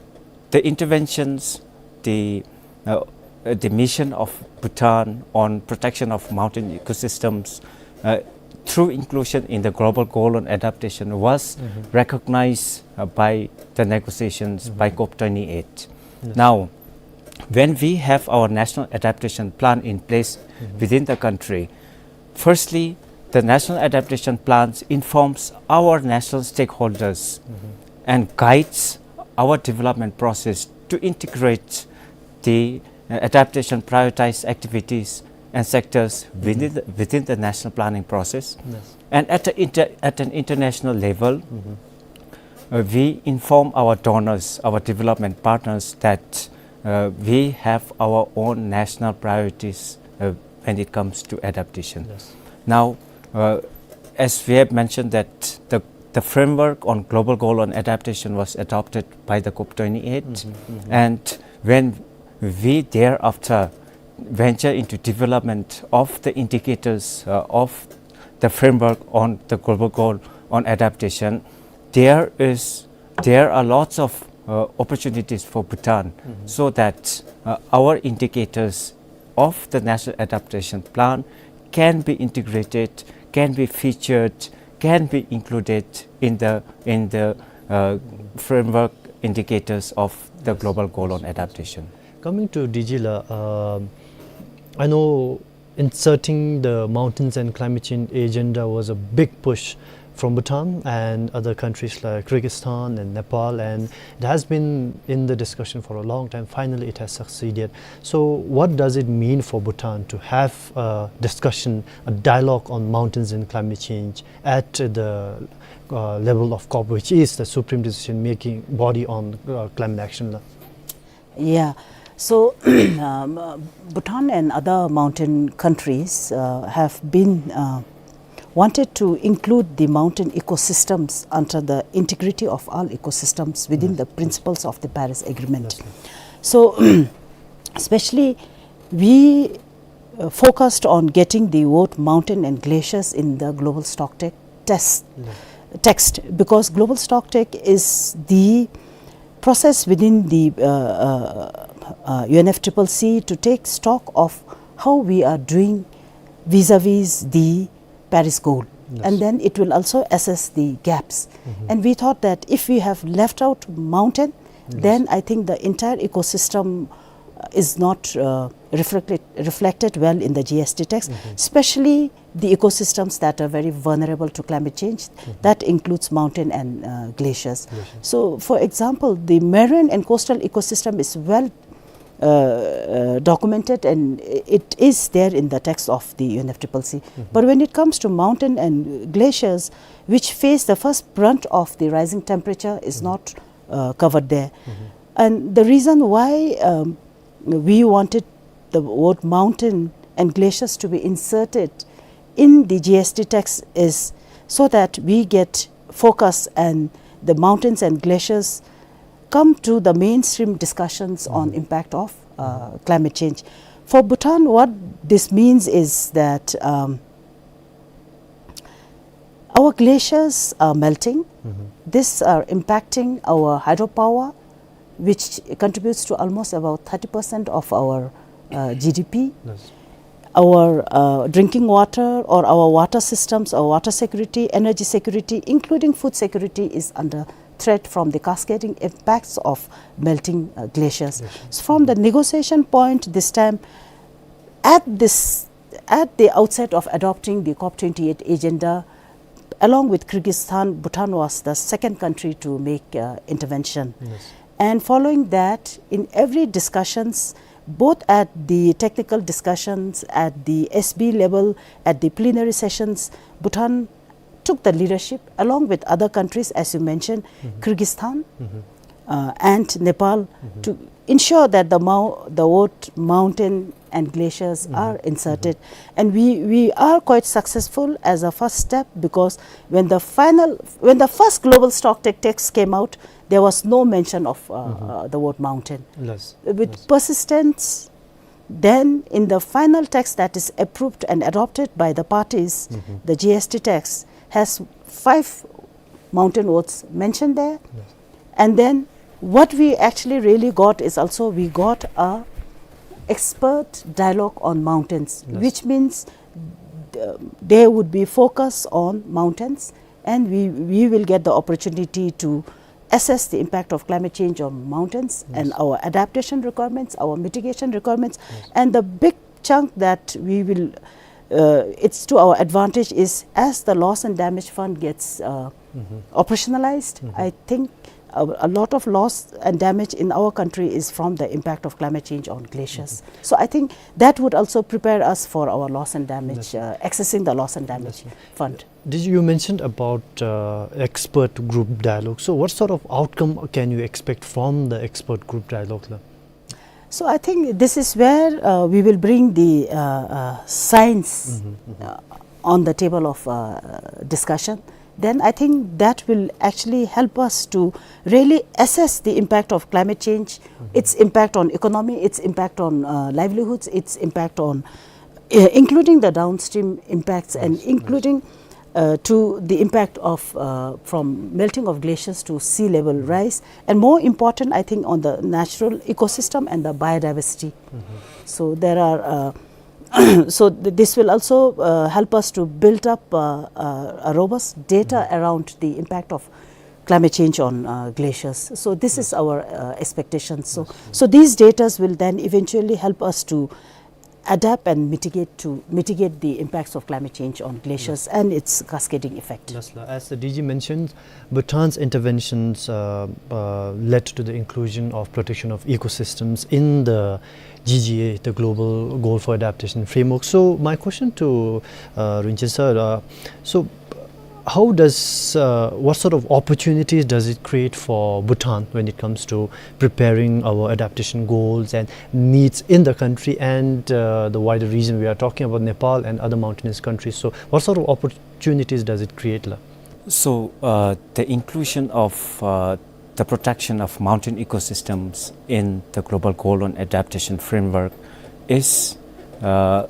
the interventions, the, uh, uh, the mission of Bhutan on protection of mountain ecosystems, uh, through inclusion in the global goal on adaptation was recognized, uh, by the negotiations by COP twenty-eight. Yes. Now, when we have our national adaptation plan in place within the country, firstly, the national adaptation plans informs our national stakeholders and guides our development process to integrate the, uh, adaptation prioritized activities and sectors within the, within the national planning process. Yes. And at the inter-, at an international level, uh, we inform our donors, our development partners that, uh, we have our own national priorities, uh, when it comes to adaptation. Yes. Now, uh, as we have mentioned that the, the framework on global goal on adaptation was adopted by the COP twenty-eight, and when we thereafter venture into development of the indicators, uh, of the framework on the global goal on adaptation, there is, there are lots of, uh, opportunities for Bhutan, so that, uh, our indicators of the National Adaptation Plan can be integrated, can be featured, can be included in the, in the, uh, framework indicators of the global goal on adaptation. Coming to D G la, um, I know inserting the mountains and climate change agenda was a big push from Bhutan and other countries like Kyrgyzstan and Nepal, and it has been in the discussion for a long time. Finally, it has succeeded. So, what does it mean for Bhutan to have a discussion, a dialogue on mountains and climate change at the, uh, level of COP, which is the supreme decision-making body on, uh, climate action? Yeah. So, um, uh, Bhutan and other mountain countries, uh, have been, uh, wanted to include the mountain ecosystems under the integrity of all ecosystems within the principles of the Paris Agreement. So, especially we, uh, focused on getting the word mountain and glaciers in the Global Stocktake test, text, because Global Stocktake is the process within the, uh, uh, uh, U N F triple C to take stock of how we are doing vis-a-vis the Paris goal. Yes. And then it will also assess the gaps. And we thought that if we have left out mountain, then I think the entire ecosystem, uh, is not, uh, reflected, reflected well in the G S T text, especially the ecosystems that are very vulnerable to climate change. That includes mountain and, uh, glaciers. So, for example, the marine and coastal ecosystem is well, uh, uh, documented, and it is there in the text of the U N F triple C. But when it comes to mountain and glaciers, which face the first brunt of the rising temperature, is not, uh, covered there. And the reason why, um, we wanted the word mountain and glaciers to be inserted in the G S T text is so that we get focus and the mountains and glaciers come to the mainstream discussions on impact of, uh, climate change. For Bhutan, what this means is that, um, our glaciers are melting. These are impacting our hydropower, which contributes to almost about thirty percent of our, uh, G D P. Yes. our uh, drinking water or our water systems, our water security, energy security, including food security, is under threat from the cascading impacts of melting uh, glaciers. So from the negotiation point this time, at this at the outset of adopting the COP twenty-eight agenda, along with Kyrgyzstan, Bhutan was the second country to make uh, intervention. And following that, in every discussions, both at the technical discussions, at the S B level, at the plenary sessions, Bhutan took the leadership along with other countries, as you mentioned, Kyrgyzstan uh, and Nepal, to ensure that the, mou- the word mountain and glaciers are inserted. And we, we are quite successful as a first step, because when the final, when the first Global Stocktake text came out, there was no mention of uh, uh, the word mountain. With persistence, then in the final text that is approved and adopted by the parties, the G S T text has five mountain words mentioned there. And then what we actually really got is also we got a expert dialogue on mountains, which means th- there would be focus on mountains, and we, we will get the opportunity to assess the impact of climate change on mountains and our adaptation requirements, our mitigation requirements, and the big chunk that we will uh, it's to our advantage is as the loss and damage fund gets uh, operationalized, I think a, a lot of loss and damage in our country is from the impact of climate change on glaciers. So I think that would also prepare us for our loss and damage, uh, accessing the loss and damage fund. Did you mentioned about uh, expert group dialogue? So what sort of outcome can you expect from the expert group dialogue? La? So I think this is where uh, we will bring the uh, uh, science uh, on the table of uh, discussion. Then I think that will actually help us to really assess the impact of climate change, its impact on economy, its impact on uh, livelihoods, its impact on uh, including the downstream impacts and including uh, to the impact of uh, from melting of glaciers to sea level rise, and more important, I think, on the natural ecosystem and the biodiversity. So there are uh, so th- this will also uh, help us to build up uh, uh, a robust data around the impact of climate change on uh, glaciers. So this is our uh, expectation. So so these datas will then eventually help us to adapt and mitigate to mitigate the impacts of climate change on glaciers and its cascading effect. Yes, la. As the D G mentioned, Bhutan's interventions uh, uh, led to the inclusion of protection of ecosystems in the G G A, the Global Goal for Adaptation Framework. So my question to uh, Rinchen sir, uh, so how does uh, what sort of opportunities does it create for Bhutan when it comes to preparing our adaptation goals and needs in the country and uh, the wider region? We are talking about Nepal and other mountainous countries. So what sort of opportunities does it create? La? So uh, the inclusion of uh, the protection of mountain ecosystems in the Global Goal on Adaptation Framework is uh,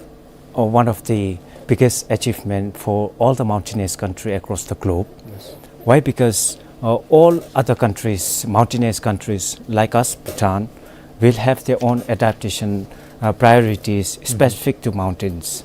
uh, one of the biggest achievement for all the mountainous country across the globe. Why? Because uh, all other countries, mountainous countries like us, Bhutan, will have their own adaptation uh, priorities specific to mountains.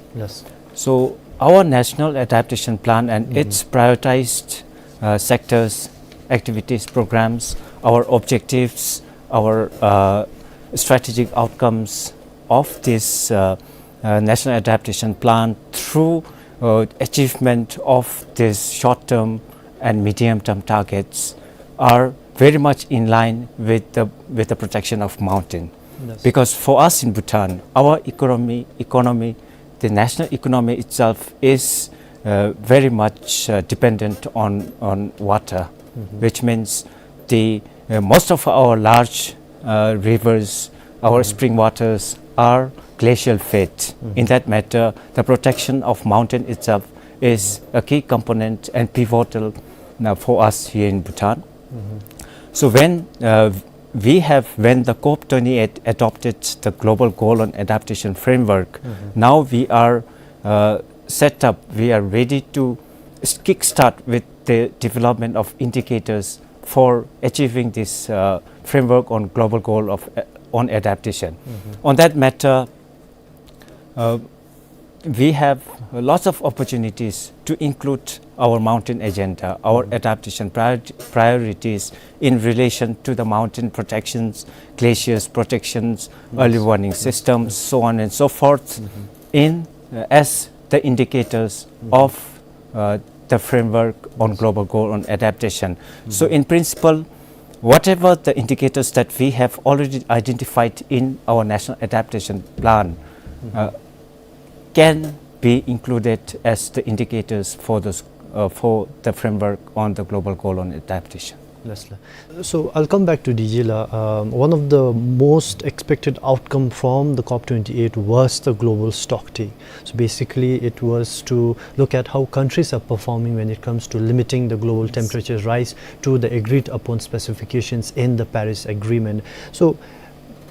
So our national adaptation plan and its prioritized uh, sectors, activities, programs, our objectives, our uh, strategic outcomes of this uh, uh, national adaptation plan through uh, achievement of these short-term and medium-term targets are very much in line with the, with the protection of mountain. Because for us in Bhutan, our economy, economy, the national economy itself is uh, very much uh, dependent on, on water, which means the uh, most of our large uh, rivers, our spring waters are glacial fed. In that matter, the protection of mountain itself is a key component and pivotal uh, for us here in Bhutan. So when uh, we have, when the COP twenty-eight adopted the Global Goal on Adaptation Framework, now we are uh, set up, we are ready to s- kickstart with the development of indicators for achieving this uh, framework on global goal of uh, on adaptation. On that matter, uh, We have lots of opportunities to include our mountain agenda, our adaptation prior- priorities in relation to the mountain protections, glaciers protections, early warning systems, so on and so forth, in, uh, as the indicators of, uh, the framework on global goal on adaptation. So in principle, whatever the indicators that we have already identified in our national adaptation plan, uh, can be included as the indicators for those, uh, for the framework on the global goal on adaptation. Yes, sir. So I'll come back to D G la. Um, one of the most expected outcome from the COP twenty-eight was the global stock take. So basically, it was to look at how countries are performing when it comes to limiting the global temperature rise to the agreed upon specifications in the Paris Agreement. So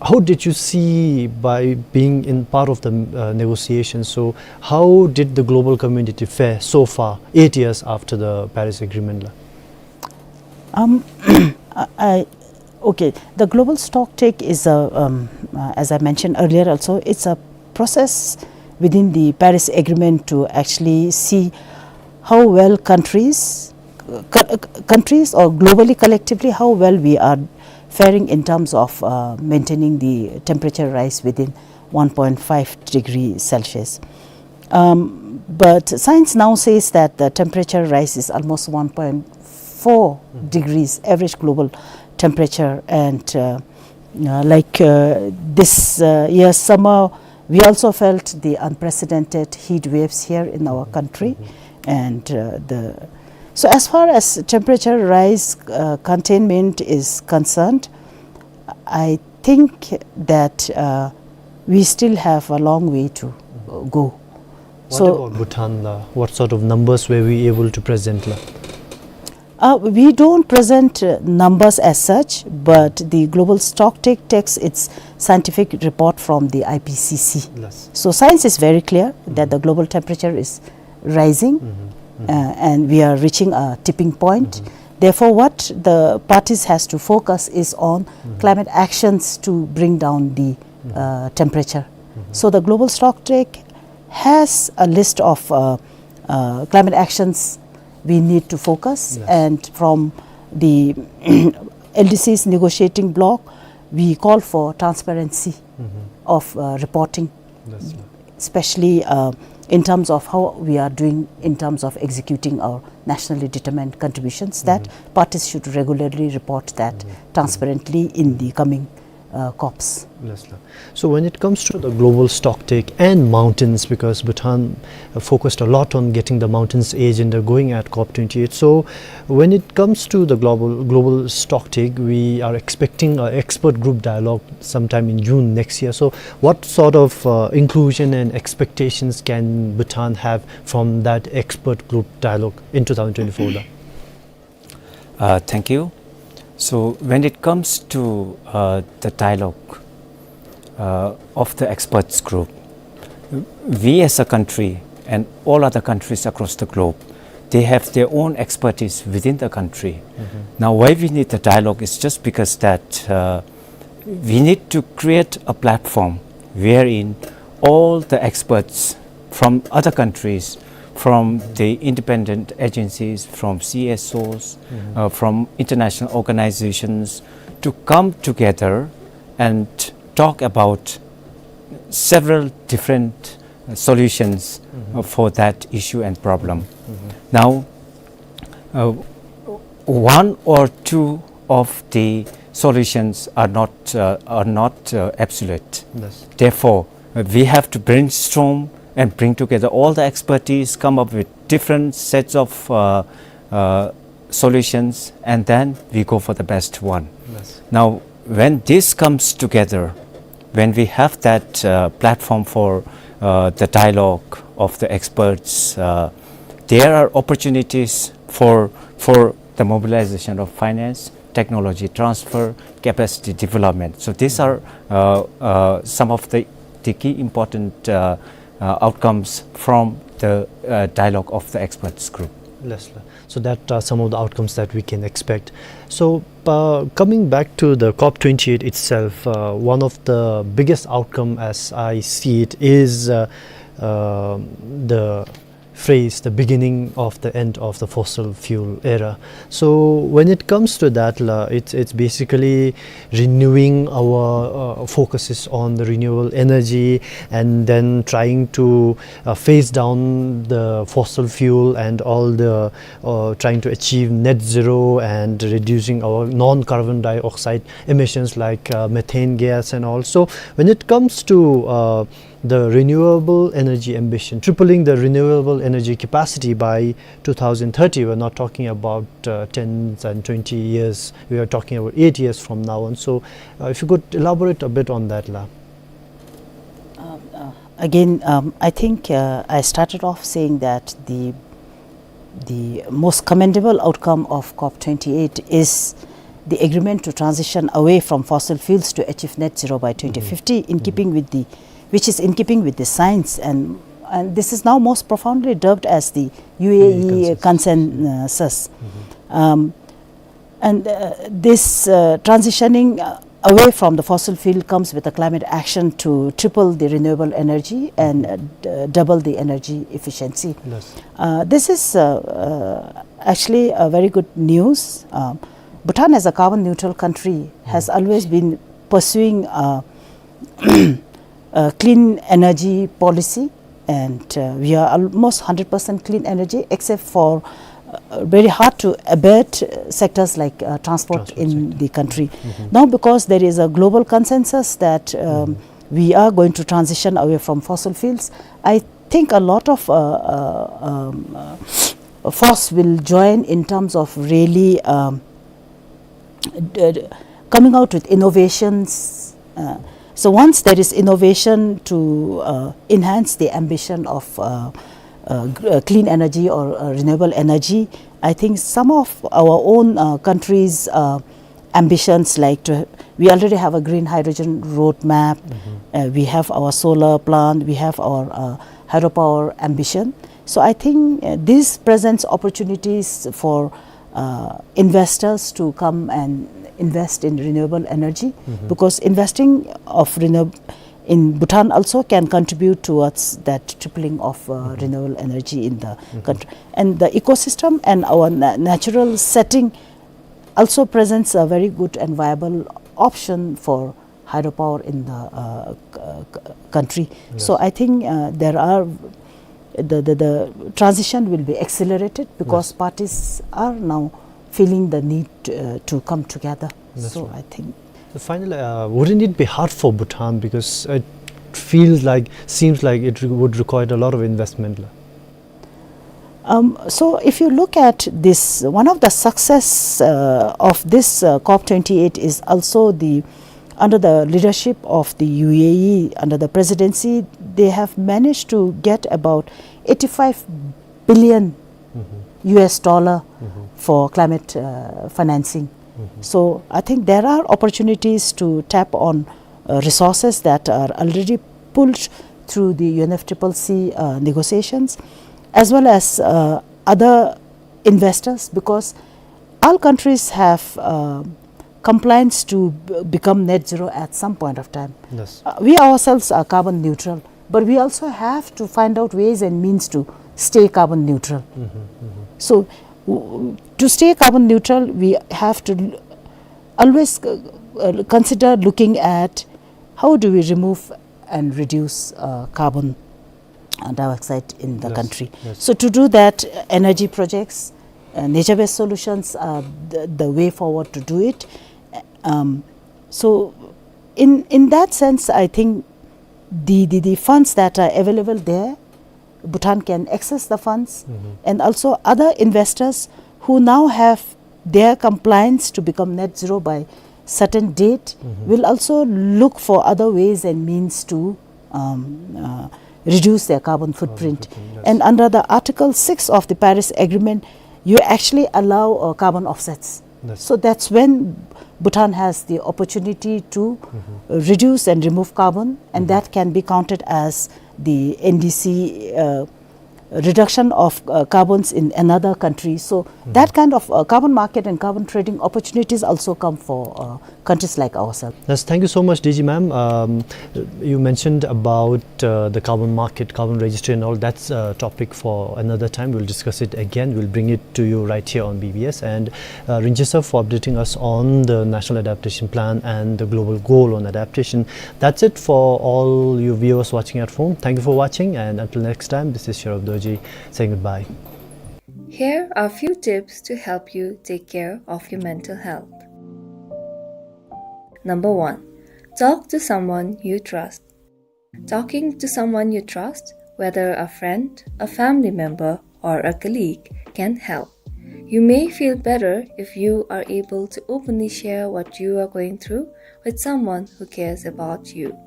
how did you see, by being in part of the, uh, negotiations, so how did the global community fare so far, eight years after the Paris Agreement la? Um, I, I, okay, the global stock take is a, um, uh, as I mentioned earlier also, it's a process within the Paris Agreement to actually see how well countries, uh, co- uh, countries or globally collectively, how well we are faring in terms of, uh, maintaining the temperature rise within one point five degree Celsius. Um, but science now says that the temperature rise is almost one point four degrees average global temperature, and, uh, uh, like, uh, this, uh, year summer, we also felt the unprecedented heat waves here in our country, and, uh, the so as far as temperature rise, uh, containment is concerned, I think that, uh, we still have a long way to, uh, go. What about Bhutan la? What sort of numbers were we able to present la? Uh, we don't present, uh, numbers as such, but the global stock take takes its scientific report from the I P C C. Yes. So science is very clear that the global temperature is rising, uh, and we are reaching a tipping point. Therefore, what the parties has to focus is on climate actions to bring down the, uh, temperature. So the global stock take has a list of, uh, uh, climate actions we need to focus, and from the L D Cs negotiating bloc, we call for transparency of, uh, reporting, especially, uh, in terms of how we are doing in terms of executing our nationally determined contributions, that parties should regularly report that transparently in the coming, uh, COPs. Yes, sir. So when it comes to the global stock take and mountains, because Bhutan, uh, focused a lot on getting the mountains agenda going at COP twenty-eight. So when it comes to the global, global stock take, we are expecting an expert group dialogue sometime in June next year. So what sort of, uh, inclusion and expectations can Bhutan have from that expert group dialogue in two thousand twenty-four la? Uh, thank you. So when it comes to, uh, the dialogue, uh, of the experts group, we as a country and all other countries across the globe, they have their own expertise within the country. Now, why we need the dialogue is just because that, uh, we need to create a platform wherein all the experts from other countries, from the independent agencies, from C S Os, uh, from international organizations, to come together and talk about several different, uh, solutions, uh, for that issue and problem. Now, uh, one or two of the solutions are not, uh, are not, uh, absolute. Yes. Therefore, uh, we have to brainstorm and bring together all the expertise, come up with different sets of, uh, uh, solutions, and then we go for the best one. Yes. Now, when this comes together, when we have that, uh, platform for, uh, the dialogue of the experts, uh, there are opportunities for, for the mobilization of finance, technology transfer, capacity development. So these are, uh, uh, some of the, the key important, uh, uh, outcomes from the, uh, dialogue of the experts group. Yes, sir. So that are some of the outcomes that we can expect. So, uh, coming back to the COP twenty-eight itself, uh, one of the biggest outcome, as I see it, is, uh, uh, the phrase, the beginning of the end of the fossil fuel era. So when it comes to that, la, it's, it's basically renewing our, uh, focuses on the renewable energy and then trying to, uh, phase down the fossil fuel and all the, uh, trying to achieve net zero and reducing our non-carbon dioxide emissions like, uh, methane gas and all. So when it comes to, uh, the renewable energy ambition, tripling the renewable energy capacity by two thousand thirty, we're not talking about, uh, tens and twenty years, we are talking about eight years from now on. So, uh, if you could elaborate a bit on that, la. Um, uh, again, um, I think, uh, I started off saying that the, the most commendable outcome of COP twenty-eight is the agreement to transition away from fossil fuels to achieve net zero by twenty fifty, in keeping with the, which is in keeping with the science, and, and this is now most profoundly dubbed as the U A E consensus. Um, and, uh, this, uh, transitioning, uh, away from the fossil fuel comes with a climate action to triple the renewable energy and, uh, d-, double the energy efficiency. Uh, this is, uh, uh, actually a very good news. Um, Bhutan, as a carbon neutral country, has always been pursuing a, a clean energy policy, and, uh, we are almost hundred percent clean energy, except for, uh, very hard to abate, uh, sectors like, uh, transport in the country. Now, because there is a global consensus that, um, we are going to transition away from fossil fuels, I think a lot of, uh, uh, um, uh, force will join in terms of really, um, d-, d-, coming out with innovations. Uh, so once there is innovation to, uh, enhance the ambition of, uh, uh, gr-, uh, clean energy or, uh, renewable energy, I think some of our own, uh, countries, uh, ambitions, like to, we already have a green hydrogen roadmap, uh, we have our solar plant, we have our, uh, hydropower ambition. So I think, uh, this presents opportunities for, uh, investors to come and invest in renewable energy, because investing of renew-, in Bhutan also can contribute towards that tripling of, uh, renewable energy in the country. And the ecosystem and our na-, natural setting also presents a very good and viable option for hydropower in the, uh, c-, c-, country. So I think, uh, there are, the, the, the transition will be accelerated because parties are now feeling the need, uh, to come together. So I think. So finally, uh, wouldn't it be hard for Bhutan, because it feels like, seems like it re-, would require a lot of investment, la? Um, so if you look at this, one of the success, uh, of this, uh, COP twenty-eight is also the, under the leadership of the U A E, under the presidency, they have managed to get about eighty-five billion U S dollar for climate, uh, financing. So I think there are opportunities to tap on, uh, resources that are already pulled through the U N F triple C, uh, negotiations, as well as, uh, other investors, because all countries have, uh, compliance to b-, become net zero at some point of time. Uh, we ourselves are carbon neutral, but we also have to find out ways and means to stay carbon neutral. So, w-, to stay carbon neutral, we have to l-, always, uh, uh, consider looking at how do we remove and reduce, uh, carbon uh, dioxide in the country. So to do that, uh, energy projects, uh, nature-based solutions are the, the way forward to do it. Um, so in, in that sense, I think the, the, the funds that are available there, Bhutan can access the funds, and also other investors who now have their compliance to become net zero by certain date will also look for other ways and means to, um, uh, reduce their carbon footprint. And under the Article six of the Paris Agreement, you actually allow, uh, carbon offsets. So that's when Bhutan has the opportunity to, uh, reduce and remove carbon, and that can be counted as the N D C, uh, reduction of, uh, carbons in another country. So that kind of, uh, carbon market and carbon trading opportunities also come for, uh, countries like ourselves. Yes, thank you so much, D G ma'am. Um, you mentioned about, uh, the carbon market, carbon registry and all. That's a topic for another time. We'll discuss it again. We'll bring it to you right here on B B S. And, uh, Rinche sir, for updating us on the National Adaptation Plan and the global goal on adaptation. That's it for all you viewers watching at home. Thank you for watching, and until next time, this is Sherub Dorji saying goodbye. Here are few tips to help you take care of your mental health. Number one, talk to someone you trust. Talking to someone you trust, whether a friend, a family member, or a colleague, can help. You may feel better if you are able to openly share what you are going through with someone who cares about you.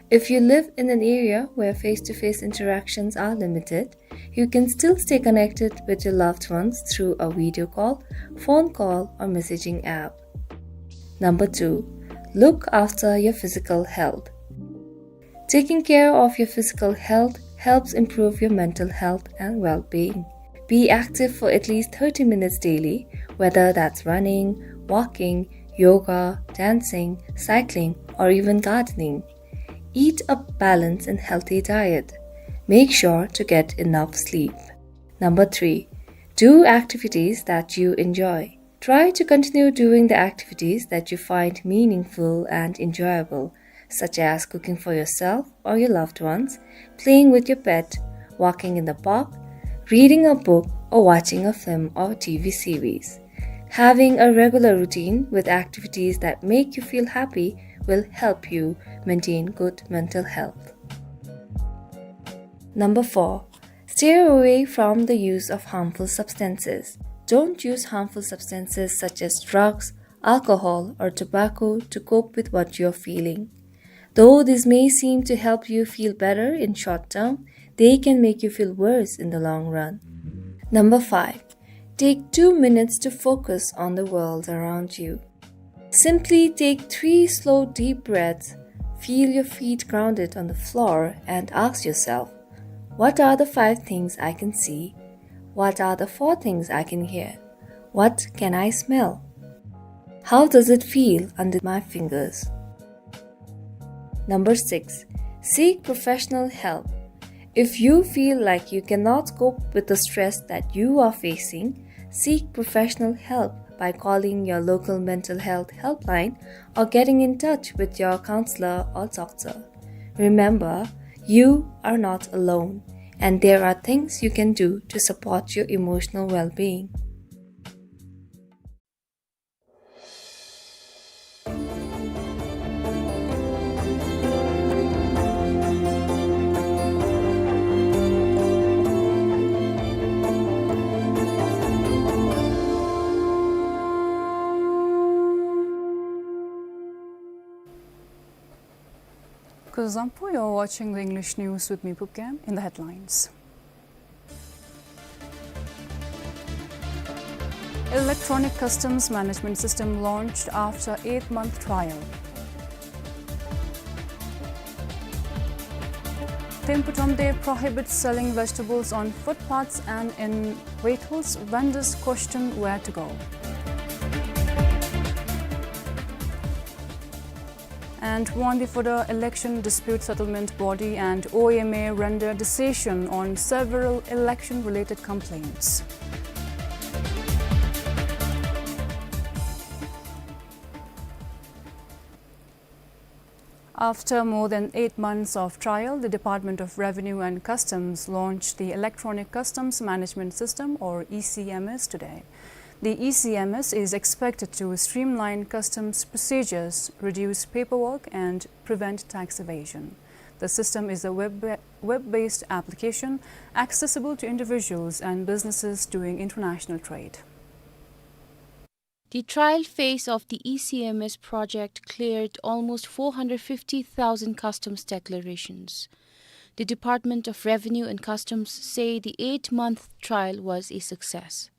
If you live in an area where face-to-face interactions are limited, you can still stay connected with your loved ones through a video call, phone call, or messaging app. Number two, look after your physical health. Taking care of your physical health helps improve your mental health and well-being. Be active for at least thirty minutes daily, whether that's running, walking, yoga, dancing, cycling, or even gardening. Eat a balanced and healthy diet. Make sure to get enough sleep. Number three, do activities that you enjoy. Try to continue doing the activities that you find meaningful and enjoyable, such as cooking for yourself or your loved ones, playing with your pet, walking in the park, reading a book, or watching a film or T V series. Having a regular routine with activities that make you feel happy will help you maintain good mental health. Number four, stay away from the use of harmful substances. Don't use harmful substances such as drugs, alcohol, or tobacco to cope with what you're feeling. Though this may seem to help you feel better in short term, they can make you feel worse in the long run. Number five, take two minutes to focus on the world around you. Simply take three slow, deep breaths, feel your feet grounded on the floor, and ask yourself, "What are the five things I can see? What are the four things I can hear? What can I smell? How does it feel under my fingers?" Number six, seek professional help. If you feel like you cannot cope with the stress that you are facing, seek professional help by calling your local mental health helpline or getting in touch with your counselor or doctor. Remember, you are not alone, and there are things you can do to support your emotional well-being. Kuzuzangpo, you're watching the English news with me, Phubgyan. In the headlines: Electronic Customs Management System launched after eight-month trial. Thempu Thromde prohibits selling vegetables on footpaths and in vehicles, vendors question where to go. And Wangdue Phodrang Election Dispute Settlement Body and O M A render decision on several election-related complaints. After more than eight months of trial, the Department of Revenue and Customs launched the Electronic Customs Management System, or E C M S, today. The E C M S is expected to streamline customs procedures, reduce paperwork, and prevent tax evasion. The system is a web, web-based application accessible to individuals and businesses doing international trade. The trial phase of the E C M S project cleared almost four hundred fifty thousand customs declarations. The Department of Revenue and Customs say the eight-month trial was a success.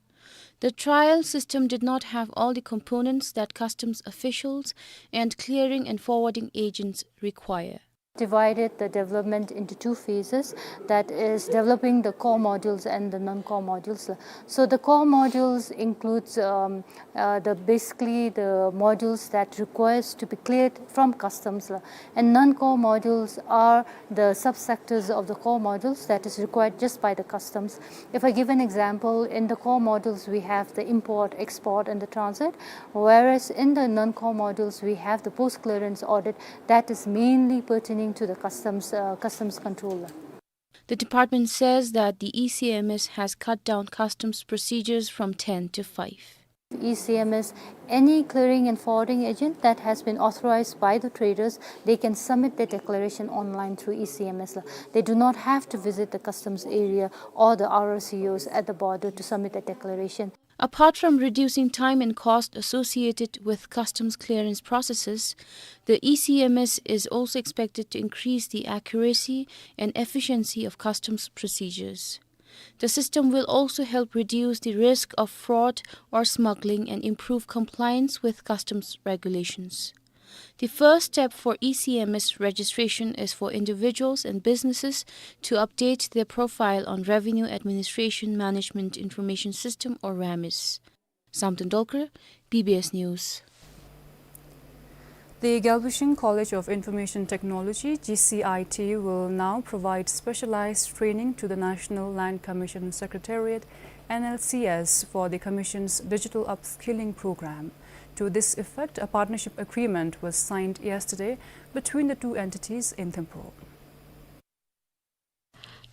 The trial system did not have all the components that customs officials and clearing and forwarding agents require. divided the development into two phases, that is developing the core modules and the non-core modules. So the core modules includes, um, uh, the, basically the modules that requires to be cleared from customs, and non-core modules are the subsectors of the core modules that is required just by the customs. If I give an example, in the core modules we have the import, export, and the transit, whereas in the non-core modules we have the post-clearance audit that is mainly pertaining to the customs, uh, customs control. The department says that the E C M S has cut down customs procedures from ten to five. E C M S, any clearing and forwarding agent that has been authorized by the traders, they can submit their declaration online through E C M S. They do not have to visit the customs area or the R R C Os at the border to submit the declaration. Apart from reducing time and cost associated with customs clearance processes, the E C M S is also expected to increase the accuracy and efficiency of customs procedures. The system will also help reduce the risk of fraud or smuggling and improve compliance with customs regulations. The first step for E C M S registration is for individuals and businesses to update their profile on Revenue Administration Management Information System, or RAMIS. Samten Dolkar, B B S News. The Gyalbushin College of Information Technology, G C I T, will now provide specialized training to the National Land Commission Secretariat, N L C S, for the Commission's digital upskilling program. To this effect, a partnership agreement was signed yesterday between the two entities in Thimphu.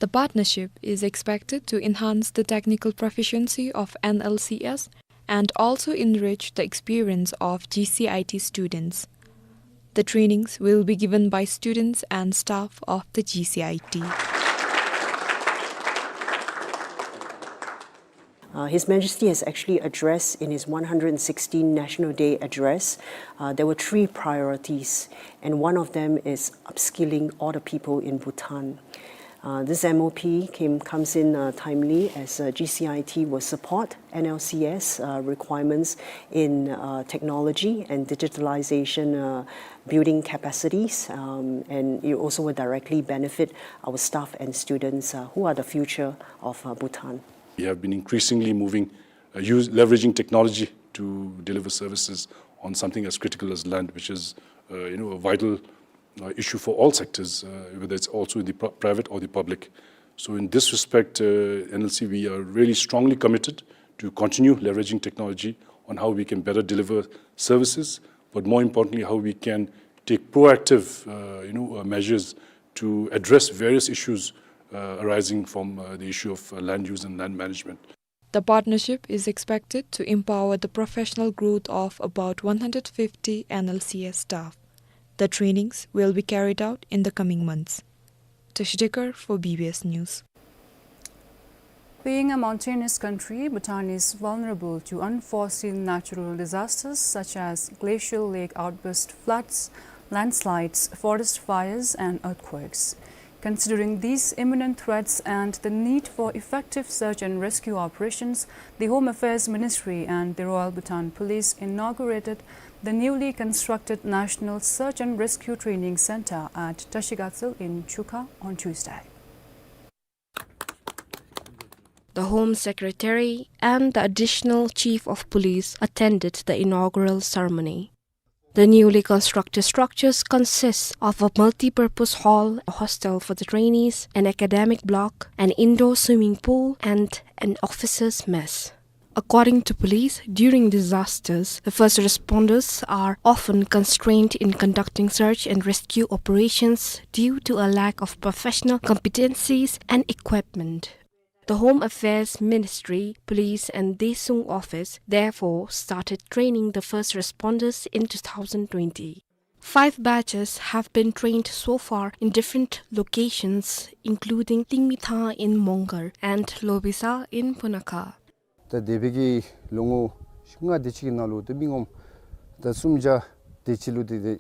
The partnership is expected to enhance the technical proficiency of N L C S and also enrich the experience of G C I T students. The trainings will be given by students and staff of the G C I T. Uh, His Majesty has actually addressed in his one hundred sixteen National Day address, uh, there were three priorities, and one of them is upskilling all the people in Bhutan. Uh, this M O P came, comes in, uh, timely as, uh, G C I T will support N L C S, uh, requirements in, uh, technology and digitalization, uh, building capacities, um, and it also will directly benefit our staff and students, uh, who are the future of, uh, Bhutan. We have been increasingly moving, uh, use, leveraging technology to deliver services on something as critical as land, which is, uh, you know, a vital, uh, issue for all sectors, uh, whether it's also in the pri-, private or the public. So in this respect, uh, N L C, we are really strongly committed to continue leveraging technology on how we can better deliver services, but more importantly, how we can take proactive, uh, you know, uh, measures to address various issues, uh, arising from, uh, the issue of, uh, land use and land management. The partnership is expected to empower the professional growth of about one hundred fifty N L C S staff. The trainings will be carried out in the coming months. Tashi Dekar for B B S News. Being a mountainous country, Bhutan is vulnerable to unforeseen natural disasters such as glacial lake outburst floods, landslides, forest fires, and earthquakes. Considering these imminent threats and the need for effective search and rescue operations, the Home Affairs Ministry and the Royal Bhutan Police inaugurated the newly constructed National Search and Rescue Training Center at Tashi Gatshel in Chukha on Tuesday. The Home Secretary and the Additional Chief of Police attended the inaugural ceremony. The newly constructed structures consist of a multi-purpose hall, a hostel for the trainees, an academic block, an indoor swimming pool, and an officers' mess. According to police, during disasters, the first responders are often constrained in conducting search and rescue operations due to a lack of professional competencies and equipment. The Home Affairs Ministry, Police and Daesung Office therefore started training the first responders in two thousand twenty. Five batches have been trained so far in different locations, including Tingmithang in Mongar and Lobisa in Punakha. ད་འདས་པའི་གི་ལོ་ངོ་ལྔ་དེ་ཅིག་གི་ནང་ལུ་ད་མི་ངོམ་ད་སུམ་བརྒྱ་དེ་ཅིག་ལུ་དེ་དེ་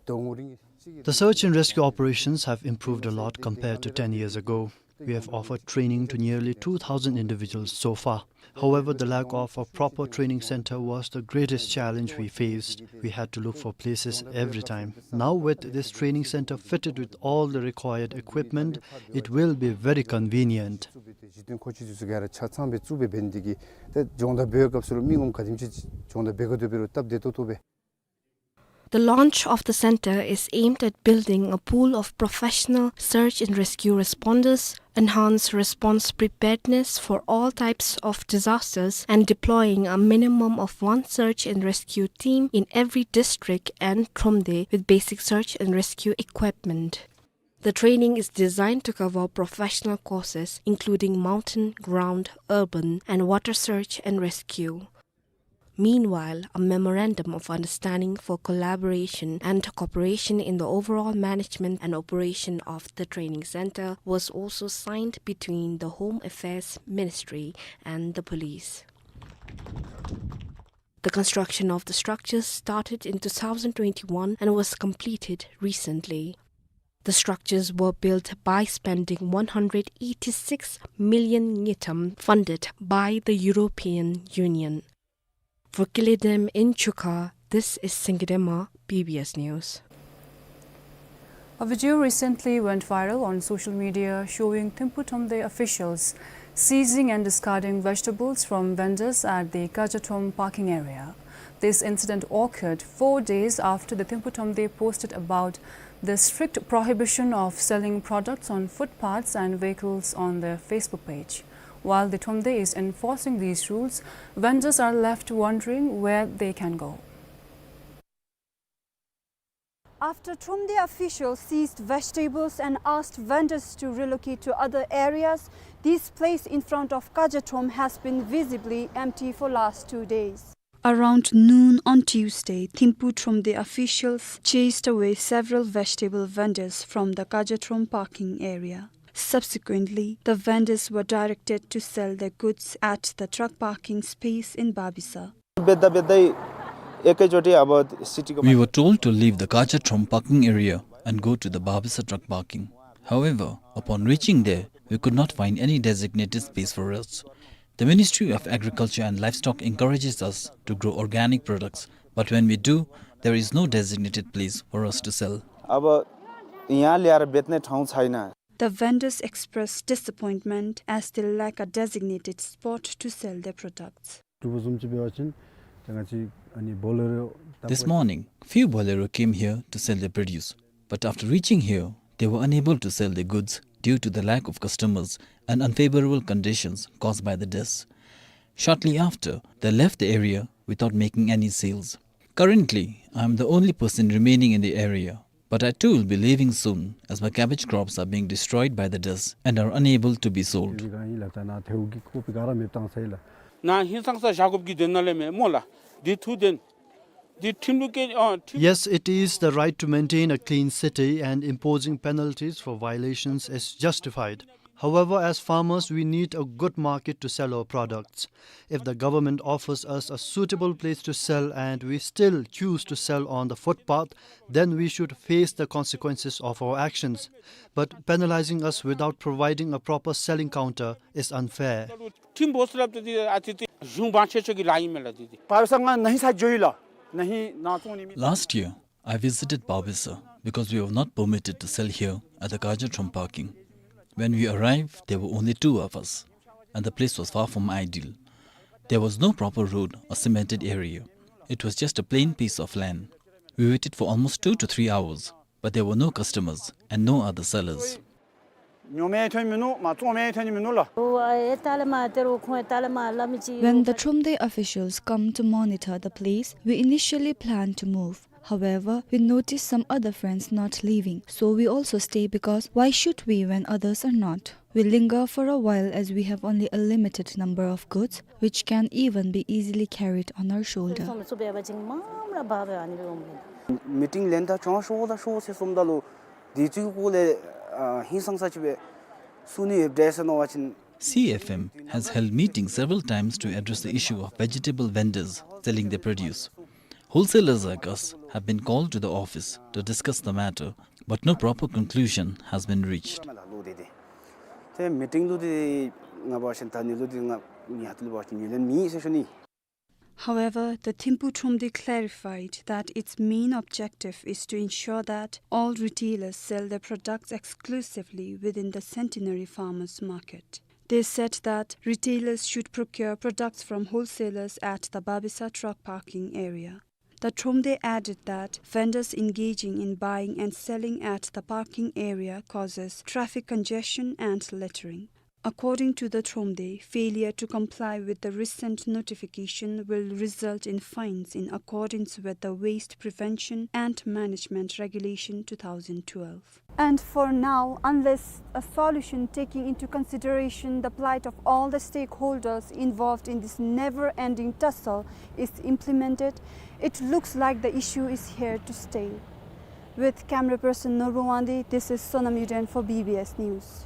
དོ་ངོ་རིང་ཅིག་གི། The search and rescue operations have improved a lot compared to ten years ago. We have offered training to nearly two thousand individuals so far. However, the lack of a proper training center was the greatest challenge we faced. We had to look for places every time. Now, with this training center fitted with all the required equipment, it will be very convenient. གཞི་རྟེན་མཁོ་ཆས་ཚུ་ག་ར་ཆ་ཚང་སྦེ་བཙུགས་སྦེ་འབད་ནི་དེ་གིས་ཏེ་སྦྱོང་བརྡར་འབད་བའི་སྐབས་སུ་ལུ་མི་ངོམ་ག་དེམ་ཅིག་སྦྱོང་བརྡར་འབད་དགོ་དོ་འབད་རུང་སྟབས་བདེ་ཏོག་ཏོ་སྦེ། The launch of the center is aimed at building a pool of professional search and rescue responders, enhance response preparedness for all types of disasters, and deploying a minimum of one search and rescue team in every district and Thromde with basic search and rescue equipment. The training is designed to cover professional courses including mountain, ground, urban, and water search and rescue. Meanwhile, a memorandum of understanding for collaboration and cooperation in the overall management and operation of the training center was also signed between the Home Affairs Ministry and the police. The construction of the structures started in two thousand twenty-one and was completed recently. The structures were built by spending one hundred eighty-six million ngultrum funded by the European Union. For Kiledem in Chuka, this is Singidema, B B S News. A video recently went viral on social media showing Thimphu Thromde officials seizing and discarding vegetables from vendors at the Kajatrom parking area. This incident occurred four days after the Thimphu Thromde posted about the strict prohibition of selling products on footpaths and vehicles on their Facebook page. While the Thromde is enforcing these rules, vendors are left wondering where they can go. After Thromde officials seized vegetables and asked vendors to relocate to other areas, this place in front of Kajatrom has been visibly empty for last two days. Around noon on Tuesday, Thimphu Thromde officials chased away several vegetable vendors from the Kajatrom parking area. Subsequently, the vendors were directed to sell their goods at the truck parking space in Babisa. बेच्दा बेच्दै एकैचोटि अब सिटीको We were told to leave the Kajatrom parking area and go to the Babisa truck parking. However, upon reaching there, we could not find any designated space for us. The Ministry of Agriculture and Livestock encourages us to grow organic products, but when we do, there is no designated place for us to sell. अब यहाँ ल्याएर बेच्ने ठाउँ छैन। The vendors expressed disappointment as they lack a designated spot to sell their products. དྲོ་པ་བཟུམ་ཅིག་འབད་བ་ཅིན་ད་ང་བཅས་ཨ་ནི་Bolero This morning, few Bolero came here to sell their produce, but after reaching here, they were unable to sell their goods due to the lack of customers and unfavorable conditions caused by the dust. Shortly after, they left the area without making any sales. Currently, I am the only person remaining in the area, but I too will be leaving soon as my cabbage crops are being destroyed by the dust and are unable to be sold. ནཱ་ཧིང་སངས་ས་བཞག་དགོཔ་གི་དོན་ལས་མེན་སྨོ་ལགས། འདི་ཐུགས་བདེན། འདི་ཁྲིམས་ལུགས་ཀྱི་ཨ་ཁྲིམས། Yes, it is the right to maintain a clean city and imposing penalties for violations is justified. However, as farmers, we need a good market to sell our products. If the government offers us a suitable place to sell and we still choose to sell on the footpath, then we should face the consequences of our actions. But penalizing us without providing a proper selling counter is unfair. ཁྲིམས་སྦོམ་སུ་ལབ་ཏེ་འདི་ཨ་ཙི་ཙི་གཞུང་དབང་ཆེ་ཤོས་ཀྱི་ལཱ་ཨིན་མས་ལགས་འདི་འདི། བར་ས་ང་ན་ཧིང་ས་འགྱོ་ཡི་ལགས། ན་ཧིང་ནཱ་བཙོང་ནི་མེད། Last year, I visited Babisa because we were not permitted to sell here at the Kajatrom parking. When we arrived, there were only two of us, and the place was far from ideal. There was no proper road or cemented area. It was just a plain piece of land. We waited for almost two to three hours, but there were no customers and no other sellers. ཉོ་མི་ཐོན་མི་ནུག་མ་བཙོང་མི་ཐོན་མི་ནུག་ལགས། When the Thromde officials come to monitor the place, we initially plan to move. However, we notice some other friends not leaving, so we also stay because why should we when others are not? We linger for a while as we have only a limited number of goods, which can even be easily carried on our shoulder. མི་ཊིང་ལེན་ད་ཅང་ཤོག་ད་ཤོག་ཟེར་གསུངམ་ད་ལུ་དེ་ཚུ་གི་སྐོར་ལས་ཨ་ཧིང་སངས་ས་ཅིག་སྦེ་གསུང་ནི་ཡོདཔ་འདྲས་ཟེར་མནོ་བ་ཅིན། C F M has held meetings several times to address the issue of vegetable vendors selling their produce. Wholesalers like us have been called to the office to discuss the matter, but no proper conclusion has been reached. ཏེ་མི་ཊིང་ལུ་འདི་ང་འབད་བ་ཅིན་ད་ཨ་ནི་ལུ་འདི་ང་ཡང་ཏེ་འབད་བ་ཅིན་ཉན་ལེན་མེད་ཟེར་ཞུ་ནི། However, the Thimphu Thromde clarified that its main objective is to ensure that all retailers sell their products exclusively within the Centenary Farmers Market. They said that retailers should procure products from wholesalers at the Babisa truck parking area. The Thromde added that vendors engaging in buying and selling at the parking area causes traffic congestion and littering. According to the Thromde, failure to comply with the recent notification will result in fines in accordance with the Waste Prevention and Management Regulation two thousand twelve. And for now, unless a solution taking into consideration the plight of all the stakeholders involved in this never-ending tussle is implemented, it looks like the issue is here to stay. With camera person Norbu Wangdi, this is Sonam Yuden for B B S News.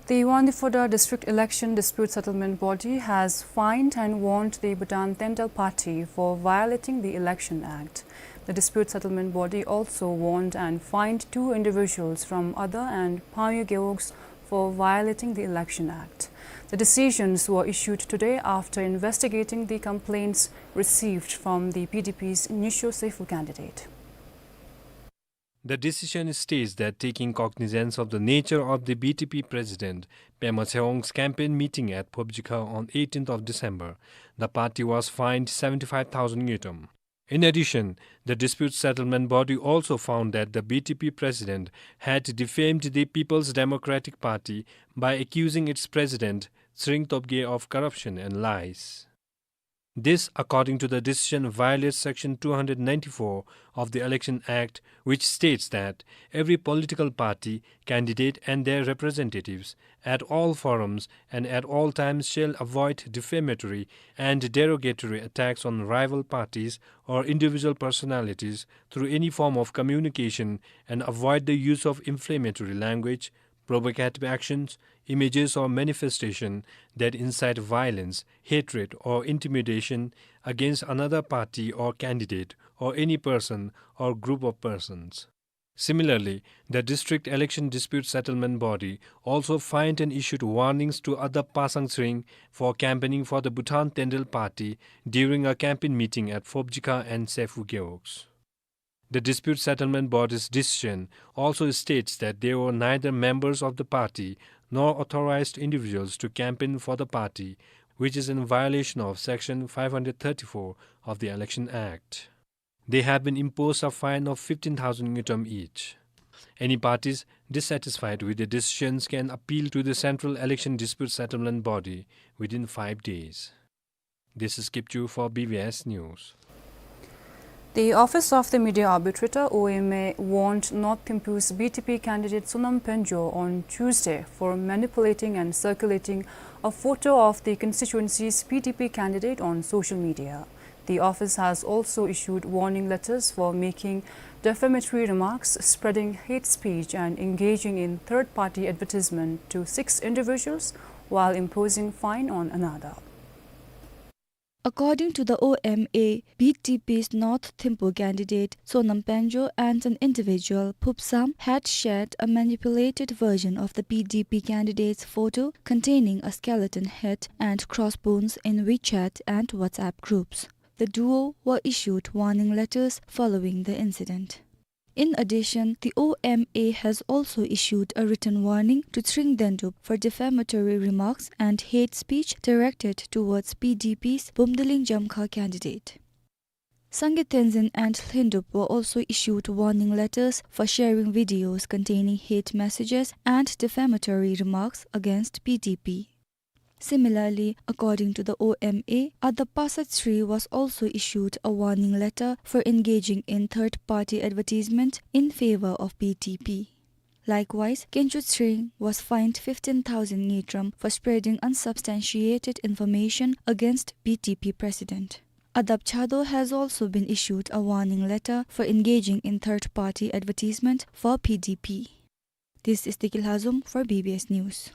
The Wangdue Phodrang District Election Dispute Settlement Body has fined and warned the Bhutan Tendel Party for violating the Election Act. The Dispute Settlement Body also warned and fined two individuals from Adar and Phangyo Gewogs for violating the Election Act. The decisions were issued today after investigating the complaints received from the P D P's Nyiso Sayfu candidate. The decision states that taking cognizance of the nature of the B T P president Pema Tshewang's campaign meeting at Phobjikha on eighteenth of December, the party was fined seventy-five thousand ngultrum. In addition, the dispute settlement body also found that the B T P president had defamed the People's Democratic Party by accusing its president, Tshering Tobgay, of corruption and lies. This, according to the decision, violates Section two hundred ninety-four of the Election Act, which states that every political party, candidate and their representatives at all forums and at all times shall avoid defamatory and derogatory attacks on rival parties or individual personalities through any form of communication and avoid the use of inflammatory language, provocative actions, images or manifestation that incite violence, hatred or intimidation against another party or candidate or any person or group of persons. Similarly, the District Election Dispute Settlement Body also fined and issued warnings to Adar Pasang Tshering for campaigning for the Bhutan Tendel Party during a campaign meeting at Phobjikha and Sayfu Gewogs. The Dispute Settlement Body's decision also states that they were neither members of the party nor authorized individuals to campaign for the party, which is in violation of Section five hundred thirty-four of the Election Act. They have been imposed a fine of fifteen thousand ngultrum each. Any parties dissatisfied with the decisions can appeal to the Central Election Dispute Settlement Body within five days. This is Kipchu for B B S News. The Office of the Media Arbitrator, O M A, warned North Thimphu's B T P candidate Sonam Pangyo on Tuesday for manipulating and circulating a photo of the constituency's B T P candidate on social media. The office has also issued warning letters for making defamatory remarks, spreading hate speech, and engaging in third-party advertisement to six individuals while imposing fine on another. According to the O M A, B T P's North Thimphu candidate Sonam Pangyo and an individual, Phubsam, had shared a manipulated version of the B T P candidate's photo containing a skeleton head and crossbones in WeChat and WhatsApp groups. The duo were issued warning letters following the incident. In addition, the O M A has also issued a written warning to Tshering Dendup for defamatory remarks and hate speech directed towards B T P's Bumdiling Jamkha candidate. Sangay Tenzin and Lhendup were also issued warning letters for sharing videos containing hate messages and defamatory remarks against B T P. Similarly, according to the O M A, Adar Pasang Tshering was also issued a warning letter for engaging in third-party advertisement in favor of B T P. Likewise, Kencho Tshering was fined fifteen thousand ngultrum for spreading unsubstantiated information against B T P president. Adar Chado has also been issued a warning letter for engaging in third-party advertisement for B T P. This is Tiki Lhazom for B B S News.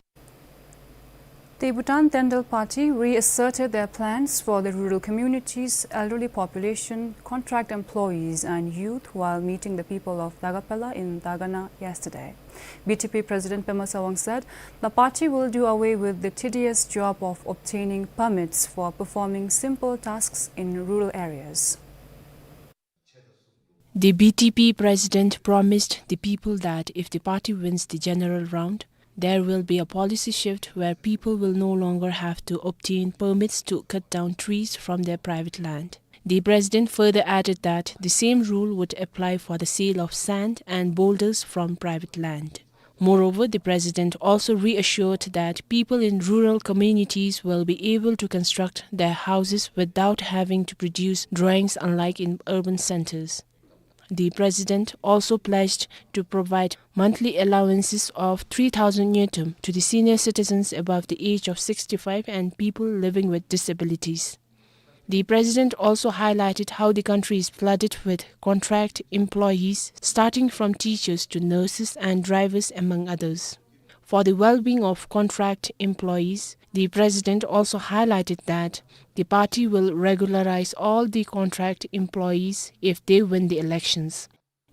The Bhutan Tendel Party reasserted their plans for the rural communities, elderly population, contract employees and youth while meeting the people of Dagapela in Dagana yesterday. B T P President Pema Sawang said the party will do away with the tedious job of obtaining permits for performing simple tasks in rural areas. The B T P president promised the people that if the party wins the general round, there will be a policy shift where people will no longer have to obtain permits to cut down trees from their private land. The president further added that the same rule would apply for the sale of sand and boulders from private land. Moreover, the president also reassured that people in rural communities will be able to construct their houses without having to produce drawings, unlike in urban centers. The president also pledged to provide monthly allowances of three thousand ngultrum to the senior citizens above the age of sixty-five and people living with disabilities. The president also highlighted how the country is flooded with contract employees, starting from teachers to nurses and drivers, among others. For the well-being of contract employees, the president also highlighted that the party will regularize all the contract employees if they win the elections.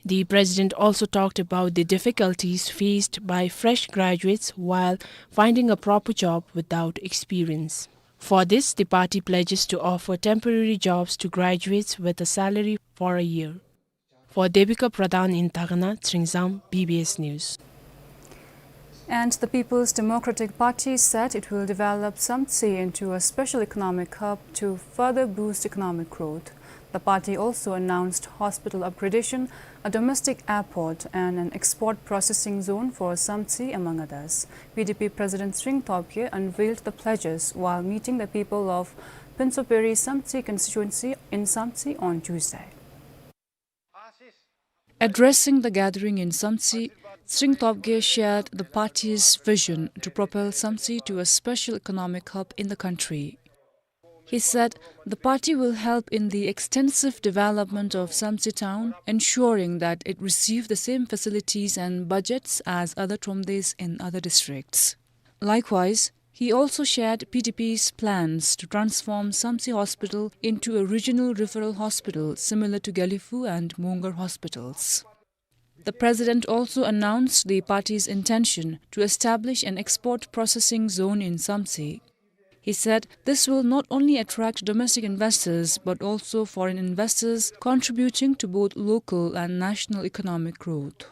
The president also talked about the difficulties faced by fresh graduates while finding a proper job without experience. For this, the party pledges to offer temporary jobs to graduates with a salary for a year. For Devika Pradhan in Dagana, Tsingzang, B B S News. And the People's Democratic Party said it will develop Samtse into a special economic hub to further boost economic growth. The party also announced hospital upgradation, a domestic airport, and an export processing zone for Samtse, among others. P D P President Tshering Tobgay unveiled the pledges while meeting the people of Phuentshopery Samtse constituency in Samtse on Tuesday. Addressing the gathering in Samtse, Tshering Tobgay shared the party's vision to propel Samtse to a special economic hub in the country. He said the party will help in the extensive development of Samtse town, ensuring that it receive the same facilities and budgets as other thromdeys in other districts. Likewise, he also shared P D P's plans to transform Samtse Hospital into a regional referral hospital similar to Gelephu and Mongar hospitals. The president also announced the party's intention to establish an export processing zone in Samtse. He said this will not only attract domestic investors but also foreign investors, contributing to both local and national economic growth.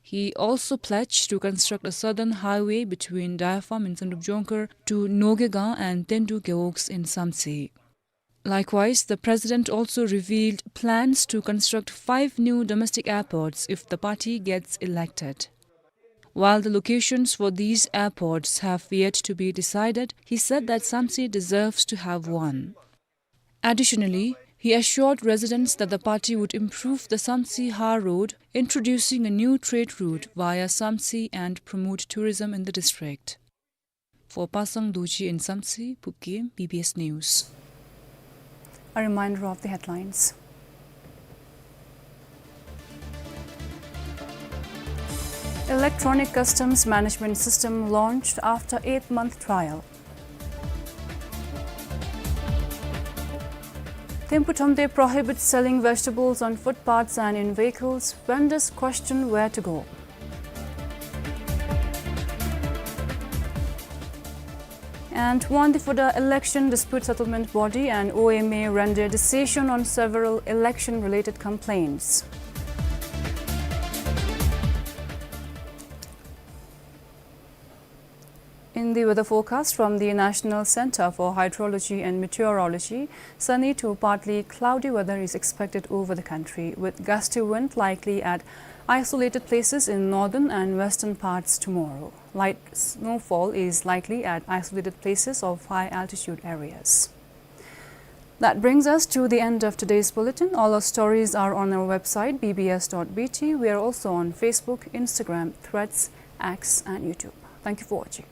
He also pledged to construct a southern highway between Daya Pham in Samdrup Jongkhar to Noge Gaon and Tendu Gewogs in Samtse. Likewise, the president also revealed plans to construct five new domestic airports if the party gets elected. While the locations for these airports have yet to be decided, he said that Samtse deserves to have one. Additionally, he assured residents that the party would improve the Samtse Har Road, introducing a new trade route via Samtse and promote tourism in the district. For Pasang Dorji in Samtse, Phubgim, B B S News. A reminder of the headlines. Electronic Customs Management System launched after eight-month trial. Thimphu Thromde prohibits selling vegetables on footpaths and in vehicles. Vendors question where to go. And Wangdue Phodrang Election Dispute Settlement Body and O M A render decision on several election-related complaints. In the weather forecast from the National Center for Hydrology and Meteorology, sunny to partly cloudy weather is expected over the country, with gusty wind likely at isolated places in northern and western parts tomorrow. Light snowfall is likely at isolated places of high altitude areas. That brings us to the end of today's bulletin. All our stories are on our website, B B S dot B T. We are also on Facebook, Instagram, Threads, X, and YouTube. Thank you for watching.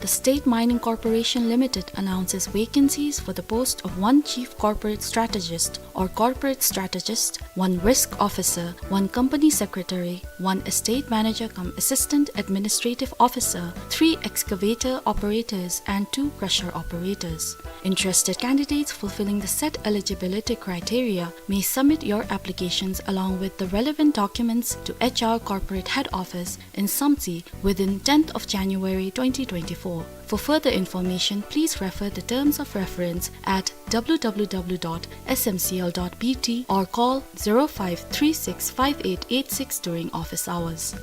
The State Mining Corporation Limited announces vacancies for the post of one Chief Corporate Strategist or Corporate Strategist, one Risk Officer, one Company Secretary, one Estate Manager cum Assistant Administrative Officer, three excavator operators, and two crusher operators. Interested candidates fulfilling the set eligibility criteria may submit your applications along with the relevant documents to H R Corporate Head Office in Samtse within tenth of January twenty twenty-four. For further information, please refer the terms of reference at W W W dot S M C L dot B T or call zero five three six five eight eight six during office hours.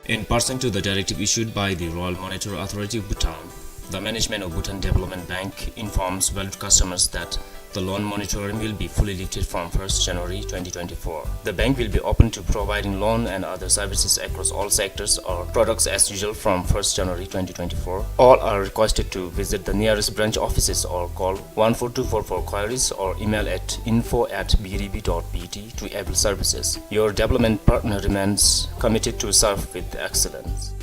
In pursuant to the directive issued by the Royal Monetary Authority of Bhutan, the management of Bhutan Development Bank informs valued customers that the loan moratorium will be fully lifted from first January twenty twenty-four. The bank will be open to providing loan and other services across all sectors or products as usual from first January twenty twenty-four. All are requested to visit the nearest branch offices or call one four two four for queries or email at info at B D B dot B T to avail services. Your development partner remains committed to serve with excellence.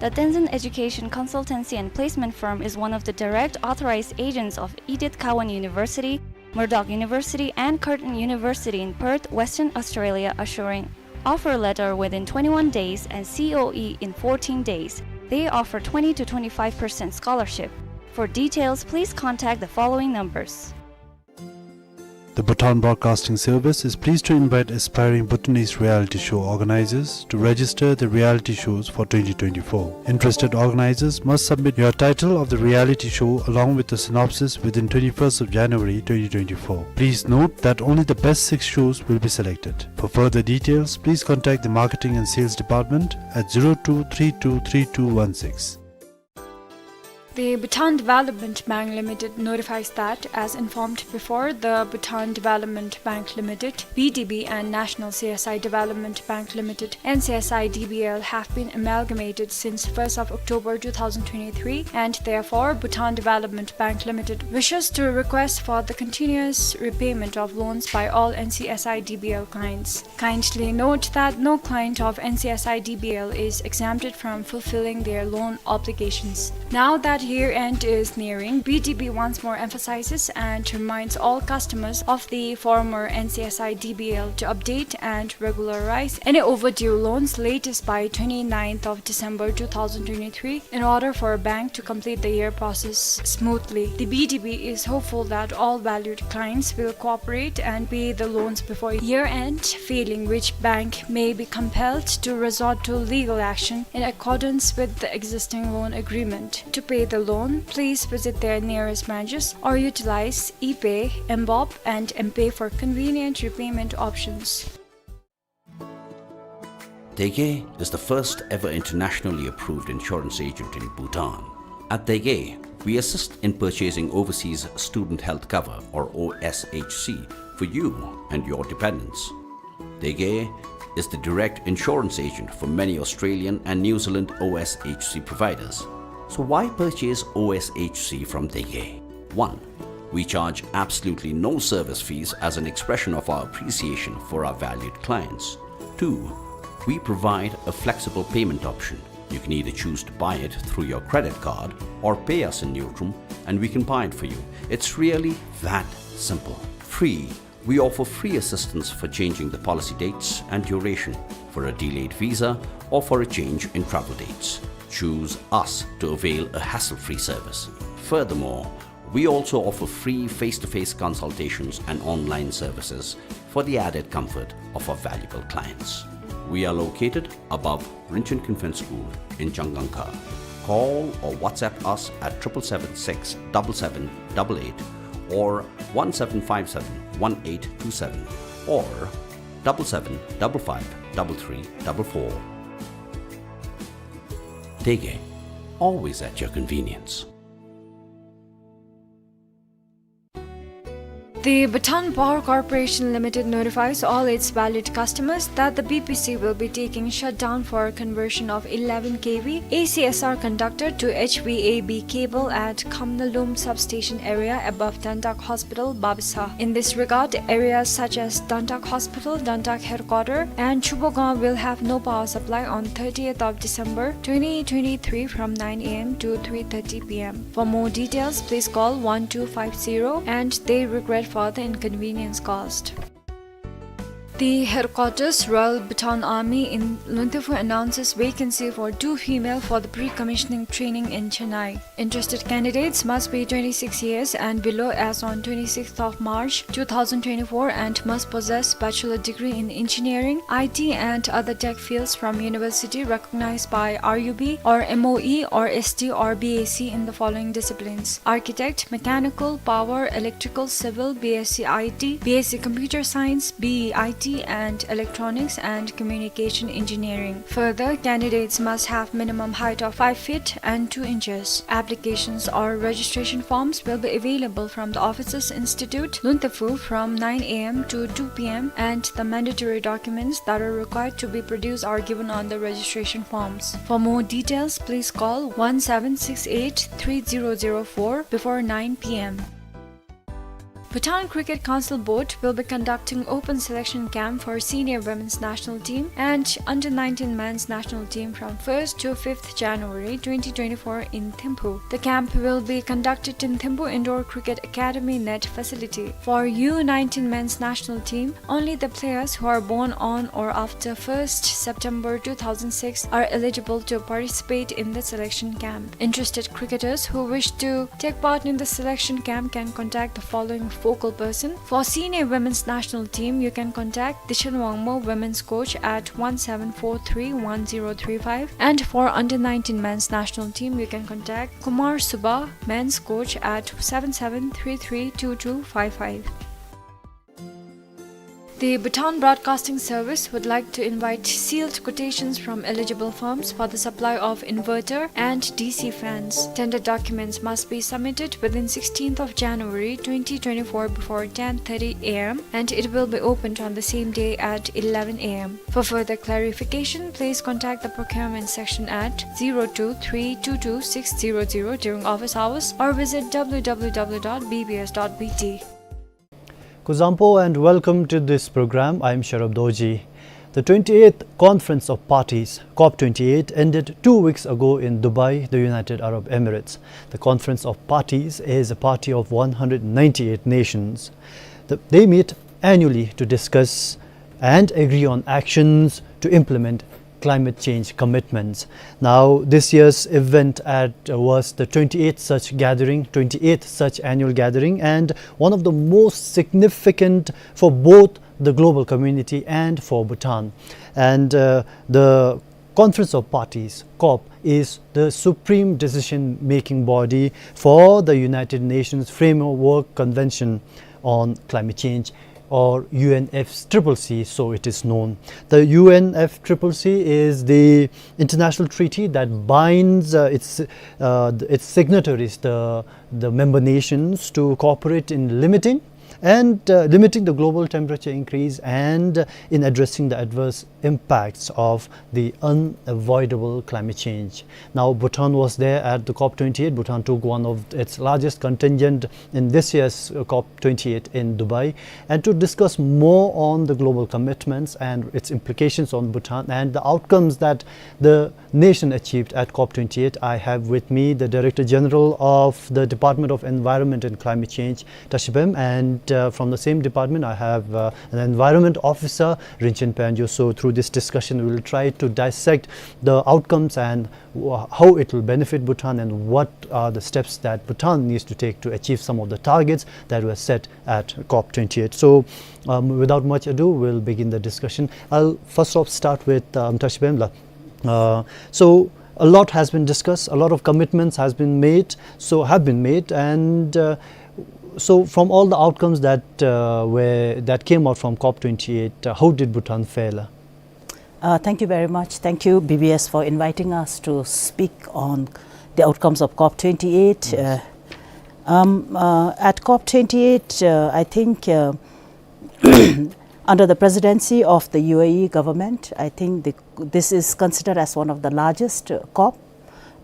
The Tenzin Education Consultancy and Placement Firm is one of the direct authorized agents of Edith Cowan University, Murdoch University, and Curtin University in Perth, Western Australia, assuring offer letter within twenty-one days and C O E in fourteen days. They offer twenty to twenty-five percent scholarship. For details, please contact the following numbers. The Bhutan Broadcasting Service is pleased to invite aspiring Bhutanese reality show organizers to register the reality shows for twenty twenty-four. Interested organizers must submit your title of the reality show along with the synopsis within twenty-first of January twenty twenty-four. Please note that only the best six shows will be selected. For further details, please contact the Marketing and Sales Department at zero two three two three two one six. The Bhutan Development Bank Limited notifies that, as informed before, the Bhutan Development Bank Limited, B D B, and National C S I Development Bank Limited, N C S I D B L, have been amalgamated since first of October two thousand twenty-three, and therefore Bhutan Development Bank Limited wishes to request for the continuous repayment of loans by all N C S I D B L clients. Kindly note that no client of N C S I D B L is exempted from fulfilling their loan obligations. Now that year-end is nearing, B D B once more emphasizes and reminds all customers of the former N C S I D B L to update and regularize any overdue loans latest by twenty-ninth of December two thousand twenty-three in order for a bank to complete the year process smoothly. The B D B is hopeful that all valued clients will cooperate and pay the loans before year-end, failing which bank may be compelled to resort to legal action in accordance with the existing loan agreement. To pay the loan, please visit their nearest branches or utilize ePay, mBoB, and mPay for convenient repayment options. Dege is the first ever internationally approved insurance agent in Bhutan. At Dege, we assist in purchasing overseas student health cover, or O S H C, for you and your dependents. Dege is the direct insurance agent for many Australian and New Zealand O S H C providers. So why purchase O S H C from Dege? One, we charge absolutely no service fees as an expression of our appreciation for our valued clients. Two, we provide a flexible payment option. You can either choose to buy it through your credit card or pay us in Ngultrum and we can buy it for you. It's really that simple. Three, we offer free assistance for changing the policy dates and duration, for a delayed visa, or for a change in travel dates. Choose us to avail a hassle-free service. Furthermore, we also offer free face-to-face consultations and online services for the added comfort of our valuable clients. We are located above Rinchen Convent School in Changangkha. Call or WhatsApp us at triple seven six double seven double eight or one seven five seven one eight two seven or double seven double five double three double four. Dege, always at your convenience. The Bhutan Power Corporation Limited notifies all its valued customers that the B P C will be taking shutdown for conversion of eleven K V A C S R conductor to H V A B cable at Khamnalum substation area above Dandak Hospital, Babasa. In this regard, areas such as Dandak Hospital, Dandak Headquarter, and Chubogang will have no power supply on thirtieth of December twenty twenty-three from nine A M to three thirty P M. For more details, please call one two five zero and they regret for the inconvenience caused. The headquarters, Royal Bhutan Army in Luntephu, announces vacancy for two female for the pre-commissioning training in Chennai. Interested candidates must be twenty-six years and below as on twenty-sixth of March two thousand twenty-four and must possess bachelor degree in engineering, I T and other tech fields from university recognized by R U B or M O E or S T or B S C in the following disciplines: architect, mechanical, power, electrical, civil, B S C I T, B S C computer science, B E I T, and electronics and communication engineering. Further, candidates must have minimum height of five feet and two inches. Applications or registration forms will be available from the Officers Institute, Luntephu, from nine A M to two P M, and the mandatory documents that are required to be produced are given on the registration forms. For more details, please call one seven six eight three zero zero four before nine P M. Bhutan Cricket Council Board will be conducting open selection camp for senior women's national team and under nineteen men's national team from first to fifth January twenty twenty-four in Thimphu. The camp will be conducted in Thimphu Indoor Cricket Academy net facility. For U nineteen men's national team, only the players who are born on or after first September two thousand six are eligible to participate in the selection camp. Interested cricketers who wish to take part in the selection camp can contact the following focal person. For senior women's national team, you can contact Dishan Wangmo, women's coach, at one seven four three one zero three five, and for under nineteen men's national team, you can contact Kumar Subba, men's coach, at seven seven three three two two five five. The Bhutan Broadcasting Service would like to invite sealed quotations from eligible firms for the supply of inverter and D C fans. Tender documents must be submitted within sixteenth of January twenty twenty-four before ten thirty A M, and it will be opened on the same day at eleven A M. For further clarification, please contact the procurement section at zero two three two two six zero zero during office hours or visit W W W dot B B S dot B T. Kuzuzangpo and welcome to this program. I am Sharab Dorji. The twenty-eighth Conference of Parties, COP twenty-eight, ended two weeks ago in Dubai, the United Arab Emirates. The Conference of Parties is a party of one hundred ninety-eight nations. The, they meet annually to discuss and agree on actions to implement climate change commitments. Now, this year's event at, uh, was the twenty-eighth such gathering, twenty-eighth such annual gathering, and one of the most significant for both the global community and for Bhutan. And, uh, the Conference of Parties, COP, is the supreme decision-making body for the United Nations Framework Convention on Climate Change, or U N F triple C, so it is known. The U N F triple C is the international treaty that binds, uh, its, uh, its signatories, the, the member nations, to cooperate in limiting and, uh, limiting the global temperature increase and, uh, in addressing the adverse impacts of the unavoidable climate change. Now, Bhutan was there at the COP twenty-eight. Bhutan took one of its largest contingent in this year's, uh, COP twenty-eight in Dubai. And to discuss more on the global commitments and its implications on Bhutan and the outcomes that the nation achieved at COP twenty-eight, I have with me the Director General of the Department of Environment and Climate Change, Tashi Bem, and, uh, from the same department, I have, uh, an environment officer, Rinchen Panjo. So through this discussion, we will try to dissect the outcomes and wh-, how it will benefit Bhutan and what are the steps that Bhutan needs to take to achieve some of the targets that were set at COP twenty-eight. So, um, without much ado, we'll begin the discussion. I'll first off start with, um, Tashi Bem la. Uh, so a lot has been discussed, a lot of commitments has been made, so have been made, and, uh, so from all the outcomes that, uh, were, that came out from COP twenty-eight, uh, how did Bhutan fare? Uh, thank you very much. Thank you, B B S, for inviting us to speak on the outcomes of COP twenty-eight. Yes. Uh, Um, uh, at COP twenty-eight, uh, I think, uh, under the presidency of the U A E government, I think the, this is considered as one of the largest, uh, COP.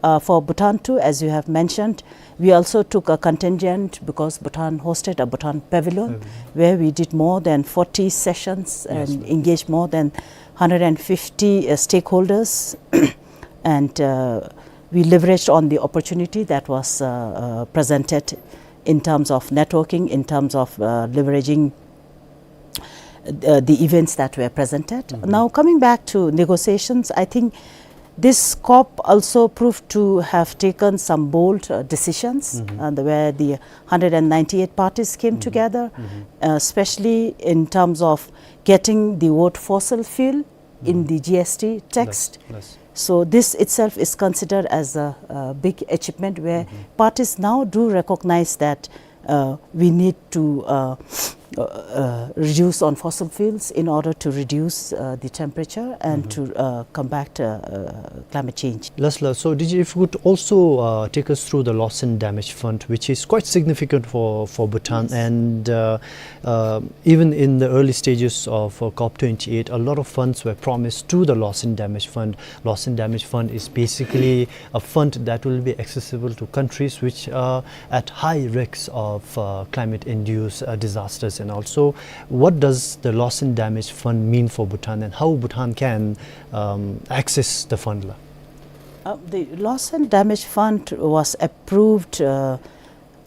Uh, for Bhutan too, as you have mentioned, we also took a contingent because Bhutan hosted a Bhutan pavilion, mm-hmm, where we did more than forty sessions, yes, and, ma'am, engaged more than hundred and fifty, uh, stakeholders. And, uh, we leveraged on the opportunity that was, uh, uh, presented in terms of networking, in terms of, uh, leveraging, uh, the events that were presented. Mm-hmm. Now, coming back to negotiations, I think this COP also proved to have taken some bold, uh, decisions, mm-hmm, and where the hundred and ninety-eight parties came, mm-hmm, together, mm-hmm, uh, especially in terms of getting the word fossil fuel in, mm-hmm, the G S T text. Yes, yes. So this itself is considered as a, a big achievement where, mm-hmm, parties now do recognize that, uh, we need to, uh, uh, uh, reduce on fossil fuels in order to reduce, uh, the temperature and, mm-hmm, to, uh, combat, uh, uh, climate change. Lasla, so D G, if you could also, uh, take us through the Loss and Damage Fund, which is quite significant for, for Bhutan, yes, and, uh, uh, even in the early stages of, uh, COP twenty-eight, a lot of funds were promised to the Loss and Damage Fund. Loss and Damage Fund is basically a fund that will be accessible to countries which are at high risks of, uh, climate-induced, uh, disasters. And also, what does the Loss and Damage Fund mean for Bhutan, and how Bhutan can, um, access the fund, la? Uh, the Loss and Damage Fund was approved, uh,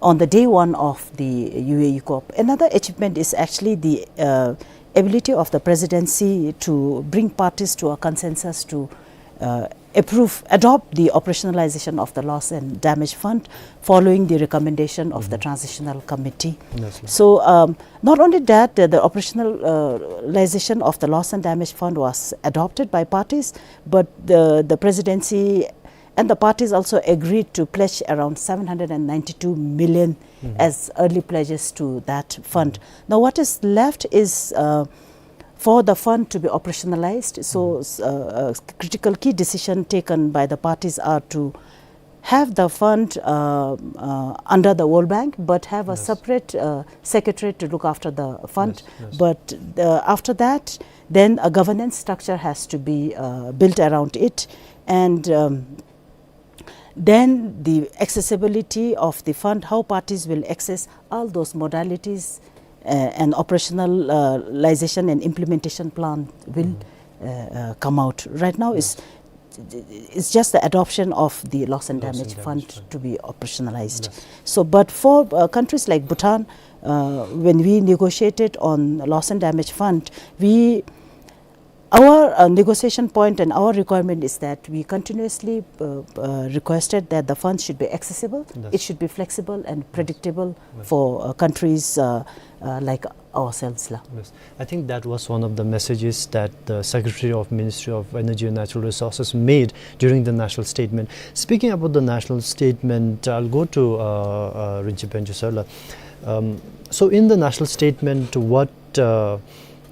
on the day one of the U A E COP. Another achievement is actually the, uh, ability of the presidency to bring parties to a consensus to, uh, approve, adopt the operationalization of the Loss and Damage Fund following the recommendation of the, mm-hmm, transitional committee. Yes, yes. So, um, not only that, uh, the operationalization of the Loss and Damage Fund was adopted by parties, but the, the presidency and the parties also agreed to pledge around seven hundred and ninety-two million, mm-hmm, as early pledges to that fund. Mm-hmm. Now, what is left is, uh, for the fund to be operationalized. So, mm-hmm, s-, uh, uh, critical key decision taken by the parties are to have the fund, uh, uh, under the World Bank, but have a, yes, separate, uh, secretariat to look after the fund. Yes, yes. But, uh, after that, then a governance structure has to be, uh, built around it. And, um, then the accessibility of the fund, how parties will access all those modalities, uh, and operationalization and implementation plan will, mm-hmm, uh, uh, come out. Right now, it's, yes, it's just the adoption of the Loss and, loss and Damage, damage fund, fund to be operationalized. Yes. So, but for, uh, countries like Bhutan, uh, when we negotiated on Loss and Damage Fund, we our, uh, negotiation point and our requirement is that we continuously, uh, uh, requested that the funds should be accessible, yes, it should be flexible and, yes, predictable, yes, for, uh, countries, uh, uh, like ourselves, la. Yes. I think that was one of the messages that the Secretary of Ministry of Energy and Natural Resources made during the national statement. Speaking about the national statement, I'll go to, uh, uh, Rinchen Pencho sir, la. Um, so in the national statement, what, uh,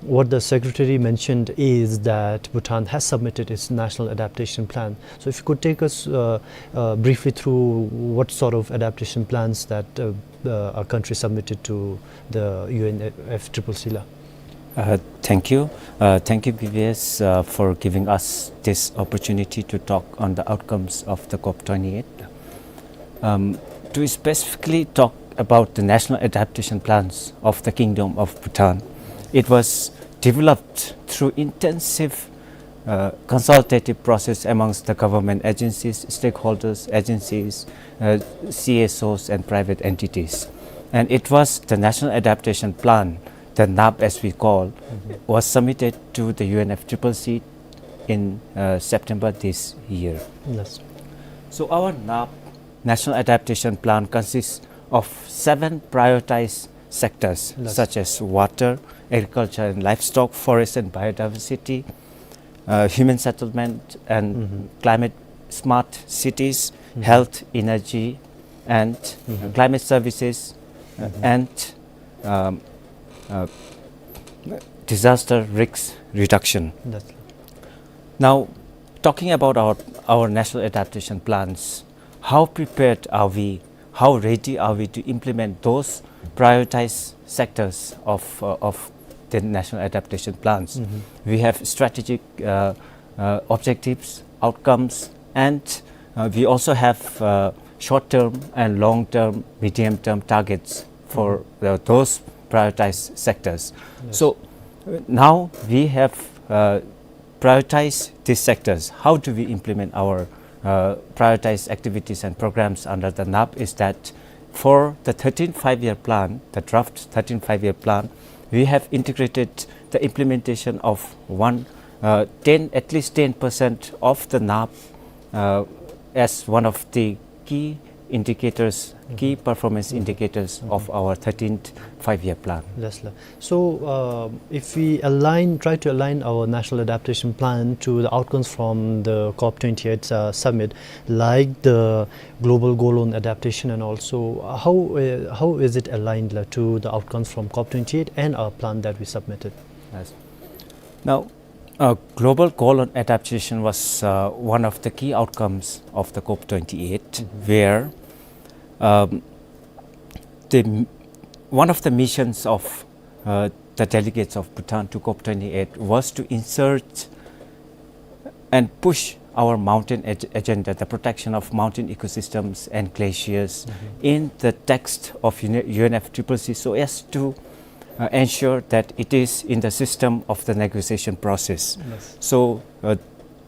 what the secretary mentioned is that Bhutan has submitted its national adaptation plan. So if you could take us, uh, uh, briefly through what sort of adaptation plans that, uh, uh, our country submitted to the U N F triple C, la. Uh, thank you. Uh, thank you, B B S, uh, for giving us this opportunity to talk on the outcomes of the COP twenty-eight. Um, to specifically talk about the national adaptation plans of the Kingdom of Bhutan, it was developed through intensive, uh, consultative process amongst the government agencies, stakeholders, agencies, uh, C S Os, and private entities. And it was the National Adaptation Plan, the NAP as we call, mm-hmm, was submitted to the U N F triple C in, uh, September this year. Yes. So our NAP, National Adaptation Plan, consists of seven prioritized sectors, yes, such as water, agriculture and livestock, forest and biodiversity, uh, human settlement and, mm-hmm, climate smart cities, mm-hmm, health, energy, and, mm-hmm, climate services, uh, mm-hmm, and, um, uh, disaster risk reduction. That's Now, talking about our, our national adaptation plans, how prepared are we? how ready are we to implement those prioritized sectors of, uh, of the national adaptation plans? Mm-hmm. We have strategic, uh, uh, objectives, outcomes, and, uh, we also have, uh, short-term and long-term, medium-term targets for, mm-hmm, uh, those prioritized sectors. Yes. So, uh, now we have, uh, prioritized these sectors. How do we implement our, uh, prioritized activities and programs under the NAP is that for the thirteenth Five-Year Plan, the draft thirteenth Five-Year Plan, we have integrated the implementation of one, uh, ten, at least ten percent of the NAP, uh, as one of the key indicators, key, mm-hmm, performance, mm-hmm, indicators, mm-hmm, of our thirteenth Five-Year Plan. Yes, sir. So, uh, if we align, try to align our national adaptation plan to the outcomes from the COP twenty-eight, uh, summit, like the global goal on adaptation, and also, uh, how, uh, how is it aligned, uh, to the outcomes from COP twenty-eight and our plan that we submitted? Yes. Now, uh, global goal on adaptation was, uh, one of the key outcomes of the COP twenty-eight, mm-hmm, where, um, the m-, one of the missions of, uh, the delegates of Bhutan to COP twenty-eight was to insert and push our mountain ag-, agenda, the protection of mountain ecosystems and glaciers, mm-hmm, in the text of U N F triple C, so as to, uh, ensure that it is in the system of the negotiation process. Yes. So, uh,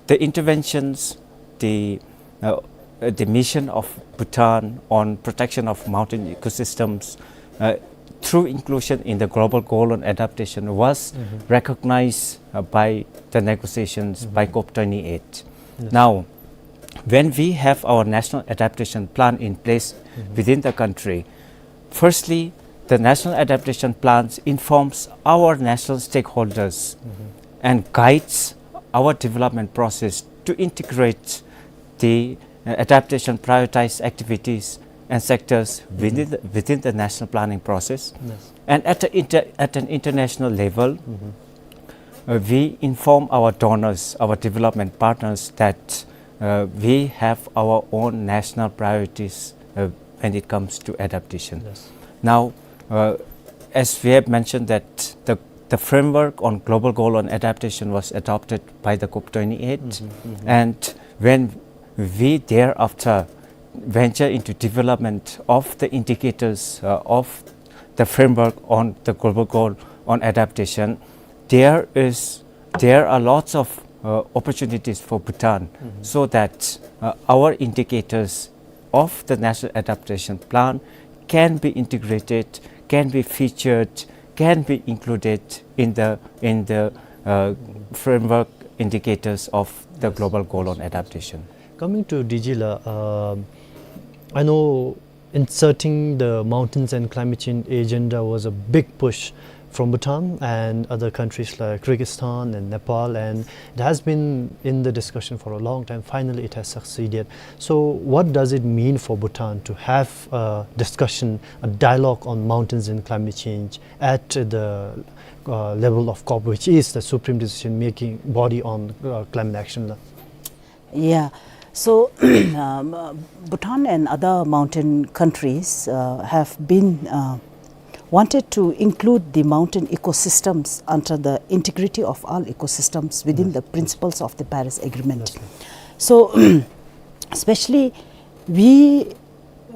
the interventions, the, uh, uh, the mission of Bhutan on protection of mountain ecosystems, uh, through inclusion in the global goal on adaptation was, mm-hmm, recognized, uh, by the negotiations, mm-hmm, by COP twenty-eight. Yes. Now, when we have our national adaptation plan in place, mm-hmm, within the country, firstly, the national adaptation plans informs our national stakeholders, mm-hmm, and guides our development process to integrate the, uh, adaptation prioritized activities and sectors, mm-hmm, within the, within the national planning process. Yes. And at the inter-, at an international level, mm-hmm, uh, we inform our donors, our development partners, that, uh, we have our own national priorities, uh, when it comes to adaptation. Yes. Now, uh, as we have mentioned that the, the framework on global goal on adaptation was adopted by the COP twenty-eight, mm-hmm, mm-hmm, and when we thereafter venture into development of the indicators, uh, of the framework on the global goal on adaptation, there is, there are lots of, uh, opportunities for Bhutan, mm-hmm, so that, uh, our indicators of the National Adaptation Plan can be integrated, can be featured, can be included in the, in the, uh, framework indicators of the, yes, global goal on adaptation. Coming to D G la, um, I know inserting the mountains and climate change agenda was a big push from Bhutan and other countries like Kyrgyzstan and Nepal, and it has been in the discussion for a long time. Finally, it has succeeded. So, what does it mean for Bhutan to have a discussion, a dialogue on mountains and climate change at the, uh, level of COP, which is the supreme decision-making body on, uh, climate action? Yeah. So, um, uh, Bhutan and other mountain countries, uh, have been, uh, wanted to include the mountain ecosystems under the integrity of all ecosystems within, yes, the principles of the Paris Agreement. Yes, sir. So, especially we,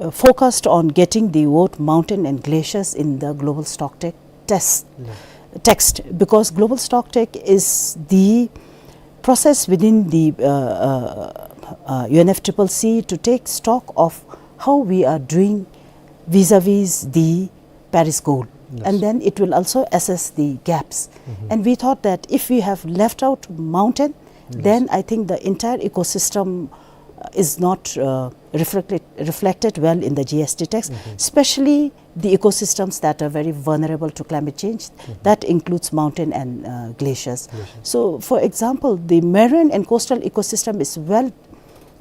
uh, focused on getting the word mountain and glaciers in the Global Stocktake test, yeah, text, because Global Stocktake is the process within the, uh, uh, uh, U N F triple C to take stock of how we are doing vis-a-vis the Paris goal. Yes. And then it will also assess the gaps. Mm-hmm. And we thought that if we have left out mountain, yes, then I think the entire ecosystem, uh, is not, uh, reflected, reflected well in the G S T text, mm-hmm, especially the ecosystems that are very vulnerable to climate change. Mm-hmm. That includes mountain and, uh, glaciers. Glaciers. So, for example, the marine and coastal ecosystem is well,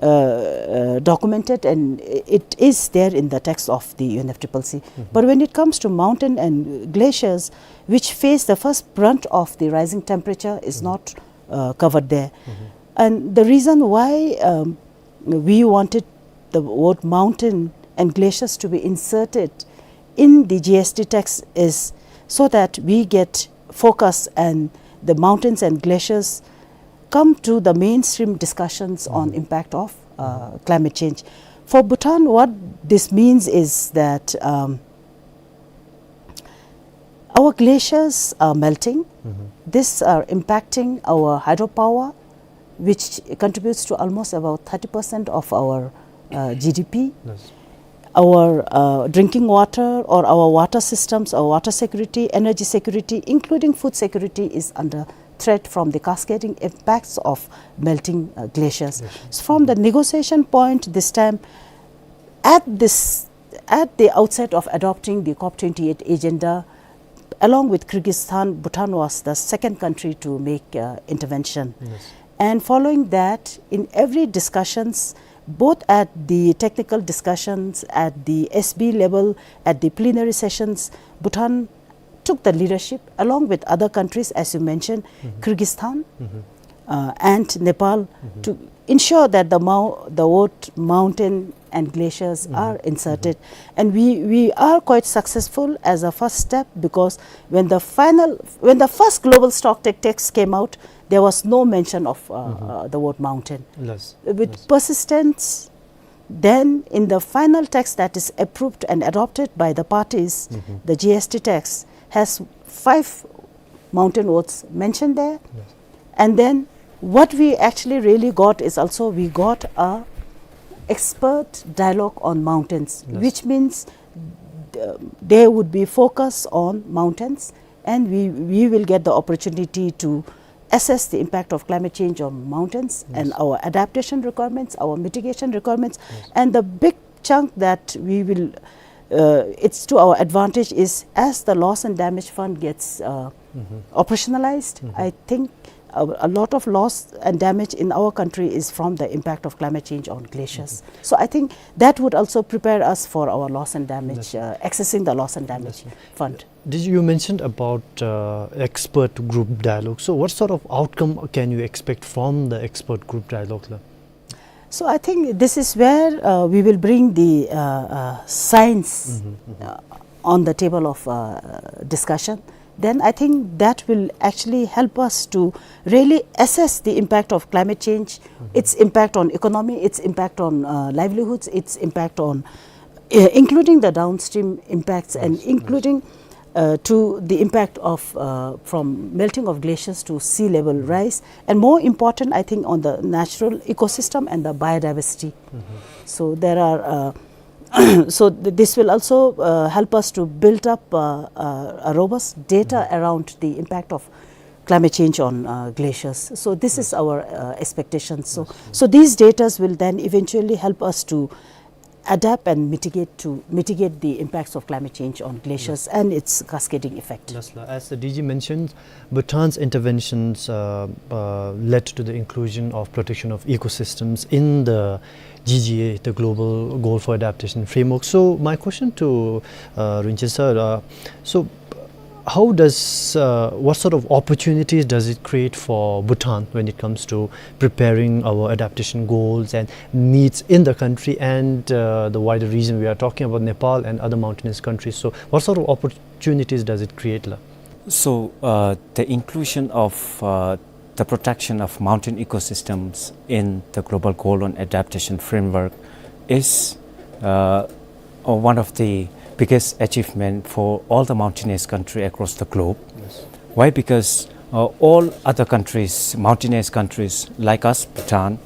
uh, uh, documented, and it is there in the text of the U N F triple C. Mm-hmm. But when it comes to mountain and glaciers, which face the first brunt of the rising temperature, is, mm-hmm, not, uh, covered there. Mm-hmm. And the reason why, um, we wanted the word mountain and glaciers to be inserted in the G S T tax is so that we get focus and the mountains and glaciers come to the mainstream discussions on impact of uh, climate change. For Bhutan, what this means is that um, our glaciers are melting. These are impacting our hydropower, which contributes to almost about thirty percent of our uh, G D P. Yes. Our uh, drinking water or our water systems, our water security, energy security, including food security, is under threat from the cascading impacts of melting uh, glaciers. Yes. So from the negotiation point this time, at this at the outset of adopting the COP twenty-eight agenda, along with Kyrgyzstan, Bhutan was the second country to make uh, intervention. Yes. And following that, in every discussions, both at the technical discussions, at the S B level, at the plenary sessions, Bhutan took the leadership along with other countries, as you mentioned, Kyrgyzstan uh, and Nepal to ensure that the, mou- the word mountain and glaciers are inserted. And we, we are quite successful as a first step, because when the final, when the first global stock take text came out, there was no mention of uh, uh, the word mountain. Yes. With persistence, then in the final text that is approved and adopted by the parties, the G S T tax has five mountain words mentioned there. Yes. And then what we actually really got is also we got a expert dialogue on mountains, yes, which means th- there would be focus on mountains, and we, we will get the opportunity to assess the impact of climate change on mountains and our adaptation requirements, our mitigation requirements, and the big chunk that we will, uh, it's to our advantage is as the loss and damage fund gets uh, operationalized, I think a, a lot of loss and damage in our country is from the impact of climate change on glaciers. So I think that would also prepare us for our loss and damage, uh, accessing the loss and damage fund. Did you mentioned about uh, expert group dialogue? So what sort of outcome can you expect from the expert group dialogue, la? So I think this is where uh, we will bring the uh, uh, science uh, on the table of uh, discussion. Then I think that will actually help us to really assess the impact of climate change, its impact on economy, its impact on uh, livelihoods, its impact on uh, including the downstream impacts and including uh, to the impact of uh, from melting of glaciers to sea level rise, and more important, I think, on the natural ecosystem and the biodiversity. So there are uh, so th- this will also uh, help us to build up uh, uh, a robust data around the impact of climate change on uh, glaciers. So this is our uh, expectation. So so these datas will then eventually help us to adapt and mitigate to mitigate the impacts of climate change on glaciers and its cascading effect. Yes, la. As the D G mentioned, Bhutan's interventions uh, uh, led to the inclusion of protection of ecosystems in the G G A, the Global Goal for Adaptation Framework. So my question to uh, Rinchen sir, uh, so how does uh, what sort of opportunities does it create for Bhutan when it comes to preparing our adaptation goals and needs in the country and uh, the wider region? We are talking about Nepal and other mountainous countries. So what sort of opportunities does it create, la? So uh, the inclusion of uh, the protection of mountain ecosystems in the Global Goal on Adaptation Framework is uh, uh, one of the biggest achievement for all the mountainous country across the globe. Yes. Why? Because uh, all other countries, mountainous countries like us, Bhutan,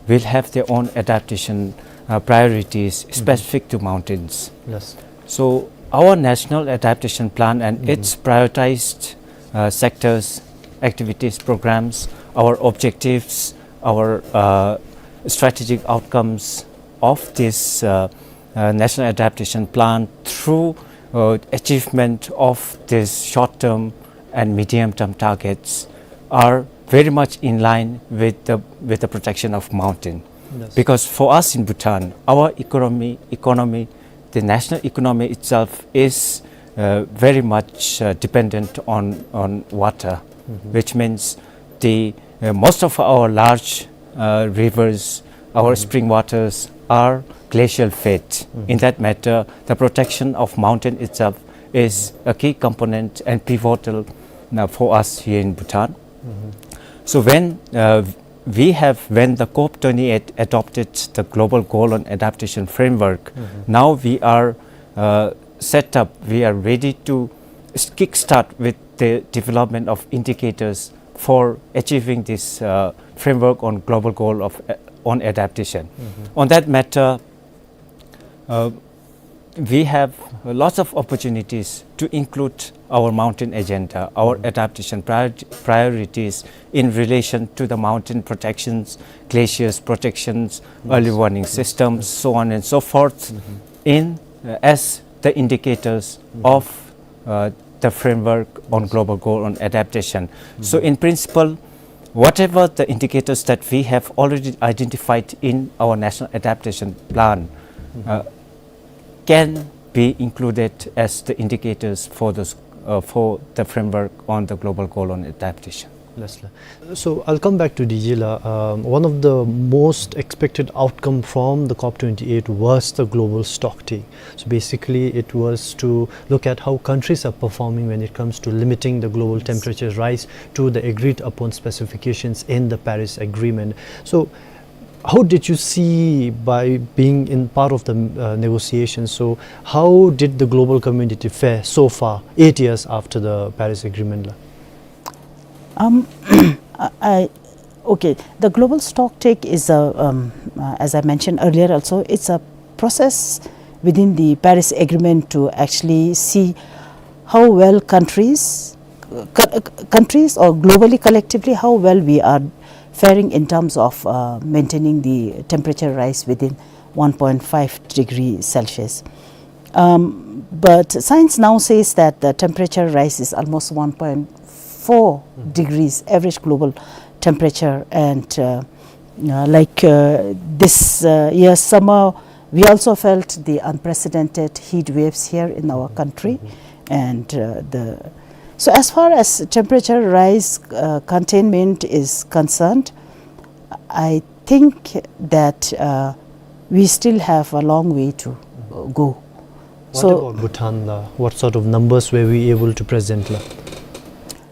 will have their own adaptation uh, priorities specific to mountains. Yes. So our national adaptation plan and its prioritized uh, sectors, activities, programs, our objectives, our uh, strategic outcomes of this uh, uh, national adaptation plan through uh, achievement of these short-term and medium-term targets are very much in line with the, with the protection of mountain. Yes. Because for us in Bhutan, our economy, economy, the national economy itself is uh, very much uh, dependent on, on water, which means the uh, most of our large uh, rivers, our spring waters, are glacial fate. In that matter, the protection of mountain itself is a key component and pivotal, uh, for us here in Bhutan. So when, uh, we have, when the COP twenty-eight adopted the Global Goal on Adaptation Framework, now we are, uh, set up, we are ready to s-, kickstart with the development of indicators for achieving this, uh, framework on global goal of, uh, on adaptation. On that matter, uh, we have lots of opportunities to include our mountain agenda, our adaptation prior-, priorities in relation to the mountain protections, glaciers protections, early warning systems, so on and so forth, in, uh, as the indicators of, uh, the framework on global goal on adaptation. So in principle, whatever the indicators that we have already identified in our national adaptation plan, uh, can be included as the indicators for those, uh, for the framework on the global goal on adaptation. Yes, sir. So I'll come back to D G la. Um, one of the most expected outcome from the COP twenty-eight was the global stock take. So basically, it was to look at how countries are performing when it comes to limiting the global temperature rise to the agreed upon specifications in the Paris Agreement. So how did you see, by being in part of the, uh, negotiations, so how did the global community fare so far, eight years after the Paris Agreement la? Um, I, I, okay, the global stock take is a, um, uh, as I mentioned earlier also, it's a process within the Paris Agreement to actually see how well countries, uh, co-, uh, countries or globally collectively, how well we are faring in terms of, uh, maintaining the temperature rise within one point five degree Celsius. Um, but science now says that the temperature rise is almost one point four degrees average global temperature, and, uh, uh, like, uh, this, uh, year summer, we also felt the unprecedented heat waves here in our country, and, uh, the, so as far as temperature rise, uh, containment is concerned, I think that, uh, we still have a long way to, uh, go. What about Bhutan la? What sort of numbers were we able to present la?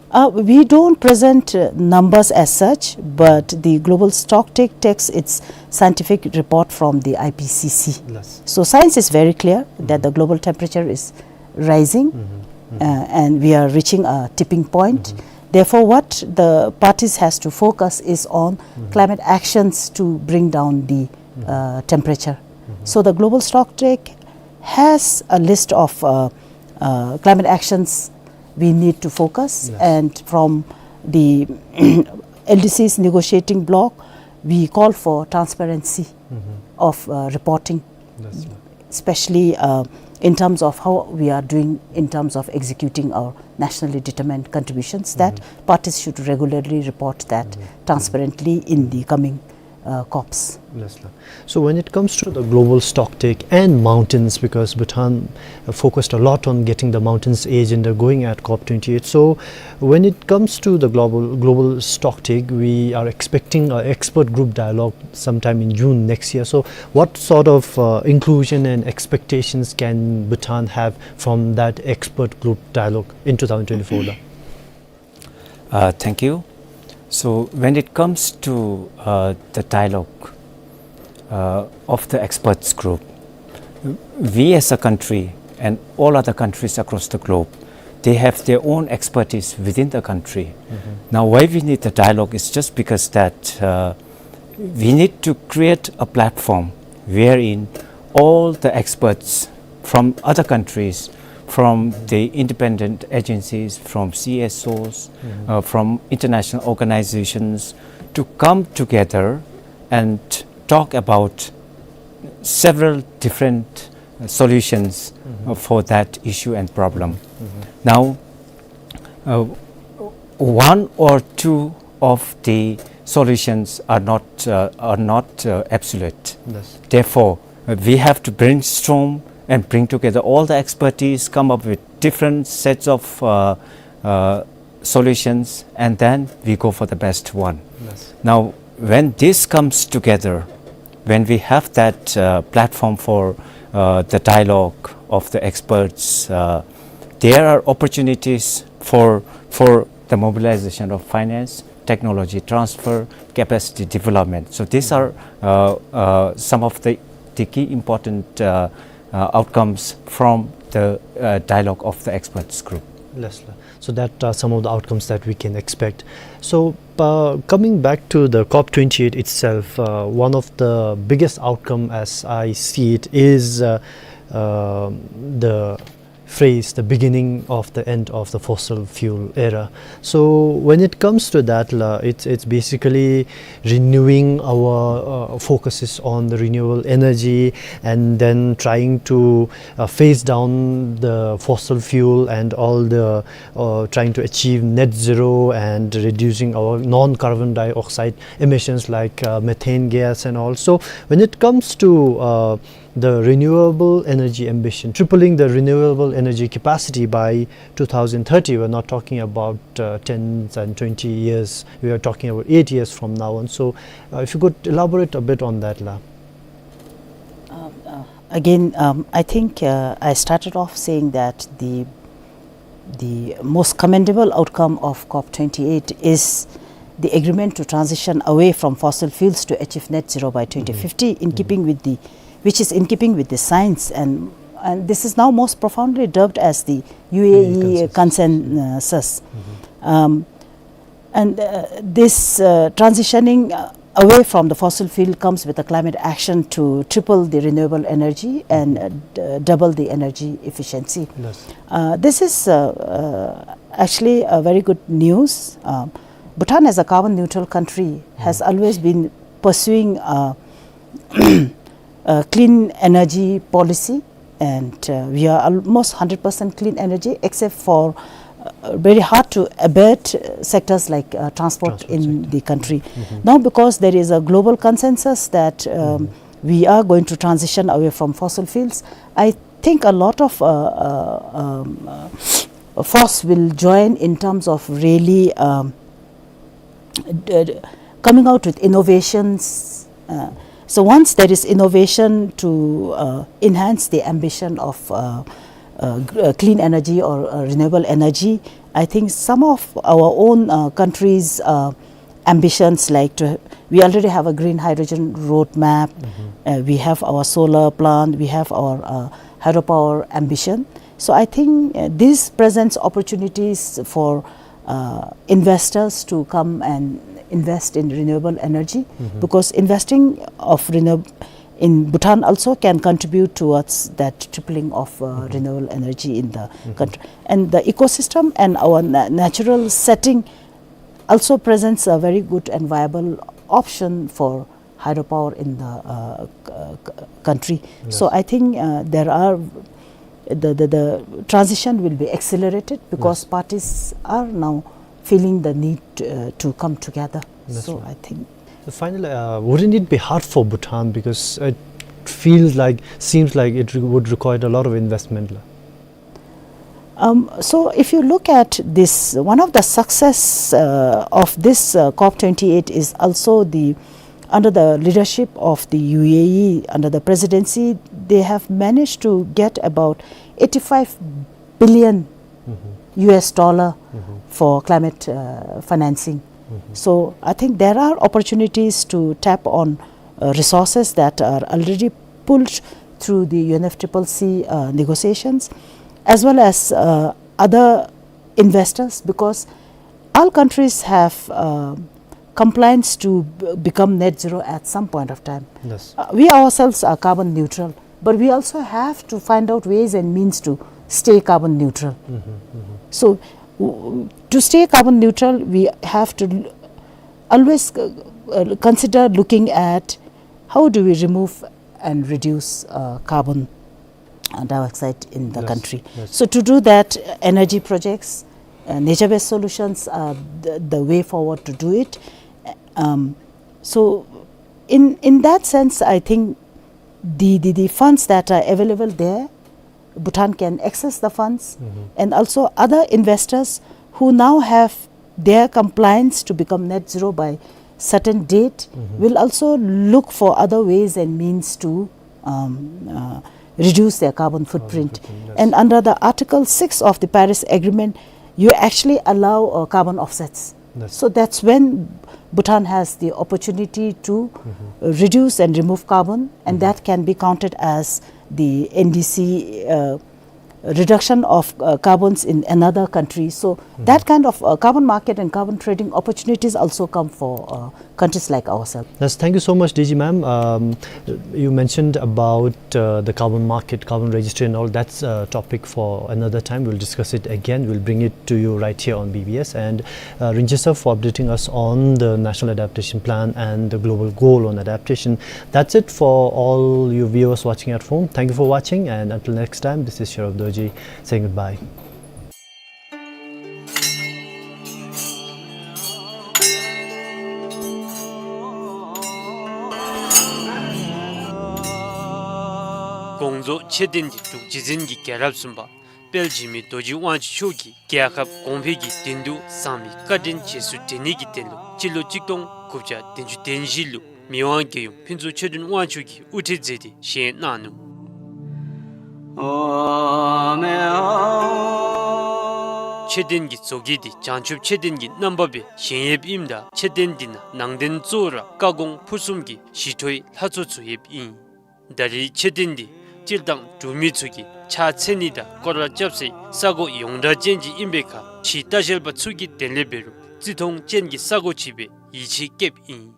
Uh, we don't present, uh, numbers as such, but the global stock take takes its scientific report from the I P C C. Yes. So science is very clear that the global temperature is rising, uh, and we are reaching a tipping point. Therefore, what the parties has to focus is on climate actions to bring down the, uh, temperature. So the global stock take has a list of, uh, uh, climate actions we need to focus, and from the L D Cs negotiating bloc, we call for transparency of, uh, reporting, especially, uh, in terms of how we are doing in terms of executing our nationally determined contributions, that parties should regularly report that transparently in the coming, uh, COPs. Yes, sir. So when it comes to the global stock take and mountains, because Bhutan, uh, focused a lot on getting the mountains agenda going at COP twenty-eight. So when it comes to the global, global stock take, we are expecting an expert group dialogue sometime in June next year. So what sort of, uh, inclusion and expectations can Bhutan have from that expert group dialogue in two thousand twenty-four la? Uh, thank you. So when it comes to, uh, the dialogue, uh, of the experts group, we as a country and all other countries across the globe, they have their own expertise within the country. Now, why we need the dialogue is just because that, uh, we need to create a platform wherein all the experts from other countries, from the independent agencies, from C S Os, uh, from international organizations, to come together and talk about several different, uh, solutions, uh, for that issue and problem. Now, uh, one or two of the solutions are not, uh, are not, uh, absolute. Yes. Therefore, uh, we have to brainstorm and bring together all the expertise, come up with different sets of, uh, uh, solutions, and then we go for the best one. Yes. Now, when this comes together, when we have that uh, platform for uh, the dialogue of the experts, uh, there are opportunities for, for the mobilization of finance, technology transfer, capacity development. So these are uh, uh, some of the, the key important uh, uh, outcomes from the uh, dialogue of the experts group. Yes, sir. So that are some of the outcomes that we can expect. So, uh, coming back to the COP twenty-eight itself, uh, one of the biggest outcome, as I see it, is uh, uh, the phrase, "The beginning of the end of the fossil fuel era." So when it comes to that, la, it's, it's basically renewing our uh, focuses on the renewable energy, and then trying to uh, phase down the fossil fuel and all the uh, trying to achieve net zero and reducing our non-carbon dioxide emissions like uh, methane gas and all. So when it comes to uh, the renewable energy ambition, tripling the renewable energy capacity by two thousand thirty, we're not talking about uh, tens and twenty years, we are talking about eight years from now on. So uh, if you could elaborate a bit on that, la. Um, uh, again, um, I think uh, I started off saying that the the most commendable outcome of COP twenty-eight is the agreement to transition away from fossil fuels to achieve net zero by twenty fifty, in keeping with the, which is in keeping with the science, and and this is now most profoundly dubbed as the U A E consensus. Um, and uh, this uh, transitioning uh, away from the fossil fuel comes with a climate action to triple the renewable energy and uh, d- double the energy efficiency. Yes. Uh, this is uh, uh, actually a very good news. Um, Bhutan, as a carbon neutral country, has always been pursuing uh, uh, clean energy policy, and uh, we are almost hundred percent clean energy, except for uh, very hard to abate uh, sectors like uh, transport in the country. Now, because there is a global consensus that um, we are going to transition away from fossil fuels, I think a lot of uh, uh, um, uh, force will join in terms of really um, d- coming out with innovations. Uh, so once there is innovation to uh, enhance the ambition of uh, uh, g- uh, clean energy or uh, renewable energy, I think some of our own uh, countries' uh, ambitions, like to, we already have a green hydrogen roadmap, uh, we have our solar plant, we have our uh, hydropower ambition. So I think uh, this presents opportunities for uh, investors to come and invest in renewable energy, because investing of renew- in Bhutan also can contribute towards that tripling of uh, renewable energy in the country. And the ecosystem and our na- natural setting also presents a very good and viable option for hydropower in the uh, c- c- country. So I think uh, there are the, the, the transition will be accelerated because parties are now feeling the need uh, to come together. So I think. So finally, uh, wouldn't it be hard for Bhutan, because it feels like, seems like it re- would require a lot of investment, la? Um, so if you look at this, one of the success uh, of this uh, COP twenty-eight is also the under the leadership of the U A E, under the presidency, they have managed to get about eighty-five billion U S dollar for climate uh, financing. So I think there are opportunities to tap on uh, resources that are already pulled through the U N F triple C uh, negotiations, as well as uh, other investors, because all countries have uh, compliance to b- become net zero at some point of time. Yes. Uh, we ourselves are carbon neutral, but we also have to find out ways and means to stay carbon neutral. So, w- to stay carbon neutral, we have to l- always uh, uh, consider looking at how do we remove and reduce uh, carbon uh, dioxide in the country. So to do that, uh, energy projects, uh, nature-based solutions are the, the way forward to do it. Um, so in, in that sense, I think the, the, the funds that are available there, Bhutan can access the funds, and also other investors who now have their compliance to become net zero by certain date, will also look for other ways and means to, um, uh, reduce their carbon footprint. And under the Article six of the Paris Agreement, you actually allow, uh, carbon offsets. So that's when Bhutan has the opportunity to, uh, reduce and remove carbon, and that can be counted as the N D C, uh, reduction of, uh, carbons in another country. So that kind of, uh, carbon market and carbon trading opportunities also come for, uh, countries like ourselves. Yes, thank you so much, D G ma'am. Um, you mentioned about, uh, the carbon market, carbon registry and all. That's a topic for another time. We'll discuss it again. We'll bring it to you right here on B B S. And, uh, Rinche sir, for updating us on the National Adaptation Plan and the global goal on adaptation. That's it for all you viewers watching at home. Thank you for watching, and until next time, this is Sharaf Dorji saying goodbye. དགོངས་རྫོགས་མཆོད་རྟེན་གྱི་འབྲུག་རྗེ་བཙུན་གྱི་རྒྱལ་རབས་གསུམ་པ་དཔལ་འཇིགས་མེད་རྡོ་རྗེ་དབང་ཕྱུག་མཆོག་གིས་རྒྱལ་ཁབ་གོང་འཕེལ་གྱི་དོན་དུ་བཟང་མི་བཀའ་དྲིན་རྗེས་སུ་དྲན་ནི་གི་དོན་ལུ་སྤྱི་ལོ་གཅིག་སྟོང་དགུ་བརྒྱ་བདུན་ཅུ་དོན་བཞི་ལུ་མི་དབང་རྒྱལ་ཡུམ་ཕུན་ཚོགས་ཆོས་སྒྲོན་དབང་ཕྱུག་གིས་དབུ་ཁྲིད་མཛད་དེ་བཞེངས་གནང་ནུག། མཆོད་རྟེན་གྱི་མཛོད་དཀྱིལ་འདི་བྱང་ཆུབ་མཆོད་རྟེན་གྱི་རྣམ་པ་སྦེ་བཞེངས་ཡོདཔ་ཨིནམ་ད་མཆོད་རྟེན་འདི་ནང་ནང་རྟེན་གཙོ་བོ་ར་བཀའ་དགོངས་ཕུར་གསུམ་གྱི་ཞི་ཁྲོའི་ལྷ་ཚོགས་ཚུ་ཡོདཔ་ཨིན། ད་རེས་མཆོད་རྟེན་འདི་སྤྱིར་བཏང་འབྲུག་མི་ཚུ་གིས་ཕྱག་འཚལ་ནི་དང་སྐོར་ར་རྐྱབ་སའི་ས་གོ་ཡོངས་གྲགས་ཅན་ཅིག་ཨིན་པའི་ཁར་ཕྱིའི་ལྟ་བཤལ་པ་ཚུ་གི་དོན་ལས་འབད་རུང་རྩིས་མཐོང་ཅན་གྱི་ས་གོ་ཅིག་སྦེ་ཡིད་ཆེས་བསྐྱེདཔ་ཨིན།